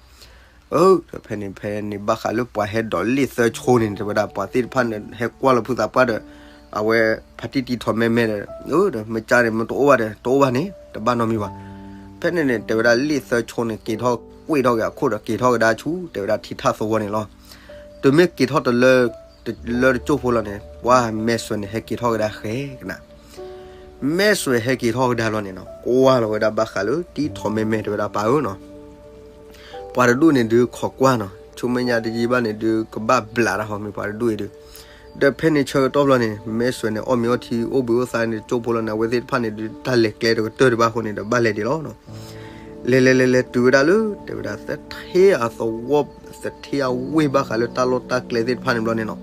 အၢ ဒီးဖဲန့ၣ်ဖဲန့ၣ်ဘၣ်ဃးလၢပှၤဟဲဒိးလ့ၣ်သၢဆိန့ၣ် တဲဝဲဒၣ် ပှၤသ့ၣ်တဖၣ်န့ၣ် ဟဲကွၢ်လီၤဖုသးပှၢ်ဒီး အဝဲဖါတံၢ်တံၤထီၣ်မဲမဲဒီး အၢ ဒီးမ့ၢ်ကါန့ၣ် မ့ၢ်တအိၣ်ဘၣ်ဒီး တအိၣ်ဘၣ်န့ၣ် တဘၣ်နီတမံၤဘၣ်. ဖဲန့ၣ်န့ၣ် တဲဝဲဒၣ်လ့ၣ်သၢဆိန့ၣ် က့ၤထီၣ်ကွံာ်ထီၣ်က့ၤအခိၣ်ဒီးက့ၤထီၣ်ကဒါဆူ တဲဝဲဒၣ်ထံထၣ်သဝီန့ၣ်လီၤ. တုၤမ့ၢ်က့ၤထီၣ်တလၢ တလၢတကၠိၢ်ဖိလီၤန့ၣ် ပှၢ်မဲၢ်စွဲန့ၣ် ဟဲက့ၤထီၣ်ကဒါဃဲကနၤ မဲၢ်စွဲဟဲက့ၤထီၣ်ကဒါလီၤန့ၣ်နီၤ ကွၢ်လီၤဝဲဒၣ်ဘၣ်ဃးလၢတံၤထီၣ်မဲမဲ တဲဝဲဒၣ်ပၢ်ဧၢနီၤ, ပှၤတဒူၣ်န့ၣ်ဒုးခိးကွၢ်နီၤ ဆူမဲာ်ညါတယံာ်ဘၣ်န့ၣ်ဒုး ကဘၣ်ဘျးတၢ်ဟီမ့ၢ်ပှၤတဒူၣ်အံၤဒုး, ဒီးဖဲန့ၣ်ဆၢကတီၢ်ဘျီန့ၣ် မဲၢ်စွဲန့ၣ် အီၣ်မ့ၤအီထံ အိၣ်ဘှံးအိၣ်သါန့ၣ် တကၠိၢ်ဖိလီၤန့ၣ် အဝဲသ့ၣ်တဖၣ်န့ၣ်ဒုး တၢ်လဲၤကျဲတကတၢၢ်ဒံးဘၣ်အဃိန့ၣ်ဒီး ဘၣ်လဲၤဒံးလီၤနီၤ. လဲၤလဲၤလဲၤလဲၤတုၤဝဲဒၣ်လၢ တဲဝဲဒၣ် သထ့အသဝီ သထ့အဝ့ၢ်ဘၣ်ဃးလၢတၢ်လီၢ်တၢ်ကျဲသ့ၣ်တဖၣ်န့ၣ်ဘျီန့ၣ်နီၤ,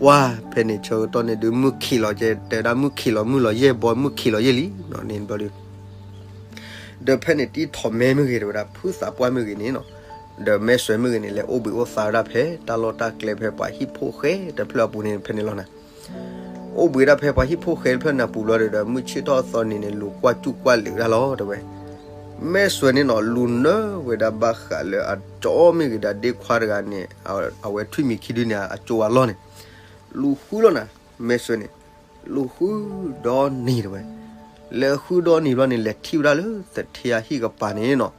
ပှၢ်ဖဲန့ၣ်ဆၢကတီၢ်န့ၣ်ဒုး မုၢ်ခံးလီၤကဲ တဲဝဲဒၣ်မုၢ်ခံးလီၤမုၢ်လီၤယဲၢ်ဘီ မုၢ်ခံးလီၤယဲၢ်လံနီၤ န့ၣ်ဘျီဒုး ဒီးဖဲန့ၣ်တံၤထီၣ်မဲမ့ၢ်ဂ့ၤ တဲဝဲဒၣ် ဖုသးပှၢ်မ့ၢ်ဂ့ၤန့ၣ်နီၤ, ဒီးမဲၢ်စွဲမ့ၢ်ဂ့ၤန့ၣ် လဲၤအိၣ်ဘှံးအိၣ်သါဝဲဒၣ်ဖဲတၢ်လီၢ်တၢ်ကျဲဖဲပှၤဟံၣ်ဖိၣ်ဃဲတဖျၢၣ်အပူၤန့ၣ် ဖဲန့ၣ်လီၤနၤ. အိၣ်ဘှံးဒၣ်ဖဲပှၤဟံၣ်ဖိၣ်ဃဲတဖျၢၣ်န့ၣ်အပူၤဘျီဒီး မုၢ်ဆ့ၣ်ထီၣ်အသီနံၤန့ၣ် လူၤကွၢ်စူၣ်ကွၢ်လံာ်ဝဲဒၣ်လီၤ တဲဝဲ. မဲၢ်စွဲန့ၣ်နီၤ လူၤနၢဝဲဒၣ်ဘၣ်ဃးလၢအကၠီမ့ၢ်ဂ့ၤဒီး ဒ့ခွါတဂၤန့ၣ် အဝဲထွံၣ်မံၤခံဒုန့ၣ် အကၠိအလီၢ်န့ၣ် လူၤဃုလီၤနၤ မဲၢ်စွဲန့ၣ် လူၤဃုဒီနံၤတဲဝဲ. လဲၤဃုဒီနံၤဘျီန့ၣ် လဲၤထံၣ်ဝဲဒၣ်လၢသထ့အဟံၣ်ကပၤန့ၣ်နီၤ,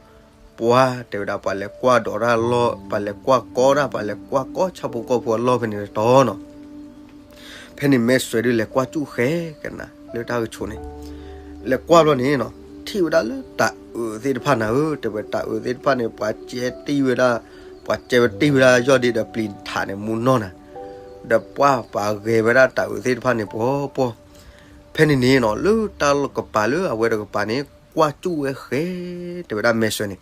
ပှၢ်တဲဝဲဒၣ် ပှၤလဲၤကွၢ်ဒီးတၢ်လီၢ် ပှၤလဲၤကွၢ်ကီတၢ် ပှၤလဲၤကွၢ်ကီဆၣ်ဖိကီၢ်ဖိအလီၢ်ဖဲန့ၣ်တတီၤနီၤ. ဖဲန့ၣ်မဲၢ်စွဲဒုးလဲၤကွၢ်စူၣ်ဃဲကနၤ လၢတၢ်ကဆိးန့ၣ် လဲၤကွၢ်ဘျီန့ၣ်နီၤ ထံၣ်ဝဲဒၣ်လၢတၢ်အုးသ့ၣ်တဖၣ်နၤဧၢ တဲဝဲ တၢ်အုးသ့ၣ်တဖၣ်န့ၣ် ပှၤကဲတံၢ်ဝဲဒၣ် ပှၤကဲဝဲတံၢ်ဝဲဒၣ်ယီၢ်ဒ့ဒီးပျံၤထးန့ၣ်မူနီၢ်နၤ, ဒီးပှၢ်ပှၤဂဲၤဝဲဒၣ်တၢ်အုးသ့ၣ်တဖၣ်န့ၣ်ပှီၤပှီၤ. ဖဲန့ၣ်န့ၣ်နီၤ လၢတၢ်လီၢ်ကပၤလၢအဝဲတကပၤန့ၣ် ကွၢ်စူၣ်ဝဲဃဲ တဲဝဲဒၣ်မဲၢ်စွဲန့ၣ်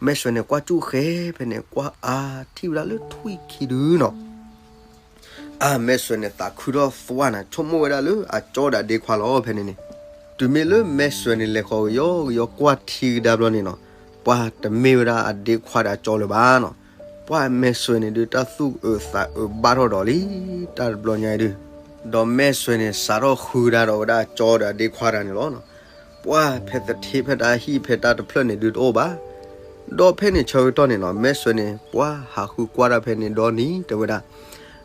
မဲၢ်စွဲန့ၣ်ကွၢ်ကၠူၣ်ဃဲဖဲန့ၣ် ကွၢ်အါထံၣ်ဝဲဒၣ်လၢထွံၣ်ခံဒုနီၤ. အါ မဲၢ်စွဲန့ၣ်သးခုထီၣ်သွါနၤ ဆိကမိၣ်ဝဲဒၣ်လၢအကၠီဒီးအဒ့ခွါလီၤ ဖဲန့ၣ်န့ၣ်. တုၤမ့ၢ်လၢမဲၢ်စွဲန့ၣ်လဲၤဃီၤကယီကယီကွၢ်ထံကဒါဘျီန့ၣ်နီၤ, ပှၤတမ့ၢ်ဝဲဒၣ်အဒ့ခွါဒီးအကၠီလၢၤဘၣ်နီၤ. ပှၤမဲၢ်စွဲန့ၣ်ဒုးတၢ်သူၣ်အုးသးအုးဘၣ်ထီၣ်ဒီးလံ တၢ်တဘျီညါအံၤဒုး, ဒီးမဲၢ်စွဲန့ၣ်စးထီၣ်ဃုကဒါဒီးဝဲဒၣ်အကၠီဒီးအဒ့ခွါတဂၤန့ၣ်လီၤ. ပှၤဖဲသထ့ဖဲတၢ်ဟံၣ်ဖဲတၢ်တဖျၢၣ်န့ၣ်ဒုးတအိၣ်ဘၣ်. ဒီးဖဲန့ၣ်ဆၢကတီၢ်န့ၣ်နီၤ မဲၢ်စွဲန့ၣ် ပှၤဟးဃုကွၢ်တၢ်ဖဲန့ၣ်ဒီနံၤတဲဝဲဒၣ်,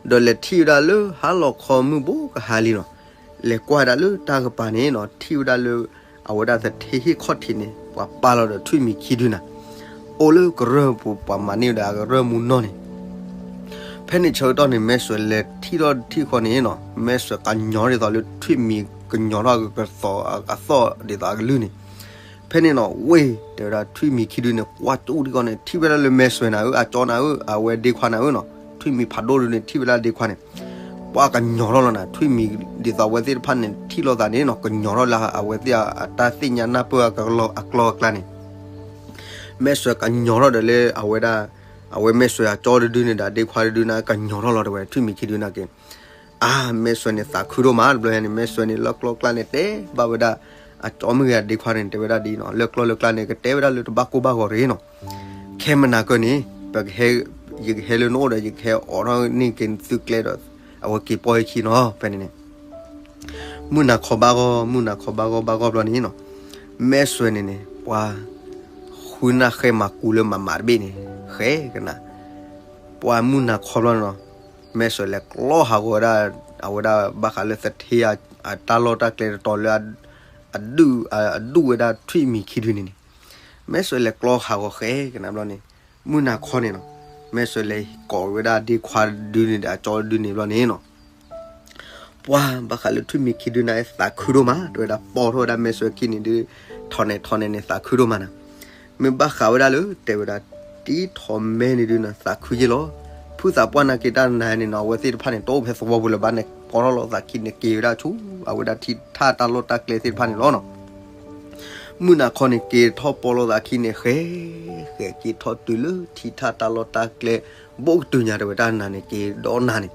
ဒီးလဲၤထံၣ်ဝဲဒၣ်လၢဟါလီၤခီမုၢ်ဘိကဟါလံနီၤ, လဲၤကွၢ်ဝဲဒၣ်လၢတၢ်ကပၤန့ၣ်နီၤ ထံၣ်ဝဲဒၣ်လၢ အဝဲဒၣ်သထ့ဟ့ၣ်ခီၣ်ထံးန့ၣ် ပှၤပာ်လီၤဒီးထွံၣ်မံၤခံဒုနၤ, အိၣ်လၢကရၢၢ်ပူၤ ပှၤမၤန့ၢ်ဝဲဒၣ်ကရၢၢ်မူနီၢ်န့ၣ်. ဖဲန့ၣ်ဆၢကတီၢ်န့ၣ် မဲၢ်စွဲလဲၤထံၣ်ထီၣ်တထံၣ်ဃီန့ၣ်နီၤ မဲၢ်စွဲကညီၤဒ်သိးလၢထွံၣ်မံၤကညီၤထီၣ်ကသီအသီၣ်ဒ်သိးအကလုၢ်န့ၣ်. ဖဲန့ၣ်နီၤ ဝ့ၢ် တဲဝဲဒၣ်ထွံၣ်မံၤခံဒုန့ၣ် ကွၢ်ကၠူၣ်ထံၣ်ဃီန့ၣ် ထံၣ်ဝဲဒၣ်လၢမဲၢ်စွဲနၤဧၢ အကၠီနၤဧၢ အဝဲဒ့ခွါနၤဧၢနီၤ ထွံၣ်မံၤဖးဒိၣ်ဒုန့ၣ် ထံၣ်ဝဲဒၣ်ဒ့ခွါန့ၣ် ပှၤကညီၤထီၣ်လီၤနၤ ထွံၣ်မံၤဒ်သိးအဝဲသ့ၣ်တဖၣ်န့ၣ် ထံၣ်လိာ်သးန့ၣ်နီၤ ကညီၤထီၣ်လၢအဝဲသ့ၣ်အတၢ်သ့ၣ်ညါနၢ်ပၢၢ်အကျီအကျါန့ၣ် မဲၢ်စွဲကညီၤထီၣ်ဒီးလၢအဝဲဒၣ် အဝဲမဲၢ်စွဲအကၠီတဒုန့ၣ်ဒီး ဒ့ခွါတဒုန့ၣ်ကညီၤထီၣ်လီၤတဲဝဲ ထွံၣ်မံၤခံဒုန့ၣ်က့ၤ. အါ မဲၢ်စွဲန့ၣ်သးခုဒိၣ်မး တဘျီညါန့ၣ် မဲၢ်စွဲန့ၣ်လၢကျီကျါန့ၣ်တဲဘၣ်ဝဲဒၣ် အကၠီမ့ၢ်ဂ့ၤ ဒ့ခွါန့ၣ် တဲဝဲဒၣ်ဒ်နီၤ လၢကျီလၢကျါန့ၣ် ကတဲဝဲဒၣ်လၢတဘၣ်ကိၢ်ဘၣ်ဂီၤတဂ့ၤနီၤ ခဲမနၤကၢၢ်န့ၣ် ပကဟဲ ယကဟဲလၢနအိၣ်ဒီး ယကဟဲအိးထီၣ်န့ၢ်က့ၤနသုကျဲဒီး အဝဲက့ၤပီၢ်ဟဲခံနီၤ ဖဲန့ၣ်န့ၣ် မုၢ်နၤခီဘၣ်ဂီၢ် မုၢ်နၤခီဘၣ်ဂီၢ်ဘၣ်ဂီၢ်ဘျီန့ၣ်နီၤ မဲၢ်စွဲန့ၣ်န့ၣ် ပှၤ ဃုနၢ်ဃဲမၤကူလၢမၤမးတဘ့ၣ်န့ၣ် ဃဲကနၤ ပှၤမုၢ်နၤခီဘျီန့ၣ်နီၤ မဲၢ်စွဲလဲၤကျီဟးဂီၤဝဲဒၣ် အဝဲဒၣ်ဘၣ်ဃးလၢသထ့အတၢ်လီၢ်တၢ်ကျဲတတီၤလၢ အဒုး အဒုးဝဲဒၣ်ထွံၣ်မံၤခံဒုန့ၣ်န့ၣ် မဲၢ်စွဲလဲၤကျီဟးဂီၤဃဲကနၤဘျီန့ၣ် မုၢ်နၤခီန့ၣ်နီၤ မဲၢ်စွဲလဲၤကိးဝဲဒၣ်ဒ့ခွါဒုန့ၣ်ဒီး အကၠီဒုန့ၣ်ဘျီန့ၣ်နီၤ ပှၤဘၣ်ဃးလၢထွံၣ်မံၤခံဒုန့ၣ် သးခုဒိၣ်မး တဲဝဲဒၣ်ပိာ်ထီၣ်ဝဲဒၣ်မဲၢ်စွဲခံန့ၣ်ဒုး ထီၣ်နဲၣ်ထီၣ်နဲၣ်န့ၣ် သးခုဒိၣ်မးနၤ မ့ၢ်ဘၣ်ဃးဝဲဒၣ်လၢ တဲဝဲဒၣ် တံထီၣ်မဲန့ၣ်ဒုးနၤ သးခုယ့ၢ်လီၤ ဖုသးပှၢ်နာ်က့တၢ်နၤန့ၣ်နီၤ အဝဲသ့ၣ်တဖၣ်န့ၣ် တအိၣ်ဖဲသဝီပူၤလၢၤဘၣ်န့ၣ် ပိာ်ထီၣ်လိာ်သးခံန့ၣ် က့ၤဝဲဒၣ်ဆူ အဝဲဒၣ်ထံထၣ်တၢ်လီၢ်တၢ်ကျဲသ့ၣ်တဖၣ်န့ၣ်လီၤနီၤ မုၢ်နၤခီန့ၣ် က့ၤထီၣ်ပိာ်လိာ်သးခံန့ၣ် ဃဲ ဃဲက့ၤထီၣ်တုၤလၢထံထၣ်တၢ်လီၢ်တၢ်ကျဲ ဘိၣ်ကတုၤညါတဲဝဲတၢ်နၤန့ၣ် က့ၤဒီးနၤန့ၣ်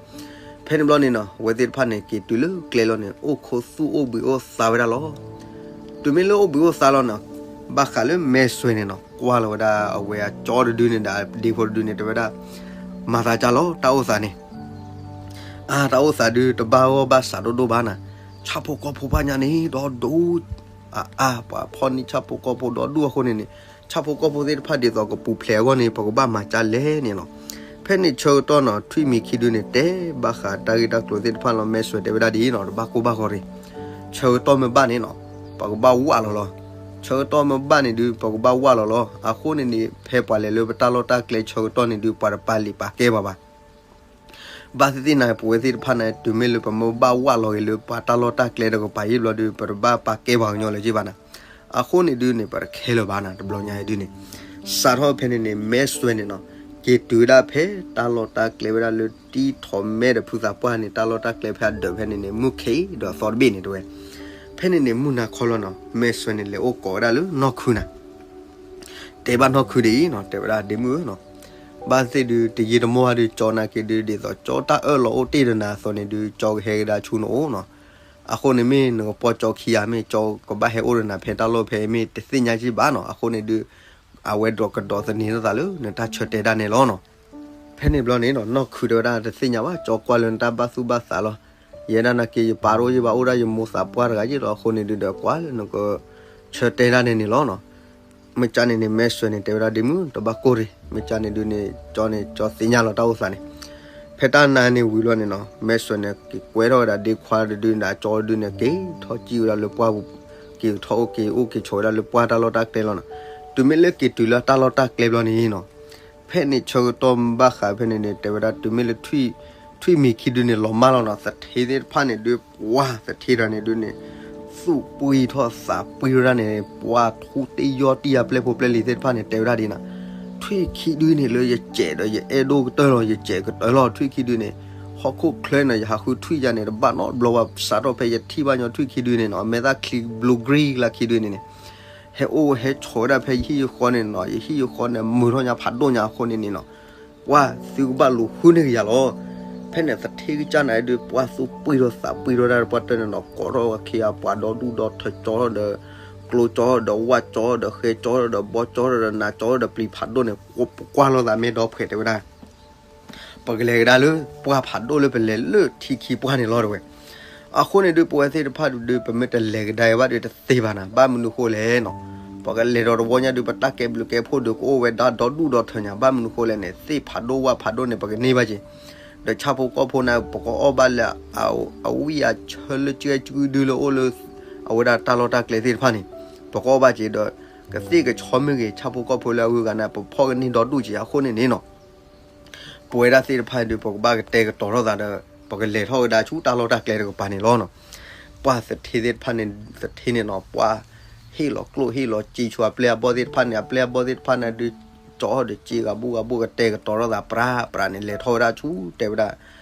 ဖဲန့ၣ်ဘျီန့ၣ်နီၤ အဝဲသ့ၣ်တဖၣ်န့ၣ် က့ၤတုၤလၢကျဲလီၤန့ၣ် အိၣ်ခိးသူၣ်အိၣ်ဘှံးအိၣ်သါဝဲဒၣ်လီၤ တုၤမ့ၢ်လၢအိၣ်ဘှံးအိၣ်သါလီၤနီၤ ဘၣ်ဃးလၢမဲၢ်စွဲန့ၣ်နီၤ ကွၢ်လီၤဝဲဒၣ်အဝဲအကၠီတဒုန့ၣ်ဒီး ဒ့ဖိတဒုန့ၣ် တဲဝဲဒၣ် မၤသးကၢ်လီၤ တၢ်အိၣ်သးန့ၣ် အါ တၢ်အိၣ်သးဒုး တဘၣ်ဂီၢ်ဘၣ်စးဒိၣ်ဒိၣ်ဘၣ်နၤ ဆၣ်ဖိကီၢ်ဖိဖးညါန့ၣ် ဒီဒူၣ် အါအါ ပှၤဖီၣ်န့ၢ်ဆၣ်ဖိကီၢ်ဖိဒီဒူၣ်အဃိန့ၣ်န့ၣ် ဆၣ်ဖိကီၢ်ဖိသ့ၣ်တဖၣ်ဒ်သိးကပူၤဖျဲးအဂီၢ်န့ၣ် ပကဘၣ်မၤကၢ်လဲၣ်န့ၣ်လီၤ ဖဲန့ၣ်ဆၢကတီၢ်နီၤ ထွံၣ်မံၤခံဒုန့ၣ် တဲဘၣ်ဃးတၢ်ဂ့ၢ်တၢ်ကျိၤသ့ၣ်တဖၣ်လီၤ မဲၢ်စွဲတဲဝဲဒၣ်ဒ်အံၤနီၤ တဘၣ်ကိၢ်ဘၣ်ဂီၤရ့ၣ် ဆၢကတီၢ်မ့ၢ်ဘၣ်န့ၣ်နီၤ ပကဘၣ်ဝၣ်လီၤလီၤ ဆၢကတီၢ်မ့ၢ်ဘၣ်န့ၣ်ဒုး ပကဘၣ်ဝၣ်လီၤလီၤ အဃိန့ၣ်န့ၣ် ဖဲပှၤလဲၤလၢပတၢ်လီၢ်တၢ်ကျဲဆၢကတီၢ်န့ၣ်ဒုး ပှၤတပာ်လံာ်ပာ်ကဲပှၤဘၣ် ဘၣ်သ့ၣ်သ့ၣ်နၤ ပဝဲသ့ၣ်တဖၣ်န့ၣ် တုၤမ့ၢ်လၢပမ့ၢ်ဘၣ်ဝၣ်လီၤဂ့ၤလၢပှၤတၢ်လီၢ်တၢ်ကျဲတကပၤယံၤဘျီဒုး ပတဘၣ်ပာ်ကဲပှၤကညီလၢၤက့ဘၣ်နၤ အဃိန့ၣ်ဒုးန့ၣ် ပတခဲလၢာ်ဘၣ်နၤ တဘျီညါအံၤဒုးန့ၣ် စးထီၣ်ဖဲန့ၣ်န့ၣ် မဲၢ်စွဲန့ၣ်နီၤ က့ၤတုၤဝဲဒၣ်ဖဲတၢ်လီၢ်တၢ်ကျဲဝဲဒၣ်လၢတံထီၣ်မဲဒီးဖုသးပှၢ်န့ၣ် တၢ်လီၢ်တၢ်ကျဲဖဲအဒၢးဖဲန့ၣ်န့ၣ် မုၢ်ခ့ဒီးသီတဘ့ၣ်န့ၣ်တဲဝဲ ဖဲန့ၣ်န့ၣ် မုၢ်နၤခီလီၤနီၤ မဲၢ်စွဲန့ၣ်လဲၤအိၣ်ကိးဝဲဒၣ်လၢနီၢ်ခုနၤ တဲဘၣ်နီၢ်ခုဒ်အံၤနီၤ တဲဝဲဒၣ်ဒ့မုၣ်ဧၢနီၤ ဘၣ်သ့ၣ်ဒုး တယံာ်တမီၢ်ဒုး ကၠီနာ်က့ဒုး ဒ်သိးကၠီတၢ်အၢၣ်လီၤအိၣ်တ့ၢ်ဒီးနၤအသိးန့ၣ်ဒုး ကၠီကဟဲကဒါဆူနအိၣ်နီၤ အဃိန့ၣ်မ့ၢ်နကပီၢ်ကၠီခံဂၤ မ့ၢ်ကၠီကဘၣ်ဟဲအိၣ်ဒီးနၤဖဲတၢ်လီၢ်ဖဲမ့ၢ်တသ့ၣ်ညါက့ဘၣ်နီၤ အဃိန့ၣ်ဒုး အဝဲဒိးကဒီးသန့ၤထီၣ်သးလၢနတၢ်ဆၢတဲာ်ဒၣ်နဲလီၤနီၤ ဖဲန့ၣ်ဘျီန့ၣ်နီၤ နီၢ်ခုတဲဝဲဒၣ်တသ့ၣ်ညါဘၣ် ကၠီကွၢ်လၢနတၢ်ဘၣ်သူၣ်ဘၣ်သးလီၤ ယဲဒၣ်နာ်က့ ယပာ်တအိၣ်ယဘၣ်အိၣ်ဒၣ်ယမိၢ်သးပှၢ်တဂၤယ့ၣ်လီၤ အဃိန့ၣ်ဒုးဒီးကွၢ်လၢနက ဆၢတဲာ်ဒၣ်နဲန့ၣ်လီၤနီၤ မ့ၢ်ကၠီန့ၣ်န့ၣ် မဲၢ်စွဲန့ၣ် တဲဝဲဒၣ်ဒ့မုၣ် တဘၣ်ကိၢ်ရ့ၣ် မ့ၢ်ကၠီန့ၣ်ဒုးန့ၣ် ကၠီန့ၣ် ကၠီသ့ၣ်ညါလီၤတၢ်အိၣ်သးန့ၣ် ဖဲတၢ်နါန့ၣ်ဝံၤလီၤန့ၣ်နီၤ မဲၢ်စွဲန့ၣ် က့ၤကွဲထီၣ်ဝဲဒၣ်ဒ့ခွါတဒုန့ၣ် အကၠီတဒုန့ၣ် က့ၤထီၣ်ကံၣ်ဝဲဒၣ်လၢပှၢ်ပူၤ က့ၤထီၣ်အိၣ်က့ၤအိၣ်က့ၤဆိးဝဲဒၣ်လၢပှၢ်တၢ်လီၢ်တၢ်ကျဲလီၤနီၤ တုၤမ့ၢ်လၢက့ၤတုၤလၢတၢ်လီၢ်တၢ်ကျဲဘျီန့ၣ်နီၤ ဖဲန့ၣ်ဆၢကတီၢ်ဘၣ်ဃးဖဲန့ၣ်န့ၣ် တဲဝဲဒၣ်တုၤမ့ၢ်လၢ ထွံၣ်မံၤခံဒုန့ၣ် လီၤမၢ်လီၤနီၤ သထ့သ့ၣ်တဖၣ်န့ၣ်ဒုး ပှၤသထ့တဂၤန့ၣ်ဒုးန့ၣ် သူၣ်ပှံၢ်ထီၣ်သးပှံၢ်ဝဲဒၣ်န့ၣ် ပှၤထူတ့ၢ်ယီၢ်တံၢ်ယၤပျဲၢ်ဖိပျဲၢ်လံၤသ့ၣ်တဖၣ်န့ၣ် တဲဝဲဒၣ်ဒ်နၤ ထွံၣ်ခံဒုန့ၣ်လၢယစဲးဒီးယအဲၣ်ဒိၣ်ကတၢၢ်လီၤ ယစဲးကတၢၢ်လီၤ ထွံၣ်ခံဒုန့ၣ် ဟီၣ်ခိၣ်ချၢန့ၣ် ယဟးဃုထွံၣ်ယၤန့ၣ် တဘၣ်နီတဘျီဘၣ် စးထီၣ်ဖဲယထံၣ်ဘၣ်ညီထွံၣ်ခံဒုန့ၣ်နီၤ အမဲာ်သၣ်ချံ blue green လၢခံဒုန့ၣ်န့ၣ် ဟဲအိၣ်ဟဲဆိးဝဲဒၣ်ဖဲယဟံၣ်ယဃီန့ၣ်နီၤ, ယဟံၣ်ယဃီန့ၣ် မုာ်ထီၣ်ညါဖးဒိၣ်ညါအဃိန့ၣ်န့ၣ်နီၤ, ပှၢ်သုကဘၣ်လူၤဃုန့ၢ်ကယၤလီၤ. ဖဲန့ၣ်သထ့ကစၢ်န့ၣ်ဒုး ပှၢ်သူၣ်ပှံၢ်ထီၣ်သးပှံၢ်ထီၣ်ဒၣ်ပှၢ်တၢၢ်န့ၣ်နီၤ, ကိးထီၣ်အခ့အပှၤဒီဒူၣ်ဒီထၢ ကၠီထီၣ်ဒီး ကျိကၠီထီၣ်ဒီးဝၣ်ကၠီထီၣ်ဒီးဃဲကၠီထီၣ်ဒီးဘီကၠီထီၣ်ဒီးနးကၠီထီၣ်ဒီးပျံၤဖးဒိၣ်န့ၣ် ပကွၢ်လိာ်သးမ့ၢ်ဒီဖှဲးတဲဝဲဒၣ် ပကလဲၤကဒါလၢပှၢ်ဖးဒိၣ်လၢပလဲၤလၢထံခံပှၢ်န့ၣ်လီၤတဲဝဲ. အဃိန့ၣ်ဒုး ပဝဲသ့ၣ်တဖၣ်ဒုး ပမ့ၢ်တလဲၤကဒါအံၤဘၣ်ဒီးတသ့ဘၣ်နၤ, ဘၣ်မနုၤဃိလဲၣ်နီၤ, ပကလဲၤဒီးတဝီညါဒုး ပတၢ်ကဲဘျုးကဲဖှိၣ်ဒုး ကအိၣ်ဝဲဒၣ်ဒီဒူၣ်ဒီထၢညါ, ဘၣ်မနုၤဃိလဲၣ်န့ၣ် သ့ၣ်ဖးဒိၣ်ဝၣ်ဖးဒိၣ်န့ၣ် ပကန့ၢ်ဘၣ်က့ၤ, ဒီးဆၣ်ဖိကီၢ်ဖိန့ၣ် ပကအီၣ်ဘၣ်လၢ အဝံၣ်အဆၢလၢကဲကုဒုလၢအိၣ်လၢ အဝဲဒၣ်တၢ်လီၢ်တၢ်ကျဲသ့ၣ်တဖၣ်န့ၣ် ပကအီၣ်ဘၣ်က့ၤဒီး ကသ့ၣ်ကဆီမ့ၢ်ဂ့ၤ ဆၣ်ဖိကီၢ်ဖိလၢအဂုၤအဂၤန့ၣ် ပဖီၣ်ကန့ၢ်ဒီဒူၣ်က့ၤအဃိန့ၣ်န့ၣ်နီၤ, ပဝဲဒၣ်သ့ၣ်တဖၣ်ဒုး ပကဘၣ်ကတဲာ်ကတီၤထီၣ်သးဒီး ပကလဲၤထီၣ်ကဒါဆူတၢ်လီၢ်တၢ်ကျဲတကပၤန့ၣ်လီၤနီၤ. ပှၢ်သထ့သ့ၣ်တဖၣ်န့ၣ် သထ့န့ၣ်နီၤ ပှၢ်ဟ့ၣ်လီၤကျိၣ်ဟ့ၣ်လီၤစ့ဆူအပျဲၢ်အဘီၣ်သ့ၣ်တဖၣ်န့ၣ်, အပျဲၢ်အဘီၣ်သ့ၣ်တဖၣ်န့ၣ်ဒုး ကၠီထီၣ်ဒီးစ့ဂၤဘူၣ်ဂၤဘူၣ် ကတဲာ်ကတီၤထီၣ်သးပြးပြးန့ၣ် လဲၤထီၣ်ဝဲဒၣ်ဆူတဲဝဲဒၣ်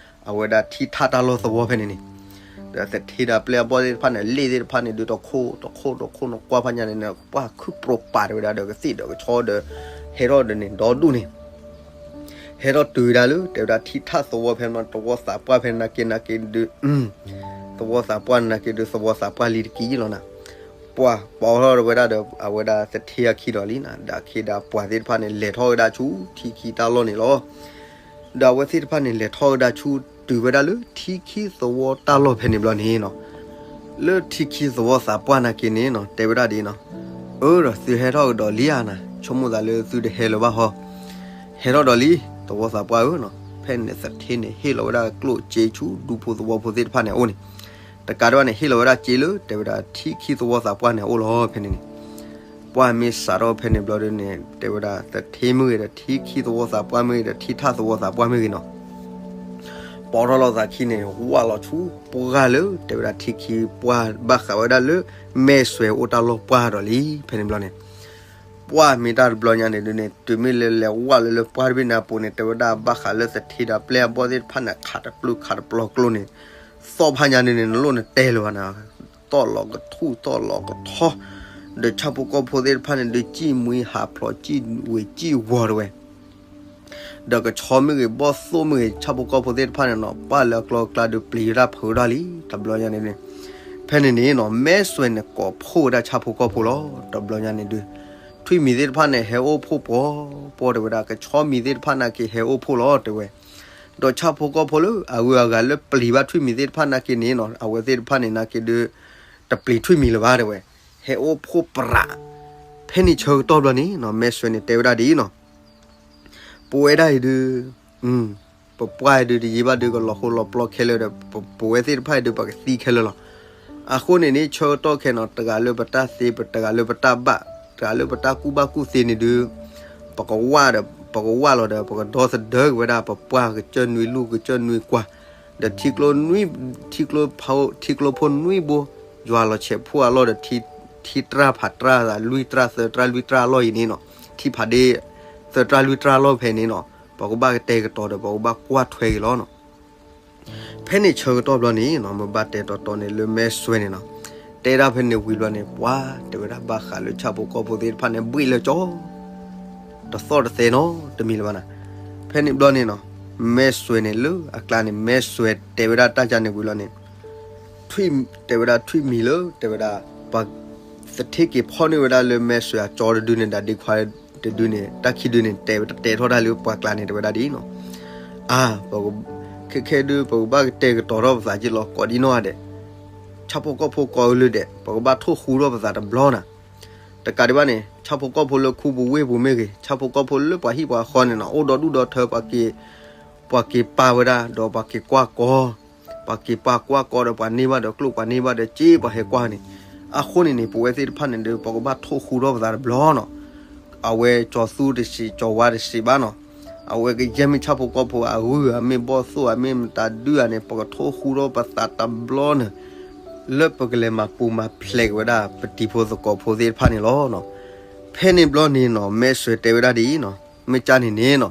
အဝဲဒၣ်ထံထၣ်တၢ်လီၢ်သဝီဖဲန့ၣ်န့ၣ်, ဒီးသထ့ဒီးအပျဲၢ်အဘီၣ်သ့ၣ်တဖၣ်န့ၣ် လ့ၣ်သ့ၣ်တဖၣ်န့ၣ်ဒုး တခိၣ်တခိၣ်တခိၣ်နကွၢ်ဖးညါန့ၣ်န့ၣ် ပှၢ်ခုၣ်ပြိးပာ်တဲဝဲဒၣ်ဒီးကသ့ၣ်ဒီးကဆီဒီး ဟဲထီၣ်ဒီးန့ၣ် ဒီဒူၣ်န့ၣ် ဟဲထီၣ်တုၤဝဲဒၣ်လၢ တဲဝဲဒၣ်ထံထၣ်သဝီဖဲန့ၣ် သဝီသးပှၢ်ဖဲန့ၣ်နာ်က့နာ်က့ဒုး, သဝီသးပှၢ်န့ၣ်နာ်က့ဒုး သဝီသးပှၢ်လံတက့ၢ်လီၤနၤ. ပှၢ်ပိာ်ထီၣ်ဝဲဒၣ်ဒီး အဝဲဒၣ်သထ့အခံဒီးလံနၤ, ဒီးအခ့ဒီးပှၢ်သ့ၣ်တဖၣ်န့ၣ် လဲၤထီၣ်ဝဲဒၣ်ဆူထံခံတၢ်လီၢ်န့ၣ်လီၤ. ဒီးအဝဲသ့ၣ်တဖၣ်န့ၣ် လဲၤထီၣ်ဝဲဒၣ်ဆူ တုၤဝဲဒၣ်လၢထံခံသဝီတၢ်လီၢ်ဖဲန့ၣ်ဘျီန့ၣ်နီၤ, လၢထံခံသဝီသးပှၢ်နာ်က့န့ၣ်နီၤ တဲဝဲဒၣ်ဒ်နီၤ, အၢ ဒီးသုဟဲထီၣ်ကဒီးလံဧါနၤ, ဆိကမိၣ်သးလၢသုတဟဲလၢၤဘၣ်ဟီ, ဟဲထီၣ်ဒီးလံ သဝီသးပှၢ်ဧၢနီၤ. ဖဲန့ၣ်သထ့န့ၣ် ဟ့ၣ်လီၤဝဲဒၣ်ကျိၣ်စ့ဆူဒူဖိသဝီဖိသ့ၣ်တဖၣ်န့ၣ်အအိၣ်န့ၣ်, တကးဒံးဘၣ်န့ၣ် ဟ့ၣ်လီၤဝဲဒၣ်စ့လၢ တဲဝဲဒၣ်ထံခံသဝီသးပှၢ်န့ၣ်အအိၣ်လီၤဖဲန့ၣ်န့ၣ် ပှၢ်မ့ၢ်စးထီၣ်ဖဲန့ၣ်ဘျီဒုးန့ၣ် တဲဝဲဒၣ်သထ့မ့ၢ်ဂ့ၤဒီး ထံခံသဝီသးပှၢ်မ့ၢ်ဂ့ၤဒီး ထံထၣ်သဝီသးပှၢ်မ့ၢ်ဂ့ၤနီၤ, ပိာ်ထီၣ်လိာ်သးခံန့ၣ် ဝၢ်လီၤဆူပှၢ်လၢ တဲဝဲဒၣ်ထံခံပှၢ်ဘၣ်ဃးဝဲဒၣ်လၢ မဲၢ်စွဲၤအိၣ်တၢ်လီၢ်ပှၢ်ဒီးလံ ဖဲန့ၣ်ဘျီန့ၣ် ပှၢ်မ့ၢ်တၢ်တဘျီညါန့ၣ်ဒုးန့ၣ် တုၤမ့ၢ်လၢလဲၤဝၢ်လၢလၢပှၢ်တဘ့ၣ်န့ၣ်အပူၤန့ၣ် တဲဝဲဒၣ်ဘၣ်ဃးလၢသထ့ဒီးပျဲၢ်အဘီၣ်သ့ၣ်တဖၣ်န့ၣ် ခးတပျုာ်ခးတပျီၤကျိန့ၣ် သီၣ်ဖးညါန့ၣ်န့ၣ် နလိၣ်နတဲလၢၤဘၣ်နၤ, သီၣ်လီၤကထူၣ်သီၣ်လီၤကထီ ဒီးဆၣ်ဖိကီၢ်ဖိသ့ၣ်တဖၣ်န့ၣ်ဒုး စံၣ်မှံဟးဖျိး စံၣ်ဝ့ၤစံၣ်ဝီၤတဲဝဲ ဒီးကဆီမ့ၢ်ဂ့ၤ ဘီၣ်သိၣ်မ့ၢ်ဂ့ၤ ဆၣ်ဖိကီၢ်ဖိသ့ၣ်တဖၣ်န့ၣ်နီၤ ပှၢ်လၢအကျီအကျါဒုး ပျံၤဝဲဒၣ်ဖုးဝဲဒၣ်လံ တဘျီညါန့ၣ်န့ၣ်. ဖဲန့ၣ်န့ၣ်နီၤ မဲၢ်စွဲၤန့ၣ် ကိးဖှိၣ်ဝဲဒၣ်ဆၣ်ဖိကီၢ်ဖိလီၤ. တဘျီညါန့ၣ်ဒုး ထွံၣ်မံၤသ့ၣ်တဖၣ်န့ၣ် ဟဲအိၣ်ဖှိၣ်ပှီၤပှီၤတဲဝဲဒၣ် ကဆီမံၤသ့ၣ်တဖၣ်နာ်က့ ဟဲအိၣ်ဖှိၣ်လီၤတဲဝဲ. ဒီးဆၣ်ဖိကီၢ်ဖိလၢအဂုၤအဂၤလၢပျံၤဘၣ်ထွံၣ်မံၤသ့ၣ်တဖၣ်နာ်က့န့ၣ်နီၤ အဝဲသ့ၣ်တဖၣ်န့ၣ်နာ်က့ဒုး တပျံၤထွံၣ်မံၤလၢၤဘၣ်တဲဝဲ, ဟဲအိၣ်ဖှိၣ်ပြး. ဖဲန့ၣ်ဆၢကတီၢ်ဘျီန့ၣ်နီၤ မဲၢ်စွဲၤန့ၣ်တဲဝဲဒၣ်ဒ်အံၤနီၤ ပဝဲဒၣ်အံၤဒုး ပပှၢ်အံၤဒုး တယံာ်ဘၣ်ဒုး ကလီၤဃိလီၤပျီခဲလၢာ်ဒီး ပဝဲသ့ၣ်တဖၣ်အံၤဒုး ပကသံခဲလၢာ်လီၤ. အဃိန့ၣ်န့ၣ် ဆၢကတီၢ်ခဲနီၤ တဂၤလၢပတၢ်သ့ တဂၤလၢပတၢ်ဘၣ် တဂၤလၢပတၢ်ကူၣ်ဘၣ်ကူၣ်သ့န့ၣ်ဒုး ပကဝၢ်ဒီး ပကဝၢ်လီၤဒီး ပကဒီသဒၢက့ၤဝဲဒၣ် ပပှၢ်ကစၢၢ်နွံလူၢ် ကစၢၢ်နွံကွၢ် ဒီးထံကျိနွံ ထံကျိဖး ထံကျိဖိနွံဘိ ယွၤလီၤဆဲးဖှိၣ်အလီၢ်ဒီး ထံတြၢ်ဖးတြၢ်သး လွံၢ်တြၢ်သၢတြၢ်လွံၢ်တြၢ်အလီၢ်အံၤန့ၣ်နီၤ ထံဖးဒ့ သၢတြၢ်လွံၢ်တြၢ်အလီၢ်ဖဲန့ၣ်နီၤ ပကဘၣ်ကတဲာ်ကတီၤဒီး ပကဘၣ်ကွၢ်ထွဲက့ၤလီၤနီၤ. ဖဲန့ၣ်ဆၢကတီၢ်ဘျီန့ၣ်နီၤ မ့ၢ်ဘၣ်တဲတီတီန့ၣ် လၢမဲၢ်စွဲၤန့ၣ်နီၤ တဲဒၣ်ဖဲန့ၣ်ဝံၤဘျီန့ၣ် ပှၤတဲဝဲဒၣ်ဘၣ်ဃးလၢဆၣ်ဖိကီၢ်ဖိသ့ၣ်တဖၣ်န့ၣ် ဘှ့ၣ်လၢကၠီ တသီၣ်တသဲနီတမံၤလၢၤဘၣ်နၤ. ဖဲန့ၣ်ဘျီန့ၣ်နီၤ မဲၢ်စွဲၤန့ၣ်လၢအကျါန့ၣ် မဲၢ်စွဲၤတဲဝဲဒၣ်တၢ်ယၤန့ၣ်ဝံၤလီၤန့ၣ် ထွံၣ် တဲဝဲဒၣ်ထွံၣ်မံၤလၢ တဲဝဲဒၣ် ပှၤ သထ့က့ၤဖီၣ်န့ၢ်ဝဲဒၣ်လၢမဲၢ်စွဲၤအကၠီတဒုန့ၣ် ဒီးဒ့ခွါတဒုန့ၣ် တၢ်ခံဒုန့ၣ် တဲဝဲတတဲထီၣ်တၢ်လၢပှၤကျါန့ၣ် တဲဝဲဒၣ်ဒ်အံၤနီၤ အါ ပ ခဲခဲဒုး ပကဘၣ်ကတဲာ်ကတီၤထီၣ်ပသးက့လီၤ ကိးဒံနီၢ်ဂၤဒဲး ဆၣ်ဖိကီၢ်ဖိကိးအလၢဒဲး ပကဘၣ်ထိၣ်ဃူထီၣ်ပသးတဘျီနၤ. တကးဒံးဘၣ်န့ၣ် ဆၣ်ဖိကီၢ်ဖိလၢခူပူၤဝ့ၢ်ပူၤမ့ၢ်ဂ့ၤ ဆၣ်ဖိကီၢ်ဖိလၢပှၤဟံၣ်ပှၤဃီန့ၣ်နီၤ အိၣ်ဒီဒူၣ်ဒီထၢ ပှၤက့ၤ ပှၤက့ၤပာ်ဝဲဒၣ် ဒီးပှၤက့ၤကွၢ်ကီ ပှၤက့ၤပာ်ကွၢ်ကီဒီး ပှၤန့ၢ်ဘၣ်ဒီးကျိၣ် ပှၤန့ၢ်ဘၣ်ဒီးစ့ ပှၤဟဲကွၢ်န့ၣ် အဃိန့ၣ်န့ၣ် ပဝဲသ့ၣ်တဖၣ်န့ၣ်ဒီး ပကဘၣ်ထိၣ်ဃူထီၣ်ပသးတဘျီနီၤ. အဝဲကၠီၤသူတစံး ကၠီၤဝါတစံးဘၣ်နီၤ. အဝဲကယဲၢ်မ့ၢ်ဆၣ်ဖိကီၢ်ဖိအဂုၤ အမ့ၢ်ဘီၣ်သိၣ် အမ့ၢ်မတၤဒုဧါန့ၣ် ပကထိၣ်ဃူထီၣ်ပသးတဘျီန့ၣ် လၢပကလဲၤမၤပူၤမၤဖျဲးက့ၤဝဲဒၣ် ပတံၤဖိသကိးဖိသ့ၣ်တဖၣ်န့ၣ်လီၤ. ဖဲန့ၣ်ဘျီန့ၣ်နီၤ မဲၢ်စွဲၤတဲဝဲဒၣ်ဒ်အံၤနီၤ မ့ၢ်ကၢ်န့ၣ်န့ၣ်နီၤ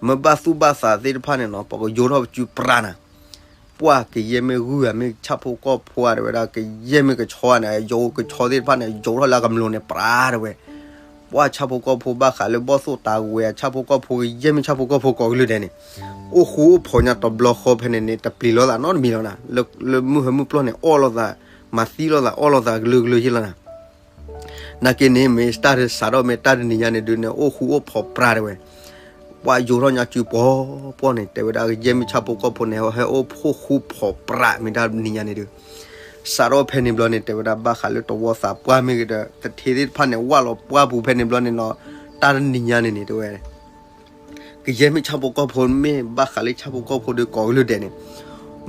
မ့ၢ်ဘၣ်သူၣ်ဘၣ်သးသ့ၣ်တဖၣ်န့ၣ်နီၤ ပကယိထီၣ်ပစုပြးနၤ. ပှၢ်ကယဲၢ်မ့ၢ်ဂုၢ်ဧါ မ့ၢ်ဆၣ်ဖိကီၢ်ဖိဧါ တဲဝဲဒၣ် ကယဲၢ်မ့ၢ်ကဆီဧါန့ၣ် ယိကဆီသ့ၣ်တဖၣ်န့ၣ် ယိထီၣ်လၢအကမျူၤန့ၣ် ပြးတဲဝဲ. ပှၢ်ဆၣ်ဖိကီၢ်ဖိဘၣ်ဃးလၢဘီၣ်သိၣ်တၤဝဲဧါ ဆၣ်ဖိကီၢ်ဖိ ကယဲၢ်မ့ၢ်ဆၣ်ဖိကီၢ်ဖိကိးကလုာ်ဒဲးန့ၣ် အိၣ်ဃူအိၣ်ဖိးညါတဘျီဃီဖဲန့ၣ်န့ၣ် တပျံၤလိာ်သးနီတမံၤလီၤနၤ, လၢမုၢ်ဟၢမုၢ်ပျီၢ်န့ၣ် အီၣ်လိာ်သး, မၤသံလိာ်သး အီၣ်လိာ်သးကလုာ်ကလုာ်ယ့လီၤနၤ. နာ်က့န့ၣ် မ့ၢ်တၢ်စးထီၣ် မ့ၢ်တၢ်တနံၤညါန့ၣ်ဒုးန့ၣ် အိၣ်ဃူအိၣ်ဖိးပြးတဲဝဲ. ပှၢ်ယိထီၣ်ညါစုပှီၤပှီၢ်န့ၣ် တဲဝဲဒၣ် ကယဲၢ်မ့ၢ်ဆၣ်ဖိကီၢ်ဖိန့ၣ် ဟဲအိၣ်ဖှိၣ်ဃူဖိးပြး မ့ၢ်တၢ်တနံၤညါန့ၣ်ဒုး စးထီၣ်ဖဲန့ၣ်ဘျီန့ၣ် တဲဝဲဒၣ် ဘၣ်ဃးလၢသဝီသးပှၢ်မ့ၢ်ဂ့ၤဒီး သထ့သ့ၣ်တဖၣ်န့ၣ် ဝၣ်လီၤပှၢ်ပူၤဖဲန့ၣ်ဘျီန့ၣ်နီၤ, တၢ်တနံၤညါန့ၣ်န့ၣ် တဲဝဲ ကယဲၢ်မ့ၢ်ဆၣ်ဖိကီၢ်ဖိ မ့ၢ်ဘၣ်ဃးလၢဆၣ်ဖိကီၢ်ဖိဒီးကိးကလုာ်ဒဲးန့ၣ်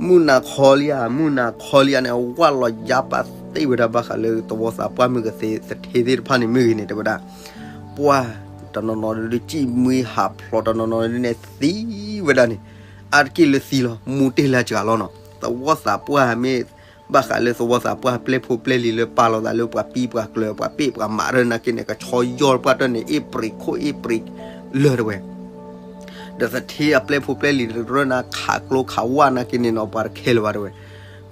မုၢ်နၤခီလံဧါ မုၢ်နၤခီလံဧါန့ၣ် ဝၣ်လီၤယါပာ်သ့ၣ်ဝဲဒၣ်ဘၣ်ဃးလၢသဝီသးပှၢ်မ့ၢ်ဂ့ၤ သထ့သ့ၣ်တဖၣ်န့ၣ်မ့ၢ်ဂ့ၤန့ၣ် တဲဝဲဒၣ် ပှၢ်တနီၤနီၤဒုး ကံၣ်မှံဟးဖျိး တနီၤနီၤဒုးန့ၣ်သံဝဲဒၣ်န့ၣ် အါတက့ၢ်လၢသံလီၤ မူတ့ၢ်လၢအစှၤလီၤနီၤ. သဝီသးပှၢ်မ့ၢ် ဘၣ်ဃးလၢသဝီသးပှၢ်ပျဲၢ်ဖိပျဲၢ်လံၤလၢပာ်လီၤသးလၢပှၤပံပှၤကျၢၤ ပှၤပ့ၢ်ပှၤမးရၢနာ်က့န့ၣ် ကဆီယီၢ်ပှၢ်တၢၢ်န့ၣ် အ့ၣ်ပြံးခိၣ်အ့ၣ်ပြံးလၢာ်တဲဝဲ ဒီးသထ့အပျဲၢ်ဖိပျဲၢ်လံၤတရၢၢ်နၤ ခးကျိခးဝၣ်နာ်က့န့ၣ်နီၤ ပှၤတခဲလၢၤဘၣ်တဲဝဲ.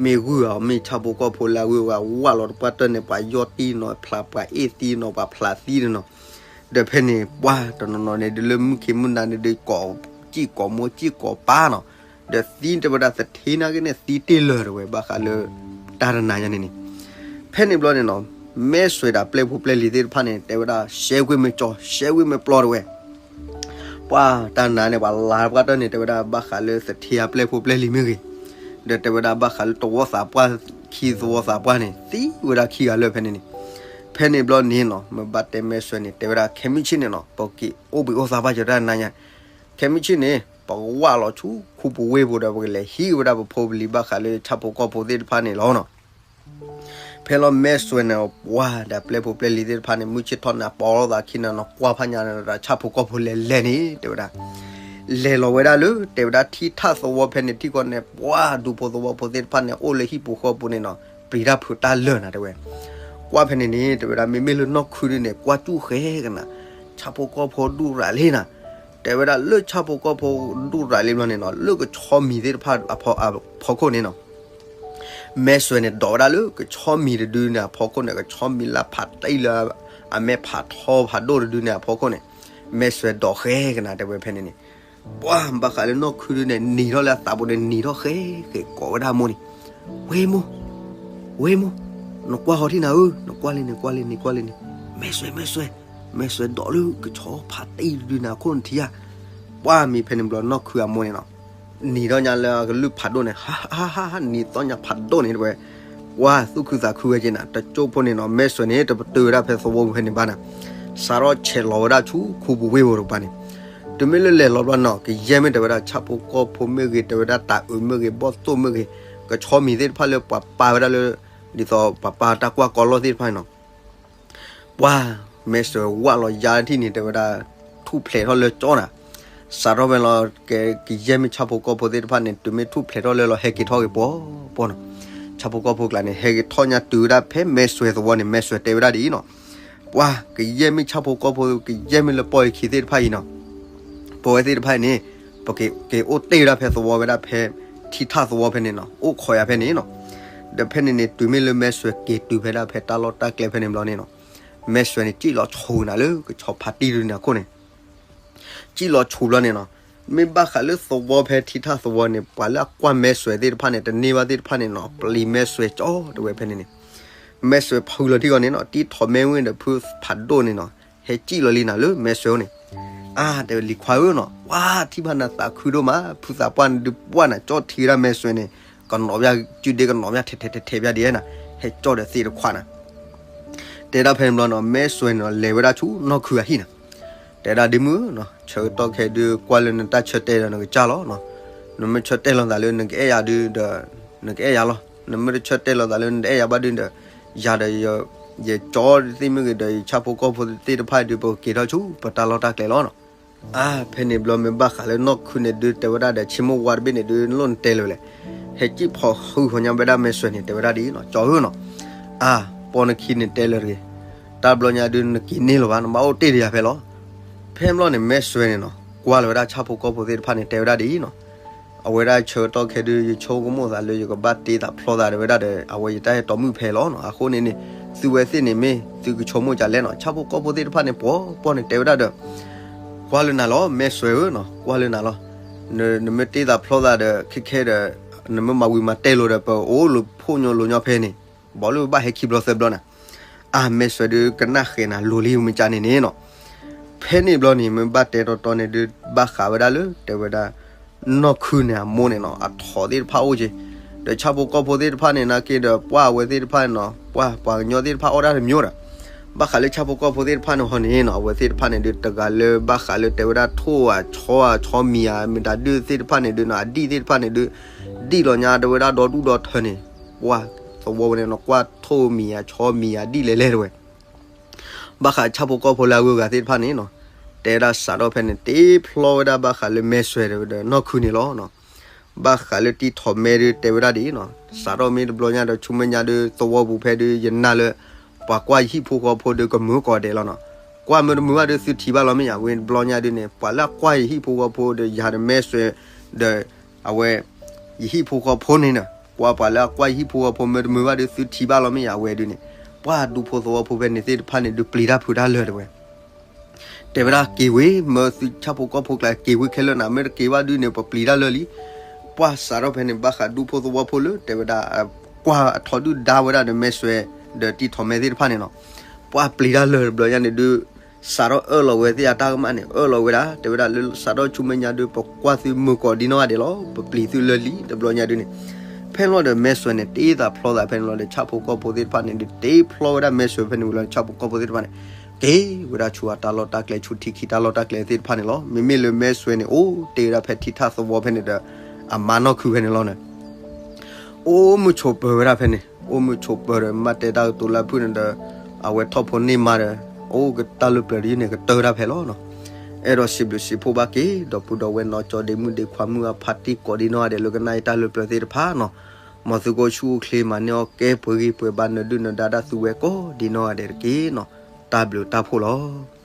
မ့ၢ်ဂုၢ်ဧါ မ့ၢ်ဆၣ်ဖိကီၢ်ဖိလၢအဂုၢ်အဂၤ ဝၣ်လီၤတပှၢ်တၢၢ်န့ၣ် ပှၤယီၢ်တံၢ်နီၤ ဖျးပှၤအ့ၣ်သံနီၤ ပှၤဖျးသံန့ၣ်နီၤ. ဒီးဖဲန့ၣ် ပှၢ်တနီၤနီၤန့ၣ် ဒုးလၢမုၢ်ခ့မုၢ်နၤန့ၣ်ဒုး ကိးကံၣ်ကိးမိၢ်ကံၣ်ကိးပၢ်နီၤ. ဒီးသံတဲဝဲဒၣ်သထ့နာ်က့န့ၣ် သံတ့ၢ်လၢာ်တဲဝဲ ဘၣ်ဃးလၢ တၢ်တနၤညါန့ၣ်န့ၣ်. ဖဲန့ၣ်ဘျီန့ၣ်နီၤ မဲၢ်စွဲးဒီးပျဲၢ်ဖိပျဲၢ်လံၤသ့ၣ်တဖၣ်န့ၣ် တဲဝဲဒၣ် ရှဲကွ့ၢ်မ့ၢ်ကၠီ ရှဲကွ့ၢ်မ့ၢ်ပျီတဲဝဲ ပှၢ်တၢ်နၤန့ၣ် ပှၤလၤပှၢ်တၢၢ်န့ၣ် တဲဝဲဒၣ်ဘၣ်ဃးလၢသထ့အပျဲၢ်ဖိပျဲၢ်လံၤမ့ၢ်ဂ့ၤ, ဒီးတဲဝဲဒၣ်ဘၣ်ဃးလၢသဝီသးပှၢ် ခံသဝီသးပှၢ်န့ၣ် သံဝဲဒၣ်ခံဂၤလၢာ်ဖဲန့ၣ်န့ၣ်. ဖဲန့ၣ်ဘျီန့ၣ်နီၤ မ့ၢ်ဘၣ်တဲမဲၢ်စွဲးန့ၣ် တဲဝဲဒၣ် ခဲမုၢ်ဆ့ၣ်န့ၣ်နီၤ ပက့ၤအိၣ်ဘှံးအိၣ်သါဘၣ်စၢၤတၢ်နၤညါ, ခဲမုၢ်ဆ့ၣ်န့ၣ် ပကဝၢ်လီၤဆူခူပူၤဝ့ၢ်ပူၤဒီး ပကလဲၤဟံးဝဲဒၣ်ပဖိပလံၤဘၣ်ဃးလၢဆၣ်ဖိကီၢ်ဖိသ့ၣ်တဖၣ်န့ၣ်လီၤနီၤ. ဖဲလီၤမဲၢ်စွဲးန့ၣ် ပှၢ်ဒီးပျဲၢ်ဖိပျဲၢ်လံၤသ့ၣ်တဖၣ်န့ၣ် မုၢ်ဆ့ၣ်ထီၣ်န့ၣ် ပိာ်လိာ်သးခံနၤနီၤ ကွၢ်ဖးညါန့ၣ်ဒီး ဆၣ်ဖိကီၢ်ဖိလဲၤလဲၤန့ၣ် တဲဝဲဒၣ် လဲၤလီၤဝဲဒၣ်လၢ တဲဝဲဒၣ်ထံထၣ်သဝီဖဲန့ၣ်ထံၣ်ဃီန့ၣ် ပှၢ်ဒူဖိသဝီဖိသ့ၣ်တဖၣ်န့ၣ် အိၣ်လၢဟံၣ်ပူၤဃီပူၤန့ၣ်နီၤ ပျံၤတၢ်ဖုးတၢ်လၢာ်နၤတဲဝဲ. ကွၢ်ဖဲန့ၣ်န့ၣ် တဲဝဲဒၣ် မ့မ့ၢ်လၢနီၢ်ခုဒုန့ၣ် ကွၢ်စူၣ်ဃဲကနၤ ဆၣ်ဖိကီၢ်ဖိဒူၣ်ရၤလံနၤ. တဲဝဲဒၣ်လၢဆၣ်ဖိကီၢ်ဖိဒူၣ်ရၤလံဘျီန့ၣ်နီၤ လၢကဆီမံၤသ့ၣ်တဖၣ်အဖီခိၣ်န့ၣ်နီၤ မဲၢ်စွဲးန့ၣ် ဒိးဝဲဒၣ်လၢကဆီမံၤတဒုန့ၣ်အဖီခိၣ်န့ၣ် ကဆီမံၤလၢဖးတံၢ်လၢ အမဲာ်ဖးထီဖးဒိၣ်တဒုန့ၣ်အဖီခိၣ်န့ၣ် မဲၢ်စွဲးဒိးဃဲကနၤတဲဝဲဖဲန့ၣ်န့ၣ် ပှၢ်ဘၣ်ဃးလၢနီၢ်ခုဒုန့ၣ် နံၤထီၣ်လၢအသးပူၤန့ၣ် နံၤထီၣ်ဃဲဃဲကိးဝဲဒၣ်အမိၢ်န့ၣ် ဝ့ၢ်မိၢ် ဝ့ၢ်မိၢ် နကွၢ်ဃီထံၣ်နၤဧၢ နကွၢ်လံ နကွၢ်လံ နကွၢ်လံန့ၣ် မဲၢ်စွဲး မဲၢ်စွဲး မဲၢ်စွဲးဒိးလၢကဆီဖးတံၢ်တဒုန့ၣ်အခိၣ်နထံၣ်ဧါ. ပှၢ်မ့ၢ်ဖဲန့ၣ်ဘျီနီၢ်ခုအမိၢ်န့ၣ်နီၤ နံၤထီၣ်ညါလၢအကလုၢ်ဖးဒိၣ်န့ၣ် ဟးဟးဟးဟး နံၤသီညါဖးဒိၣ်န့ၣ်တဲဝဲ ပှၢ်သူၣ်ခုသးခုဝဲက့နၤ တကၠိဖိန့ၣ်နီၤ မဲၢ်စွဲးန့ၣ် တပတုာ်ဝဲဒၣ်ဖဲသဝီပူၤဖဲန့ၣ်ဘၣ်နၤ စးထီၣ်ဆဲးလီၤဝဲဒၣ်ဆူခူပူၤဝ့ၢ်ပူၤတကပၤန့ၣ် တုၤမ့ၢ်လၢလဲၤလီၤဘျီနီၤ ကယဲၢ်မ့ၢ်တဲဝဲဒၣ်ဆၣ်ဖိကီၢ်ဖိမ့ၢ်ဂ့ၤ တဲဝဲဒၣ်တၤအုးမ့ၢ်ဂ့ၤ ဘီၣ်သိၣ်မ့ၢ်ဂ့ၤ ကဆီမံၤသ့ၣ်တဖၣ်လၢပှၤပာ်ဝဲဒၣ်လၢ ဒ်သိးပှၤပာ်တၢ်ကွၢ်ကီလိာ်သ့ၣ်တဖၣ်န့ၣ်နီၤ ပှၢ် မဲၢ်စွဲးဝၣ်လီၤယါထံၣ်န့ၣ် တဲဝဲဒၣ် ထူၣ်ဖျဲးထီၣ်လၢကၠီနၤ စးထီၣ်ဖဲလီၤ က ကယဲၢ်မ့ၢ်ဆၣ်ဖိကီၢ်ဖိသ့ၣ်တဖၣ်န့ၣ် တုၤမ့ၢ်ထူၣ်ဖျဲးထီၣ်လၢလီၤ ဟဲက့ၤထီၣ်က့ၤပှီၤပှီၤနီၤ ဆၣ်ဖိကီၢ်ဖိကျါန့ၣ် ဟဲက့ၤထီၣ်ညါတုၤဝဲဒၣ်ဖဲမဲၢ်စွဲးသဝီန့ၣ် မဲၢ်စွဲးတဲဝဲဒၣ်ဒ်အံၤနီၤ ပှၢ် ကယဲၢ်မ့ၢ်ဆၣ်ဖိကီၢ်ဖိ ကယဲၢ်မ့ၢ်လၢပီၢ်ယခံသ့ၣ်တဖၣ်အံၤနီၤ ပဝဲသ့ၣ်တဖၣ်အံၤန့ၣ် ပက့ၤအိၣ်တ့ၢ်ဝဲဒၣ်ဖဲသဝီဝဲဒၣ်ဖဲ ထံထၣ်သဝီဖဲန့ၣ်နီၤ အိၣ်ခိးယၤဖဲန့ၣ်နီၤ ဒီးဖဲန့ၣ်န့ၣ် တုၤမ့ၢ်လၢမဲၢ်စွဲးက့ၤတုၤဖဲဒၣ်ဖဲတၢ်လီၢ်တၢ်ကျဲဖဲန့ၣ်ဘျီန့ၣ်နီၤ မဲၢ်စွဲးန့ၣ် စံၣ်လီၤဆူနၤလၢကဆီဖးတံၢ်ဒုန့ၣ်အခိၣ်န့ၣ် စံၣ်လီၤဆူဘျီန့ၣ်နီၤ မ့ၢ်ဘၣ်ဃးလၢသဝီဖဲထံထၣ်သဝီန့ၣ် ပှၤလၢအကွၢ်မဲၢ်စွဲးသ့ၣ်တဖၣ်န့ၣ် တန့ၢ်ဘၣ်သ့ၣ်တဖၣ်န့ၣ်နီၤ ပျံၤမဲၢ်စွဲးကၠီတဲဝဲဖဲန့ၣ်န့ၣ် မဲၢ်စွဲးဖုလီၤထံဂီၤန့ၣ်နီၤ တံၢ်ထီၣ်မဲဝ့ၢ်ဒီးဖုဖးဒိၣ်န့ၣ်နီၤ ဟဲစံၣ်လီၤလံနၤလၢမဲၢ်စွဲးအိၣ်န့ၣ် အါ တဲဝဲလံၤခွါဧၢနီၤ ပှၢ်ထံၣ်ဘၣ်နၤသးခုဒိၣ်မး ဖုသးပှၢ်န့ၣ်ဒုးပှၢ်နၤကၠီထံဝဲဒၣ်မဲၢ်စွဲးန့ၣ် ကနီၣ်ဘၣ် စုဒ့ကနီၣ်ဘၣ်ထဲထဲထဲထဲဘၣ်ဒ်နၤ ဟဲကၠီဒီးသ့ၣ်တခွးနၤ တဲဒၣ်ဖဲန့ၣ်ဘျီနီၤ မဲၢ်စွဲးန့ၣ်နီၤ လဲၤဝဲဒၣ်ဆူနီၢ်ခုအဟံၣ်နၤ တဲဒၣ်ဒ်မုၢ်နီၤ ဆၢကတီၢ်ခဲအံၤဒုး ကွၢ်လၢနတၢ်ဆၢတဲာ်ဒီးနကစၢ်လီၤနီၤ နမ့ၢ်ဆၢတဲာ်လိာ်သးလၢနကအဲၣ်ယၤဒုးဒီး နကအဲၣ်ယၤလီၤ နမ့ၢ်တဆၢတဲာ်လိာ်သးလၢနတအဲၣ်ယၤဘၣ်ဒုးဒီး ယၤဒီး ယကၠီသ့ၣ်မ့ၢ်ဂ့ၤဒီး ယဆၣ်ဖိကီၢ်ဖိသ့ၣ်တဖၣ်အံၤဒုး ပကက့ၤထီၣ်ဆူပတၢ်လီၢ်တၢ်ကျဲလီၤနီၤ အါ ဖဲန့ၣ်ဘျီမ့ၢ်ဘၣ်ဃးလၢနီၢ်ခုန့ၣ်ဒုး တဲဝဲဒၣ်ဒီး ဆ့မိၢ်ဝါတဘ့ၣ်န့ၣ်ဒုး လိၣ်နတဲလၢၤလဲၣ် ဟဲစံၣ်ဖီၣ်ဃုဃီညါဝဲဒၣ်မဲၢ်စွဲးန့ၣ် တဲဝဲဒၣ်ဒ်အံၤနီၤ ကၠီဧၢနီၤ အါ ပိာ်နခံန့ၣ်တဲလၢၤတဂ့ၤ တၢ်ဘျီညါဒုး နက့ၤန့ၢ်လၢၤဘၣ် နဘၣ်အိၣ်တ့ၢ်တယၤဖဲလီၤ ဖဲဘျီန့ၣ် မဲၢ်စွဲးန့ၣ်နီၤ ကွၢ်လီၤဝဲဒၣ်ဆၣ်ဖိကီၢ်ဖိသ့ၣ်တဖၣ်န့ၣ် တဲဝဲဒၣ်ဒ်အံၤနီၤ အဝဲဒၣ်ဆၢကတီၢ်ခဲဒုး ယဆိကမိၣ်သးလၢယကဘၣ်တ့သးဖျီသးတဲဝဲဒၣ်ဒီး အဝဲယတၢ်ဟဲတီမုၣ်ဖဲလီၤနီၤ. အဃိန့ၣ်န့ၣ် သုဝဲသ့ၣ်န့ၣ်မ့ၢ်သုကဆိကမိၣ်ဒ်လဲၣ်နီၤ. ဆၣ်ဖိကီၢ်ဖိသ့ၣ်တဖၣ်န့ၣ် ပှီၤပှီၤန့ၣ် တဲဝဲဒၣ်ဒီး ကွၢ်လၢနၤလီၤ မဲၢ်စွဲဧၢနီၤ, ကွၢ်လၢနၤလီၤ. နမ့ၢ်တ့သးဖျီသးဒီး ခဲခဲဒီး နမ့ၢ်မၤဝံၤမၤတဲာ်လိာ်ဒီး ပအိၣ်လၢဖှိၣ်ညီလိၤညီဖဲန့ၣ် ဘၣ်လၢဘၣ်ဟဲခံဘျီသၢဘျီနၤ. အါ မဲၢ်စွဲဒုး ကနၣ်ဃဲၤနၤလိၤလံ မ့ၢ်ကန့ၣ်န့ၣ်နီၤ. ဖဲန့ၣ်ဘျီန့ၣ် မ့ၢ်ဘၣ်တဲတီတီန့ၣ်ဒုး ဘၣ်ဃးဝဲဒၣ်လၢ တဲဝဲဒၣ် နီၢ်ခုန့ၣ်အမိၢ်န့ၣ်နီၤ အထိးသ့ၣ်တဖၣ်အိၣ်က့ၤ, ဒီးဆၣ်ဖိကီၢ်ဖိသ့ၣ်တဖၣ်န့ၣ် နာ်က့ဒီး ပှၢ်အဝဲသ့ၣ်တဖၣ်န့ၣ်နီၤ ပှၢ်ပှၤကညီသ့ၣ်တဖၣ်အီၣ်ဒၣ်တမံၤဒီး ဘၣ်ဃးလၢဆၣ်ဖိကီၢ်ဖိသ့ၣ်တဖၣ်န့ၣ်ဟီန့ၣ်နီၤ အဝဲသ့ၣ်တဖၣ်န့ၣ်ဒုး တဂၤလၢဘၣ်ဃးလၢတဲဝဲဒၣ်ထိၣ်ဧါ ဆီဧါ ဆီမံၤဧါ မ့ၢ်တၢ်ဒုးသ့ၣ်တဖၣ်န့ၣ်ဒုးနီၤ အဒံၣ်သ့ၣ်တဖၣ်န့ၣ်ဒုး ဒံၣ်လီၤညါတဲဝဲဒၣ်ဒီဒူၣ်ဒီထၢန့ၣ် ပှၢ်သဝီဝဲန့ၣ်နီၤ ကွၢ်ထိၣ်မံၤဧါ ဆီမံၤဧါ ဒံၣ်လဲၤလဲၤတဲဝဲ ဘၣ်ဃးဆၣ်ဖိကီၢ်ဖိလၢအဂုၤအဂၤသ့ၣ်တဖၣ်န့ၣ်နီၤ တဲဒၣ်စးထီၣ်ဖဲန့ၣ် တ့ဖျီဝဲဒၣ်ဘၣ်ဃးလၢမဲၢ်စွဲဒီး နီၢ်ခုန့ၣ်လီၤနီၤ. ဘၣ်ဃးလၢတံၤထီၣ်မဲဒုးတဲဝဲဒၣ်ဒ်အံၤနီၤ စးထီၣ်မ့ၢ်တဘျီညါဒီး ဆူမဲာ်ညါဒုး သဝီပူၤဖဲဒုး ယနာ်လၢ ပှၤကွၢ်ယဟံၣ်ဖိဃီဖိဒုးကမုာ်ကီၢ်ဒဲးလီၤနီၤ. ကွၢ်မ့ၢ်တမုာ်ဘၣ်ဒုး သုထံၣ်ဘၣ်လီၤမ့ၢ်ယၤ ဝဲတဘျီညါဒုးန့ၣ် ပှၤလၢအကွၢ်ယဟံၣ်ဖိဃီဖိဒီး ယၤဒီးမဲၢ်စွဲဒီး အဝဲ ယဟံၣ်ဖိဃီဖိန့ၣ်နီၤ ကွၢ်ပှၤလၢအကွၢ်ယဟံၣ်ဖိဃီဖိမ့ၢ်တမုာ်ဘၣ်ဒုး သုထံၣ်ဘၣ်လီၤမ့ၢ်ယၤဝဲဒုးန့ၣ် ပှၢ်ဒူဖိသဝီဖိဖဲန့ၣ်သ့ၣ်တဖၣ်န့ၣ်ဒုး ပျံၤတၢ်ဖုးတၢ်လၢာ်တဲဝဲ တဲဝဲဒၣ်က့ၤဝဲ မၢသုဆၣ်ဖိကီၢ်ဖိကျါက့ၤဝဲခဲလၢာ်နၤ မ့ၢ်တက့ၤဘၣ်ဒုးန့ၣ် ပပျံၤတၢ်လၢာ်လံ. ပှၢ်စးထီၣ်ဖဲန့ၣ် ဘၣ်ဃးဒူဖိသဝီဖိလၢ တဲဝဲဒၣ် ကွၢ်အထီဒုၣ်ဒါဝဲဒၣ်ဒီးမဲၢ်စွဲ ဒီးတံၤထီၣ်မဲသ့ၣ်တဖၣ်န့ၣ်နီၤ ပှၢ်ပျံၤတၢ်လၢာ်တဘျီညါန့ၣ်ဒုး စးထီၣ်အၢၣ်လီၤဝဲသ့ၣ်အတၢ်ကမၣ်န့ၣ် အၢၣ်လီၤဝဲဒၣ် တဲဝဲဒၣ်လၢစးထီၣ်ဆူမဲာ်ညါဒုး ပကွၢ်သုမုာ်ကီၢ်ဒ်နီၢ်ဂၤဒဲးလီၤ ပပျံၤသုလၢာ်လံ တဘျီညါဒုးန့ၣ် ဖဲန့ၣ်လီၤဒီးမဲၢ်စွဲန့ၣ် တ့သးဖျီသးဖဲန့ၣ်လီၤဒီး ဆၣ်ဖိကီၢ်ဖိသ့ၣ်တဖၣ်န့ၣ်ဒုး တ့ဖျီဝဲဒၣ်မဲၢ်စွဲဖဲန့ၣ်ဝံၤလီၤ ဆၣ်ဖိကီၢ်ဖိသ့ၣ်တဖၣ်န့ၣ် က့ၤဝဲဒၣ်ဆူအတၢ်လီၢ်တၢ်ကျဲ ဆူထံခံတၢ်လီၢ်တၢ်ကျဲသ့ၣ်တဖၣ်န့ၣ်လီၤ. မ့မ့ၢ်လၢမဲၢ်စွဲန့ၣ် အိၣ်တ့ဝဲဒၣ်ဖဲထံထၣ်သဝီဖဲန့ၣ်ဒီး အမါနီၢ်ခုဖဲန့ၣ်လီၤန့ၣ် အိၣ်မုာ်ဆိးပၢၤဝဲဒၣ်ဖဲန့ၣ် အိၣ်မုာ်ဆိးပၢၤဒီး မ့ၢ်တဲတၢ်ကတိၤလၢအဖုၣ်န့ၣ်ဒီး အဝဲထီၣ်ဖိန့ၢ်မါဒီး အိၣ်ကတၢ်လၢပျၢၤတယုၢ်န့ၣ် ကတၢၢ်ဝဲဒၣ်ဖဲလီၤနီၤ. အဲၣ်ဒိးစံးဘျုးစံးဖှိၣ်ဘၣ်က့ၤ ဒီပုၢ်ဒီဝဲၢ်နီၢ်ကၠီဒ့မုၣ်ဒ့ခွါမုၣ်အဖါတံၢ်ကိးဒ်နီၢ်ဂၤဒဲး လၢကနၣ်အံၤတၢ်လၢပျၢၤသ့ၣ်တဖၣ်နီၤ. မ်သုကအိၣ်ဆူၣ်အိၣ်ချ့ မၤန့ၢ်အီၣ်ကဲပှဲၤဂံၢ်ပှဲၤဘါ နဒုၣ်နဒါတၢ်သုဝဲကိးဒ်နီၢ်ဂၤဒဲးတက့ၢ်နီၤ. တၢ်ဘျုးတၢ်ဖှိၣ်လီၤ.